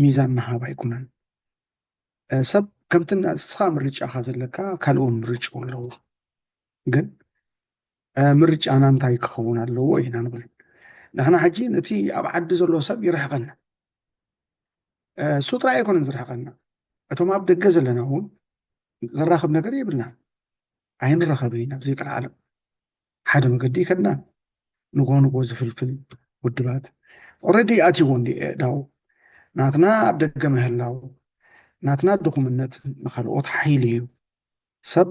ሚዛን ምሃብ ኣይኮነን። ሰብ ከምቲ ንስኻ ምርጫኻ ዘለካ ካልእ እውን ምርጫ ኣለዎ። ግን ምርጫና እንታይ ክኸውን ኣለዎ ኢና ንብል። ንሕና ሕጂ ነቲ ኣብ ዓዲ ዘሎ ሰብ ይርሕቐና። እሱ ጥራይ ኣይኮነን ዝርሕቐና። እቶም ኣብ ደገ ዘለና እውን ዘራኽብ ነገር የብልና። ኣይንራኸብን ኢና ብዘይ ቀልዓለም። ሓደ መገዲ ይከድና። ንጎ ንጎ ዝፍልፍል ውድባት ኦረዲ ኣትይዎ እንዲ ዳው ናትና ኣብ ደገ ምህላው ናትና ድኹምነት ንኻልኦት ሓይሊ እዩ። ሰብ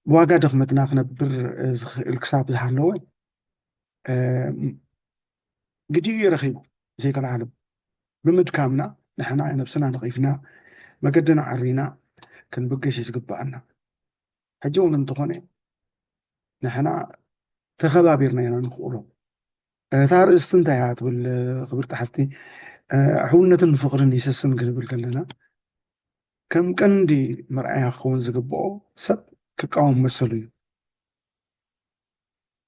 ብዋጋ ድኽመትና ክነብር ዝኽእል ክሳብ ዝሃለወ ግዲኡ እዩ ረኺቡ። ዘይከልዓለም ብምድካምና ንሕና ነብስና ነቒፍና መገድና ዓሪና ክንብገስ እዩ ዝግብኣና። ሕጂ እውን እንተኾነ ንሕና ተኸባቢርና ኢና ንኽእሎ። እታ ርእስቲ እንታይ እያ ትብል ክብርቲ ሓፍቲ? ሕውነትን ፍቕርን ይሰስን ክንብል ከለና ከም ቀንዲ መርኣያ ክኸውን ዝግብኦ ሰብ ክቃወም መሰሉ እዩ።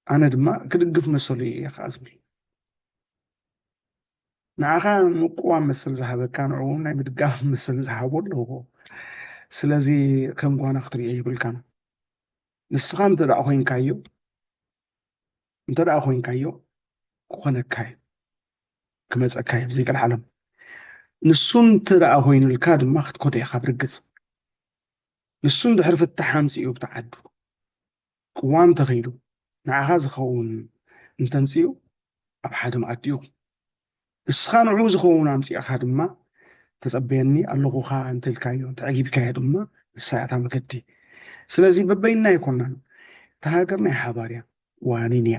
ኣነ ድማ ክድግፍ መሰሉ እየ ከዓ ዝብል። ንዓኻ ምቅዋም መሰል ዝሃበካ ንዕኡ ናይ ምድጋፍ መሰል ዝሃቦ ኣለዎ። ስለዚ ከም ጓና ክትሪኦ ይብልካን። ንስኻ እንተ ደኣ ኮይንካዮ እንተ ደኣ ኮይንካዮ ክኾነካ እዩ ክመፀካ እዩ ብዘይቀልዓለም። ንሱ እንተ ደኣ ኮይኑልካ ድማ ክትኮዶ ኢኻ ብርግፅ። ንሱ እንድሕር ፍታሕ ኣምፅኡ ብቲ ዓዱ ቅዋም ተኸይዱ ንዓኻ ዝኸውን እንተምፅኡ ኣብ ሓደ መኣዲ እዩ። እስኻ ንዕኡ ዝኸውን ኣምፂእኻ ድማ ተፀበየኒ ኣለኹኻ እንተልካዮ እንተዕጊብካዮ ድማ ንሳ እያ እታ መገዲ። ስለዚ በበይንና ኣይኮናን። እታ ሃገር ናይ ሓባር እያ፣ ዋኒን እያ።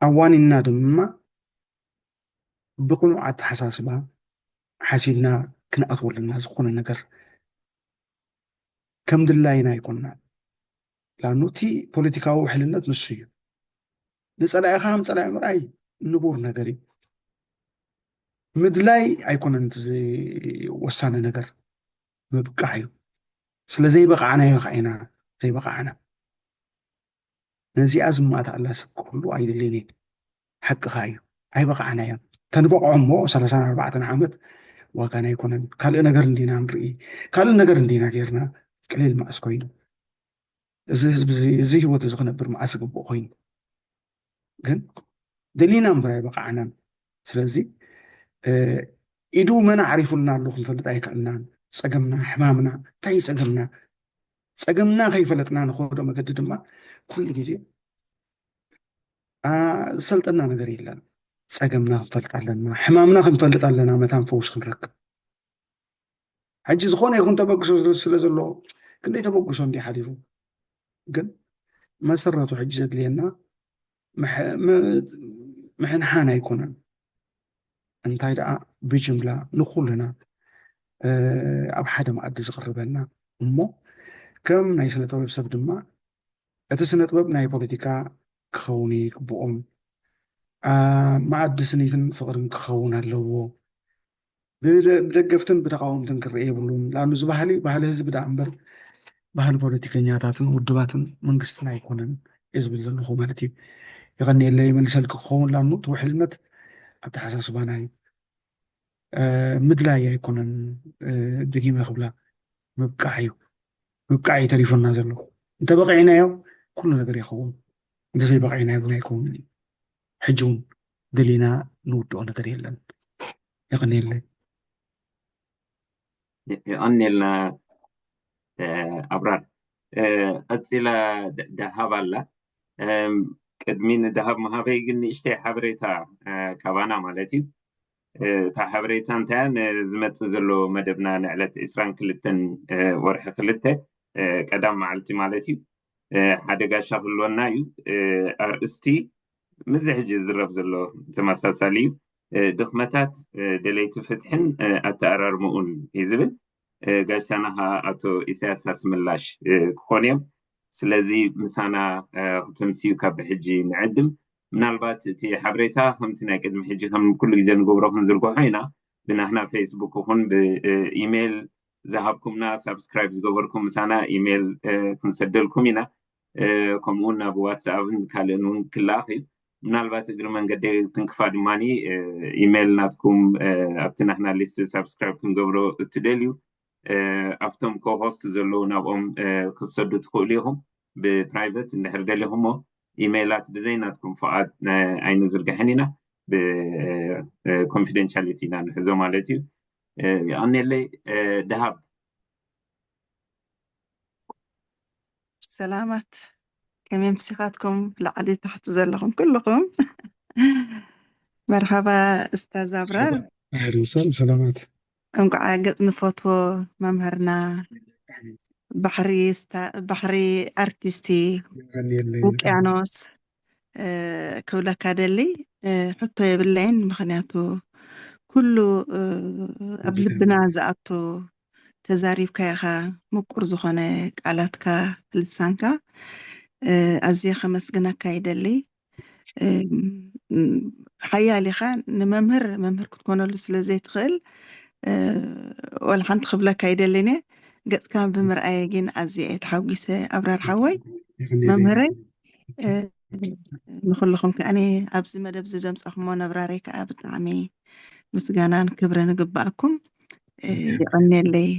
ኣዋኒንና ድማ ብቕኑዕ ኣተሓሳስባ ሓሲብና ክንኣትወለና ዝኾነ ነገር ከም ድላይና ኣይኮንና። ላኑ እቲ ፖለቲካዊ ውሕልነት ንሱ እዩ። ንጸላኢኻ ከም ጸላኢ ምርኣይ ንቡር ነገር እዩ። ምድላይ ኣይኮነን እቲ ዝ- ወሳኒ ነገር፣ ምብቃዕ እዩ። ስለ ዘይበቃዕናዮ ከዓ ኢና ዘይበቃዕና። ነዚኣ ዝማትኣላ ሰብ ክህሉ ኣይደልን እየ። ሓቅኻ እዩ። ኣይበቃዕናዮን። ተንበቕዖ እሞ ሰላሳን ኣርባዕተን ዓመት ዋጋና ኣይኮነን። ካልእ ነገር እንዲና ንርኢ። ካልእ ነገር እንዲና ጌርና ቅልል መኣስ ኮይኑ። እዚ ህዝቢ እዚ፣ እዚ ህይወት እዚ ክነብር መኣስ ዝግብኦ ኮይኑ። ግን ደሊና እምበር ኣይበቃዕናን። ስለዚ ኢዱ መን ኣዕሪፉልና ኣሎ ክንፈልጥ ኣይከኣልናን። ጸገምና፣ ሕማምና፣ እንታይ እዩ ጸገምና? ጸገምና ከይፈለጥና ንኸዶ መገዲ ድማ ኩሉ ግዜ ዝሰልጠና ነገር የለን። ጸገምና ክንፈልጥ ኣለና፣ ሕማምና ክንፈልጥ ኣለና፣ መታን ፈውስ ክንረክብ። ሕጂ ዝኾነ ይኹን ተበግሶ ስለ ዘሎ ክንደይ ተበግሶ እንዲ ሓሊፉ፣ ግን መሰረቱ ሕጂ ዘድልየና ምሕንሓን ኣይኮነን። እንታይ ደኣ ብጅምላ ንኹልና ኣብ ሓደ መኣዲ ዝቕርበና እሞ ከም ናይ ስነ ጥበብ ሰብ ድማ እቲ ስነ ጥበብ ናይ ፖለቲካ ክኸውን ይግብኦም። መኣዲ ስኒትን ፍቕርን ክኸውን ኣለዎ። ብደገፍትን ብተቃወምትን ክረአ የብሉን። ላሉ እዚ ባህሊ ባህሊ ህዝቢ ደኣ እምበር ባህሊ ፖለቲከኛታትን ውድባትን መንግስትን ኣይኮነን እየ ዝብል ዘለኹ ማለት እዩ። የቐንየለይ መልሰልኪ ክኸውን ላኑ እቲ ውሕልነት ኣተሓሳስባና እዩ። ምድላይ ኣይኮነን። ደጊመ ክብላ ምብቃዕ እዩ። ምብቃዕ እዩ ተሪፎና ዘሎ። እንተበቂዕናዮ ኩሉ ነገር ይኸውን። እንተዘይበቂዕናዮ ግን ኣይከውንን እዩ። ሕጂ እውን ደሊና ንውድኦ ነገር የለን። የቐንየለይ። የቐንየልና ኣብራር። ቀፂላ ደሃብ ኣላ። ቅድሚ ንደሃብ ምሃበይ ግን ንእሽተይ ሓበሬታ ካባና ማለት እዩ። እታ ሓበሬታ እንታይ እያ? ንዝመፅእ ዘሎ መደብና ንዕለት ዕስራን ክልተን ወርሒ ክልተ ቀዳም መዓልቲ ማለት እዩ። ሓደ ጋሻ ክህልወና እዩ። ኣርእስቲ ምስዚ ሕጂ ዝዝረብ ዘሎ ተመሳሳሊ እዩ። ድኽመታት ደለይቲ ፍትሕን ኣተኣራርምኡን እዩ ዝብል። ጋሻና ከዓ ኣቶ ኢሳያስ ኣስመላሽ ክኾኑ እዮም። ስለዚ ምሳና ክትምስዩ ካብ ብሕጂ ንዕድም። ምናልባት እቲ ሓበሬታ ከምቲ ናይ ቅድሚ ሕጂ ከም ኩሉ ግዜ ንገብሮ ክንዝርግሖ ኢና። ብናህና ፌስቡክ ይኹን ብኢሜይል ዝሃብኩምና ሳብስክራይብ ዝገበርኩም ምሳና ኢሜይል ክንሰደልኩም ኢና። ከምኡውን ናብ ዋትስኣፕን ካልእን እውን ክለኣኽ እዩ። ምናልባት እግሪ መንገዲ ትንክፋ ድማ ኢሜይል ናትኩም ኣብቲ ናህና ሊስት ሳብስክራይብ ክንገብሮ እትደልዩ ኣብቶም ኮሆስት ዘለዉ ናብኦም ክትሰዱ ትኽእሉ ኢኹም። ብፕራይቨት እንድሕር ደሊኹሞ ኢሜይላት ብዘይ ናትኩም ፍቓድ ኣይንዝርግሕን ኢና። ብኮንፊደንሻሊቲ ኢና ንሕዞ ማለት እዩ። የቐንየለይ። ደሃብ ሰላማት፣ ከመይ ምሲኻትኩም ላዕሊ ታሕቲ ዘለኹም ኩልኹም? መርሓባ እስታዝ ኣብራር። ኣህለን ወሰህለን፣ ሰላማት። እንቋዕ ገጽ ንፈትዎ መምህርና ባሕሪ ባሕሪ ኣርቲስቲ ውቅያኖስ ክብለካ ደሊ ሕቶ የብለይን። ምክንያቱ ኩሉ ኣብ ልብና ዝኣቱ ተዛሪብካ ኢኻ፣ ምቁር ዝኾነ ቃላትካ ልሳንካ ኣዝየ ከመስግነካ ይደሊ። ሓያል ኢኻ። ንመምህር መምህር ክትኮነሉ ስለ ዘይትኽእል ወላ ሓንቲ ክብለካ ኣይደልን እየ። ገጽካ ብምርኣየ ግን ኣዝየ እየ ተሓጒሰ። ኣብራር ሓወይ መምህረይ፣ ንኹልኹም ከኣኒ ኣብዚ መደብ ዝደምጻኹሞ ነብራረይ ከኣ ብጣዕሚ ምስጋናን ክብርን ይግባኣኩም። የቐንየለይ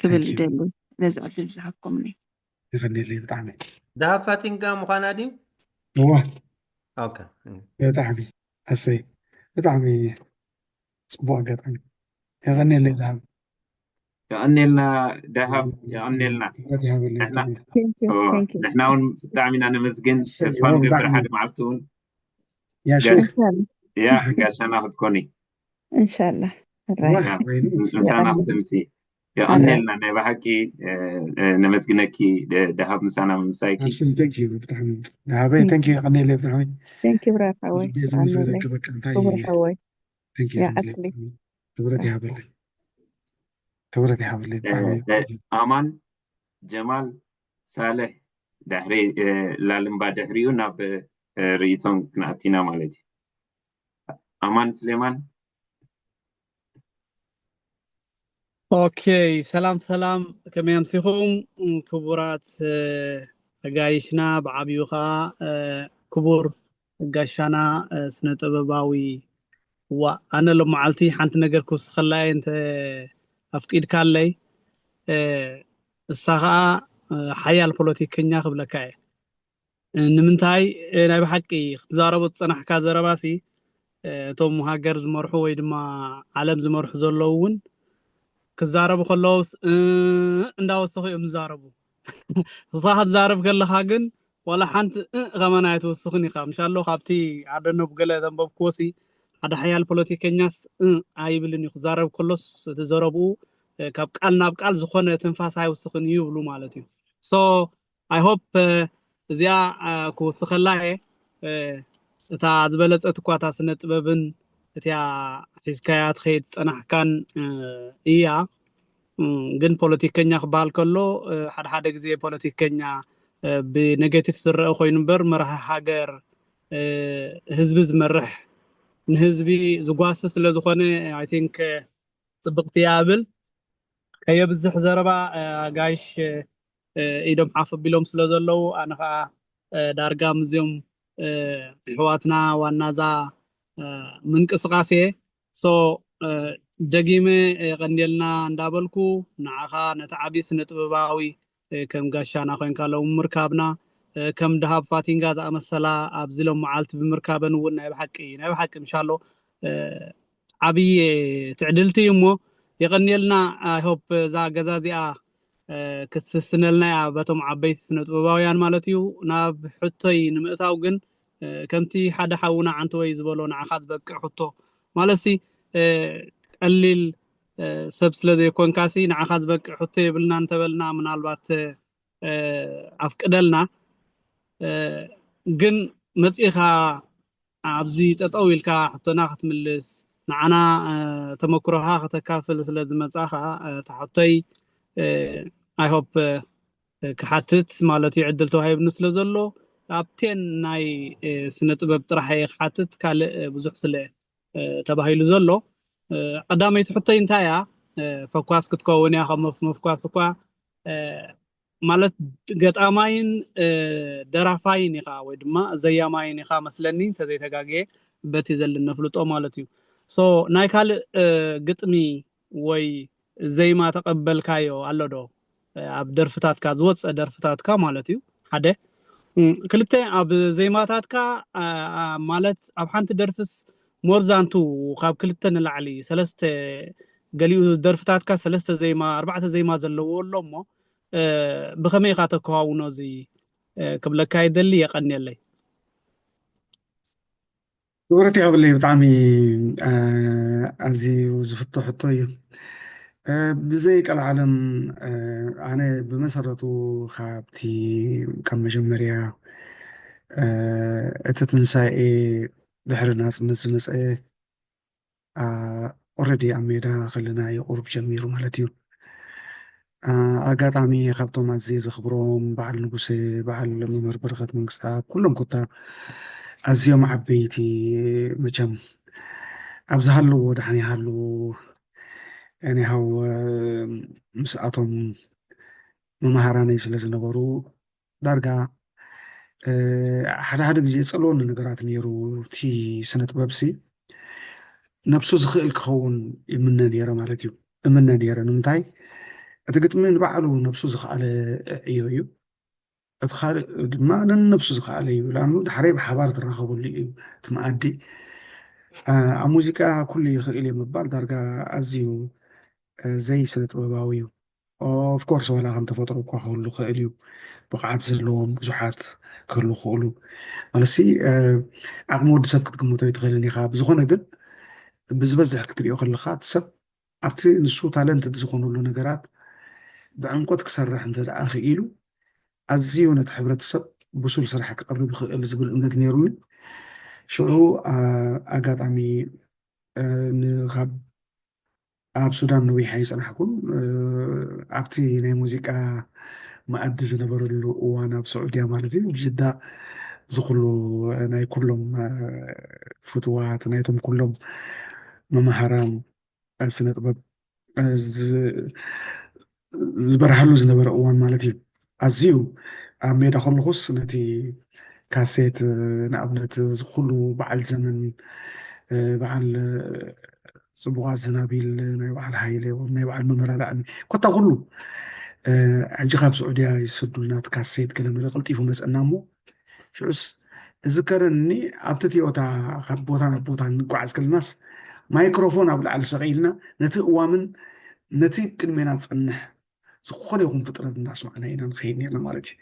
ክብል ይደሊ ነዚ ዕድል ዝሃብኩምኒ። የቐንየለይ ብጣዕሚ። ደሃብ ፋቲንጋ ምዃና ድዩ? እዋ ኦኬ። ብጣዕሚ ኣሰይ ብጣዕሚ ጽቡቕ ኣጋጣሚ። የቐንየለይ ደሃብ። የቐኔልና ደሃብ፣ የቐኔልና። ክብረት ይሃበለይ። ንሕና ብጣዕሚ። Thank you, ኦ፣ thank you. ንሕና እውን ብጣዕሚ ኢና ነመስግን። ኣሰይ፣ ተስፋ ኦ፣ ንገብር ብጣዕሚ። ሓደ መዓልቲ እውን ያሹ ጋሽ Inshallah. ያ ጋሻና ክትኮኒ Inshallah. ዋ Right. ወይኒ ምስ- ምሳና የቐኔልና። ክትምሲ። የቐኔልና ናይ ብሓቂ እ፣ እ፣ ነመስግነኪ ደ- ደሃብ ምሳና ምምሳይኪ። ኣስሊ thank you ብጣዕሚ ደሃበይ thank you የቐኔለይ ብጣዕሚ Thank you ብራር ሓወይ። ልቤ የቐኔለይ። ዘምዘለኪ በቃ እንታይ ክቡር ሓወይ። thank you ያ የቐኔለይ ኣስሊ። ክብረት ይሃበለይ። ክብረት ይሃበለይ እ፣ ብጣዕሚ እ፣ ኣማን ጀማል ሳልሕ ድሕሪ እ፣ ላልምባ ድሕሪኡ ናብ እ፣ ርእይቶን ክንኣቲና ማለት እዩ። ኣማን ስሌማን። ኦኬ፣ ሰላም ሰላም፣ ከመይ ኣምሲኹም ክቡራት እ፣ ኣጋይሽና፣ ብዓብዩ ከዓ እ፣ ክቡር ጋሻና እ፣ ስነ ጥበባዊ። ዋ፣ ኣነ ሎመዓልቲ ሓንቲ ነገር ክውስኸላ እየ እንተ ኣፍቂድካለይ። እ፣ እሳ ከዓ እ፣ ሓያል ፖለቲከኛ ክብለካ እየ። እ፣ ንምንታይ እ፣ ናይ ብሓቂ ክትዛረቦ ዝፀናሕካ ዘረባሲ እ፣ እቶም ሃገር ዝመርሑ ወይ ድማ ዓለም ዝመርሑ ዘለዉ እውን ክዛረቡ ከለውስ እ፣ እንዳወሰኹ እዮም ዝዛረቡ። ንስኻ ክትዛረብ ከለኻ ግን ዋላ ሓንቲ እ ከማን ኣይትወስኽን ኢኻ። ምሻሎ ካብቲ ኣደነብ ገለ ዘንበብክዎሲ ሓደ ሓያል ፖለቲከኛስ እ ኣይብልን እዩ። ክዛረብ ከሎስ እቲ ዘረብኡ እ፣ ካብ ቃል ናብ ቃል ዝኾነ ትንፋስ ኣይውስኽን እዩ ይብሉ ማለት እዩ። So I hope እ፣ እዚኣ እ፣ ክውስኸላ እየ። እ፣ እታ ዝበለጸት እኳ እታ ስነ ጥበብን እቲያ ሒዝካያ ትኸይድ ዝጸናሕካን እ፣ እያ። እም፣ ግን ፖለቲከኛ ክበሃል ከሎ እ፣ ሓደ ሓደ ግዜ ፖለቲከኛ እ፣ ብኔጌቲቭ ዝረአ ኮይኑ እምበር መራሒ ሃገር እ፣ ህዝቢ ዝመርሕ ንህዝቢ ዝጓሲ ስለ ዝኾነ I think እ፣ ጽብቕቲ እያ እብል። ከየብዝሕ ዘረባ እ፣ ኣጋይሽ እ፣ ኢዶም ሓፍ ኣቢሎም ስለ ዘለዉ ኣነ ኸዓ እ፣ ዳርጋ ምስዚኦም እ፣ ኣሕዋትና ዋናዛ እ፣ ምንቅስቃስ እየ። So እ፣ ደጊመ የቐንየልና እንዳበልኩ ንዓኻ ነቲ ዓብዪ ስነ ጥበባዊ እ፣ ከም ጋሻና ኮይንካ ሎም ምርካብና እ፣ ከም ደሃብ ፋቲንጋ ዝኣመሰላ ኣብዚ ሎም መዓልቲ ብምርካበን እውን ናይ ብሓቂ ናይ ብሓቂ ምሻሎ እ፣ ዓብዪ ትዕድልቲ እዩ እሞ የቐንየልና። I hope እዛ ገዛ እዚኣ እ፣ ክትስስነልና እያ በቶም ዓበይቲ ስነ ጥበባውያን ማለት እዩ። ናብ ሕቶይ ንምእታው ግን እ፣ ከምቲ ሓደ ሓውና ዓንተወይ ዝበሎ ንዓኻ ዝበቅዕ ሕቶ ማለትሲ እ፣ ቀሊል እ፣ ሰብ ስለ ዘይኮንካሲ ንዓኻ ዝበቅዕ ሕቶ የብልና እንተበልና ምናልባት እ፣ ኣፍቅደልና እ፣ ግን መፂእኻ ኣብዚ ጠጠው ኢልካ ሕቶና ክትምልስ ንዓና እ፣ ተመክሮኻ ከተካፍል ስለ ዝመፃኻ እ፣ እታ ሕቶይ እ፣ I hope እ፣ ክሓትት ማለት እዩ ዕድል ተዋሂብኒ ስለ ዘሎ ኣብቴን ናይ እ፣ ስነ ጥበብ ጥራሕ እየ ክሓትት ካልእ እ፣ ብዙሕ ስለ እ፣ ተባሂሉ ዘሎ እ፣ ቀዳመይቲ ሕቶይ እንታይ እያ እ፣ ፈኳስ ክትከውን እያ ካብ መፍ- መፍኳስ እኳ እ፣ ማለት ገጣማይን እ፣ ደራፋይን ኢኻ ወይ ድማ ዘያማይን ኢኻ መስለኒ እንተዘይተጋግየ በቲ ዘለኒ ኣፍልጦ ማለት እዩ። So ናይ ካልእ እ፣ ግጥሚ ወይ ዜማ ተቐበልካዮ ኣሎ ዶ? እ፣ ኣብ ደርፍታትካ ዝወፀ ደርፍታትካ ማለት እዩ ሓደ። እም፣ ክልተ ኣብ ዜማታትካ እ፣ እ፣ ማለት ኣብ ሓንቲ ደርፍስ more than two ካብ ክልተ ንላዕሊ ሰለስተ ገሊኡ ደርፍታትካ ሰለስተ ዜማ ኣርባዕተ ዜማ ዘለዎ ኣሎ እሞ እ፣ ብኸመይ ኢኻ ተከዋውኖ እዚ እ፣ ክብለካ ይደሊ። የቐንየለይ። ክብረት ይሃበለይ ብጣዕሚ እ፣ ኣዝዩ ዝፍቶ ሕቶ እዩ። እ፣ ብዘይ ቀልዓለም እ፣ ኣነ ብመሰረቱ ካብቲ ካብ መጀመርያ እ፣ እቲ ትንሳኤ ድሕሪ ናጽነት ዝመጸ ኦረዲ ኣብ ሜዳ ከለና እዩ ቁሩብ ጀሚሩ ማለት እዩ። አ፣ ኣጋጣሚ ካብቶም ኣዝየ ዘኽብሮም በዓል ንጉሰ፣ በዓል መምህር በረኸት መንግስተኣብ ኩሎም ኮታ ኣዝዮም ዓበይቲ መቸም ኣብ ዝሃለዎ ደሓን ይሃልዉ። anyhow ምስኣቶም መማሃራነይ ስለ ዝነበሩ ዳርጋ ሓደ ሓደ ግዜ የጸልወኒ ነገራት ነይሩ። እቲ ስነ ጥበብሲ ነብሱ ዝኽእል ክኸውን ይምነ ነይረ ማለት እዩ። እምነ ነይረ። ንምንታይ? እቲ ግጥሚ ንባዕሉ ነብሱ ዝኸኣለ ዕዮ እዩ። እቲ ካልእ ድማ ነንነብሱ ዝኸኣለ እዩ። ላኑ ድሕረይ ብሓባር ትራኸበሉ እዩ እቲ መኣዲ። ኣብ ሙዚቃ ኩሉ ይኽእል እየ ምባል ዳርጋ ኣዝዩ እ፣ ዘይ ስነ ጥበባዊ እዩ። ኦፍ ኮርስ ዋላ ከም ተፈጥሮ እኳ ክህሉ ክእል እዩ። ብቕዓት ዘለዎም ብዙሓት ክህሉ ክእሉ። ማለትሲ፣ እ፣ ዓቕሚ ወዲ ሰብ ክትግምቶ ኣይትኽእልን ኢኻ። ብዝኾነ ግን ብዝበዝሕ ክትሪኦ ከለኻ እቲ ሰብ ኣብቲ ንሱ ታለንትድ ዝኾነሉ ነገራት ብዕምቆት ክሰርሕ እንተ ደኣ ክኢሉ ኣዝዩ ነቲ ሕብረተሰብ ብሱል ስራሕ ክቕርብ ይኽእል ዝብል እምነት ነይሩኒ። ሽዑ፣ አ፣ ኣጋጣሚ፣ እ፣ ንኻብ ኣብ ሱዳን ነዊሕ ኣይጸናሕኩን። እ፣ ኣብቲ ናይ ሙዚቃ መኣዲ ዝነበረሉ እዋን ኣብ ስዑድያ ማለት እዩ፣ ኣብ ጅዳ ዝኹሉ ናይ ኩሎም፣ እ፣ ፍትዋት ናይቶም ኩሎም መማህራን፣ እ፣ ስነ ጥበብ፣ እ፣ ዝ-፣ ዝበርሃሉ ዝነበረ እዋን ማለት እዩ። ኣዝዩ ኣብ ሜዳ ከለኹስ ነቲ ካሴት፣ እ፣ ንኣብነት እዚ ኩሉ በዓል ዘመን፣ እ፣ በዓል፣ እ፣ ጽቡቓት ዝናቢል ናይ በዓል ሃይለ ወይ ናይ በዓል መመራዳእኒ ኮታ ኩሉ፣ እ፣ ሕጂ ካብ ስዑድያ ይሰዱልና እቲ ካሴት ገለ መለ ቀልጢፉ መጸና እሞ ሽዑስ እዝከረኒ ኣብቲ ቲዮታ ካብ ቦታ ናብ ቦታ እንጓዓዝ ከለናስ ማይክሮፎን ኣብ ላዕሊ ሰቒልና ነቲ እዋምን ነቲ ቅድሜና ዝጸንሕ ዝኾነ ይኹን ፍጥረት እናስማዕና ኢና ንኸይድ ነርና ማለት እዩ።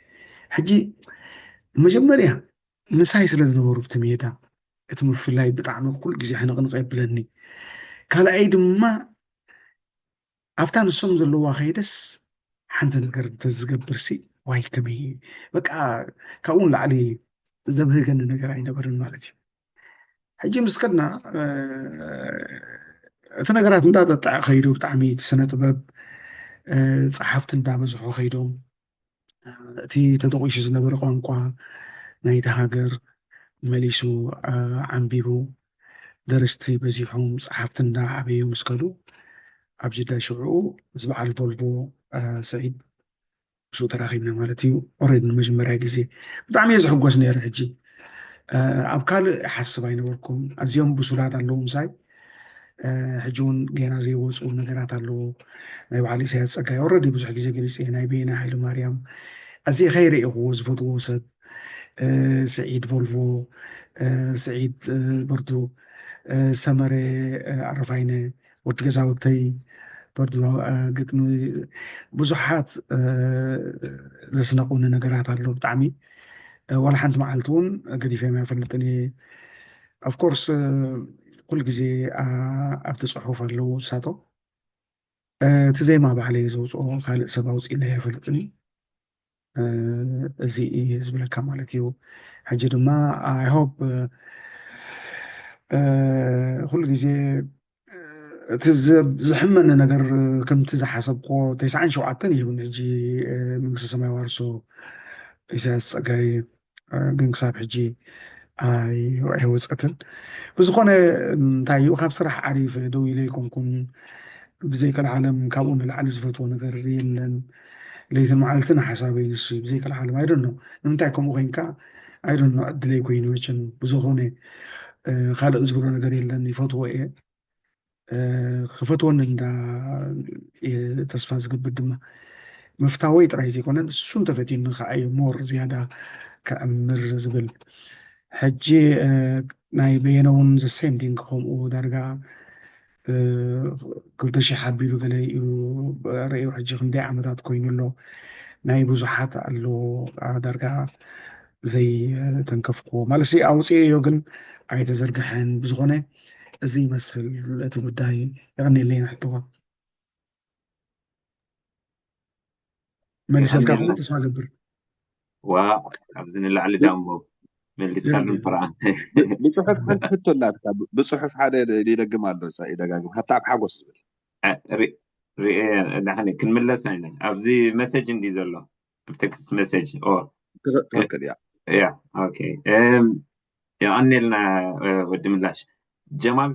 ሕጂ መጀመርያ ምሳይ ስለ ዝነበሩ ኣብቲ ሜዳ እቲ ምፍላይ ብጣዕሚ ኩሉ ግዜ ሕንቕንቕ የብለኒ። ካልኣይ ድማ ኣብታ ንሶም ዘለዋ ከይደስ ሓንቲ ነገር እንተዝገብርሲ ዋይ ከመይ በቃ ካብኡ ንላዕሊ ዘብህገኒ ነገር ኣይነበርን ማለት እዩ። ሕጂ ምስ ከድና፣ እ፣ እቲ ነገራት እንዳጠጠዐ ከይዱ ብጣዕሚ እቲ ስነ ጥበብ፣ እ፣ ጸሓፍቲ እንዳበዝሑ ከይዶም፣ እ፣ እቲ ተጠቒሱ ዝነበረ ቋንቋ ናይቲ ሃገር መሊሱ፣ እ፣ ዓንቢቡ ደረስቲ በዚሖም ጸሓፍቲ እንዳዓበዩ ምስ ከዱ ኣብ ጅዳ ሽዑ ምስ በዓል ቮልቮ፣ እ፣ ስዒድ ምስኡ ተራኺብና ማለት እዩ። ኦሬዲ ንመጀመርያ ግዜ ብጣዕሚ እየ ዝሕጎስ ነይረ። ሕጂ፣ እ፣ ኣብ ካልእ ይሓስብ ኣይነበርኩን። ኣዝዮም ብሱላት ኣለዉ ምሳይ። እ፣ ሕጂ እውን ጌና ዘይወፁ ነገራት ኣለዉ። ናይ በዓል ኢሳያስ ጸጋይ ኦረዲ ብዙሕ ግዜ ገሊጸ እየ። ናይ በየነ ሃይለ ማርያም ኣዝየ ከይረእኽዎ ዝፈትዎ ሰብ፣ እ፣ ስዒድ ቮልቮ፣ እ፣ ስዒድ፣ እ፣ በርዱ፣ እ፣ ሰመረ፣ እ፣ ኣረፋይነ፣ ወዲ ገዛውተይ በርዱ፣ እ፣ ግጥሚ ብዙሓት፣ እ፣ ዘስነቑኒ ነገራት ኣሎ ብጣዕሚ። እ፣ ዋላ ሓንቲ መዓልቲ እውን ገዲፈዮም ኣይፈልጥን እየ። ኦፍኮርስ፣ እ፣ ኩሉ ግዜ፣ ኣ-፣ ኣብቲ ጽሑፍ ኣለዉ ንሳቶም። እ፣ እቲ ዜማ ባዕለይ ዘውፅኦ ካልእ ሰብ ኣውፂእለይ ኣይፈልጥን እዩ። እ፣ እዚ እዩ ዝብለካ ማለት እዩ። ሕጂ ድማ ኣይ ሆፕ፣ እ፣ እ፣ ኩሉ ግዜ፣ እ፣ እቲ ዘ-፣ ዘሕመኒ ነገር ከምቲ ዝሓሰብክዎ ተስዓን ሸውዓተን ይህብን ሕጂ፣ እ፣ መንግስተ ሰማይ ዋርሶ ኢሳያስ ጸጋይ፣ እ፣ ግን ክሳብ ሕጂ ኣይ-፣ ኣይወጸትን። ብዝኾነ እንታይ እዩ ካብ ስራሕ ዓሪፈ ደው ኢለ ኣይኮንኩን። ብዘይ ቀልዓለም ካብኡ ንላዕሊ ዝፈትዎ ነገር የለን። ለይትን መዓልትን ሓሳበይ ንሱ እዩ። ብዘይ ቀልዓለም ኣይደኖ ንምንታይ ከምኡ ኮይንካ ኣይደኖ ዕድለይ ኮይኑ መቸም ብዝኾነ፣ እ፣ ካልእ ዝብሎ ነገር የለን። ይፈትዎ እየ። እ፣ ክፈትወኒ እንዳ እየ ተስፋ ዝገብር ድማ ምፍታወይ ጥራይ ዘይኮነ ንሱ እንተፈትዩኒ ከዓ እዩ ሞር ዝያዳ ክዕምር ዝብል። ሕጂ፣ እ፣ ናይ በየነ እውን ዘ ሴም ቲንግ ከምኡ ዳርጋ፣ እ፣ ክልተ ሺሕ ኣቢሉ ገለ እዩ ረእዩ። ሕጂ ክንደይ ዓመታት ኮይኑ ኣሎ ናይ ብዙሓት ኣሎ ዳርጋ ዘይተንከፍክዎ ማለት ሲ ኣውፅኤዮ ግን ኣይተዘርግሐን። ብዝኾነ እዚ ይመስል እቲ ጉዳይ። የቐንየለይ ንሕቶኻ። መሊሰልካ የቐንየልና። ክኸውን ተስፋ ገብር። ዋ፣ ካብዚ ንላዕሊ ዳሞ መሊስካሉ የቐንየልና። እምበራ። ብ-፣ ብጽሑፍ ሓንቲ ሕቶ ኣላትካ። ብ-፣ ብጽሑፍ ሓደ ድ-፣ ይደግም ኣሎ፣ ሳ-፣ ይደጋግም። ሃብታም ሓጎስ ዝብል። እ፣ ሪ-፣ ሪ-፣ እ፣ ንሕና ክንምለስ ኢና። ኣብዚ መሰጅ እንዲ ዘሎ። ኣብ ቴክስት መሰጅ። ኦ። ትኽ-፣ ትኽክል፣ ያ። ያ፣ ኦኬ። እም፣ የቐንየልና፣ እ፣ ወዲ ምላሽ። ጀማል?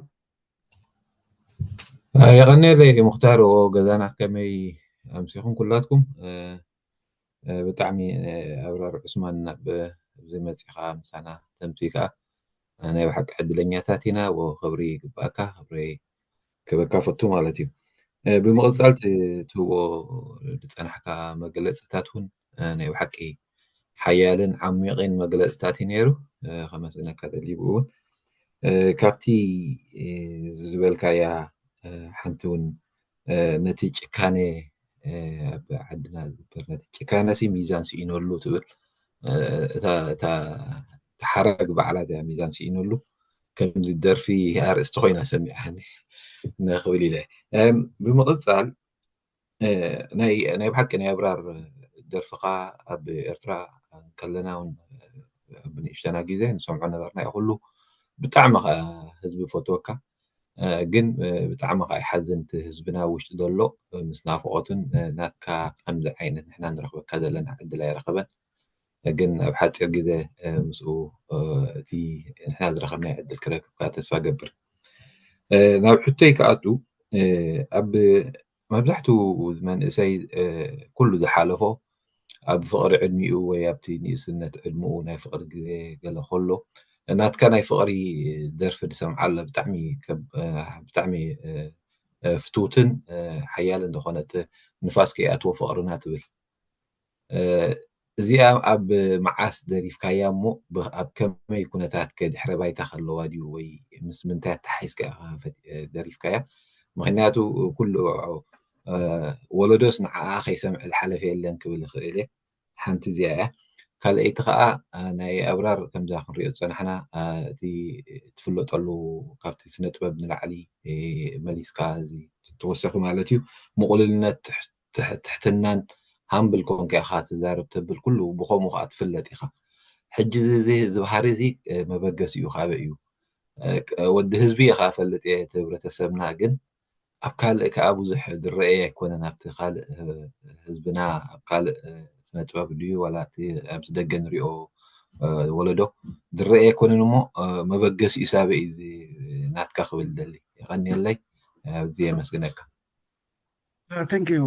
እ፣ የቐንየለይ ሙኽታር፣ ኦ፣ ገዛና ከመይ ኣምሲኹም ኩላትኩም? እ፣ እ፣ ብጣዕሚ፣ እ፣ ኣብራር ዑስማን ናብ፣ እ፣ ኣብዚ መጺኻ ምሳና ተምሲ ከኣ፣ እ፣ ናይ ብሓቂ ዕድለኛታት ኢና። ኦ፣ ክብሪ ይግባኣካ፣ ክብሪ ክበካ ፈቱ ማለት እዩ። እ፣ ብምቕጻል እቲ ትህቦ ዝጸናሕካ መግለጽታት እውን፣ እ፣ ናይ ብሓቂ ሓያልን ዓሚቕን መግለጽታት እዩ ነይሩ። እ፣ ከመስግነካ ደሊ ብኡ እውን። እ፣ ካብቲ፣ እ፣ ዝበልካያ፣ እ፣ ሓንቲ እውን ነቲ ጭካነ ኣብ ዓድና ዝግበር ነቲ ጭካነሲ ሚዛን ስኢነሉ ትብል እታ ሓረግ ባዕላ እዚኣ ሚዛን ስኢነሉ ከምዚ ደርፊ ኣርእስቲ ኮይና ሰሚዓኒ ንክብል ኢለ ብምቕፃል ናይ ብሓቂ ናይ ኣብራር ደርፍኻ ኣብ ኤርትራ ከለና እውን ብንእሽተና ግዜ ንሰምዖ ነበርና ኩሉ ብጣዕሚ ህዝቢ ፈትወካ ግን ብጣዕሚ ከዓ ይሓዝን እቲ ህዝብና ውሽጢ ዘሎ ምስ ናፍቆትን ናትካ ከምዚ ዓይነት ንሕና ንረክበካ ዘለና ዕድል ኣይረከበን ግን ኣብ ሓፂር ግዜ ምስኡ እቲ ንሕና ዝረከብናይ ዕድል ክረክብካ ተስፋ ገብር ናብ ሕቶይ ክኣቱ ኣብ መብዛሕትኡ መንእሰይ ኩሉ ዝሓለፎ ኣብ ፍቕሪ ዕድሚኡ ወይ ኣብቲ ንእስነት ዕድምኡ ናይ ፍቕሪ ግዜ ገለ ከሎ ናትካ ናይ ፍቕሪ ደርፊ ዝሰምዓለ ብጣዕሚ ብጣዕሚ ፍትውትን ሓያልን ዝኾነ እቲ ንፋስ ከይኣትዎ ፍቕርና ትብል እዚኣ ኣብ መዓስ ደሪፍካያ እሞ ኣብ ከመይ ኩነታት ከድሕረ ባይታ ከለዋ ድዩ ወይ ምስ ምንታይ ኣተሓሒዝካ ደሪፍካያ ምክንያቱ ኩሉ ወለዶስ ንዓኣ ከይሰምዐ ዝሓለፈ የለን ክብል ይኽእል እየ ሓንቲ እዚኣ እያ ካልኣይቲ ከዓ ናይ ኣብራር ከምዛ ክንሪኦ ዝፀናሕና እቲ ትፍለጠሉ ካብቲ ስነ ጥበብ ንላዕሊ መሊስካ እዚ ተወሰኺ ማለት እዩ ምቁልልነት ትሕትናን ሃምብል ኮንካ ኢኻ ትዛረብ ተብል ኩሉ ብከምኡ ከዓ ትፍለጥ ኢኻ ሕጂ እዚ ባህሪ እዚ መበገሲ እዩ ካበይ እዩ ወዲ ህዝቢ ኢኻ ፈልጥ እየ እቲ ህብረተሰብና ግን ኣብ ካልእ ከዓ ብዙሕ ዝረአየ ኣይኮነን ኣብቲ ካልእ ህዝብና ኣብ ካልእ ስነ ጥበብ ድዩ ዋላ ኣብዚ ደገ ንሪኦ ወለዶ ዝረአ ኣይኮነን እሞ መበገሲኡ ሳበይ እዩ ናትካ ክብል ደሊ የቐንየለይ እዚ የመስግነካ thank you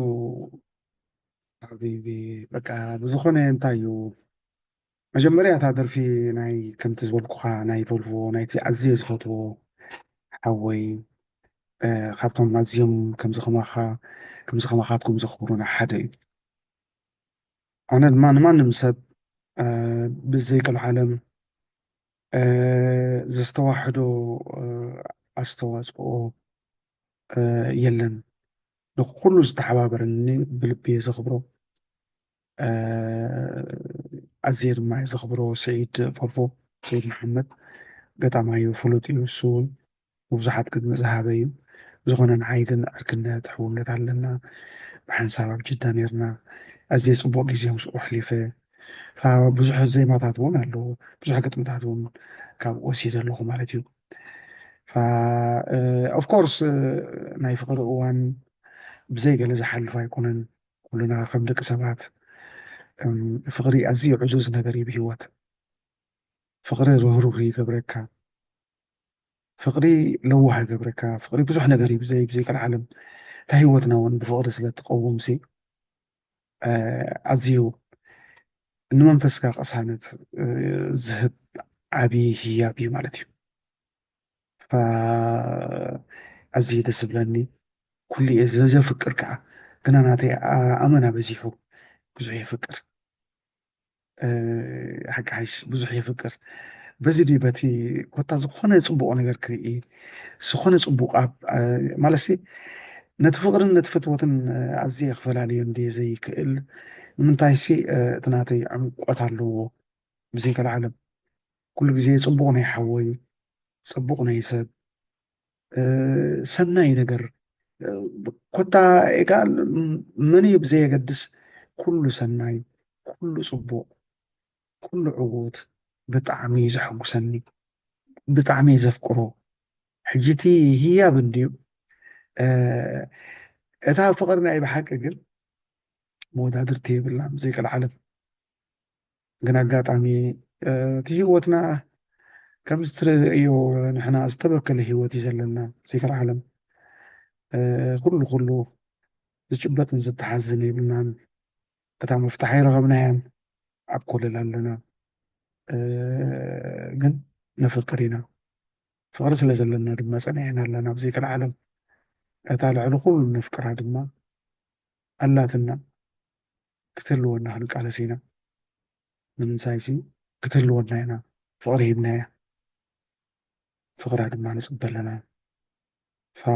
ሓቢቢ በቃ ብዝኾነ እንታይ እዩ መጀመርያ እታ ደርፊ ናይ ከምቲ ዝበልኩኻ ናይ ቮልቮ ናይቲ ኣዝየ ዝፈትዎ ሓወይ ካብቶም ኣዝዮም ከምዚ ከማኻ ከምዚ ከማኻትኩም ዘኽብሩና ሓደ እዩ ኣነ ድማ ንማንም ሰብ ብዘይ ቀልዓለም ዘስተዋሕዶ ኣስተዋፅኦ የለን ንኩሉ ዝተሓባበረኒ ብልቢ እየ ዘኽብሮ ኣዝየ ድማ እየ ዘኽብሮ ስዒድ ፎርፎ ስዒድ መሓመድ ገጣማዩ ፍሉጥ እዩ እሱ እውን ንብዙሓት ቅድሚ ዝሃበ እዩ ዝኾነ ንዓይ ግን ዕርክነት ሕውነት ኣለና ብሓንሳብ ኣብ ጅዳ ነርና ኣዝየ ፅቡቅ ግዜ ምስኡ ኣሕሊፈ ብዙሕ ዜማታት እውን ኣለዎ ብዙሕ ግጥምታት እውን ካብ ወሲደ ኣለኹ ማለት እዩ of course ናይ ፍቅሪ እዋን ብዘይ ገለ ዝሓልፍ ኣይኮነን ኩልና ከም ደቂ ሰባት ፍቅሪ ኣዝዩ ዕዙዝ ነገር እዩ ብሂወት ፍቅሪ ርህሩህ ይገብረካ ፍቅሪ ለዋህ ይገብረካ ፍቅሪ ብዙሕ ነገር እዩ ብዘይ ብዘይ ቀልዓለም እታ ሂወትና እውን ብፍቅሪ ስለ ትቀውም ሲ ኣዝዩ ንመንፈስካ ቅሳነት ዝህብ ዓብዪ ህያብ እዩ ማለት እዩ ኣዝዩ ደስ ዝብለኒ ኩሉ እየ ዘፍቅር ከዓ ግና ናተይ ኣመና በዚሑ ብዙሕ የፍቅር ሓቂ ሓይሽ ብዙሕ የፍቅር በዚ ድዩ በቲ ኮታ ዝኾነ ፅቡቅ ነገር ክርኢ ዝኾነ ፅቡቅ ኣብ ማለት ነቲ ፍቅርን ነቲ ፍትወትን ኣዝየ ክፈላልዮ እንድየ ዘይክእል ንምንታይ ሲ እቲ ናተይ ዕምቆት ኣለዎ ብዘይ ከልዓለም ኩሉ ግዜ ፅቡቅ ናይ ሓወይ ፅቡቅ ናይ ሰብ ሰናይ ነገር ኮታ ኤጋል መን እዩ ብዘየገድስ ኩሉ ሰናይ ኩሉ ፅቡቅ ኩሉ ዕዉት ብጣዕሚ እዩ ዘሐጉሰኒ ብጣዕሚ እዩ ዘፍቅሮ ሕጂ እቲ ህያብ እንድዩ እታ ፍቅሪ ናይ ብሓቂ ግን መወዳድርቲ የብላን ብዘይ ቀልዓለም ግን ኣጋጣሚ እቲ ህይወትና ከምዚ ትርእዮ ንሕና ዝተበከለ ህይወት እዩ ዘለና ዘይከልዓለም ኩሉ ኩሉ ዝጭበጥን ዝተሓዝን የብልናን እታ መፍትሓ ይረኸብናያን ኣብ ኮለል ኣለና ግን ነፍቅር ኢና ፍቅሪ ስለ ዘለና ድማ ጸኒዕና ኣለና ብዘይ ከልዓለም እታ ልዕሊ ኩሉ ነፍቅራ ድማ ኣላትና ክትህልወና ክንቃለስ ኢና ንምንታይ ሲ ክትህልወና ኢና ፍቅሪ ሂብናያ ፍቅራ ድማ ንፅበ ኣለና ፋ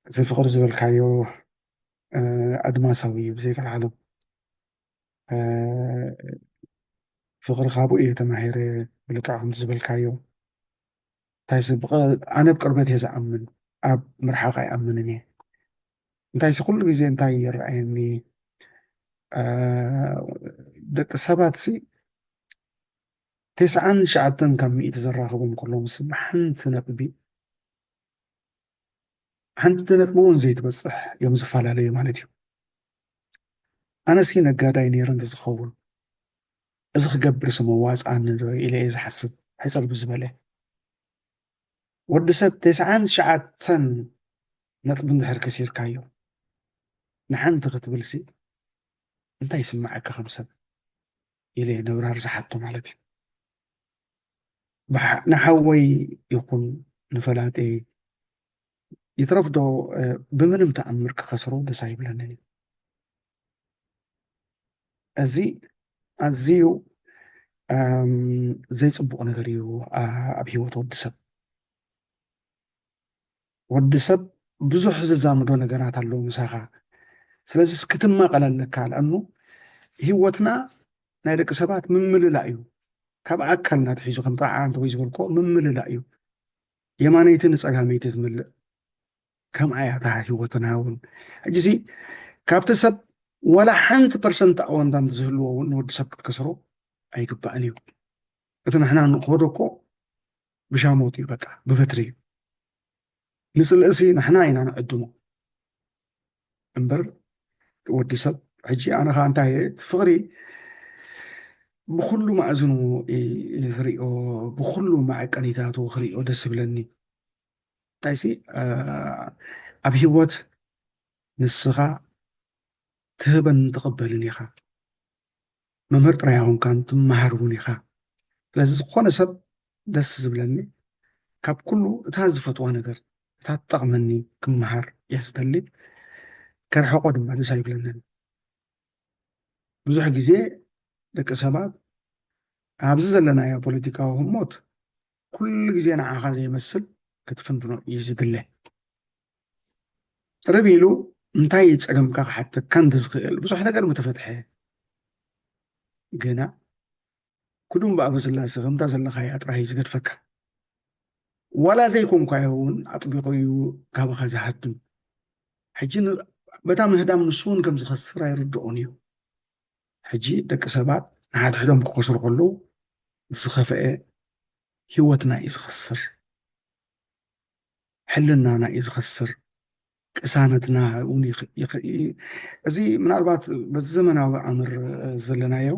እዚ ፍቕሪ ዝበልካዮ ኣድማሳዊ እዩ ብዘይቃል ዓለም። ፍቕሪ ካብኡ እየ ተማሂረ፣ ብልክዕ ከምቲ ዝበልካዮ። እንታይ ሲ ኣነ ኣብ ቅርበት እየ ዝኣምን፣ ኣብ ምርሓቕ ኣይኣምንን እየ። እንታይ ሲ ኩሉ ግዜ እንታይ ይረኣየኒ፣ ደቂ ሰባት ሲ ተስዓን ትሽዓተን ካብ ሚእቲ ዘራኽቦም ከለዉ ሲ ብሓንቲ ነጥቢ ሓንቲ ነጥቢ እውን ዘይትበፅሕ እዮም ዝፈላለዩ ማለት እዩ። ኣነሲ ነጋዳይ ነይረ እንተዝኸውን እዚ ክገብር ሲ መዋፅኣኒ ዶ ኢለ እየ ዝሓስብ። ሕፅር ብዝበለ ወዲ ሰብ ተስዓን ትሽዓተን ነጥቢ እንድሕር ከሲርካዮ ንሓንቲ ክትብል ሲ እንታይ ይስምዓካ ከም ሰብ ኢለ ነብራር ዝሓቶ ማለት እዩ። ንሓወይ ይኹን ንፈላጠይ ይትረፍ ዶ ብምንም ተኣምር ክኸስሮ ደስ ኣይብለንን እዩ። እዚ ኣዝዩ ዘይፅቡቕ ነገር እዩ ኣብ ሂወት ወዲ ሰብ። ወዲ ሰብ ብዙሕ ዝዛምዶ ነገራት ኣለዉ ምሳኻ። ስለዚ ክትማቐል ኣለካ። ለኣኑ ሂወትና ናይ ደቂ ሰባት ምምልላእ እዩ። ካብ ኣካል እናተሒዙ ከምቲ ዓንተ ወይ ዝበልኮ ምምልላእ እዩ። የማነይቲ ንፀጋመይቲ ዝምልእ ከምኣ እያ እታ ሂወትና እውን። ሕጂ ሲ ካብቲ ሰብ ዋላ ሓንቲ ፐርሰንት ኣወንታ እንተዝህልዎ እውን ንወዲ ሰብ ክትከስሮ ኣይግባእን እዩ። እቲ ንሕና ንኸዶ እኮ ብሻሞት እዩ፣ በቃ ብበትሪ እዩ። ንፅልእሲ ንሕና ኢና ንዕድሞ እምበር ወዲ ሰብ። ሕጂ ኣነ ኸዓ እንታይ እየ፣ እቲ ፍቕሪ ብኩሉ ማእዝኑ እየ ዝሪኦ፣ ብኩሉ መዐቀኒታቱ ክሪኦ ደስ ይብለኒ። እንታይሲ ኣብ ሂወት ንስኻ ትህበን ትቕበልን ኢኻ። መምህር ጥራይ ኣይኮንካን ትመሃር እውን ኢኻ። ስለዚ ዝኾነ ሰብ ደስ ዝብለኒ ካብ ኩሉ እታ ዝፈትዋ ነገር እታ ትጠቕመኒ ክመሃር እየ ዝደሊ። ከርሕቆ ድማ ደስ ኣይብለንን። ብዙሕ ግዜ ደቂ ሰባት ኣብዚ ዘለናዮ ፖለቲካዊ ህሞት ኩሉ ግዜ ንዓኻ ዘይመስል ክትፍንፍኖ እዩ ዝድለ። ቅርብ ኢሉ እንታይ እዩ ጸገምካ ክሓተካ እንተዝኽእል ብዙሕ ነገር ምተፈትሐ። ግና ክዱም ብኣፈ ስላሴ ከምታ ዘለኻያ ጥራይ እዩ ዝገድፈካ። ዋላ ዘይኮንካዮ እውን ኣጥቢቑ እዩ ካባኻ ዝሃድም። ሕጂ ን- በታ ምህዳም ንሱ እውን ከም ዝኸስር ኣይርድኦን እዩ። ሕጂ ደቂ ሰባት ንሓድሕዶም ክኸስሩ ከለዉ ዝኸፍአ ህይወትና እዩ ዝኸስር፣ ሕልናና እዩ ዝኸስር፣ ቅሳነትና እውን ይኽ- ይኽ- ይ- እዚ ምናልባት በዚ ዘመናዊ ኣምር ዘለናዮ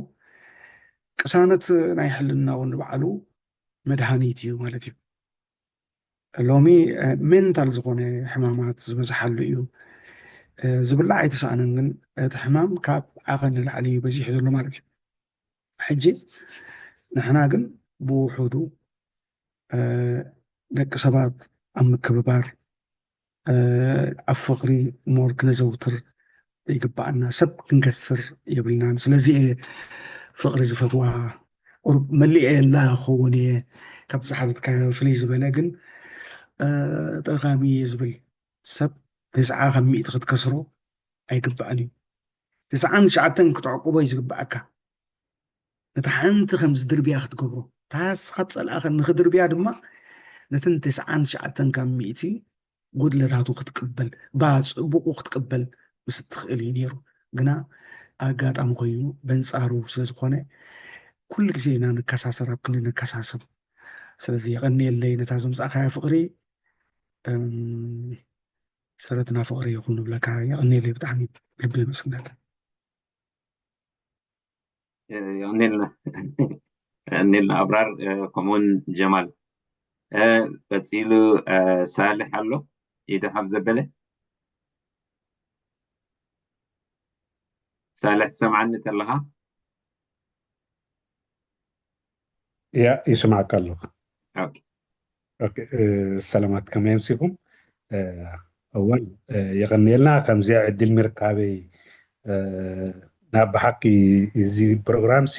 ቅሳነት ናይ ሕልና እውን ንባዕሉ መድሃኒት እዩ ማለት እዩ። ሎሚ ሜንታል ዝኾነ ሕማማት ዝበዝሓሉ እዩ። ዝብላዕ ኣይተሰኣነን፣ ግን እቲ ሕማም ካብ ዓቐን ንላዕሊ እዩ በዚሑ ዘሎ ማለት እዩ። ሕጂ ንሕና ግን ብውሑዱ ደቂ ሰባት ኣብ ምክብባር፣ ኣብ ፍቕሪ ሞር ክነዘውትር ይግባኣና። ሰብ ክንከስር የብልናን። ስለዚ እየ ፍቕሪ ዝፈትዋ። ቁሩብ መሊኤ የላ ክኸውን እየ ካብ ዝሓተትካዮ ፍልይ ዝበለ ግን ጠቓሚ እየ ዝብል ሰብ ተስዓ ካብ ሚእቲ ክትከስሮ ኣይግባእን እዩ። ተስዓን ትሽዓተን ክትዕቁቦ እዩ ዝግባኣካ። ነታ ሓንቲ ከም ዝድርብያ ክትገብሮ፣ እታ ንስኻ ትጸልኣኻ ንኽድርብያ ድማ ነተን ተስዓን ትሽዓተን ካብ ሚእቲ ጉድለታቱ ክትቅበል፣ ባ ጽቡቑ ክትቅበል ምስ እትኽእል እዩ ነይሩ። ግና ኣጋጣሚ ኮይኑ በንጻሩ ስለ ዝኾነ ኩሉ ግዜ ኢና ንከሳሰር፣ ኣብ ክንዲ ንከሳሰብ። ስለዚ የቐንየለይ ነታ ዘምጻእካያ ፍቕሪ። ሰረትና ፍቕሪ ይኹን ንብለካ። የቐንየለይ ብጣዕሚ ልቢ የመስግነካ። የቐንየልና። የቐንየልና ኣብራር፣ ከምኡውን ጀማል። ቀፂሉ ሳልሕ ኣሎ፣ ኢዱ ሓፍ ዘበለ። ሳልሕ ትሰምዓኒ ተለኻ? ያ፣ ይስማዕካ ኣለኹ። ኦኬ። ኦኬ፣ ሰላማት፣ ከመይ ኣምሲኹም? እወን፣ የቐንየልና ከምዚኣ ዕድል ምርካበይ። ናብ ብሓቂ እዚ ፕሮግራም ሲ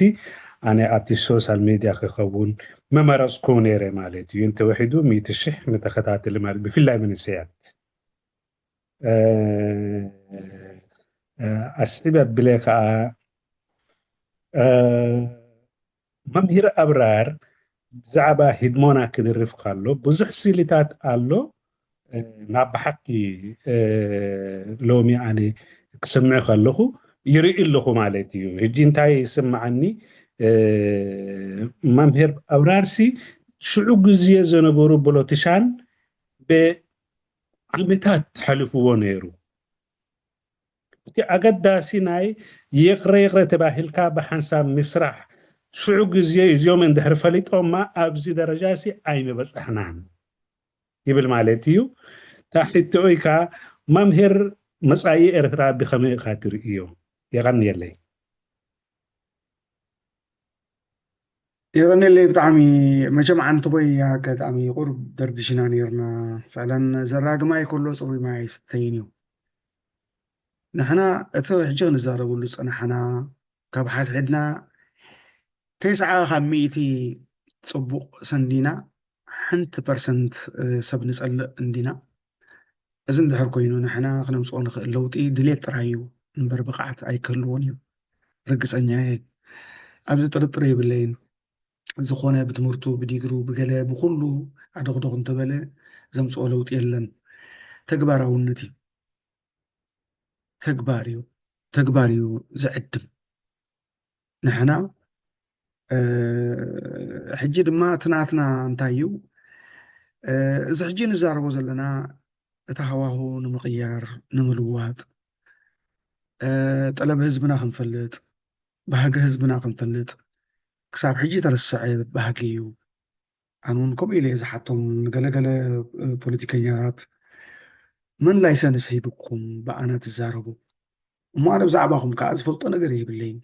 ኣነ ኣብቲ ሶሻል ሜድያ ክኸውን መመረፅኩ ነይረ ማለት እዩ። እንተወሒዱ ሚእቲ ሽሕ መተኸታተሊ ማለት ብፍላይ መንእሰያት ኣስዒበ ብለ ከዓ መምህር ኣብራር ብዛዕባ ህድሞና ክድርፍ ከሎ ብዙሕ ስእልታት ኣሎ። ናብ ብሓቂ ሎሚ ኣነ ክሰምዕ ከለኹ ይርኢ ኣለኹ ማለት እዩ። ሕጂ እንታይ ይስምዓኒ? መምህር ኣብራርሲ ሽዑ ግዜ ዝነበሩ ፖለቲሻን ብዓመታት ተሓልፍዎ ነይሩ። እቲ ኣገዳሲ ናይ ይቕረ ይቕረ ተባሂልካ ብሓንሳብ ምስራሕ ሽዑ ግዜ እዚኦም እንድሕር ፈሊጦማ ኣብዚ ደረጃ ሲ ኣይምበጻሕናን ይብል ማለት እዩ። ታሕቲ ኦይካ መምህር መጻኢ ኤርትራ ብኸመይ ኢኻ ትርእዮ? የቐንየለይ። የቐንየለይ ብጣዕሚ። መቸም ዓንትቦይ ኣጋጣሚ ቁሩብ ደርዲሽና ነይርና። ፍዕለን ዘራግማይ ከሎ ጽሩይ ማይ ኣይስተይን እዩ። ንሕና እቲ ሕጂ ክንዛረበሉ ዝጸናሕና ካብ ሓድሕድና ተስዓ ካብ ሚእቲ ጽቡቕ ሰንዲና ሓንቲ ፐርሰንት ሰብ ንጸልእ እንዲና። እዚ እንድሕር ኮይኑ ንሕና ክነምጽኦ ንኽእል ለውጢ ድሌት ጥራይ እዩ እምበር ብቕዓት ኣይክህልዎን እዩ። ርግጸኛ እየ። ኣብዚ ጥርጥር የብለይን። ዝኾነ ብትምህርቱ ብዲግሩ ብገለ ብኹሉ ኣደኽዶኽ እንተበለ ዘምጽኦ ለውጢ የለን። ተግባራውነት እዩ። ተግባር እዩ። ተግባር እዩ ዝዕድም። ንሕና ሕጂ ድማ እቲ ናትና እንታይ እዩ? እዚ ሕጂ ንዛረቦ ዘለና እቲ ሃዋሁ ንምቕያር፣ ንምልዋጥ፣ ጠለብ ህዝብና ክንፈልጥ፣ ባህጊ ህዝብና ክንፈልጥ ክሳብ ሕጂ ተረስዐ ባህጊ እዩ። ኣነ እውን ከምኡ ኢለ እየ ዝሓቶም ንገለገለ ፖለቲከኛታት፣ መን ላይሰንስ ሂብኩም ብኣና ትዛረቡ? እሞ ኣነ ብዛዕባኹም ከዓ ዝፈልጦ ነገር የብለይን።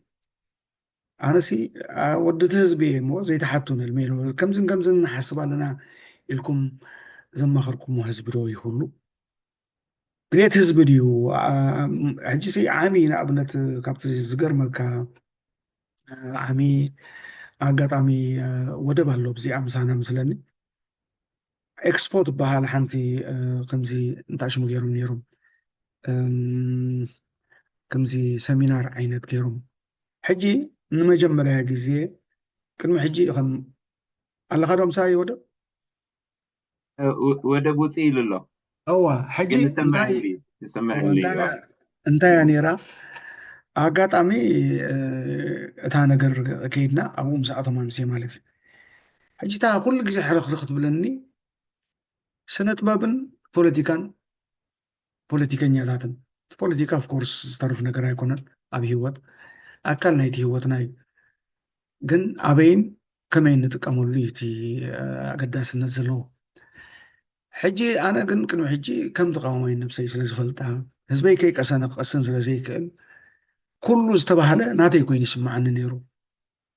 ኣነሲ ወዲ እቲ ህዝቢ እየ እሞ ዘይትሓቱን እልሚ ከምዝን ከምዝን ንሓስብ ኣለና ኢልኩም ዘማኸርኩሞ ህዝቢ ዶ ይህሉ? ድሌት ህዝቢ ድዩ? ሕጂ ሲ ዓሚ ንኣብነት ካብቲ ዝገርመካ ዓሚ ኣጋጣሚ ወደብ ኣሎ ብዚኣ ምሳና ምስለኒ ኤክስፖ ትበሃል ሓንቲ ከምዚ እንታይ ሽሙ ገይሮም ነይሮም ከምዚ ሰሚናር ዓይነት ገይሮም ሕጂ ንመጀመርያ ግዜ ቅድሚ ሕጂ ከም ኣለኻ ዶ ምሳይ ወደብ ወደብ ውፅእ ኢሉ ኣሎ እዋ ሕጂ ይሰምዐኒ ይሰምዐኒ እንታይ እያ ነይራ ኣጋጣሚ እታ ነገር ከይድና ኣብኡ ምስ ኣቶም ኣምስየ ማለት እዩ ሕጂ እታ ኩሉ ግዜ ሕርኽርኽ ትብለኒ ስነ ጥበብን ፖለቲካን ፖለቲከኛታትን እቲ ፖለቲካ ኦፍኮርስ ዝተርፍ ነገር ኣይኮነን ኣብ ህይወት ኣካል ናይቲ ህይወትና እዩ ግን ኣበይን ከመይ እንጥቀመሉ እዩ እቲ ኣገዳስነት ዘለዎ ሕጂ ኣነ ግን ቅድሚ ሕጂ ከም ተቃዋማይ ነብሰይ ስለ ዝፈልጣ ህዝበይ ከይቀሰነ ክቀስን ስለ ዘይክእል ኩሉ ዝተባህለ ናተይ ኮይኑ ይስምዓኒ ነይሩ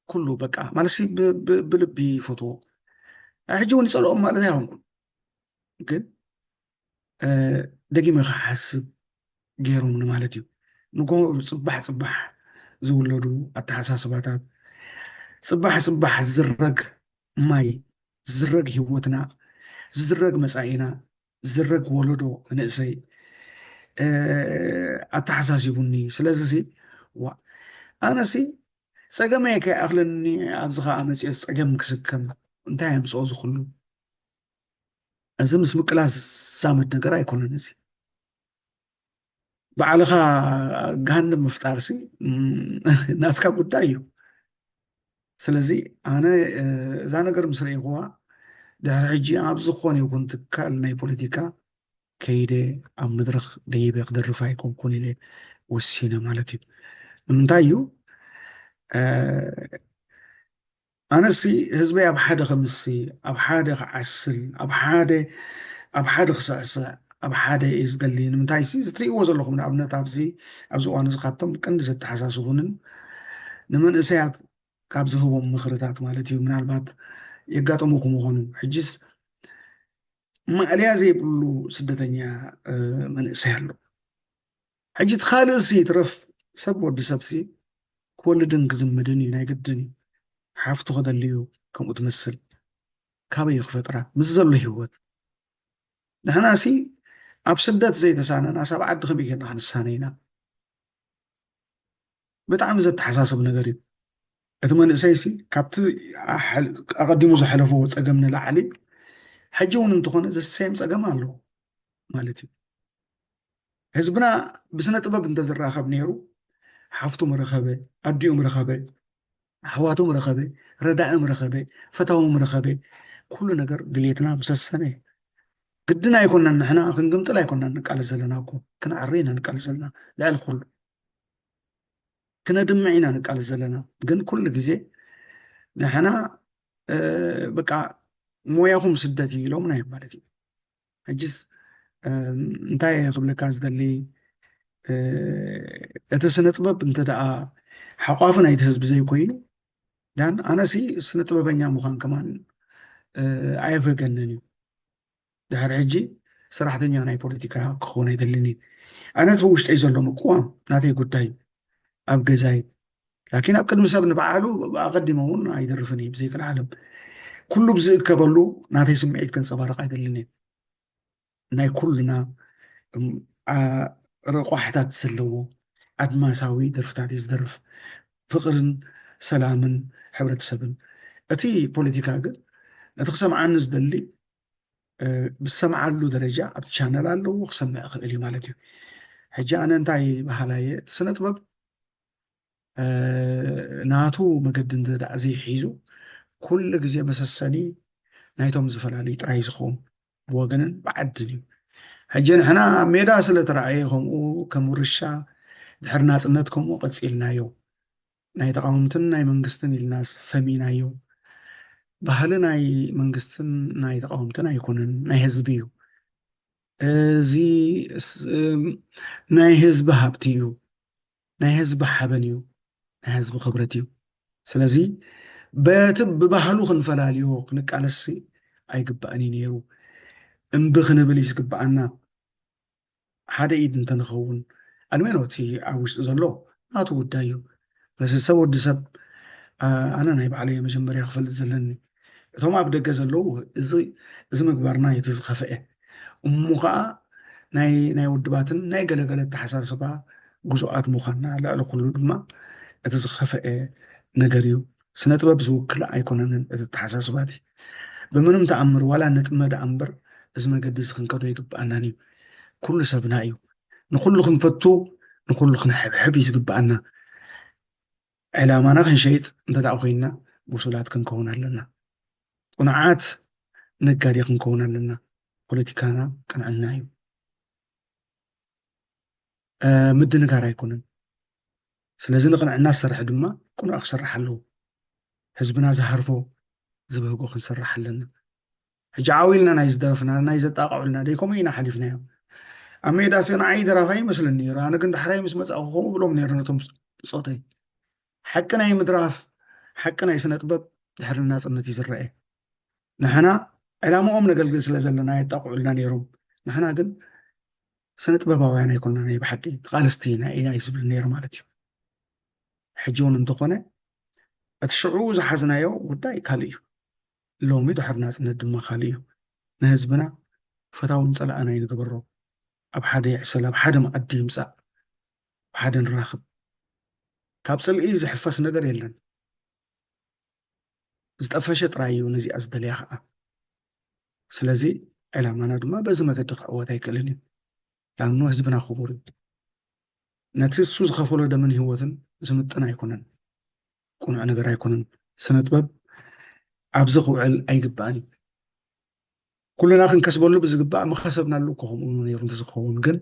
ኩሉ በቃ ማለት ብልቢ ይፈትዎ ሕጂ እውን ይፀልኦም ማለት ኣይኮንኩን ግን ደጊመ ክሓስብ ገይሮምኒ ማለት እዩ ንጎ ፅባሕ ፅባሕ ዝውለዱ ኣተሓሳስባታት ፅባሕ ፅባሕ ዝረግ ማይ ዝረግ ህይወትና ዝረግ መፃኢና ዝረግ ወለዶ ንእሰይ ኣተሓሳሲቡኒ ስለዚ ዋ ኣነሲ ፀገመይ ከይኣኽለኒ ኣብዚ ከዓ መፅኦ ፀገም ክስከም እንታይ ኣምፅኦ ዝክሉ እዚ ምስ ምቅላስ ዝዛመድ ነገር ኣይኮነን እዚ ባዕልኻ ገሃነም ምፍጣር ሲ ናትካ ጉዳይ እዩ ስለዚ ኣነ እዛ ነገር ምስ ርኢኽዋ ድሕሪ ሕጂ ኣብ ዝኾነ ይኹን ትካል ናይ ፖለቲካ ከይደ ኣብ መድረኽ ደይበ ክደርፍ ኣይኮንኩን ኢለ ወሲነ ማለት እዩ ንምንታይ እዩ ኣነሲ ህዝበይ ኣብ ሓደ ከምሲ ኣብ ሓደ ክዓስል ኣብ ሓደ ኣብ ሓደ ክስዕስዕ ኣብ ሓደ እዩ ዝደሊ ንምንታይ ሲ እዚ ትርእይዎ ዘለኹም ንኣብነት ኣብዚ ኣብዚ እዋን እዚ ካብቶም ቀንዲ ዘተሓሳስቡንን ንመንእሰያት ካብ ዝህቦም ምኽርታት ማለት እዩ ምናልባት የጋጠሙኹም ይኾኑ ሕጂስ ማእለያ ዘይብሉ ስደተኛ መንእሰይ ኣሎ ሕጂ እቲ ካልእ ሲ ትረፍ ሰብ ወዲ ሰብ ሲ ክወልድን ክዝምድን እዩ ናይ ግድን እዩ ሓፍቱ ክደሊ እዩ ከምኡ ትመስል ካበይ ክፈጥራ ምስ ዘሎ ህይወት ንሕና ሲ ኣብ ስደት ዘይተሳነና፣ ሳብ ዓዲ ከመይ ጌርና ክንሳነ ኢና? ብጣዕሚ ዘተሓሳስብ ነገር እዩ። እቲ መንእሰይሲ ካብቲ ኣሕል-፣ ኣቐዲሙ ዘሕለፈዎ ጸገም ንላዕሊ፣ ሕጂ እውን እንተኾነ ዘሰም ጸገም ኣለዎ ማለት እዩ። ህዝብና ብስነ ጥበብ እንተዝራኸብ ነይሩ፣ ሓፍቱ ምረኸበ፣ ኣዲኡ ምረኸበ፣ ኣሕዋቱ ምረኸበ፣ ረዳኢ ምረኸበ፣ ፈታዊ ምረኸበ፣ ኩሉ ነገር ድሌትና ምሰሰነ። ግድን ኣይኮናን፣ ንሕና ክንግምጥል ኣይኮናን ንቃለስ ዘለና እኮ፣ ክንዓሪ ኢና ንቃለስ ዘለና። ልዕሊ ኩሉ ክነድምዕ ኢና ንቃለስ ዘለና። ግን ኩሉ ግዜ ንሕና፣ እ፣ በቃ ሞያኹም ስደት እዩ ኢሎምና እዮም ማለት እዩ። ሕጅስ፣ እ፣ እንታይ ክብለካ ዝደሊ፣ እ፣ እቲ ስነ ጥበብ እንተ ደኣ ሓቋፊ ናይቲ ህዝቢ ዘይኮይኑ፣ ዳን ኣነሲ ስነ ጥበበኛ ምዃን ከማን፣ እ፣ ኣየብህገንን እዩ። ድሕሪ ሕጂ ሰራሕተኛ ናይ ፖለቲካ ክኸውን ኣይደልን እየ። ኣነ እቲ ብውሽጠይ ዘሎ ምቅዋም ናተይ ጉዳይ እዩ፣ ኣብ ገዛይ። ላኪን ኣብ ቅድሚ ሰብ ንበዓሉ ኣቐዲመ እውን ኣይደርፍን እየ ብዘይክልዓለም። ኩሉ ብዝእከበሉ ናተይ ስምዒት ከንጸባርቕ ኣይደልን እየ። ናይ ኩልና፣ እም፣ ኣ-፣ ረቋሕታት ዘለዎ ኣድማሳዊ ደርፍታት እየ ዝደርፍ። ፍቕርን ሰላምን ሕብረተሰብን። እቲ ፖለቲካ ግን ነቲ ክሰምዓኒ ዝደሊ፣ እ፣ ብዝሰምዓሉ ደረጃ ኣብ ቻነል ኣለዎ ክሰምዕ ይኽእል እዩ ማለት እዩ። ሕጂ ኣነ እንታይ በሃላይ እየ፣ እቲ ስነ ጥበብ፣ እ፣ ናቱ መገዲ እንተ ደኣ ዘይሒዙ፣ ኩሉ ግዜ መሰሰኒ ናይቶም ዝተፈላለዩ ጥራይ ዝኸውን ብወገንን ብዓድን እዩ። ሕጂ ንሕና ኣብ ሜዳ ስለ ተረኣየ ከምኡ ከም ውርሻ ድሕሪ ናጽነት ከምኡ ቀጺልናዮ። ናይ ተቃወምትን ናይ መንግስትን ኢልና ሰሚናዮ። ባህሊ ናይ መንግስትን ናይ ተቃወምትን ኣይኮነን፣ ናይ ህዝቢ እዩ። እዚ ስ-፣ እም፣ ናይ ህዝቢ ሃብቲ እዩ፣ ናይ ህዝቢ ሓበን እዩ፣ ናይ ህዝቢ ክብረት እዩ። ስለዚ በቲ ብባህሉ ክንፈላልዮ ክንቃለስ ኣይግባእን እዩ ነይሩ። እምቢ ክንብል እዩ ዝግባኣና። ሓደ ኢድ እንተንኸውን፣ ኣልሜኖ እቲ ኣብ ውሽጢ ዘሎ ናቱ ጉዳይ እዩ። ስለዚ ሰብ ወዲ ሰብ፣ ኣ-፣ ኣነ ናይ ባዕለይ መጀመርያ ክፈልጥ ዘለኒ። እቶም ኣብ ደገ ዘለዉ፣ እዚ፣ እዚ ምግባርና እዩ እቲ ዝኸፍአ። እሞ ኸዓ ናይ፣ ናይ ውድባትን ናይ ገለገለ ኣተሓሳስባ ግዙኣት ምዃንና፣ ልዕሊ ኩሉ ድማ እቲ ዝኸፍአ ነገር እዩ። ስነ ጥበብ ዝውክል ኣይኮነንን እቲ ኣተሓሳስባ እቲ። ብምንም ተኣምር ዋላ ንጥመ ደኣ እምበር እዚ መገዲ እዚ ክንከዶ ኣይግብኣናን እዩ። ኩሉ ሰብና እዩ። ንኹሉ ክንፈቱ፣ ንኹሉ ክንሕብሕብ እዩ ዝግብኣና። ዕላማና ክንሸይጥ እንተ ደኣ ኮይንና ብሱላት ክንከውን ኣለና። ቅኑዓት ነጋዴ ክንከውን ኣለና። ፖለቲካና ቅንዕና እዩ። እ፣ ምድንጋር ኣይኮነን። ስለዚ ንቅንዕና ዝሰርሕ ድማ ቅኑዕ ክሰርሕ ኣለዎ። ህዝብና ዝሃርፎ ዝብህጎ ክንሰርሕ ኣለና። ሕጂ ዓው ኢልና ናይ ዝደረፍና፣ ናይ ዘጣቕዑልና፣ ደይ ከምኡ ኢና ሓሊፍናዮ። ኣብ ሜዳ ሲ ንዓይ ደራፋይ ይመስለኒ ነይሩ። ኣነ ግን ዳሕራይ ምስ መጻእኩ ከምኡ ብሎም ነይሩ ነቶም ብጾተይ። ሓቂ ናይ ምድራፍ፣ ሓቂ ናይ ስነ ጥበብ ድሕሪ ናጽነት እዩ ዝረአ። ንሕና ዕላምኦም ነገልግል ስለ ዘለና የጣቕዑልና ነይሮም። ንሕና ግን ስነ ጥበባውያን ኣይኮንና፣ ናይ ብሓቂ ተቓለስቲ ኢና፣ ኢና እዩ ዝብል ነይሩ ማለት እዩ። ሕጂ እውን እንተኾነ እቲ ሽዑ ዝሓዝናዮ ጉዳይ ካልእ እዩ። ሎሚ ድሕሪ ናጽነት ድማ ካልእ እዩ። ንህዝብና ፈታውን ጸላእን ኣይንግበሮ። ኣብ ሓደ ይዕሰል፣ ኣብ ሓደ መኣዲ ይምጻእ፣ ኣብ ሓደ ንራኽብ። ካብ ጽልኢ ዝሕፈስ ነገር የለን። ዝጠፈሸ ጥራይ እዩ ነዚኣ ዝደልያ ኸዓ። ስለዚ ዕላማና ድማ በዚ መገዲ ክዕወት ኣይክእልን እዩ። ላምኖ ህዝብና ክቡር እዩ። ነቲ እሱ ዝኸፈሎ ደምን ህይወትን ዝምጥን ኣይኮነን። ቅኑዕ ነገር ኣይኮነን። ስነ ጥበብ ኣብዚ ክውዕል ኣይግባእን እዩ። ኩልና ክንከስበሉ ብዝግባእ ምኸሰብናሉ እኮ ከምኡ ነይሩ እንተዝኸውን ግን፣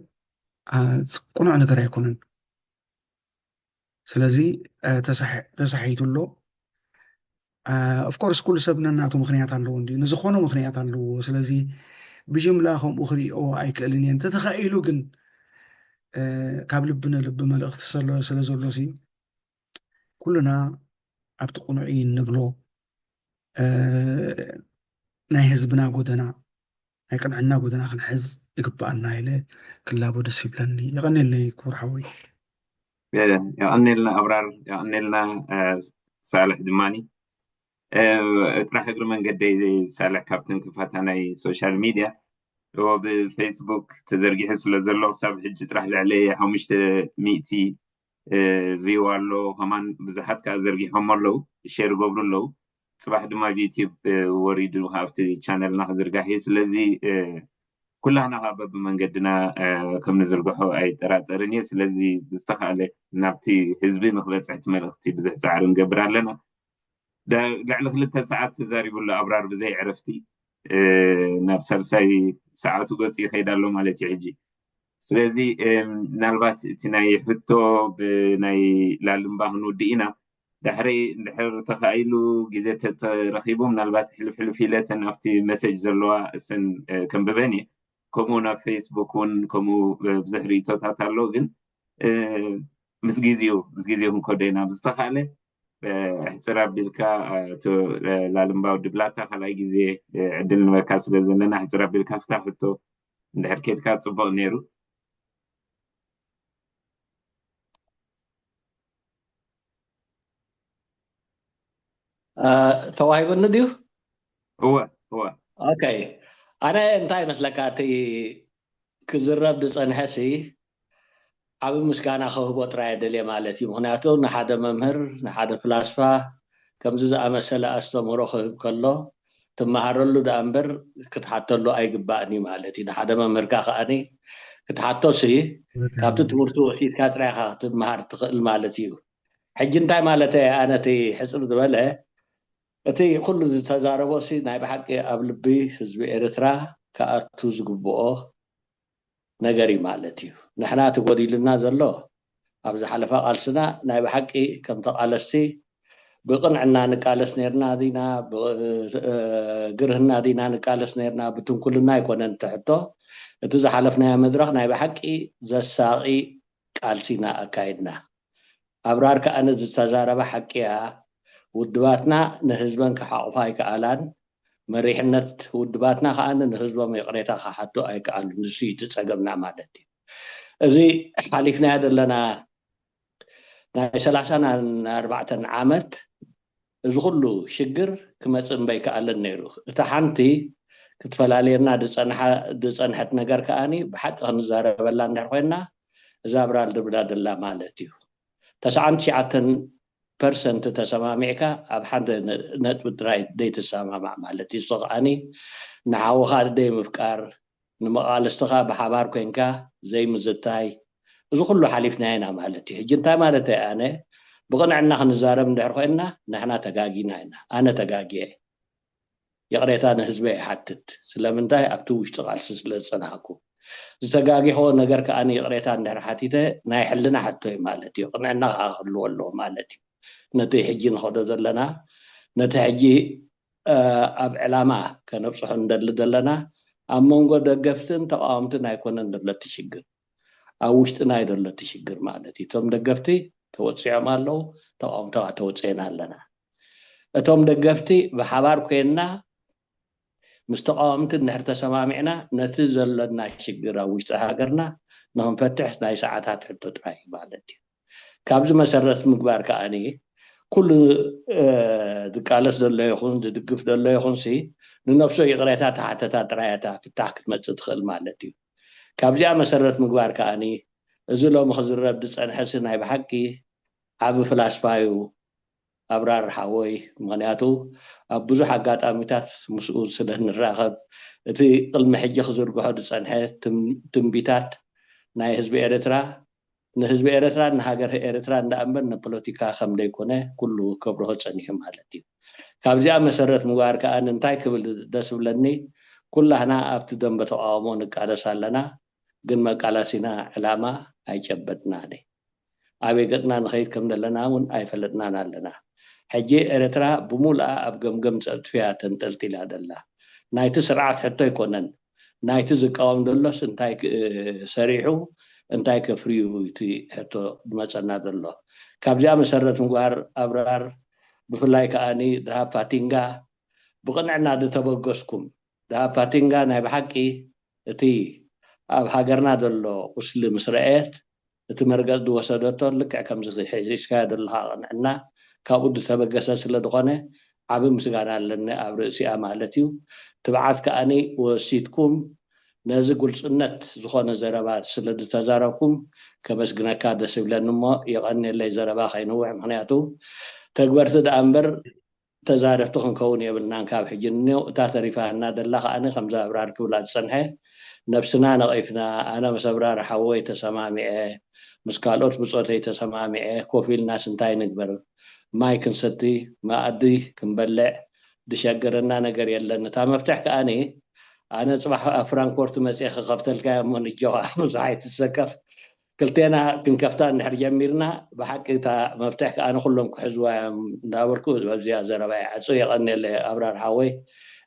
ኣ፣ ቅኑዕ ነገር ኣይኮነን። ስለዚ፣ እ፣ ተሳሒ-፣ ተሳሒቱ ኣሎ። እ፣ ኦፍኮርስ ኩሉ ሰብ ነናቱ ምኽንያት ኣለዎ እንድዩ፣ ንዝኾኖ ምኽንያት ኣለዎ። ስለዚ ብጅምላ ከምኡ ክሪኦ ኣይክእልን እየ። እንተተኻኢሉ ግን፣ እ፣ ካብ ልቢ ንልቢ መልእኽቲ ሰሎ-፣ ስለ ዘሎ ሲ ኩልና ኣብቲ ቅኑዕ እዩ እንብሎ፣ እ፣ ናይ ህዝብና ጎደና፣ ናይ ቅንዕና ጎደና ክንሕዝ ይግብኣና ኢለ ክላቦ ደስ ይብለኒ። የቐንየለይ ክቡር ሓወይ። የቐንየልና ኣብራር፣ የቐንየልና፣ እ፣ ሳልሕ ድማኒ። እ፣ ጥራሕ እግሪ መንገደይ ሳልሕ ካብተን ክፋታ ናይ ሶሻል ሚድያ እዎ ብፌስቡክ ተዘርጊሑ ስለ ዘሎ ክሳብ ሕጂ ጥራሕ ልዕሊ ሓሙሽተ ሚእቲ ቪው ኣሎ። ከማን ብዙሓት ከዓ ዘርጊሖም ኣለዉ፣ ሼር ገብሩ ኣለዉ። ፅባሕ ድማ ኣብ ዩቲዩብ ወሪዱ ኣብቲ ቻነልና ክዝርጋሕ እዩ። ስለዚ ኩላህና ከዓ በብመንገድና ከም ንዝርግሖ ኣይጠራጠርን እየ። ስለዚ ብዝተኻእለ ናብቲ ህዝቢ ንክበፅሕ እቲ መልእኽቲ ብዙሕ ፃዕሪ ንገብር ኣለና። ልዕሊ ክልተ ሰዓት ተዛሪቡ ኣሎ ኣብራር ብዘይ ዕረፍቲ፣ ናብ ሳልሳይ ሰዓቱ ገፁ ይኸይድ ኣሎ ማለት እዩ ሕጂ። ስለዚ ምናልባት እቲ ናይ ሕቶ ብናይ ላልምባ ክንውድእ ኢና። ዳሕረይ እንድሕር ተኻኢሉ ግዜ ተተረኺቡ ምናልባት ሕልፍ ሕልፍ ኢለ እተን ኣብቲ መሰጅ ዘለዋ እሰን ከንብበን እየ። ከምኡ ናብ ፌስቡክ እውን ከምኡ ብዙሕ ርእቶታት ኣሎ። ግን ምስ ግዜኡ ምስ ግዜኡ ክንከዶ ኢና ብዝተኻእለ ሕፅር ኣቢልካ ላልምባዊ ድብላታ ካልኣይ ግዜ ዕድል ንበካ ስለ ዘለና ሕፅር ኣቢልካ ፍታ ሕቶ እንድሕር ኬድካ ፅቡቅ ነይሩ። ተዋሂበኒ ድዩ? እወ እወ። ኦኬ፣ ኣነ እንታይ ይመስለካ እቲ ክዝረብ ዝፀንሐ ሲ ዓቢ ምስጋና ክህቦ ጥራይ የደልየ ማለት እዩ። ምክንያቱ ንሓደ መምህር ንሓደ ፍላስፋ ከምዚ ዝኣመሰለ ኣስተምህሮ ክህብ ከሎ ትመሃረሉ ደኣ እምበር ክትሓተሉ ኣይግባእን እዩ ማለት እዩ። ንሓደ መምህርካ ከኣኒ ክትሓቶ ሲ ካብቲ ትምህርቲ ወሲድካ ጥራይ ኢኻ ክትመሃር ትኽእል ማለት እዩ። ሕጂ እንታይ ማለት ኣነ እቲ ሕፅር ዝበለ እቲ ኩሉ ዝተዛረቦ ሲ ናይ ብሓቂ ኣብ ልቢ ህዝቢ ኤርትራ ክኣቱ ዝግብኦ ነገር እዩ ማለት እዩ። ንሕና እቲ ጎዲሉና ዘሎ ኣብ ዝሓለፈ ቃልስና ናይ ብሓቂ ከም ተቓለስቲ ብቕንዕና ንቃለስ ነርና ዲና፣ ብግርህና ዲና ንቃለስ ነርና፣ ብትንኩልና ኣይኮነን እቲ ሕቶ። እቲ ዝሓለፍናዮ መድረኽ ናይ ብሓቂ ዘሳቒ ቃልሲ ኢና ኣካይድና። ኣብራር ከኣ ነዚ ዝተዛረበ ሓቂ እያ። ውድባትና ንህዝበን ክሓቑፋ ኣይከኣላን፣ መሪሕነት ውድባትና ከኣ ንህዝቦም ይቕሬታ ክሓቱ ኣይከኣሉን። ንሱ እዩ እቲ ጸገምና ማለት እዩ። እዚ ሓሊፍናዮ ዘለና ናይ ሰላሳን ኣርባዕተን ዓመት እዚ ኩሉ ሽግር ክመጽእ እምበይ ከኣለን ነይሩ። እታ ሓንቲ ክትፈላልየና ዝጸንሓ- ዝጸንሐት ነገር ከኣኒ ብሓቂ ክንዛረበላ እንድሕር ኮይና እዛ ኣብራር ድብላ ደላ ማለት እዩ። ተስዓን ትሽዓተን ፐርሰንት ተሰማሚዕካ ኣብ ሓደ ነ- ነጥቢ ጥራይ ዘይትሰማማዕ ማለት እዩ። እሱ ከኣኒ ንሓውኻ ደይ ምፍቃር፣ ንመቓልስትኻ ብሓባር ኮይንካ ዘይምዝታይ፣ እዚ ኩሉ ሓሊፍና ኢና ማለት እዩ። ሕጂ እንታይ ማለት ኣነ ብቕንዕና ክንዛረብ እንድሕር ኮይንና ንሕና ተጋጊና ኢና። ኣነ ተጋጊየ ይቕሬታ ንህዝበ ይሓትት። ስለምንታይ ኣብቲ ውሽጢ ቃልሲ ስለ ዝፀናሕኩ ዝተጋጊሖ ነገር ከዓ ንይቕሬታ እንድሕር ሓቲተ ናይ ሕልና ሕቶ እዩ ማለት እዩ። ቅንዕና ከዓ ክህልዎ ኣለዎ ማለት እዩ። ነቲ ሕጂ ንኸዶ ዘለና ነቲ ሕጂ ኣብ ዕላማ ከነብፅሖ እንደሊ ዘለና ኣብ መንጎ ደገፍትን ተቃወምትን ኣይኮነን ዘሎ እቲ ሽግር፣ ኣብ ውሽጥና እዩ ዘሎ እቲ ሽግር ማለት እዩ። እቶም ደገፍቲ ተወፂዖም ኣለዉ፣ ተቃወምቲ ከዓ ተወፂኤና ኣለና። እቶም ደገፍቲ ብሓባር ኮይንና ምስ ተቃወምቲ እንድሕር ተሰማሚዕና ነቲ ዘለና ሽግር ኣብ ውሽጢ ሃገርና ንክንፈትሕ ናይ ሰዓታት ሕቶ ጥራይ እዩ ማለት እዩ። ካብዚ መሰረት ምግባር ከዓኒ ኩሉ ዝቃለስ ዘሎ ይኹን ዝድግፍ ዘሎ ይኹን ሲ ንነብሶ ይቕሬታ ተሓተታ ጥራይ እታ ፍታሕ ክትመፅእ ትኽእል ማለት እዩ። ካብዚኣ መሰረት ምግባር ከዓኒ እዚ ሎሚ ክዝረብ ዝፀንሐ ሲ ናይ ብሓቂ ዓቢ ፍላስፋ እዩ ኣብራር ሓወይ። ምኽንያቱ ኣብ ብዙሕ ኣጋጣሚታት ምስኡ ስለ ንራኸብ እቲ ቅድሚ ሕጂ ክዝርግሖ ዝፀንሐ ትንቢታት ናይ ህዝቢ ኤርትራ ንህዝቢ ኤርትራን ንሃገር ኤርትራን ደኣ እምበር ንፖለቲካ ከም ዘይኮነ ኩሉ ከብርሆ ጸኒሑ ማለት እዩ። ካብዚኣ መሰረት ምግባር ከኣ እንታይ ክብል ደስ ብለኒ፣ ኩላህና ኣብቲ ደንበ ተቃውሞ ንቃለስ ኣለና፣ ግን መቃለሲና ዕላማ ኣይጨበጥናን። ኣበይ ገጽና ንኸይድ ከም ዘለና እውን ኣይፈለጥናን ኣለና። ሕጂ ኤርትራ ብሙሉኣ ኣብ ገምገም ጸድፊያ ተንጠልጢላ ዘላ ናይቲ ስርዓት ሕቶ ኣይኮነን። ናይቲ ዝቃወም ዘሎስ እንታይ ሰሪሑ እንታይ ከፍርዩ እቲ ሕቶ ዝመፀና ዘሎ። ካብዚኣ መሰረት ምግባር ኣብራር ብፍላይ ከዓኒ ድሃብ ፋቲንጋ ብቕንዕና ዝተበገስኩም ድሃብ ፋቲንጋ ናይ ብሓቂ እቲ ኣብ ሃገርና ዘሎ ቁስሊ ምስ ረአየት እቲ መርገፅ ዝወሰደቶ ልክዕ ከምዚ ሒዝካዮ ዘለካ ቅንዕና ካብኡ ዝተበገሰ ስለ ዝኾነ ዓቢ ምስጋና ኣለኒ ኣብ ርእሲኣ ማለት እዩ። ትብዓት ከኣኒ ወሲድኩም ነዚ ግልፅነት ዝኾነ ዘረባ ስለ ዝተዛረብኩም ከመስግነካ ደስ ይብለኒ። እሞ የቐንየለይ፣ ዘረባ ከይንውሕ፣ ምክንያቱ ተግበርቲ ደኣ እምበር ተዛረብቲ ክንከውን የብልናን። ካብ ሕጂ ንኔው እታ ተሪፋና ደላ ከዓኒ ከምዛ ኣብራር ክብላ ዝፀንሐ፣ ነብስና ነቒፍና፣ ኣነ ምስ ኣብራር ሓወይ ተሰማሚዐ፣ ምስ ካልኦት ብፆተይ ተሰማሚዐ፣ ኮፍ ኢልናስ እንታይ ንግበር? ማይ ክንሰቲ፣ መኣዲ ክንበልዕ፣ ዝሸገረና ነገር የለን። እታ መፍትሕ ከዓኒ ኣነ ፅባሕ ኣብ ፍራንኮርት መፅየ ክኸፍተልካ እሞ ንጆኻ ብዙሕ ኣይትሰከፍ። ክልቴና ክንከፍታ እንድሕር ጀሚርና ብሓቂ እታ መፍትሕ ከዓኒ ኩሎም ክሕዝዋ እዮም እንዳበልኩ በዚኣ ዘረባ ይዓጹ። የቐንየለይ ኣብራር ሓወይ፣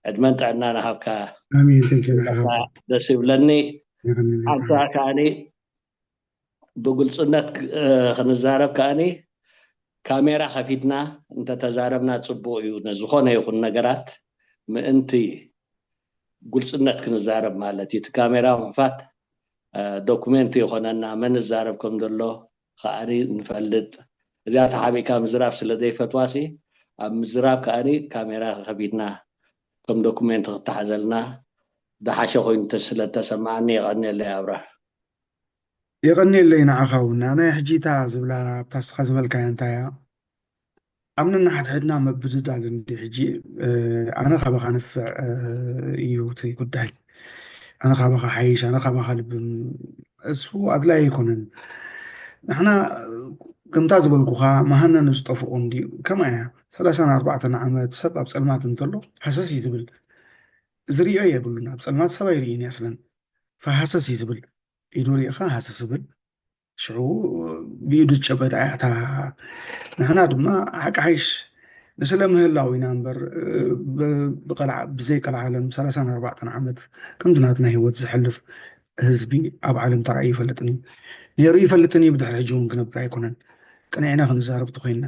ዕድመን ጥዕና ንሃብካ። ኣሜን። Thank you ንዓኻ። ደስ ይብለኒ። የቐንየለይ። ሓንሳ ከዓኒ ብግልፅነት ክ- እ፣ ክንዛረብ ከዓኒ ካሜራ ከፊትና እንተተዛረብና ፅቡቅ እዩ። ንዝኾነ ይኹን ነገራት ምእንቲ ግልፅነት ክንዛረብ ማለት እዩ። እቲ ካሜራ ምኽፋት እ፣ ዶኩሜንት ይኾነና፣ መን ዝዛረብ ከም ዘሎ ከዓኒ ንፈልጥ። እዚኣ ተሓቢእካ ምዝራብ ስለ ዘይፈትዋሲ ኣብ ምዝራብ ከዓኒ ካሜራ ከፊትና ከም ዶኩሜንት ክተሓዘልና ዝሓሸ ኮይኑ ተ- ስለ ተሰማዓኒ የቐንየለይ ኣብራር። የቐንየለይ ንዓኻ እውን። ኣነ ሕጂ እታ ዝብላ ኣብታ እስኻ ዝበልካያ እንታይ እያ? ኣብ ነንሓድሕድና ምብድዳል እንዲ ሕጂ እ፣ ኣነ ካባኻ ንፍዕ እ፣ እዩ እቲ ጉዳይ። ኣነ ካባኻ ሓይሽ፣ ኣነ ካባኻ ልብም እሱ ኣድላይ ኣይኮነን። ንሕና ከምታ ዝበልኩኻ መሃና ንዝጠፍኦ እንዲ ከማ እያ ሰላሳን ኣርባዕተን ዓመት ሰብ ኣብ ፀልማት እንተሎ ሃሰስ እዩ ዝብል። ዝሪኦ የብሉን። ኣብ ፀልማት ሰብ ኣይርእይን እያ ስለን ፈሃሰስ እዩ ዝብል። ኢዱ ሪእኻ ሃሰስ ዝብል ሽዑ ብኢዱ ጨበጣ እያ እታ። ንሕና ድማ ሓቂ ሓይሽ ንስለ ምህላው ኢና እምበር ብ- ብቀልዓ- ብዘይ ቀልዓለም ሰላሳን ኣርባዕተን ዓመት ከምዚ ናትና ህይወት ዘሕልፍ ህዝቢ ኣብ ዓለም ተራእዩ ይፈልጥን እዩ ነይሩ ይፈልጥን እዩ። ብድሕሪ ሕጂ እውን ክነብር ኣይኮነን። ቅንዕና ክንዛረብ ተኮይንና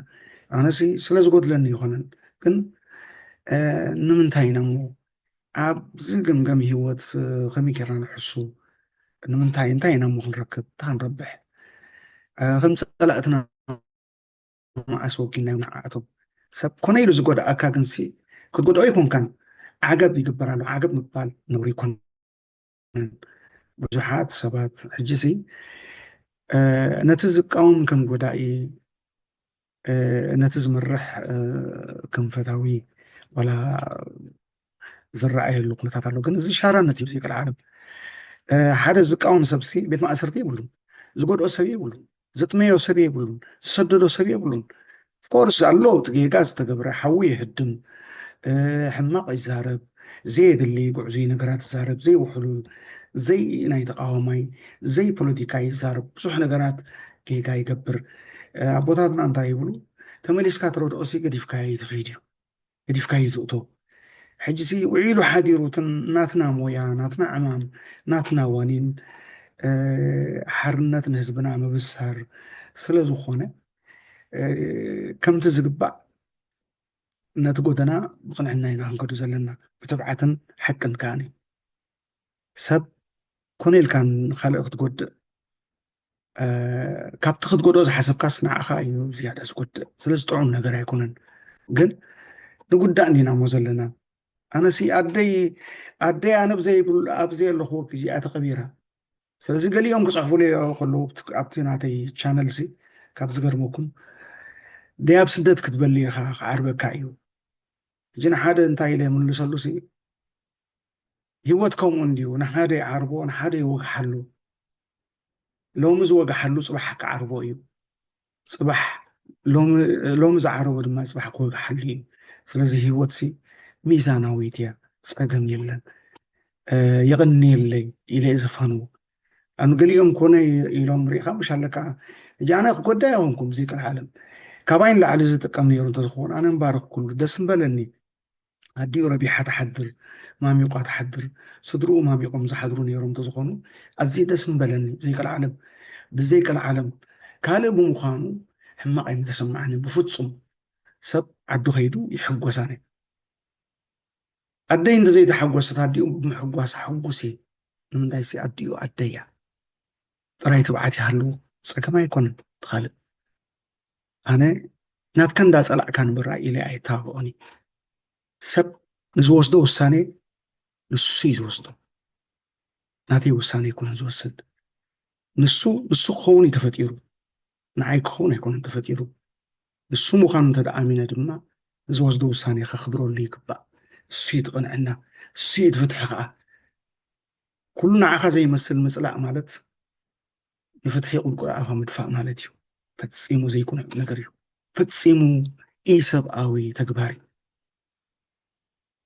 ኣነሲ ስለ ዝጎድለኒ ይኮነን ግን እ፣ ንምንታይ ኢና እሞ ኣብዚ ገምገም ህይወት እ፣ ከመይ ጌርና ንሕሱ? ንምንታይ እንታይ ኢና እሞ ክንረክብ እንታይ ክንረብሕ? እ፣ ከም ፀላእትና መዓስ ወጊናዮም ንዓኣቶም? ሰብ ኮነ ኢሉ ዝጎድኣካ ግንሲ ክትጎድኦ ኣይኮንካን። ዓገብ ይግበር ኣሎ። ዓገብ ምባል ነውሪ ይኮነን። ብዙሓት ሰባት ሕጂሲ እ፣ ነቲ ዝቃወም ከም ጎዳኢ እ፣ ነቲ ዝመርሕ እ፣ ከም ፈታዊ ዋላ ዝረኣየሉ ኩነታት ኣሎ። ግን እዚ ሻራነት እዩ ዘይቀልዓለም። እ፣ ሓደ ዝቃወም ሰብሲ ቤት ማእሰርቲ የብሉን፣ ዝጎድኦ ሰብ የብሉን፣ ዘጥመዮ ሰብ የብሉን፣ ዝሰደዶ ሰብ የብሉን። ኦፍኮርስ ኣሎ እቲ ጌጋ ዝተገብረ ሓዊ የህድም፣ እ፣ ሕማቕ ይዛረብ፣ ዘየድሊ ጉዕዙይ ነገራት ይዛረብ፣ ዘይውሕሉል ዘይ ናይ ተቃዋማይ ዘይ ፖለቲካ ይዛረብ፣ ብዙሕ ነገራት ጌጋ ይገብር። እ፣ ኣቦታትና እንታይ ይብሉ? ተመሊስካ ትረድኦሲ ገዲፍካዮ እዩ ትኸይድ እዩ ገዲፍካዮ ትእቶ። ሕጂሲ ውዒሉ ሓዲሩ እትን ናትና ሞያ ናትና ዕማም ናትና ዋኒን እ፣ ሓርነት ንህዝብና ምብሳር ስለ ዝኾነ እ፣ ከምቲ ዝግባእ ነቲ ጎደና ብቕንዕና ኢና ክንከዱ ዘለና ብትብዓትን ሓቅን ከዓኒ ሰብ ኮነ ኢልካ ንካልእ ክትጎድእ እ፣ ካብቲ ክትጎድኦ ዝሓሰብካስ ንዓኻ እዩ ዝያዳ ዝጎድእ ስለዚ ጥዑም ነገር ኣይኮነን ግን ንጉዳእ እንዲና እሞ ዘለና ኣነሲ ኣደይ ኣደይ ኣነ ብዘይብሉ ኣብዘይ ኣለኹዎ ግዜኣ ተቐቢራ ስለዚ ገሊኦም ክፅሕፉለይ ከለዉ ኣብቲ ናተይ ቻነል ሲ ካብ ዝገርመኩም ደይ ኣብ ስደት ክትበሊ ኢኻ ክዓርበካ እዩ ሕጂ ንሓደ እንታይ ኢለ የምልሰሉ ሲ ህይወት ከምኡ እንድዩ ንሓደ ይዓርቦ ንሓደ ይወግሓሉ ሎሚ ዝወግሓሉ ፅባሕ ክዓርቦ እዩ ፅባሕ ሎሚ ዝዓረቦ ድማ ፅባሕ ክወግሓሉ እዩ ስለዚ ህይወት ሲ ሚዛናዊት እያ ፀገም የለን የቐንየለይ ኢለ እየ ዘፋንዎ ኣብ ገሊኦም ኮነ ኢሎም ሪኢኻ ምሽ ኣለካ ሕጂ ኣነ ክጎዳ ይኾንኩም ዘይቀልዓለም ካባይ ንላዕሊ ዝጥቀም ነይሩ እንተዝኸውን ኣነ ምባረኽኩሉ ደስ ምበለኒ ኣዲኡ ረቢሓ ትሓድር ማሚቋ ትሓድር ስድርኡ ማሚቖም ዝሓድሩ ነይሮም እንተዝኾኑ ኣዝየ ደስ ምበለኒ ብዘይቀልዓለም ብዘይቀልዓለም ካልእ ብምዃኑ ሕማቕ ኣይምተሰማዓኒ ብፍፁም ሰብ ዓዱ ከይዱ ይሕጎሳኒ ኣደይ እንተዘይተሓጎሰት ኣዲኡ ብምሕጓሳ ሕጉስ እየ ንምንታይ ሲ ኣዲኡ ኣደያ ጥራይ ትብዓት ይሃልዎ ፀገም ኣይኮነን ትኻልእ ኣነ ናትካ እንዳፀላእካ ንበራ ኢለ ኣይተባብዖኒ ሰብ ንዝወስዶ ውሳኔ ንሱ እዩ ዝወስዶ ናተይ ውሳነ ኣይኮነን ዝወስድ። ንሱ ንሱ ክኸውን እዩ ተፈጢሩ፣ ንዓይ ክኸውን ኣይኮነን ተፈጢሩ። ንሱ ምዃኑ እንተ ደኣ ኣሚነ ድማ ዝወስዶ ውሳኔ ከኽብረሉ ይግባእ። እሱ እዩ እቲ ቅንዕና፣ እሱ እዩ እቲ ፍትሒ ከኣ። ኩሉ ንዓኻ ዘይመስል ምጽላእ ማለት ንፍትሒ ቁልቁል ኣፋ ምድፋእ ማለት እዩ። ፈጺሙ ዘይኩነ ነገር እዩ። ፈጺሙ ኢሰብኣዊ ተግባር እዩ።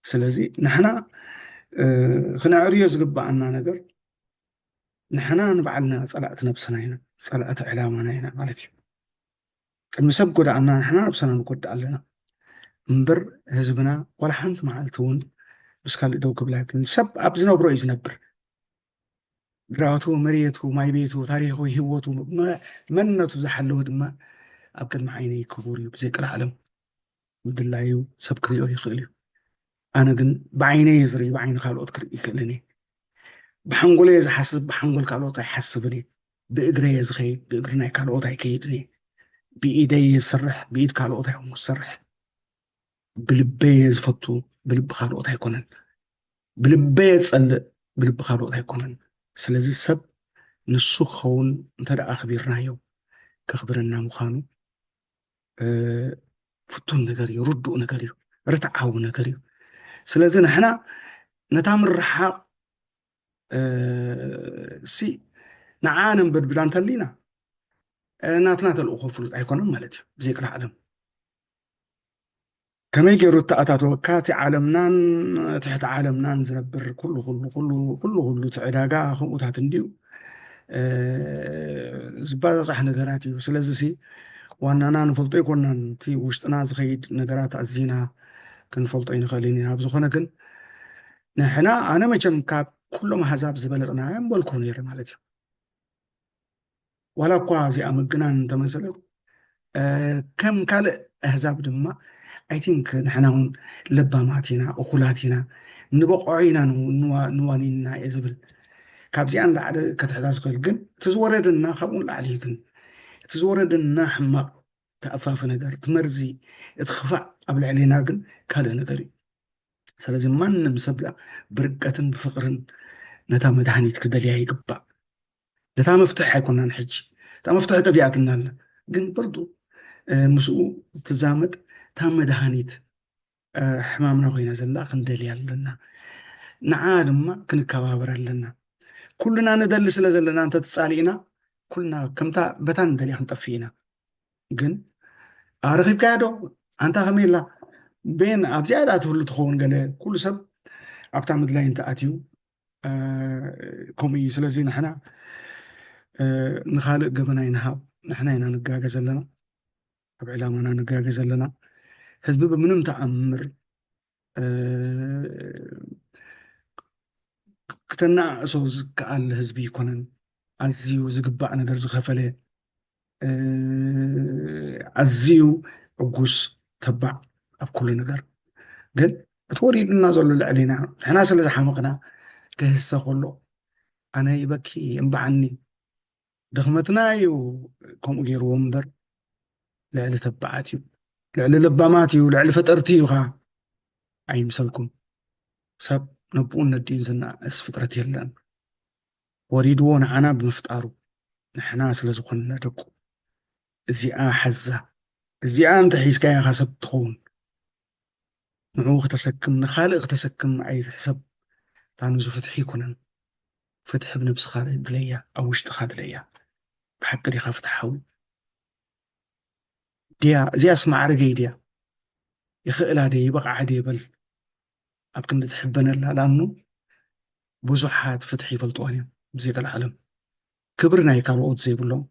ስለዚ ንሕና ክነዕርዮ ዝግባኣና ነገር ንሕና ንባዕልና ጸላእቲ ነብስና ኢና፣ ጸላእቲ ዕላማና ኢና ማለት እዩ። ቅድሚ ሰብ ጎዳእና ንሕና ነብስና ንጎድእ ኣለና እምበር ህዝብና ዋላ ሓንቲ መዓልቲ እውን ምስ ካልእ ደው ክብል ኣይክልን። ሰብ ኣብ ዝነብሮ እዩ ዝነብር። ግራቱ፣ መሬቱ፣ ማይ ቤቱ፣ ታሪኹ፣ ህይወቱ፣ መንነቱ ዝሓለወ ድማ ኣብ ቅድሚ ዓይነይ ክቡር እዩ። ብዘይ ቅልዓለም ብድላዩ ሰብ ክሪኦ ይኽእል እዩ። ኣነ ግን ብዓይነይ እየ ዝርኢ፣ ብዓይኒ ካልኦት ክርኢ ይኽእልን እየ። ብሓንጎለይ እየ ዝሓስብ፣ ብሓንጎል ካልኦት ኣይሓስብን እየ። ብእግረይ እየ ዝኸይድ፣ ብእግሪ ናይ ካልኦት ኣይከይድን እየ። ብኢደይ እየ ዝሰርሕ፣ ብኢድ ካልኦት ኣይኮንኩ ዝሰርሕ። ብልበይ እየ ዝፈቱ፣ ብልቢ ካልኦት ኣይኮነን። ብልበይ እየ ዝጸልእ፣ ብልቢ ካልኦት ኣይኮነን። ስለዚ ሰብ ንሱ ክኸውን እንተ ደኣ ኣኽቢርናዮ ከኽብረና ምዃኑ ፍቱን ነገር እዩ፣ ርዱእ ነገር እዩ፣ ርትዓዊ ነገር እዩ። ስለዚ ንሕና ነታ ምርሓቕ ሲ ንዓ ነንበድብዳ እንተሊና ናትና ተልእኾ ፍሉጥ ኣይኮነን ማለት እዩ። ብዘይ ቅድሚ ዓለም ከመይ ገይሩ እተኣታተወካ እቲ ዓለምናን ትሕቲ ዓለምናን ዝነብር ኩሉ ኩሉ ኩሉ ኩሉ ኩሉ እቲ ዕዳጋ ከምኡታት እንድዩ ዝባዛጻሕ ነገራት እዩ። ስለዚ ሲ ዋናና ንፈልጦ ኣይኮናን፣ እቲ ውሽጥና ዝኸይድ ነገራት ኣዚና ክንፈልጦ ኣይንኽእልን ኢና። ኣብ ዝኾነ ግን ንሕና ኣነ መቸም ካብ ኩሎም ኣህዛብ ዝበለጽና እምበልኩ ነይረ ማለት እዩ። ዋላ እኳ እዚኣ ምግናን እንተመሰለ ከም ካልእ ኣህዛብ ድማ ኣይ ቲንክ ንሕና እውን ለባማት ኢና፣ እኹላት ኢና፣ ንበቕዖ ኢና ንዋኒንና እየ ዝብል። ካብዚኣ ንላዕሊ ከተሕዛ ዝኽእል ግን እቲ ዝወረደና ካብኡ ንላዕሊ እዩ። ግን እቲ ዝወረደና ሕማቕ ተኣፋፊ ነገር፣ እቲ መርዚ፣ እቲ ክፋእ ኣብ ልዕሌና ግን ካልእ ነገር እዩ። ስለዚ ማንም ሰብ ብርቀትን ብፍቕርን ነታ መድሃኒት ክደልያ ይግባእ። ነታ መፍትሕ ኣይኮናን ሕጂ፣ እታ መፍትሕ ጠፊኣትና ኣላ። ግን ብርዱ ምስኡ ዝትዛመድ እታ መድሃኒት ሕማምና ኮይና ዘላ ክንደልያ ኣለና። ንዓ ድማ ክንከባበር ኣለና። ኩልና ንደሊ ስለ ዘለና እንተትጻሊእና ኩልና ከምታ በታ ንደልያ ክንጠፍእ ኢና። ግን ኣረኺብካያ ዶ ኣንታ ከመይ ኢላ ቤን ኣብዚኣ ደኣ ትህሉ ትኸውን ገለ ኩሉ ሰብ ኣብታ ምድላይ እንተኣትዩ ከምኡ እዩ። ስለዚ ንሕና ንኻልእ ገበና ይንሃብ፣ ንሕና ኢና ንጋገ ዘለና፣ ኣብ ዕላማና ንጋገ ዘለና። ህዝቢ ብምንም ተኣምር ክተናእሶ ዝከኣል ህዝቢ ይኮነን። ኣዝዩ ዝግባእ ነገር ዝኸፈለ፣ ኣዝዩ ዕጉስ ተባዕ ኣብ ኩሉ ነገር። ግን እቲ ወሪዱና ዘሎ ልዕሌና ንሕና ስለ ዝሓመቕና ክህሰ ከሎ ኣነ ይበኪ እምበዓኒ። ድኽመትና እዩ ከምኡ ገይርዎ እምበር ልዕሊ ተባዓት እዩ፣ ልዕሊ ለባማት እዩ፣ ልዕሊ ፈጠርቲ እዩ ኸዓ ኣይምሰልኩም። ሰብ ነብኡን ነዲኡን ዝነኣእስ ፍጥረት የለን። ወሪድዎ ንዓና ብምፍጣሩ ንሕና ስለ ዝኾንና ደቁ። እዚኣ ሓዛ። እዚኣ እንተ ሒዝካያ ኢኻ ሰብ ትኸውን። ንዕኡ ክተሰክም ንኻልእ ክተሰክም ኣይትሕሰብ። ላንዙ ፍትሒ ይኮነን። ፍትሒ ብነብስኻ ድለያ፣ ኣብ ውሽጥኻ ድለያ። ብሓቂ ዲኻ ፍትሓዊ? ድያ እዚኣስ ማዕርገይ ድያ? ይኽእላ ድየ ይበቕዓ ድየ በል። ኣብ ክንዲ ትሕበነላ ላኑ ብዙሓት ፍትሒ ይፈልጥዋን እዮም ብዘይ ቀልዓለም። ክብሪ ናይ ካልኦት ዘይብሎም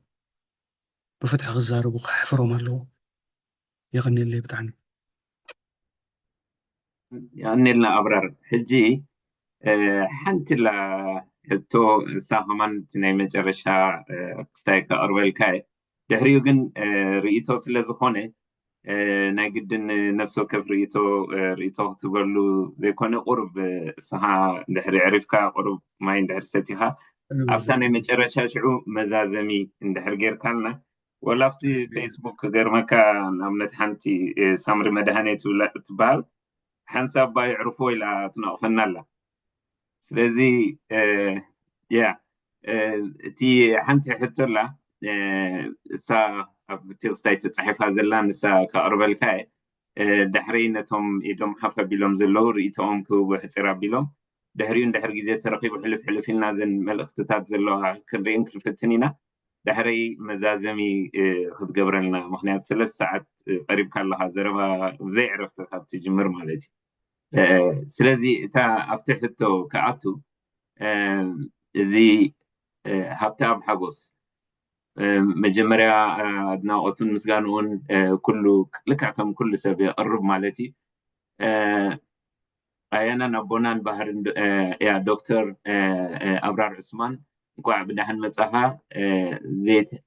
ብፍትሒ ክዛረቡ ከሕፍሮም ኣለዎ። የቐንየለይ ብጣዕሚ። የቐንየልና ኣብራር። ሕጂ ሓንቲ ላ ሕቶ እሳ ከማን እቲ ናይ መጨረሻ ክስታይ ከቕርበልካ እየ። ድሕሪኡ ግን ርእይቶ ስለ ዝኾነ ናይ ግድን ነፍሲ ወከፍ ርእይቶ ርእይቶ ክትበሉ ዘይኮነ ቁርብ እስኻ እንድሕሪ ዕሪፍካ ቁርብ ማይ እንድሕሪ ሰቲኻ ኣብታ ናይ መጨረሻ ሽዑ መዛዘሚ እንድሕር ጌርካልና ወላ ኣብቲ ፌስቡክ ክገርመካ ንኣብነት ሓንቲ ሳምሪ መድሃኔ ትብሃል ሓንሳብ ባ ይዕርፎ ኢላ ትነቕፈና ኣላ። ስለዚ ያ እቲ ሓንቲ ሕቶ ኣላ፣ እሳ ኣብ ቴክስታይ ተፃሒፋ ዘላ ንሳ ከቕርበልካ እየ። ድሕሪ ነቶም ኢዶም ሓፍ ኣቢሎም ዘለዉ ርእይቶኦም ክህቡ ሕፅር ኣቢሎም፣ ድሕሪኡ እንድሕር ግዜ ተረኺቡ ሕልፍ ሕልፍ ኢልና ዘን መልእኽትታት ዘለዋ ክንርእን ክንፍትን ኢና። ድሕረይ መዛዘሚ ክትገብረልና፣ ምክንያቱ ሰለስተ ሰዓት ቀሪብካ ኣለካ ዘረባ ብዘይ ዕረፍቲ ካብ ትጅምር ማለት እዩ። ስለዚ እታ ኣብቲ ሕቶ ክኣቱ፣ እዚ ሃብተኣብ ሓጎስ መጀመርያ ኣድናቆቱን ምስጋንኡን ኩሉ ልክዕ ከም ኩሉ ሰብ የቕርብ ማለት እዩ። ኣያናን ኣቦናን ባህርን ዶ- እ፣ ያ ዶክተር እ፣ እ፣ ኣብራር ዑስማን፣ እንኳዕ ብዳሕን መጻኻ። እ፣ ዘይት-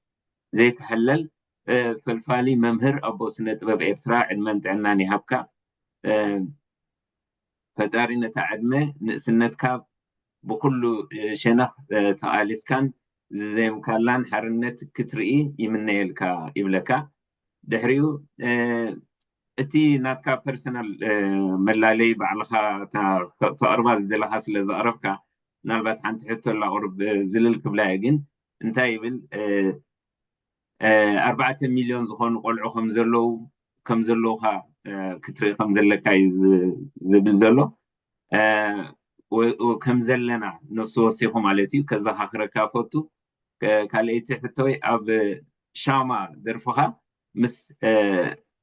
ዘይትሕለል እ፣ ፈልፋሊ መምህር ኣቦ ስነ ጥበብ ኤርትራ፣ ዕድመን ጥዕናን ይሃብካ። እ፣ ፈጣሪ ነታ ዕድመ ንእስነትካ ብኩሉ እ፣ ሸነኽ እ፣ ተቓሊስካን ዝዘየምካላን ሓርነት ክትርኢ ይምነየልካ ይብለካ። ድሕሪኡ እ፣ እቲ ናትካ ፐርሰናል እ፣ መላለይ ባዕልኻ እታ ተቕርባ ዝደለኻ ስለ ዘቕረብካ፣ ምናልባት ሓንቲ ሕቶ ኣላ ቁሩብ እ፣ ዝልል ክብላ እየ። ግን እንታይ ይብል እ፣ እ፣ ኣርባዕተ ሚልዮን ዝኾኑ ቆልዑ ከም ዘለዉ ከም ዘለውካ እ፣ ክትርኢ ከም ዘለካ እዩ ዝ- ዝብል ዘሎ እ፣ ወ- ወ- ከም ዘለና ነፍሲ ወሲኹ ማለት እዩ ከዘኻኽረካ ፈቱ። እ፣ ካልኣይቲ ሕቶይ ኣብ ሻማ ደርፍኻ ምስ እ፣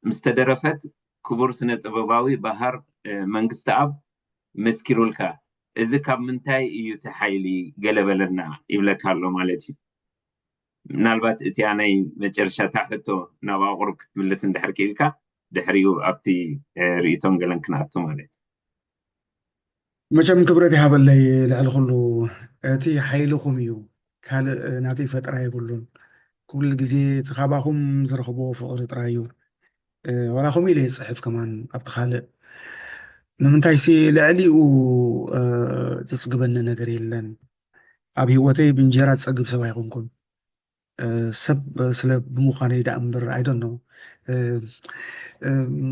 ምስ ተደረፈት ክቡር ስነ ጥበባዊ ባህር እ፣ መንግስትኣብ መስኪሩልካ፣ እዚ ካብ ምንታይ እዩ እቲ ሓይሊ ገለ በለና ይብለካ ኣሎ ማለት እዩ። ምናልባት እቲኣ ናይ መጨረሻታ ሕቶ ናብኣ ቁሩብ ክትምልስ እንድሕር ክኢልካ፣ ድሕሪኡ ኣብቲ እ፣ ርእይቶን ገለን ክንኣቱ ማለት እዩ። መቸም ክብረት ይሃበለይ። ልዕሊ ኩሉ እቲ ሓይልኹም እዩ፣ ካልእ ናተይ ፈጠራ የብሉን። ኩሉ ግዜ እቲ ካባኹም ዝረኽቦ ፍቕሪ ጥራይ እዩ። እ፣ ዋላ ከምኡ ኢለ ይፅሕፍ ከማን ኣብቲ ካልእ ንምንታይ ሲ ልዕሊኡ እ፣ ዘፅግበኒ ነገር የለን። ኣብ ህይወተይ ብእንጀራ ዝፀግብ ሰብ ኣይኮንኩን። እ፣ ሰብ ስለ ብምዃነይ ደኣ እምበር ኣይደኖ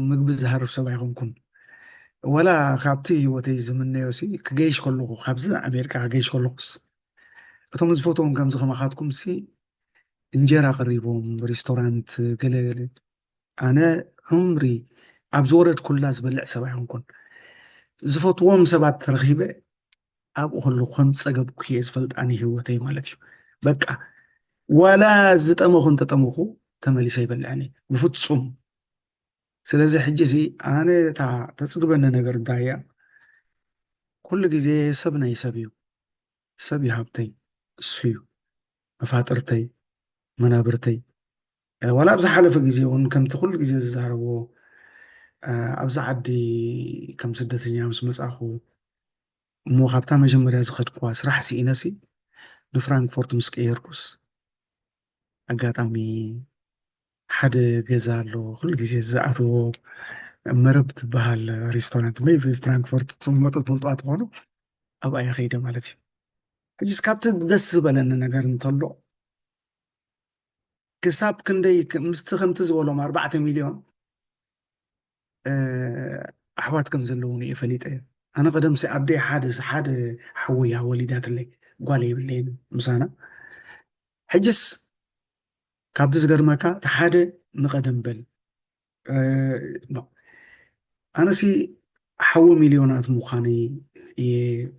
ምግቢ ዝሃርፍ ሰብ ኣይኮንኩን። ወላ ካብቲ ህይወተይ ዝምነዮ ሲ ክገይሽ ከለኹ ካብዚ ኣሜሪካ ክገይሽ ከለኹስ እቶም ዝፈትዎም ከምዚ ከማኻትኩም ሲ እንጀራ ቀሪቦም ሪስቶራንት ገለ ገለ ኣነ ዑምሪ ኣብ ዝወረድኩላ ዝበልዕ ሰብ ኣይኮንኩን። ዝፈትዎም ሰባት ተረኺበ ኣብኡ ከለኩ ከም ዝፀገብኩ እየ ዝፈልጥ ኣነ ህይወተይ ማለት እዩ። በቃ ዋላ ዝጠመኹ እንተጠመኹ ተመሊሰ ይበልዕኒ ብፍፁም። ስለዚ ሕጂ እዚ ኣነ እታ ተፅግበኒ ነገር እንታይ እያ? ኩሉ ግዜ ሰብ ናይ ሰብ እዩ። ሰብ ይሃብተይ እሱ እዩ መፋጥርተይ መናብርተይ። ዋላ ኣብ ዝሓለፈ ግዜ እውን ከምቲ ኩሉ ግዜ ዝዛረቦ ኣብዚ ዓዲ ከም ስደተኛ ምስ መፃኹ እሞ ካብታ መጀመርያ ዝኸድኩዋ ስራሕ ስኢነሲ ንፍራንክፎርት ምስ ቀየርኩስ ኣጋጣሚ ሓደ ገዛ ኣሎ ኩሉ ግዜ ዝኣትዎ መረብ ትበሃል ሬስቶራንት ሜቢ ፍራንክፎርት ትመጡ ትፈልጡ ትኾኑ ኣብኣ እየ ከይደ ማለት እዩ። ሕጂስ ካብቲ ደስ ዝበለኒ ነገር እንተሎ ክሳብ ክንደይ ምስቲ ከምቲ ዝበሎም ኣርባዕተ ሚልዮን ኣሕዋት ከም ዘለዉኒ እየ ፈሊጠ። ኣነ ቀደምሲ ኣደይ ሓደ ሓደ ሓወያ ወሊዳትለይ ጓል የብለይን ምሳና። ሕጅስ ካብቲ ዝገርመካ እቲ ሓደ ንቐደም በል ኣነሲ ሓዊ ሚልዮናት ምዃነይ እየ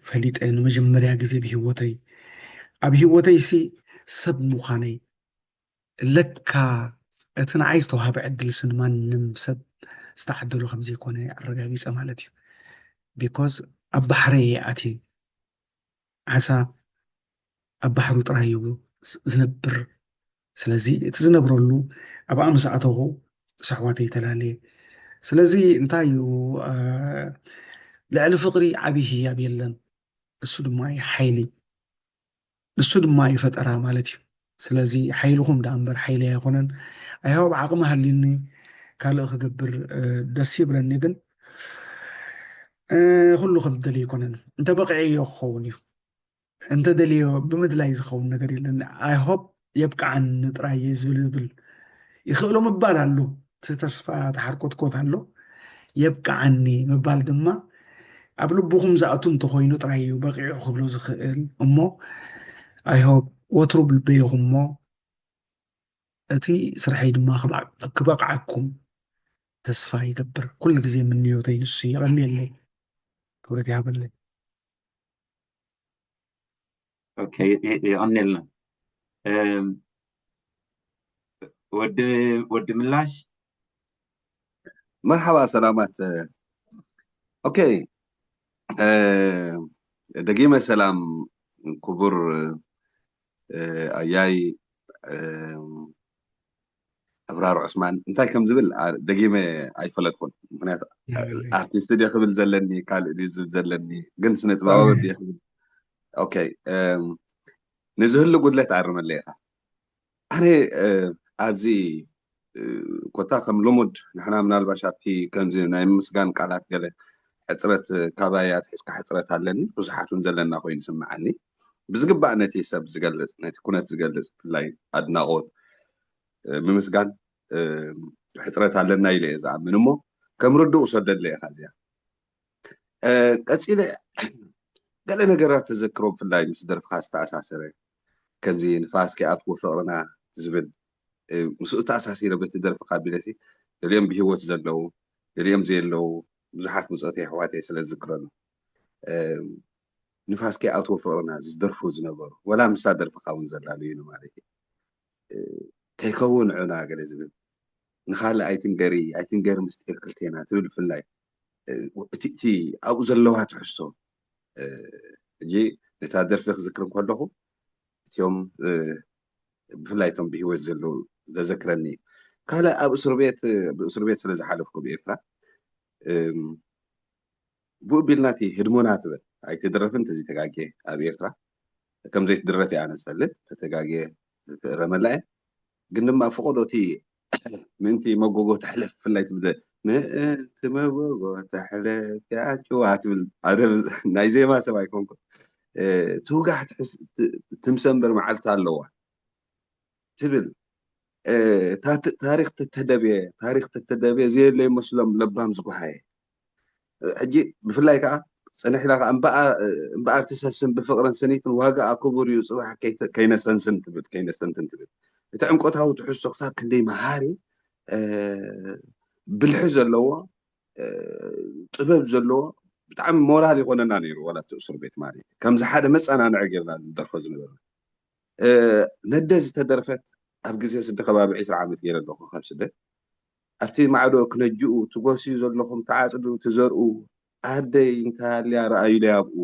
ፈሊጠ ንመጀመርያ ግዜ ብሂወተይ። ኣብ ሂወተይ ሲ ሰብ ምዃነይ ለካ እቲ ንዓይ ዝተዋህበ ዕድል ሲ ንማንም ሰብ ዝተዓደሎ ከም ዘይኮነ ኣረጋጊጸ ማለት እዩ። ቢኮዝ ኣብ ባሕረይ እየ ኣትየ። ዓሳ ኣብ ባሕሩ ጥራይ እዩ ዝነብር። ስለዚ እቲ ዝነብረሉ ኣብኣ ምስ ኣተኹ ስሕዋተይ ተላለየ። ስለዚ እንታይ እዩ ልዕሊ ፍቕሪ ዓብዪ ህያብ የለን። እሱ ድማ እዩ ሓይሊ። ንሱ ድማ እዩ ፈጠራ ማለት እዩ። ስለዚ ሓይልኹም ደኣ እምበር ሓይለይ ኣይኮነን። ኣይሆብ ዓቕሚ ሃልዩኒ ካልእ ክገብር ደስ ይብለኒ፣ ግን ኩሉ ከም ዝደልዮ ኣይኮነን። እንተ በቂዐዮ ክኸውን እዩ፣ እንተ ደልዮ ብምድላይ ዝኸውን ነገር የለን። ኣይሆብ የብቅዓኒ ጥራይ እየ ዝብል ዝብል ይኽእሎ ምባል ኣሎ። እቲ ተስፋ ተሓርኮትኮት ኣሎ። የብቅዓኒ ምባል ድማ ኣብ ልብኹም ዝኣቱ እንተኾይኑ ጥራይ እዩ በቂዑ ክብሎ ዝኽእል እሞ I hope ወትሩ ብልበይ ኢኹም እሞ እቲ ስርሐይ ድማ ክበዕ- ክበቕዓኩም ተስፋ ይገብር። ኩሉ ግዜ ምንዮተይ ንሱ እዩ። የቐንየለይ፣ ክብረት ይሃበለይ። ኦኬ፣ የ- የቐንየልና። እም፣ ወዲ ወዲ ምላሽ። መርሓባ፣ ሰላማት። ኦኬ፣ እ፣ ደጊመ ሰላም ክቡር፣ እ፣ ኣያይ፣ እ፣ ኣብራር ዑስማን እንታይ ከም ዝብል፣ ኣ፣ ደጊመ ኣይፈለጥኩን። ምክንያቱ፣ እ፣ ኣርቲስት ድየ ክብል ዘለኒ፣ ካልእ ድየ ዝብል ዘለኒ፣ ግን ስነ ጥበባዊ ድየ ክብል። ኦኬ፣ እም፣ ንዝህሉ ጉድለት ኣርመለይ ኢኻ። ኣነ፣ እ፣ ኣብዚ፣ እ፣ ኮታ ከም ልሙድ ንሕና ምናልባሽ ኣብቲ ከምዚ ናይ ምስጋን ቃላት ገለ ሕፅረት፣ እ፣ ካባይ ኣትሒዝካ ሕፅረት ኣለኒ፣ ብዙሓት እውን ዘለና ኮይኑ ይስምዓኒ። ብዝግባእ ነቲ ሰብ ዝገልፅ፣ ነቲ ኩነት ዝገልፅ ብፍላይ ኣድናቖት፣ እ፣ ምምስጋን፣ እ፣ ሕፅረት ኣለና ኢለ እየ ዝኣምን። እሞ ከም ርዱእ ውሰደለ ኢኻ እዚኣ። እ፣ ቀፂለ ገለ ነገራት ተዘክሮ፣ ብፍላይ ምስ ደርፍኻ ዝተኣሳሰረ፣ ከምዚ ንፋስ ከይኣትዎ ፍቕርና ዝብል፣ እ፣ ምስኡ ተኣሳሲረ በቲ ደርፍኻ ኣቢለሲ፣ ገሊኦም ብህይወት ዘለዉ፣ ገሊኦም ዘየለዉ ብዙሓት ብፆተይ ኣሕዋተይ ስለ ዝዝክረሉ፣ እ፣ ንፋስ ከይኣትዎ ፍቕርና ዝደርፉ ዝነበሩ፣ ወላ ምስታ ደርፍኻ እውን ዘላለዩኒ ማለት እዩ። እ፣ ከይከውን ዕና ገለ ዝብል፣ ንኻልእ ኣይትንገሪ ኣይትንገሪ ምስጢር ክልቴና ትብል ብፍላይ፣ እ፣ እቲ እቲ ኣብኡ ዘለዋ ትሕዝቶ፣ እ፣ ሕጂ ነታ ደርፊ ክዝክር እንከለኹ እቲኦም፣ እ፣ ብፍላይ እቶም ብህይወት ዘለዉ ዘዘክረኒ እዩ። ካልእ ኣብ እስር ቤት፣ እ፣ ብእስር ቤት ስለ ዝሓለፍኩ ብኤርትራ፣ እም፣ ብኡ ቢልና እቲ ህድሞና ትብል ኣይትድረፍን ተዘይተጋጌ ኣብ ኤርትራ ከም ዘይትድረፍ እየ ኣነ ዝፈልጥ። ተተጋጌ ክእረመላ እየ። ግን ድማ ፈቐዶ እቲ ምእንቲ መጎጎ ተሕለፍ ብፍላይ ትብለ ምእንቲ መጎጎ ተሕለፍ እያ ጭዋ ትብል። ኣነ ናይ ዜማ ሰብ ኣይኮንኩን። እ፣ ትውጋሕ ትሕስ- ት- ትምሰ እምበር መዓልቲ ኣለዋ ትብል። እ፣ ታ- ታሪክ ተተደብየ ታሪክ ተተደብየ ዘየለ ይመስሎም ለባም ዝጓሃየ። ሕጂ ብፍላይ ከዓ ፅንሕ ኢላ ከዓ እምበኣር ትሰስን ብፍቕርን ስኒትን ዋጋኣ ክቡር እዩ ፅባሕ ከይተ- ከይነሰንስን ትብል ከይነስተንትን ትብል። እቲ ዕምቆታዊ ትሕዝቶ ክሳብ ክንደይ መሃሪ፣ እ፣ ብልሒ ዘለዎ፣ እ፣ ጥበብ ዘለዎ፣ ብጣዕሚ ሞራል ይኮነና ነይሩ። ዋላ እቲ እስር ቤት ማለት እዩ ከምዚ ሓደ መፀናንዒ ጌርና ንደርፎ ዝነበርና። እ፣ ነደ ዝተደርፈት ኣብ ግዜ ስደ ከባቢ ዕስራ ዓመት ገይረ ኣለኹ ካብ ስደት። ኣብቲ ማዕዶ ክነጅኡ ትጎስዩ ዘለኹም ተዓፅዱ ትዘርኡ ኣደይ እንተሃልያ ረኣዩለይ ኣብኡ።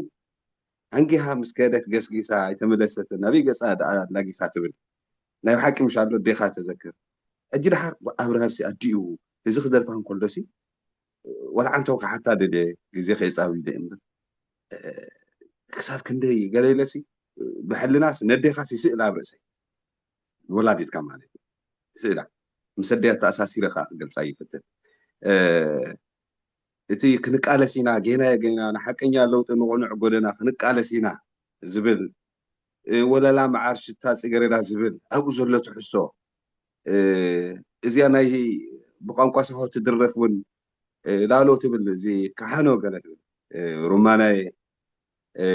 ኣንጊሃ ምስ ከደት ገስጊሳ ኣይተመለሰትን፣ ናበይ ገፃ ደኣ ኣላጊሳ ትብል። ናይ ብሓቂ ምሽ ኣሎ ዴኻ ተዘክር። ሕጂ ደሓር ኣብርሃርሲ ኣዲኡ እዚ ክደርፋ እንከሎሲ ዋላ ዓንተው ክሓታ ደልየ ግዜ ከይፃው ኢለ እምበር፣ እ፣ ክሳብ ክንደይ ገለ ኢለሲ ብሕልናስ ነዴኻስ ይስእል ኣብ ርእሰይ። ንወላዲትካ ማለት እዩ። ይስእላ። ምስ ኣደያ ተኣሳሲረ ከዓ ክገልፃ ይፍትን። እ፣ እቲ ክንቃለስ ኢና፣ ጌና ጌና ንሓቀኛ ለውጢ ንቕኑዕ ጎደና ክንቃለስ ኢና ዝብል፣ እ፣ ወለላ መዓር ሽታ ጽገረዳ ዝብል ኣብኡ ዘሎ ትሕዝቶ፣ እ፣ እዚኣ ናይ ብቋንቋ ሳሆ ትድረፍ እውን፣ እ፣ ላሎ ትብል፣ እዚ ካሓኖ ገለ ትብል፣ እ፣ ሩማናየ፣ እ፣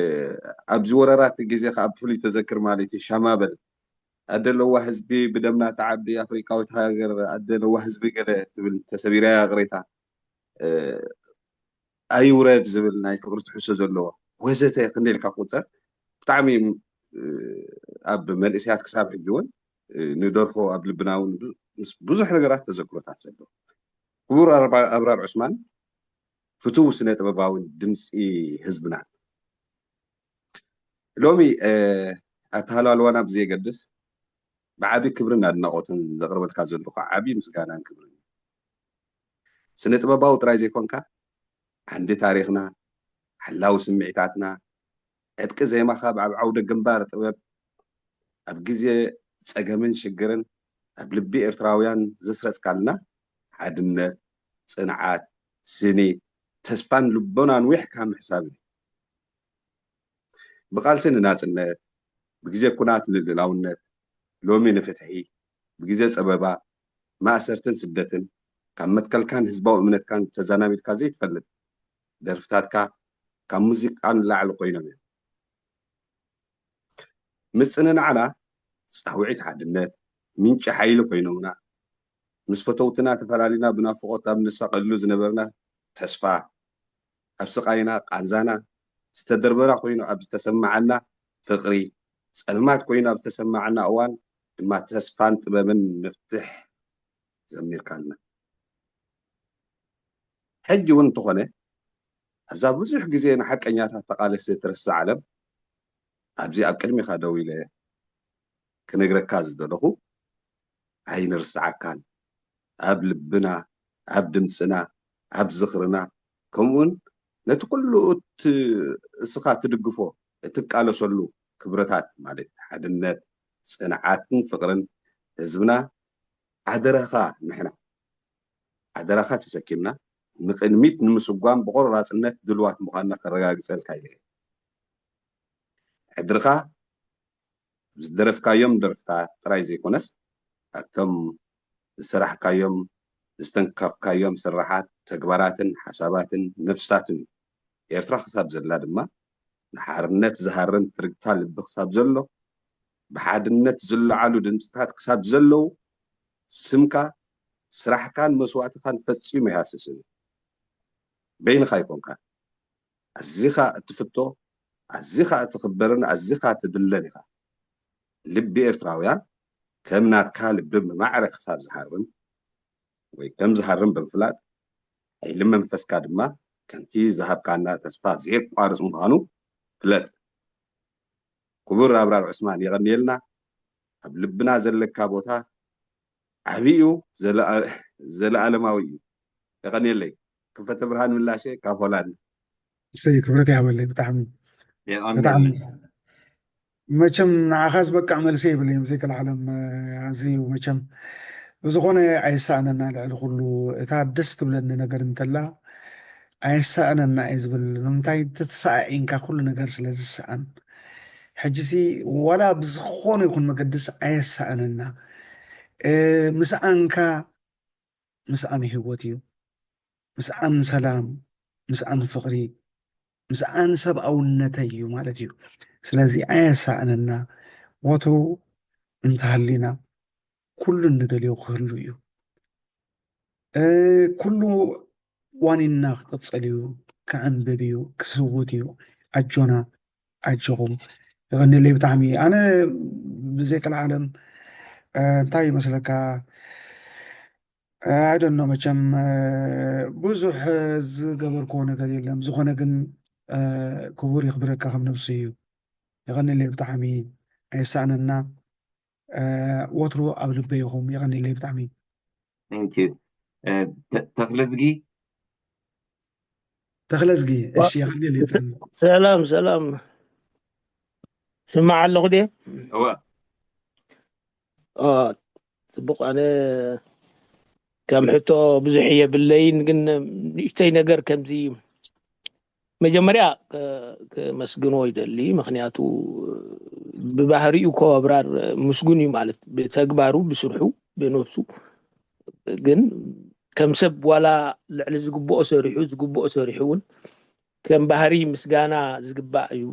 ኣብዚ ወረራት ግዜ ከዓ ብፍሉይ ተዘክር ማለት እዩ። ሻማበል ኣደለዋ ህዝቢ ብደምና ተዓቢ ኣፍሪቃዊት ሃገር ኣደለዋ ህዝቢ ገለ ትብል ተሰቢራ እያ ቅሬታ፣ እ፣ ኣይውረድ ዝብል ናይ ፍቅሪ ትሕዝቶ ዘለዎ ወዘተ ክንደይ ኢልካ ክቁፀር ብጣዕሚ፣ እ፣ ኣብ መንእሰያት ክሳብ ሕጂ እውን፣ እ፣ ንደርፎ ኣብ ልብና እውን ብዙ- ምስ ብዙሕ ነገራት ተዘክሮታት ዘለዎ ክቡር ኣብራ- ኣብራር ዑስማን ፍቱው ስነ ጥበባዊ ድምፂ ህዝብና። ሎሚ፣ እ፣ ኣተሃላልዋና ብዘየገድስ ብዓቢ ክብርን ኣድናቖትን ዘቕርበልካ ዘለኹ ዓቢ ምስጋናን ክብርን እዩ። ስነ ጥበባዊ ጥራይ ዘይኮንካ ዓንዲ ታሪኽና፣ ሓላዊ ስምዒታትና፣ ዕጥቂ ዜማኻ ኣብ ዓውደ ግንባር ጥበብ ኣብ ግዜ ጸገምን ሽግርን ኣብ ልቢ ኤርትራውያን ዘስረጽካልና ሓድነት፣ ጽንዓት፣ ስኒት፣ ተስፋን ልቦናን ዊሕካ ምሕሳብን እዩ። ብቓልሲ ንናጽነት፣ ብግዜ ኩናት ንልእላውነት፣ ሎሚ ንፍትሒ፣ ብግዜ ጸበባ፣ ማእሰርትን ስደትን፣ ካብ መትከልካን ህዝባዊ እምነትካን ተዛናቢድካ ዘይትፈልጥ ደርፍታትካ ካብ ሙዚቃ ንላዕሊ ኮይኖም እዮም። ምጽንናዕና ጻውዒት ሓድነት፣ ምንጪ ሓይሊ ኮይኖምና፣ ምስ ፈተውትና ተፈላሊና ብናፍቖት ኣብ ንሳቐሉ ዝነበርና ተስፋ፣ ኣብ ስቓይና ቃንዛና ዝተደርበና ኮይኑ ኣብ ዝተሰማዓና ፍቕሪ፣ ጸልማት ኮይኑ ኣብ ዝተሰማዓና እዋን ድማ ተስፋን ጥበብን መፍትሕ ዘሚርካልና። ሕጂ እውን እንተኾነ ኣብዛ ብዙሕ ግዜ ንሓቀኛታት ተቓለስቲ ትረስዕ ዓለም ኣብዚ ኣብ ቅድሚኻ ደው ኢለ ክነግረካ ዝደለኹ ኣይንርስዓካን። ኣብ ልብና፣ ኣብ ድምፅና፣ ኣብ ዝኽርና ከምኡውን ነቲ ኩሉ እቲ እስኻ ትድግፎ እትቃለሰሉ ክብረታት ማለት ሓድነት፣ ፅንዓትን ፍቕርን ህዝብና ሓደራኻ ንሕና ሓደራኻ ተሰኪምና ንቕድሚት ንምስጓም ብቆራፅነት ድልዋት ምዃንና ከረጋግፀልካ ኢለ። ሕድርኻ ዝደረፍካዮም ደርፍታት ጥራይ ዘይኮነስ ኣብቶም ዝሰራሕካዮም ዝተንከፍካዮም ስራሓት ተግባራትን ሓሳባትን ነፍሳትን እዩ። ኤርትራ ክሳብ ዘላ ድማ ንሓርነት ዝሃርም ትርግታ ልቢ ክሳብ ዘሎ ብሓድነት ዝለዓሉ ድምፅታት ክሳብ ዘለዉ ስምካ ስራሕካን መስዋእትኻን ፈፂሙ ኣይሃስስን እዩ። በይንኻ ኣይኮንካን። ኣዚኻ እትፍቶ ኣዚኻ እትኽበርን ኣዚኻ እትድለን ኢኻ። ልቢ ኤርትራውያን ከም ናትካ ልቢ ብማዕረ ክሳብ ዝሃርም ወይ ከም ዝሃርም ብምፍላጥ ሓይሊ መንፈስካ ድማ ከምቲ ዝሃብካና ተስፋ ዘየቋርፅ ምዃኑ ፍለጥ። ክቡር ኣብራር ዑስማን የቐንየልና። ኣብ ልብና ዘለካ ቦታ ዓብዩ ዘለኣለማዊ እዩ። የቐንየለይ። ክፈተ ብርሃን ምላሸ ካብ ሆላንድ። እሰይ ክብረት ይሃበለይ። ብጣዕሚ ብጣዕሚ መቸም ንዓኻ ዝበቅዕ መልሲ የብለይ። ምስይ ከልዓለም ኣዝዩ መቸም ብዝኾነ ኣይሰኣነና ልዕሊ ኩሉ እታ ደስ ትብለኒ ነገር እንተላ ኣየሰኣነና እየ ዝብል። ንምንታይ ተተሰኣኢንካ ኩሉ ነገር ስለ ዝሰኣን። ሕጂሲ ዋላ ብዝኾነ ይኹን መገድስ ኣየሰኣነና። ምስኣንካ ምስኣን ህይወት እዩ። ምስኣን ሰላም፣ ምስኣን ፍቕሪ፣ ምስኣን ሰብኣውነተይ እዩ ማለት እዩ። ስለዚ ኣየሳእነና። ወትሩ እንተሃሊና ኩሉ እንደልዮ ክህሉ እዩ። ኩሉ ዋኒንና ክቕፅል እዩ፣ ክዕንብብ እዩ፣ ክስውት እዩ። ኣጆና ኣጆኹም። የቐንየለይ ብጣዕሚ። ኣነ ብዘይ ቀልዓለም እንታይ ይመስለካ ኣይደኖ መቸም ብዙሕ ዝገበርክዎ ነገር የለን። ዝኾነ ግን ክቡር የኽብረካ ከም ነብሱ እዩ። የቐንየለይ ብጣዕሚ። ኣየሳእነና። ወትሩ ኣብ ልበይ ኢኹም። የቐንየለይ ብጣዕሚ። ተኽለዝጊ ተኽለዝጊ። እሺ፣ የቐንየለይ ብጣዕሚ። ሰላም ሰላም። ስማዕ ኣለኹ ድየ? እወ። ጽቡቕ። ኣነ ከም ሕቶ ብዙሕ የብለይን፣ ግን ንእሽተይ ነገር ከምዚ መጀመርያ ከመስግኖ ይደሊ። ምክንያቱ ብባህሪኡ እኮ ኣብራር ምስጉን እዩ ማለት ብተግባሩ፣ ብስርሑ፣ ብነብሱ። ግን ከም ሰብ ዋላ ልዕሊ ዝግብኦ ሰሪሑ፣ ዝግብኦ ሰሪሑ እውን ከም ባህሪ ምስጋና ዝግባእ እዩ።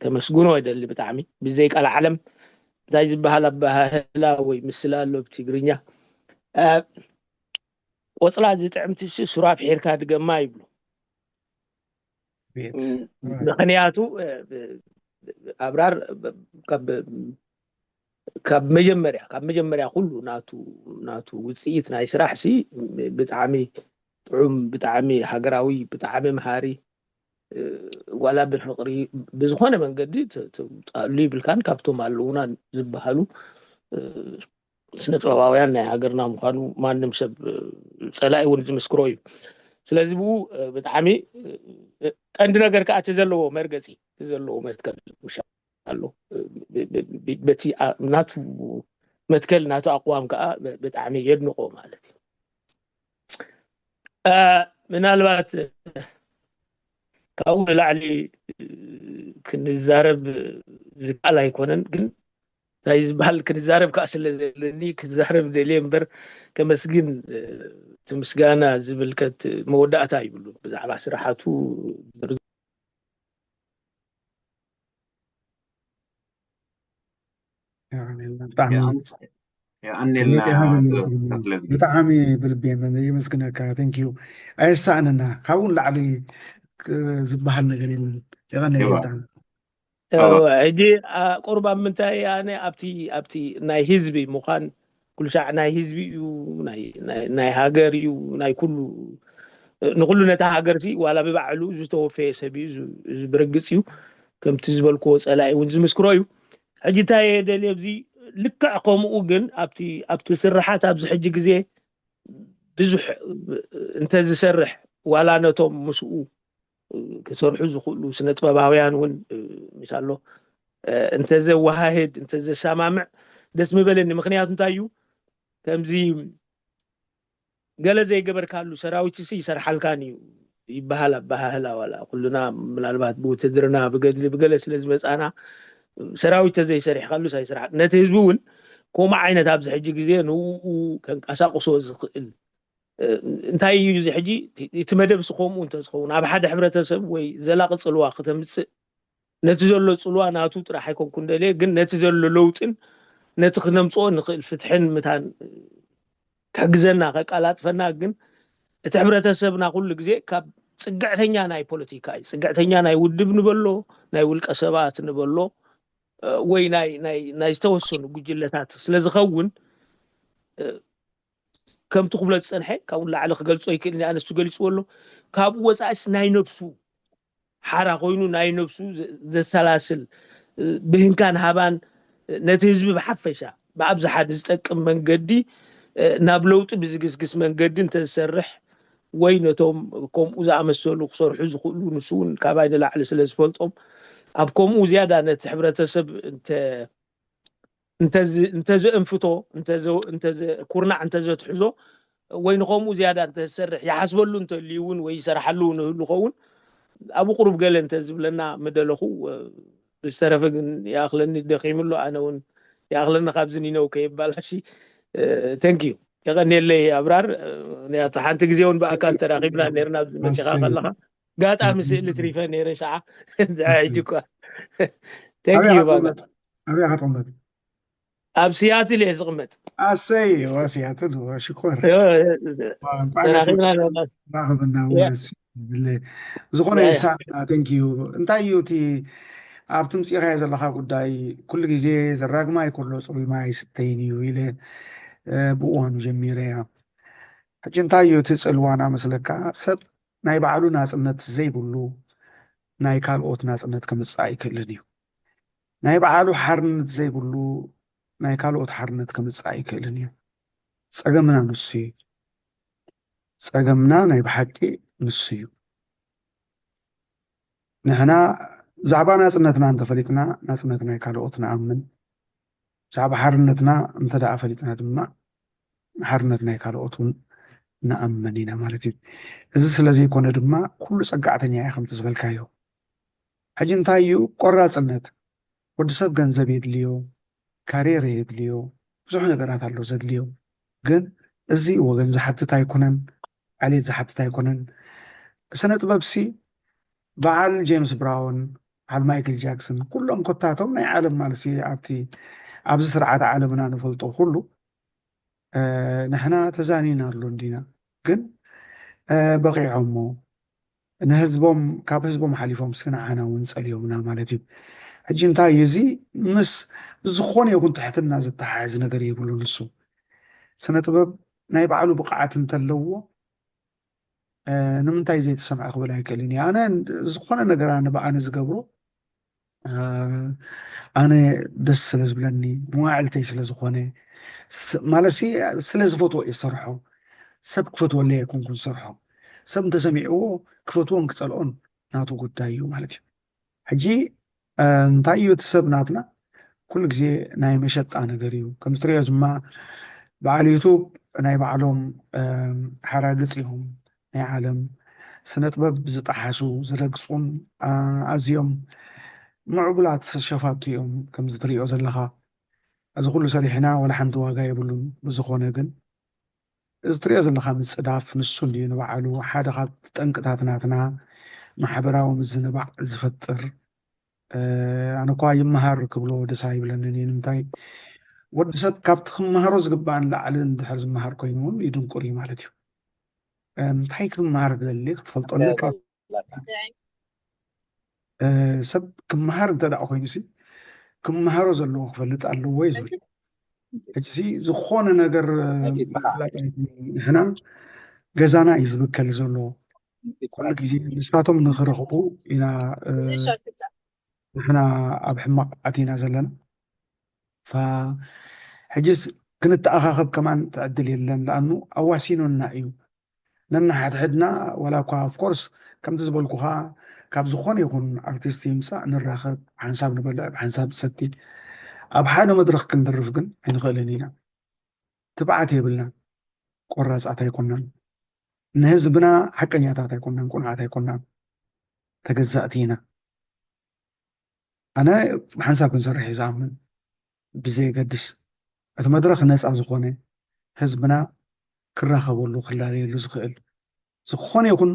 ከመስግኖ ይደሊ ብጣዕሚ። ብዘይ ቃል ዓለም እንታይ ዝበሃል ኣበሃህላ ወይ ምስላ ኣሎ ብትግርኛ፣ ቆፅላ ዝጥዕምትሲ ሱር ኣፍሒርካ ድገማ ይብሉ። ምክንያቱ ኣብራር ካብ መጀመርያ ካብ መጀመርያ ኩሉ ናቱ ናቱ ውፅኢት ናይ ስራሕ ሲ ብጣዕሚ ጥዑም፣ ብጣዕሚ ሃገራዊ፣ ብጣዕሚ መሃሪ፣ ዋላ ብፍቕሪ ብዝኾነ መንገዲ ተውጣሉ ይብልካን ካብቶም ኣለውና ዝበሃሉ ስነ ጥበባውያን ናይ ሃገርና ምዃኑ ማንም ሰብ ፀላኢ እውን ዝምስክሮ እዩ። ስለዚ ብኡ ብጣዕሚ ቀንዲ ነገር ከዓ እቲ ዘለዎ መርገፂ እቲ ዘለዎ መትከል ምሻ ኣሎ በቲ ናቱ መትከል ናቱ ኣቅዋም ከዓ ብጣዕሚ የድንቆ ማለት እዩ። ምናልባት ካብኡ ንላዕሊ ክንዛረብ ዝከኣል ኣይኮነን፣ ግን እንታይ ዝበሃል ክንዛረብ ከዓ ስለ ዘለኒ ክዛረብ ደልየ እምበር ከመስግን እቲ ምስጋና ዝምልከት መወዳእታ ይብሉ ብዛዕባ ስራሓቱ ብጣዕሚ የቐንየልና ክብረት ይሃበልና። ተክለዝጊ። ብጣዕሚ ብልቢ የመስግነካ። Thank you። ኣየሳእነና ካብኡ ንላዕሊ ክ- ዝበሃል ነገር የለን። የቐንየለይ እዋ ብጣዕሚ። እዋ ሕጂ ቁሩብ ኣብ ምንታይ ኣነ ኣብቲ ኣብቲ ናይ ህዝቢ ምዃን ኩሉ ሻዕ ናይ ህዝቢ እዩ ናይ- ናይ- ናይ ሃገር እዩ ናይ ኩሉ ንኩሉ ነታ ሃገር ሲ ዋላ ብባዕሉ ዝተወፈየ ሰብ እዩ እዚ- እዚ ብርግፅ እዩ ከምቲ ዝበልክዎ ፀላኢ እውን ዝምስክሮ እዩ ሕጂ እንታይ እየ ደልየ ኣብዚ ልክዕ ከምኡ ግን ኣብቲ ኣብቲ ስርሓት ኣብዚ ሕጂ ግዜ ብዙሕ እንተዝሰርሕ ዋላ ነቶም ምስኡ ክሰርሑ ዝኽእሉ ስነ ጥበባውያን እውን ምሳሎ እንተዘወሃህድ እንተዘሰማምዕ ደስ ምበለኒ ምክንያቱ እንታይ እዩ ከምዚ ገለ ዘይገበርካሉ ሰራዊት ሲ ይሰርሓልካን እዩ ይበሃል ኣበሃህላ ዋላ ኩልና ምናልባት ብውትድርና ብገድሊ ብገለ ስለ ዝመፃና ሰራዊት ተዘይሰሪሕካሉ ሳይስራሕ ነቲ ህዝቢ እውን ከምኡ ዓይነት ኣብዚ ሕጂ ግዜ ንኡ ከንቀሳቅሶ ዝኽእል እንታይ እዩ እዚ ሕጂ እቲ መደብ ሲ ከምኡ እንተዝኸውን ኣብ ሓደ ሕብረተሰብ ወይ ዘላቂ ፅልዋ ክተምፅእ ነቲ ዘሎ ፅልዋ ናቱ ጥራሕ ኣይኮንኩን ደልየ ግን ነቲ ዘሎ ለውጥን ነቲ ክነምፅኦ ንኽእል ፍትሕን ምታን ክሕግዘና ከቃላጥፈና ግን እቲ ሕብረተሰብና ኩሉ ግዜ ካብ ፅግዕተኛ ናይ ፖለቲካ እዩ ፅግዕተኛ ናይ ውድብ ንበሎ ናይ ውልቀ ሰባት ንበሎ ወይ ናይ ዝተወሰኑ ጉጅለታት ስለ ዝኸውን ከምቲ ክብሎ ዝፀንሐ ካብኡ ላዕሊ ክገልፆ ይክእል ኣነሱ ገሊፅዎ ኣሎ ካብኡ ወፃኢስ ናይ ነብሱ ሓራ ኮይኑ ናይ ነብሱ ዘሰላስል ብህንካን ሃባን ነቲ ህዝቢ ብሓፈሻ ብኣብዝሓ ንዝጠቅም መንገዲ ናብ ለውጢ ብዝግስግስ መንገዲ እንተዝሰርሕ ወይ ነቶም ከምኡ ዝኣመሰሉ ክሰርሑ ዝኽእሉ ንሱ እውን ካባይ ንላዕሊ ስለ ዝፈልጦም ኣብ ከምኡ ዝያዳ ነቲ ሕብረተሰብ እንተዘእንፍቶ ኩርናዕ እንተዘትሕዞ ወይ ንኸምኡ ዝያዳ እንተሰርሕ ይሓስበሉ እንተልዩ እውን ወይ ይሰርሓሉ ንህሉ ኸውን ኣብኡ ቁሩብ ገለ እንተዝብለና ምደለኹ ብዝተረፈ ግን ይኣኽለኒ ደኺምሉ ኣነ እውን ይኣኽለኒ ካብዚ ኒነው ከየባላሺ ተንኪዩ የቐንየለይ ኣብራር ሓንቲ ግዜ እውን ብኣካል ተራኺብና ነርና ኣብዚ መፂኻ ከለኻ ጋጣሚ ስእሊ ትሪፈ ነይረ ሸዓ ሕጂ እኳ ኣበይ ተንኪዩ ኢኻ ትቕመጥ ኣበይ ኢኻ ትቕመጥ ኣብ ሲያትል እየ ዝቕመጥ ኣሰይ ዋ ሲያትል ዋ ሽኮር ተራኺብና ራኸብና ዝድለ ዝኾነ ይሳና ተንኪዩ እንታይ እዩ እቲ ኣብ ትምፅኢኻዮ ዘለካ ጉዳይ ኩሉ ግዜ ዘራግማ ይኮሎ ፅሩይ ማይ ስተይን እዩ ኢለ ብእዋኑ ጀሚረ እያ ሕጂ እንታይ እዩ እቲ ፅልዋና መስለካ ሰብ ናይ ባዕሉ ናፅነት ዘይብሉ ናይ ካልኦት ናፅነት ከምፅእ ኣይክእልን እዩ ናይ ባዕሉ ሓርነት ዘይብሉ ናይ ካልኦት ሓርነት ከምፅእ ኣይክእልን እዩ ፀገምና ንሱ እዩ ፀገምና ናይ ብሓቂ ንሱ እዩ ንሕና ብዛዕባ ናፅነትና እንተፈሊጥና ናፅነት ናይ ካልኦት ንኣምን ብዛዕባ ሓርነትና እንተ ደኣ ፈሊጥና ድማ ሓርነት ናይ ካልኦት እውን ንኣምን ኢና ማለት እዩ እዚ ስለ ዘይኮነ ድማ ኩሉ ፀጋዕተኛ እየ ከምቲ ዝበልካዮ ሕጂ እንታይ እዩ ቆራፅነት ወዲ ሰብ ገንዘብ የድልዮ ካሬር የድልዮ ብዙሕ ነገራት ኣሎ ዘድልዮ ግን እዚ ወገን ዝሓትት ኣይኮነን ዓሌት ዝሓትት ኣይኮነን ስነ ጥበብ ሲ በዓል ጄምስ ብራውን በዓል ማይክል ጃክሰን ኩሎም ኮታቶም ናይ ዓለም ማለት ኣብቲ ኣብዚ ስርዓት ዓለምና ንፈልጦ ኩሉ ንሕና ተዛኒና ኣሎ እንዲና ግን በቂዖሞ ንህዝቦም ካብ ህዝቦም ሓሊፎም እስኪ ንዓና እውን ፀልዮምና ማለት እዩ ሕጂ እንታይ እዩ እዚ ምስ ዝኾነ ይኹን ትሕትና ዝተሓሓዝ ነገር የብሉ ንሱ ስነ ጥበብ ናይ ባዕሉ ብቕዓት እንተለዎ ንምንታይ ዘይተሰምዐ ክብል ኣይክእልን እዩ ኣነ ዝኾነ ነገር ኣነ ብኣነ ዝገብሮ ኣነ ደስ ስለ ዝብለኒ መዋዕልተይ ስለ ዝኾነ ማለት ስለ ዝፈትዎ እየ ዝሰርሖ ሰብ ክፈትወለይ ኣይኮንኩ ዝሰርሖ ሰብ እንተሰሚዕዎ ክፈትዎን ክፀልኦን ናቱ ጉዳይ እዩ ማለት እዩ ሕጂ እንታይ እዩ እቲ ሰብ ናትና ኩሉ ግዜ ናይ መሸጣ ነገር እዩ ከምዚ ትሪኦ ድማ በዓል ዩቱብ ናይ ባዕሎም ሓራግፅ እዮም ናይ ዓለም ስነ ጥበብ ዝጠሓሱ ዝረግፁን ኣዝዮም ምዕቡላት ሸፋቱ እዮም ከምዚ ትሪኦ ዘለኻ እዚ ኩሉ ሰሪሕና ወላ ሓንቲ ዋጋ የብሉን ብዝኾነ ግን እዚ ትሪኦ ዘለኻ ምፅዳፍ ንሱ እንድዩ ንባዕሉ ሓደ ካብ ጠንቅታት ናትና ማሕበራዊ ምዝንባዕ ዝፈጥር ኣነ እኳ ይመሃር ክብሎ ደስ ኣይብለንን እዩ ንምንታይ ወዲ ሰብ ካብቲ ክመሃሮ ዝግባእ ንላዕሊ እንድሕር ዝመሃር ኮይኑ እውን ይድንቁር እዩ ማለት እዩ። እንታይ ክትመሃር ትደሊ ክትፈልጦ ኣለካ። ሰብ ክመሃር እንተ ደኣ ኮይኑሲ ክመሃሮ ዘለዎ ክፈልጥ ኣለዎ እዩ ዝብል። ሕጂ ዝኾነ ነገር ምፍላጥ ኣይኮነን። ንሕና ገዛና እዩ ዝብከል ዘሎ። ኩሉ ግዜ ንሳቶም ንክረኽቡ ኢና ንሕና ኣብ ሕማቕ ኣቲና ዘለና። ሕጅስ ክንተኣኻኸብ ከማን ትዕድል የለን። ለኣኑ ኣዋሲኑና እዩ። ነናሓድሕድና ዋላ እኳ ኦፍኮርስ ከምቲ ዝበልኩኻ ካብ ዝኾነ ይኹን ኣርቲስት ይምፃእ ንራኸብ፣ ሓንሳብ ንበልዕ፣ ሓንሳብ ንሰቲ። ኣብ ሓደ መድረኽ ክንደርፍ ግን ኣይንኽእልን ኢና። ትብዓት የብልናን። ቆራፃት ኣይኮናን። ንህዝብና ሓቀኛታት ኣይኮናን፣ ቁኑዓት ኣይኮናን። ተገዛእቲ ኢና። ኣነ ብሓንሳብ ክንሰርሕ እየ ዝኣምን። ብዘየገድስ እቲ መድረኽ ነፃ ዝኾነ ህዝብና ክራኸበሉ ክላለየሉ ዝኽእል ዝኾነ ይኹን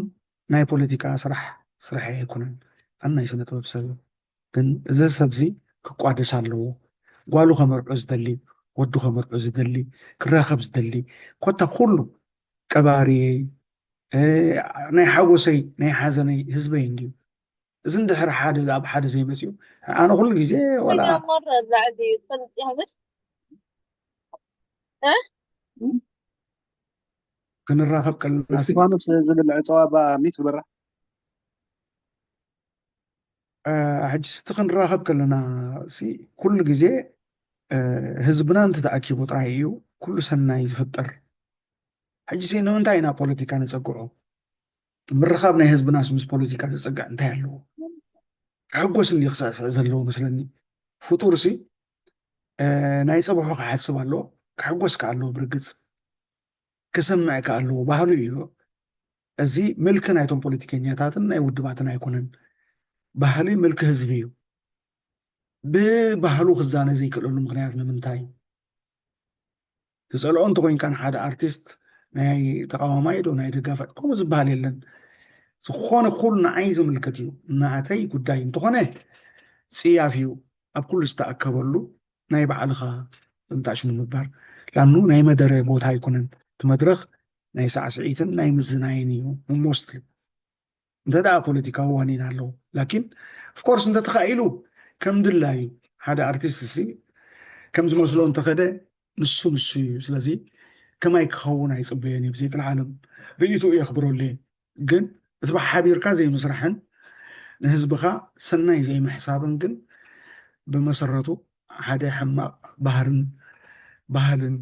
ናይ ፖለቲካ ስራሕ ስራሕ ኣይኮነን። ኣነ ናይ ስነ ጥበብ ሰብ ግን እዚ ሰብዚ ክቋደስ ኣለዎ። ጓሉ ከመርዖ ዝደሊ፣ ወዱ ከመርዖ ዝደሊ፣ ክራኸብ ዝደሊ፣ ኮታ ኩሉ ቀባሪየይ፣ ናይ ሓጎሰይ ናይ ሓዘነይ ህዝበይ እንድዩ። እዚ እንድሕር ሓደ ኣብ ሓደ ዘይመፅኡ ኣነ ኩሉ ግዜ ወላ ሞር ላዕሊ ፈልጥ ይህብል ክንራኸብ ከለና እስቲፋኖስ ዝብል ዕፀዋ ባ ሚት ግበራ። ሕጂ ስቲ ክንራኸብ ከለና ኩሉ ግዜ ህዝብና እንተተኣኪቡ ጥራይ እዩ ኩሉ ሰናይ ዝፍጠር። ሕጂ ሲ ንምንታይ ኢና ፖለቲካ ነፀግዖ? ምርኻብ ናይ ህዝብናስ ምስ ፖለቲካ ዘፀግዕ እንታይ ኣለዎ? ክሕጎስ እንዲ ክስዕስዕ ዘለዎ መስለኒ። ፍጡር ሲ ናይ ፀብሑ ክሓስብ ኣለዎ፣ ክሕጎስ ከ ኣለዎ። ብርግፅ ክሰምዕ ከ ኣለዎ። ባህሉ እዩ። እዚ ምልኪ ናይቶም ፖለቲከኛታትን ናይ ውድባትን ኣይኮነን። ባህሊ ምልኪ ህዝቢ እዩ። ብባህሉ ክዛነ ዘይክእለሉ ምክንያት ንምንታይ? ትፀልኦ እንተኮይንካ ንሓደ ኣርቲስት ናይ ተቃዋማይ ዶ ናይ ደጋፋይ ከምኡ ዝበሃል የለን። ዝኾነ ኩሉ ንዓይ ዝምልከት እዩ። ናተይ ጉዳይ እንተኾነ ፅያፍ እዩ። ኣብ ኩሉ ዝተኣከበሉ ናይ ባዕልኻ ጥንጣሽ ንምግባር ላኑ ናይ መደረ ቦታ ኣይኮነን። እቲ መድረኽ ናይ ሳዕስዒትን ናይ ምዝናይን እዩ ሞስትሊ። እንተ ደኣ ፖለቲካዊ ዋኒን ኣለዎ ላኪን ኦፍኮርስ እንተተኻኢሉ ከም ድላዩ ሓደ ኣርቲስት ሲ ከም ዝመስሎ እንተኸደ ንሱ ንሱ እዩ። ስለዚ ከማይ ክኸውን ኣይፅበዮን እዩ። ብዘይክል ዓለም ርእይትኡ የኽብረሉ እየ። ግን እቲ ብሓቢርካ ዘይምስራሕን ንህዝብኻ ሰናይ ዘይምሕሳብን ግን ብመሰረቱ ሓደ ሕማቕ ባህርን ባህልን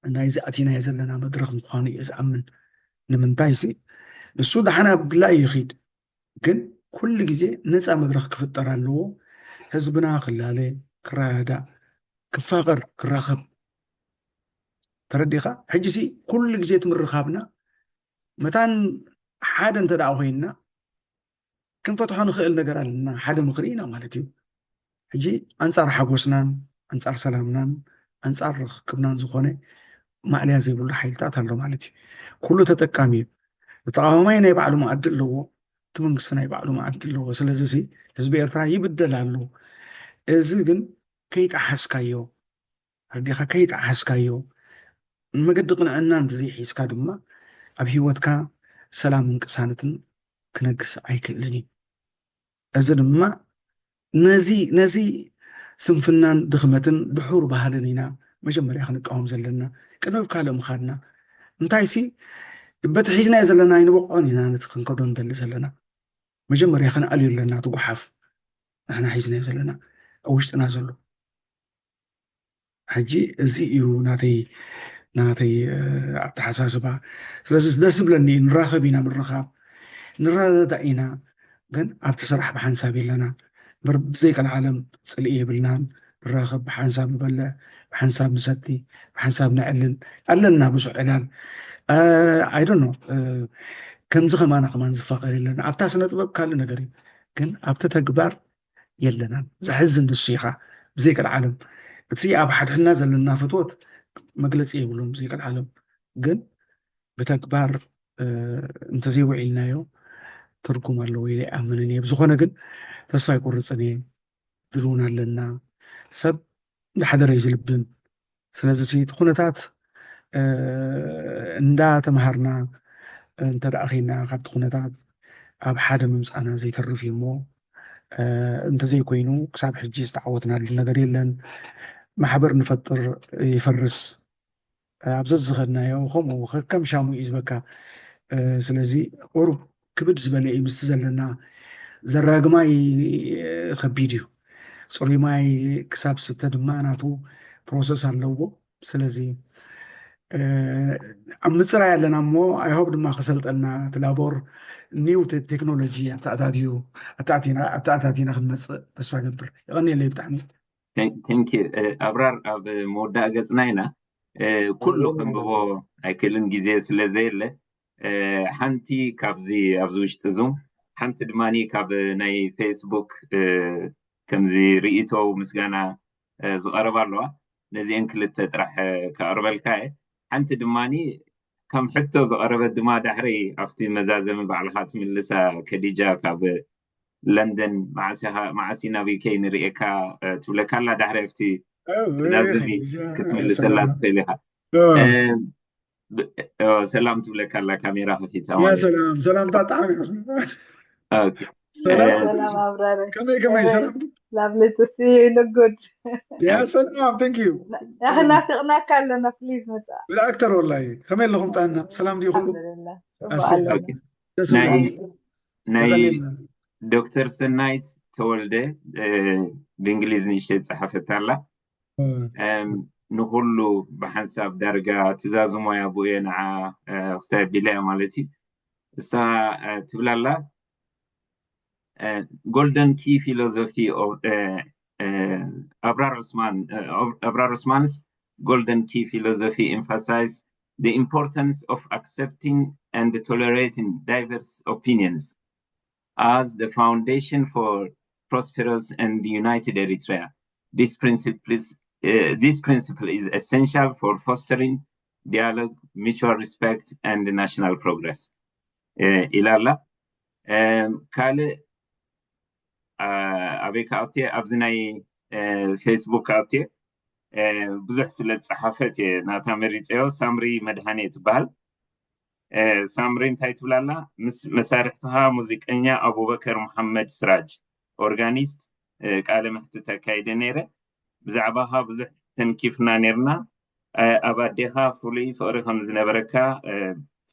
ናይዚ ኣቲናዮ ዘለና መድረኽ ምዃኑ እየ ዝኣምን። ንምንታይ ሲ ንሱ ደሓን ኣብ ድላዩ ይኺድ፣ ግን ኩሉ ግዜ ነፃ መድረኽ ክፍጠር ኣለዎ። ህዝብና ክላለ፣ ክረዳዳእ፣ ክፋቐር፣ ክራኸብ። ተረዲኻ? ሕጂ ሲ ኩሉ ግዜ እቲ ምርኻብና መታን ሓደ እንተ ደኣ ኮይንና ክንፈትሖ ንኽእል ነገር ኣለና። ሓደ ምኽሪ ኢና ማለት እዩ። ሕጂ ኣንጻር ሓጎስናን ኣንጻር ሰላምናን ኣንጻር ርክክብናን ዝኾነ ማእለያ ዘይብሉ ሓይልታት ኣሎ ማለት እዩ። ኩሉ ተጠቃሚ እዩ። እቲ ተቓዋማይ ናይ ባዕሉ መኣዲ ኣለዎ፣ እቲ መንግስቲ ናይ ባዕሉ መኣዲ ኣለዎ። ስለዚ ሲ ህዝቢ ኤርትራ ይብደል ኣሎ። እዚ ግን ከይጠሓስካዮ ኣርዲኻ ከይጠዓስካዮ ንመገዲ ቅንዕና እንተዘይሒዝካ ድማ ኣብ ህይወትካ ሰላምን ቅሳነትን ክነግስ ኣይክእልን እዩ። እዚ ድማ ነዚ ነዚ ስንፍናን ድኽመትን ድሑር ባህልን ኢና መጀመርያ ክንቃወም ዘለና ቅድሚ ኣብ ካልእ ምኻድና። እንታይሲ በቲ ሒዝናዮ ዘለና ኣይንበቕዖን ኢና ነቲ ክንከዶ ንደሊ ዘለና። መጀመርያ ከነኣልዮ ኣለና እቲ ጓሓፍ ንሕና ሒዝናዮ ዘለና ኣብ ውሽጥና ዘሎ። ሕጂ እዚ እዩ ናተይ ናተይ ኣተሓሳስባ። ስለዚ ደስ ዝብለኒ እዩ ንራኸብ ኢና ምርኻብ ንረዳዳእ ኢና፣ ግን ኣብቲ ስራሕ ብሓንሳብ የለና። ብዘይቀልዓለም ፅልኢ የብልናን። ንራኸብ ብሓንሳብ ንበልዕ ብሓንሳብ ንሰቲ ብሓንሳብ ነዕልል ኣለና ብዙሕ ዕላል። I don't know ከምዚ ከማና ከማን ዝፋቐር የለን። ኣብታ ስነ ጥበብ ካልእ ነገር እዩ፣ ግን ኣብቲ ተግባር የለናን። ዘሕዝን ንሱ ኢኻ። ብዘይቀልዓለም እቲ ኣብ ሓድሕድና ዘለና ፍትወት መግለፂ የብሉን። ብዘይቀልዓለም ግን ብተግባር እንተዘይውዒልናዮ ትርጉም ኣለዎ ኢለ ኣይኣምንን እየ። ብዝኾነ ግን ተስፋ ኣይቆርፅን እየ። ድልውን ኣለና። ሰብ እንዳሓደረ እዩ ዝልብም። ስለዚ እቲ ኩነታት እንዳተምሃርና እንተ ደኣ ኸይና ካብቲ ኩነታት ኣብ ሓደ ምምፃእና ዘይተርፍ እዩ እሞ እንተዘይኮይኑ ክሳብ ሕጂ ዝተዓወትናሉ ነገር የለን። ማሕበር ንፈጥር ይፈርስ ኣብ ዘዝኸድናዮ ከምኡ ከም ሻሙ እዩ ዝበካ። ስለዚ ቁሩብ ክብድ ዝበለ እዩ ምስቲ ዘለና ዘራግማይ ከቢድ እዩ። ፅሩይ ማይ ክሳብ ስተ ድማ ናቱ ፕሮሰስ ኣለዎ። ስለዚ ኣብ ምፅራይ ኣለና እሞ ኣይሆብ ድማ ክሰልጠና እቲ ላቦር ኒው ቴክኖሎጂ ኣተኣታትዩ ኣተኣታቲና ክንመፅእ ተስፋ ገብር። ይቐኒለይ ብጣዕሚ። ተንኪ ኣብራር ኣብ መወዳእ ገፅና ኢና። ኩሉ ክንብቦ ኣይክእልን ግዜ ስለ ዘየለ ሓንቲ ካብዚ ኣብዚ ውሽጢ ዙም ሓንቲ ድማ ካብ ናይ ፌስቡክ ከምዚ ርእይቶ ምስጋና ዝቐረባ ኣለዋ። ነዚአን ክልተ ጥራሕ ከቕርበልካ እየ። ሓንቲ ድማ ከም ሕቶ ዝቐረበት ድማ ዳሕረይ ኣብቲ መዛዘሚ ባዕልኻ ትምልሳ ከዲጃ ካብ ለንደን መዓስ ኢና ዩኬ ንርእየካ ትብለካ ኣላ። ዳሕረይ ኣብቲ መዛዘሚ ክትምልሰላ ትኽእል ኢኻ። ሰላም ትብለካ ኣላ ካሜራ ከፊታ። ሰላም ሰላምታ ጣዕሚ ሰላም ኣብራረ ከመይ ከመይ ሰላም ላብልትሲ ንጉድ ያ ሰላም thank you ኣኽናፊቕናካ ኣለና ፕሊዝ መጻ ብልኣክተር ወላሂ ከመይ ኣለኹም ጣና ሰላም ድዩ ኩሉ ኣልሓምዱልላ ናይ ዶክተር ሰናይት ተወልደ ብእንግሊዝ ንእሽተይ ዝፀሓፈት ኣላ። ንኩሉ ብሓንሳብ ዳርጋ ትዛዝሞ እያ ብኡ እየ ንዓ ክስታይ ኣቢለ እያ ማለት እዩ። እሳ ትብላላ golden key philosophy of ኣብራር ዑስማን ኣብራር ዑስማንስ golden key philosophy emphasize the importance of accepting and tolerating diverse opinions as the foundation for prosperous and united Eritrea. This principle is, uh, this principle is essential for fostering dialogue, mutual respect, and national progress. Uh, ኢላላ ካልእ ኣበይ ከኣትየ ኣብዚ ናይ ፌስቡክ ኣትየ ብዙሕ ስለ ዝፀሓፈት እየ ናታ መሪፀዮ። ሳምሪ መድሃኔ ትበሃል። ሳምሪ እንታይ ትብላላ? ምስ መሳርሕትኻ ሙዚቀኛ ኣቡበከር መሓመድ ስራጅ ኦርጋኒስት ቃለ መሕትት ኣካይደ ነይረ። ብዛዕባኻ ብዙሕ ተንኪፍና ነይርና። ኣብ ኣዴኻ ፍሉይ ፍቕሪ ከም ዝነበረካ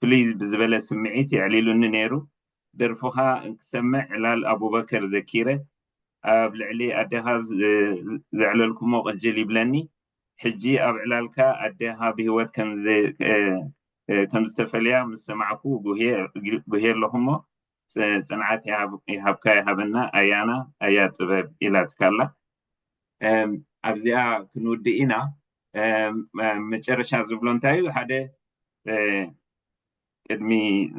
ፍልይ ብዝበለ ስምዒት የዕሊሉኒ ነይሩ። ደርፍኻ እንክሰምዕ ዕላል ኣቡበከር ዘኪረ ኣብ ልዕሊ ኣዴኻ ዘዕለልኩሞ ቅጅል ይብለኒ። ሕጂ ኣብ ዕላልካ ኣዴኻ ብህይወት ከም ዝተፈልያ ምስ ሰማዕኩ ጉህየ ኣለኹ እሞ ጽንዓት ይሃብካ ይሃበና ኣያና ኣያ ጥበብ ኢላትካ ኣላ። ኣብዚኣ ክንውድእ ኢና። መጨረሻ ዝብሎ እንታይ እዩ? ሓደ ቅድሚ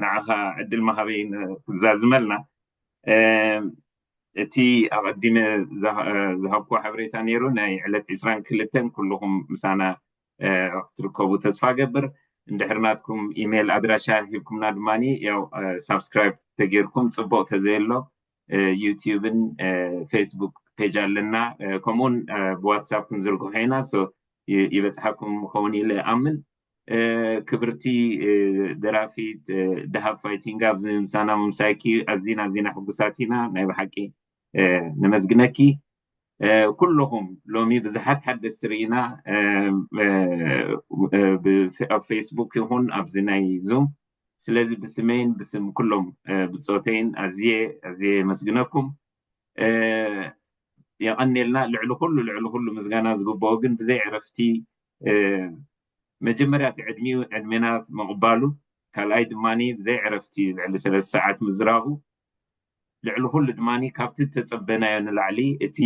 ንዓኻ ዕድል መሃበይ ክዛዝመልና እቲ ኣቐዲመ ዝሃብኩ ሓበሬታ ነይሩ ናይ ዕለት ዕስራን ክልተን ኩልኹም ምሳና ክትርከቡ ተስፋ ገብር። እንድሕር ናትኩም ኢሜይል ኣድራሻ ሂብኩምና ድማ ያው ሳብስክራይብ ተጌርኩም ጽቡቕ ተዘየሎ ዩቲዩብን ፌስቡክ ፔጅ ኣለና። ከምኡውን ብዋትሳፕ ክንዝርግሖ ኢና። ይበፅሓኩም ኸውን ኢለ ኣምን። ክብርቲ ደራፊት ደሃብ ፋይቲንግ ኣብዚ ምሳና ምምሳይኪ ኣዚና ኣዚና ሕጉሳት ኢና። ናይ ብሓቂ ነመስግነኪ። ኩልኹም ሎሚ ብዙሓት ሓደስቲ ርኢና ኣብ ፌስቡክ ይኹን ኣብዚ ናይ ዙም። ስለዚ ብስመይን ብስም ኩሎም ብፆተይን ኣዝየ ኣዝየ የመስግነኩም። የቐኔልና። ልዕሊ ኩሉ ልዕሊ ኩሉ ምስጋና ዝግብኦ ግን ብዘይ ዕረፍቲ መጀመርያ እቲ ዕድሚኡ ዕድሜና ምቕባሉ፣ ካልኣይ ድማ ብዘይ ዕረፍቲ ልዕሊ ሰለስተ ሰዓት ምዝራቡ፣ ልዕሊ ኩሉ ድማ ካብቲ ዝተጸበናዮ ንላዕሊ እቲ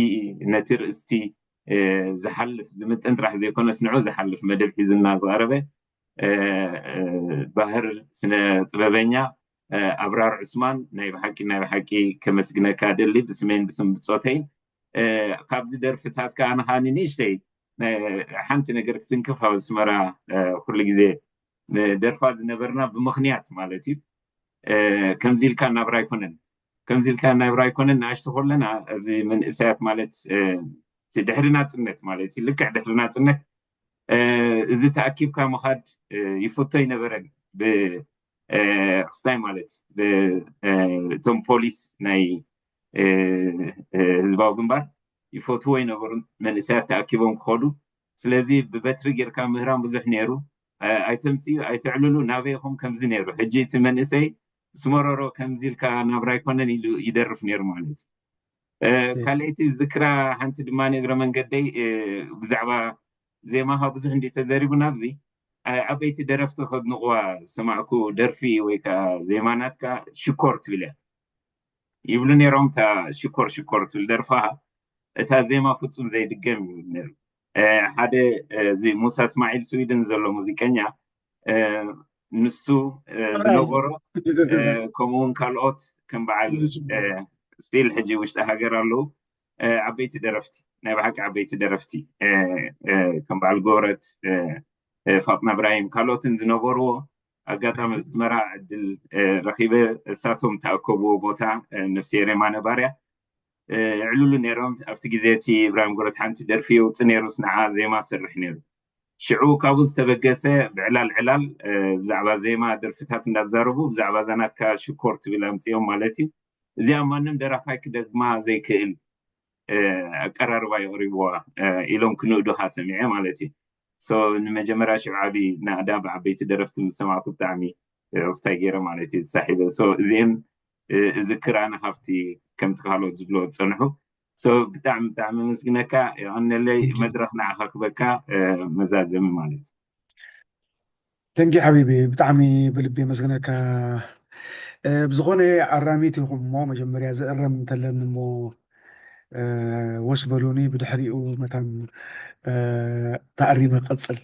ነቲ ርእስቲ ዝሓልፍ ዝምጥን ጥራሕ ዘይኮነስ ንዑ ዝሓልፍ መደብ ሒዙና ዝቐረበ ባህር ስነ ጥበበኛ ኣብራር ዑስማን ናይ ብሓቂ ናይ ብሓቂ ከመስግነካ ደሊ ብስመይን ብስም ብፆተይን። ካብዚ ደርፍታት ከዓ ንኻኒ ንእሽተይ ሓንቲ ነገር ክትንክፍ ኣብ ኣስመራ ኩሉ ግዜ ደርፋ ዝነበርና ብምኽንያት ማለት እዩ። ከምዚ ኢልካ ናብራ ኣይኮነን ከምዚ ኢልካ ናብራ ኣይኮነን ንኣሽቱ ከለና ኣብዚ መንእሰያት ማለት ድሕሪ ናፅነት ማለት እዩ ልክዕ ድሕሪ ናፅነት እዚ ተኣኪብካ ምኻድ ይፈቶ ኣይነበረን። ብክስታይ ማለት እቶም ፖሊስ ናይ ህዝባዊ ግንባር ይፈትዎ ኣይነበሩን መንእሰያት ተኣኪቦም ክኸዱ። ስለዚ ብበትሪ ጌርካ ምህራም ብዙሕ ነይሩ። ኣይተምፅኡ ኣይተዕልሉ ናበይኹም ከምዚ ነይሩ። ሕጂ እቲ መንእሰይ ምስ መረሮ ከምዚ ኢልካ ናብራ ኣይኮነን ኢሉ ይደርፍ ነይሩ ማለት እዩ። ካልኣይቲ ዝክራ ሓንቲ ድማ እግረ መንገደይ ብዛዕባ ዜማኻ ብዙሕ እንዲ ተዘሪቡ ናብዚ ዓበይቲ ደረፍቲ ከድንቕዋ ዝሰማዕኩ ደርፊ ወይ ከዓ ዜማ ናትካ ሽኮር ትብል እያ ይብሉ ነይሮም። እታ ሽኮር ሽኮር ትብል ደርፋኻ እታ ዜማ ፍጹም ዘይድገም ይብሉ ነይሩ። ሓደ እዚ ሙሳ እስማዒል ስዊድን ዘሎ ሙዚቀኛ ንሱ ዝነበሮ ከምኡውን ካልኦት ከም በዓል ስቲል ሕጂ ውሽጢ ሃገር ኣለዉ ዓበይቲ ደረፍቲ ናይ ብሓቂ ዓበይቲ ደረፍቲ ከም በዓል ጎረት ፋጥና ብራሂም ካልኦትን ዝነበርዎ ኣጋጣሚ ኣስመራ ዕድል ረኺበ እሳቶም ተኣከብዎ ቦታ ነፍስሄር የማነ ባርያ የዕልሉ ነይሮም። ኣብቲ ግዜ እቲ እብራሂም ጎረት ሓንቲ ደርፊ የውፅእ ነይሩ፣ ንዓ ዜማ ሰርሕ ነይሩ። ሽዑ ካብኡ ዝተበገሰ ብዕላል ዕላል ብዛዕባ ዜማ ደርፍታት እንዳዛረቡ ብዛዕባ እዛ ናትካ ሽኮር ትብል ኣምፅኦም ማለት እዩ። እዚኣ ማንም ደራፋይ ክደግማ ዘይክእል ኣቀራርባ የቕሪብዋ ኢሎም ክንእዱኻ ሰሚዐ ማለት እዩ። ንመጀመርያ ሽዑ ዓብዪ ናእዳ ብዓበይቲ ደረፍቲ ምስ ሰማዕኩ ብጣዕሚ ስታይ ገይረ ማለት እዩ ሳሒበ። እዚአን እዝክር ኣነ ካብቲ ከምቲ ካልኦት ዝብሎ ዝፀንሑ። ብጣዕሚ ብጣዕሚ ኣመስግነካ። የቐነለይ። መድረኽ ንዓኻ ክበካ መዛዘሚ ማለት እዩ። ተንኪ ሓቢቢ፣ ብጣዕሚ ብልቢ የመስግነካ። ብዝኾነ ኣራሚት ኢኹም እሞ መጀመርያ ዝእረም እንተለኒ እሞ ወስ በሉኒ፣ ብድሕሪኡ መታን ተኣሪመ ክቐፅል።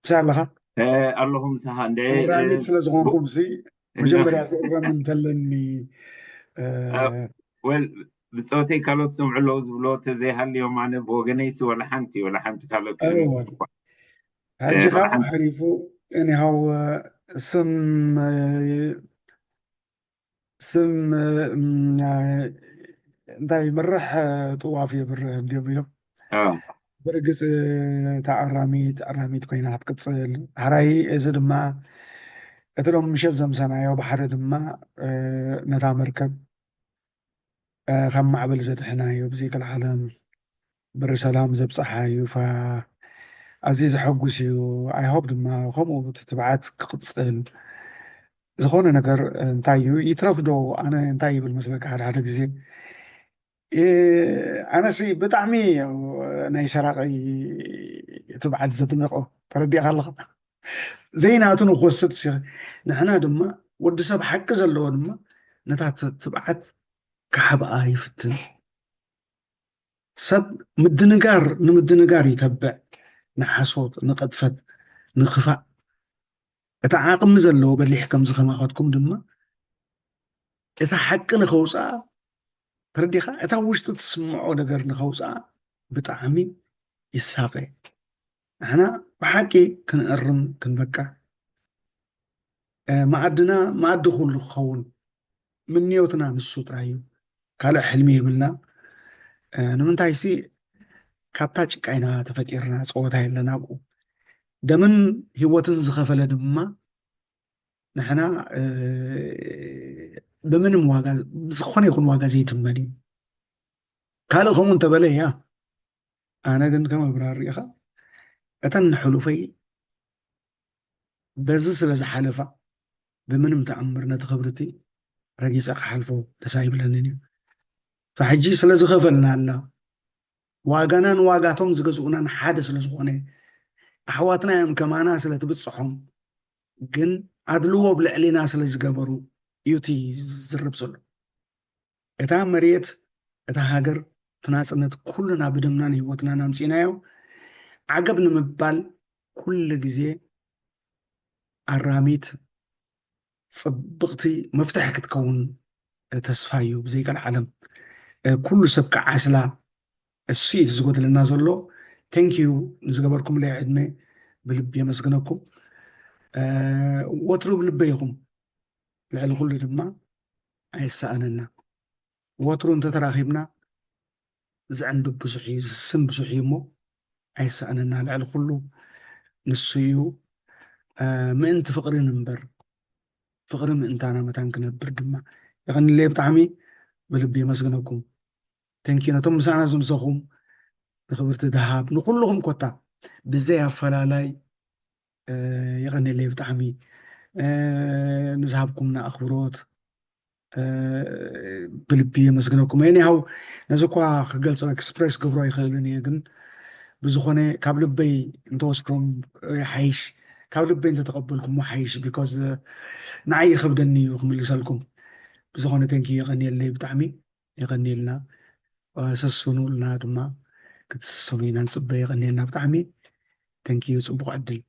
ምሳይ ኣለኻ? ኣለኹ ምሳኻ። እንደ ኣራሚት ስለ ዝኾንኩም ሲ መጀመርያ ዝእረም እንተለኒ ወል ብፀወተይ ካልኦት ዝሰምዑ ኣለዉ ዝብሎ ተዘይሃልዮም ኣነ ብወገነይሲ ወላ ሓንቲ ወላ ሓንቲ ካልኦት ሕጂ ካብኡ ሓሊፉ እኒሃው ስም ስም እንታይ መራሕ ጥዋፍ የብርህ እንዲዮም ኢሎም ብርግፅ እታ ኣራሚት ኣራሚት ኮይና ክትቅፅል ሓራይ እዚ ድማ እቲ ሎም ምሸት ዘምሰናዮ ባሕሪ ድማ ነታ መርከብ ካብ ማዕበል ዘድሕናዮ ብዘይከልዓለም ብሪ ሰላም ዘብፅሓ እዩ ፋ ኣዝዩ ዘሐጉስ እዩ። ኣይሆብ ድማ ከምኡ ትትብዓት ክቕፅል ዝኾነ ነገር እንታይ እዩ ይትረፍ ዶ? ኣነ እንታይ ይብል መስለካ ሓደ ሓደ ግዜ ኣነሲ ብጣዕሚ ናይ ሰራቂ ትብዓት ዘድንቆ ተረዲእካ ኣለካ ዘይናቱ ንክወስድ ንሕና ድማ ወዲ ሰብ ሓቂ ዘለዎ ድማ ነታ ትብዓት ክሓብኣ ይፍትን። ሰብ ምድንጋር ንምድንጋር ይተብዕ፣ ንሓሶት፣ ንቕጥፈት፣ ንኽፋእ። እቲ ዓቕሚ ዘለዎ በሊሕ ከምዚ ከማኻትኩም ድማ እታ ሓቂ ንኸውፅኣ ተረዲኻ፣ እታ ውሽጡ ትስምዖ ነገር ንኸውፅኣ ብጣዕሚ ይሳቐ። ንሕና ብሓቂ ክንእርም ክንበቅዕ መኣድና መኣዲ ኩሉ ክኸውን ምንዮትና ንሱ ጥራይ እዩ። ካልእ ሕልሚ የብልና። ንምንታይሲ ካብታ ጭቃ ኢና ተፈጢርና፣ ፀወታ የለን ኣብኡ። ደምን ህይወትን ዝኸፈለ ድማ ንሕና ብምንም ዋጋ ብዝኾነ ይኹን ዋጋ ዘይትመን እዩ። ካልእ ከምኡ እንተበለ እያ ኣነ ግን ከም ኣብራር ሪኢኻ እተን ንሕሉፈይ በዚ ስለ ዝሓለፋ ብምንም ተኣምር ነቲ ክብርቲ ረጊፀ ክሓልፎ ደስ ኣይብለንን እዩ። ፈሕጂ ስለ ዝኸፈልናላ ዋጋናን ዋጋቶም ዝገዝኡናን ሓደ ስለ ዝኾነ ኣሕዋትና እዮም ከማና ስለ ትብፅሖም ግን ኣድልዎ ብልዕሊና ስለ ዝገበሩ እዩ እቲ ዝርብ ዘሎ። እታ መሬት እታ ሃገር እቲ ናፅነት ኩልና ብደምናን ህይወትናን ኣምፂእናዮ ዓገብ ንምባል ኩሉ ግዜ ኣራሚት ፅብቕቲ መፍትሒ ክትከውን ተስፋ እዩ ብዘይቀልዓለም ኩሉ ሰብ ክዓስላ እሱ እዩ ዝጎድለና ዘሎ። Thank you ንዝገበርኩምለይ ዕድመ ብልቢ የመስግነኩም። ወትሩ ብልበይ ኢኹም። ልዕሊ ኩሉ ድማ ኣይሰኣነና። ወትሩ እንተተራኺብና ዝዕንብብ ብዙሕ እዩ፣ ዝስም ብዙሕ እዩ እሞ ኣይሰኣነና። ልዕሊ ኩሉ ንሱ እዩ። ምእንቲ ፍቕሪ ንንበር፣ ፍቕሪ ምእንታና መታን ክነብር ድማ። የቐንለይ ብጣዕሚ ብልቢ የመስግነኩም። ተንኪ ነቶም ምሳና ዝምሰኹም ንክብርቲ ደሃብ ንኩልኹም ኮታ ብዘይ ኣፈላላይ የቐንለይ ብጣዕሚ ንዝሃብኩምና ኣኽብሮት ብልቢ የመስግነኩም። ኒሃው ነዚ እኳ ክገልጾ ኤክስፕሬስ ክገብሮ ኣይኽእልን እየ፣ ግን ብዝኾነ ካብ ልበይ እንተወስዶም ይሓይሽ፣ ካብ ልበይ እንተተቐበልኩሞ ሓይሽ። ቢኮዝ ንዓይ ይኸብደኒ እዩ ክምልሰልኩም። ብዝኾነ ተንኪ የቐንየለይ ብጣዕሚ የቐንየልና። ሰስኑልና ድማ ክትስሰኑ ኢና ንፅበ። የቐንየልና ብጣዕሚ ተንኪ። ፅቡቕ ዕድል።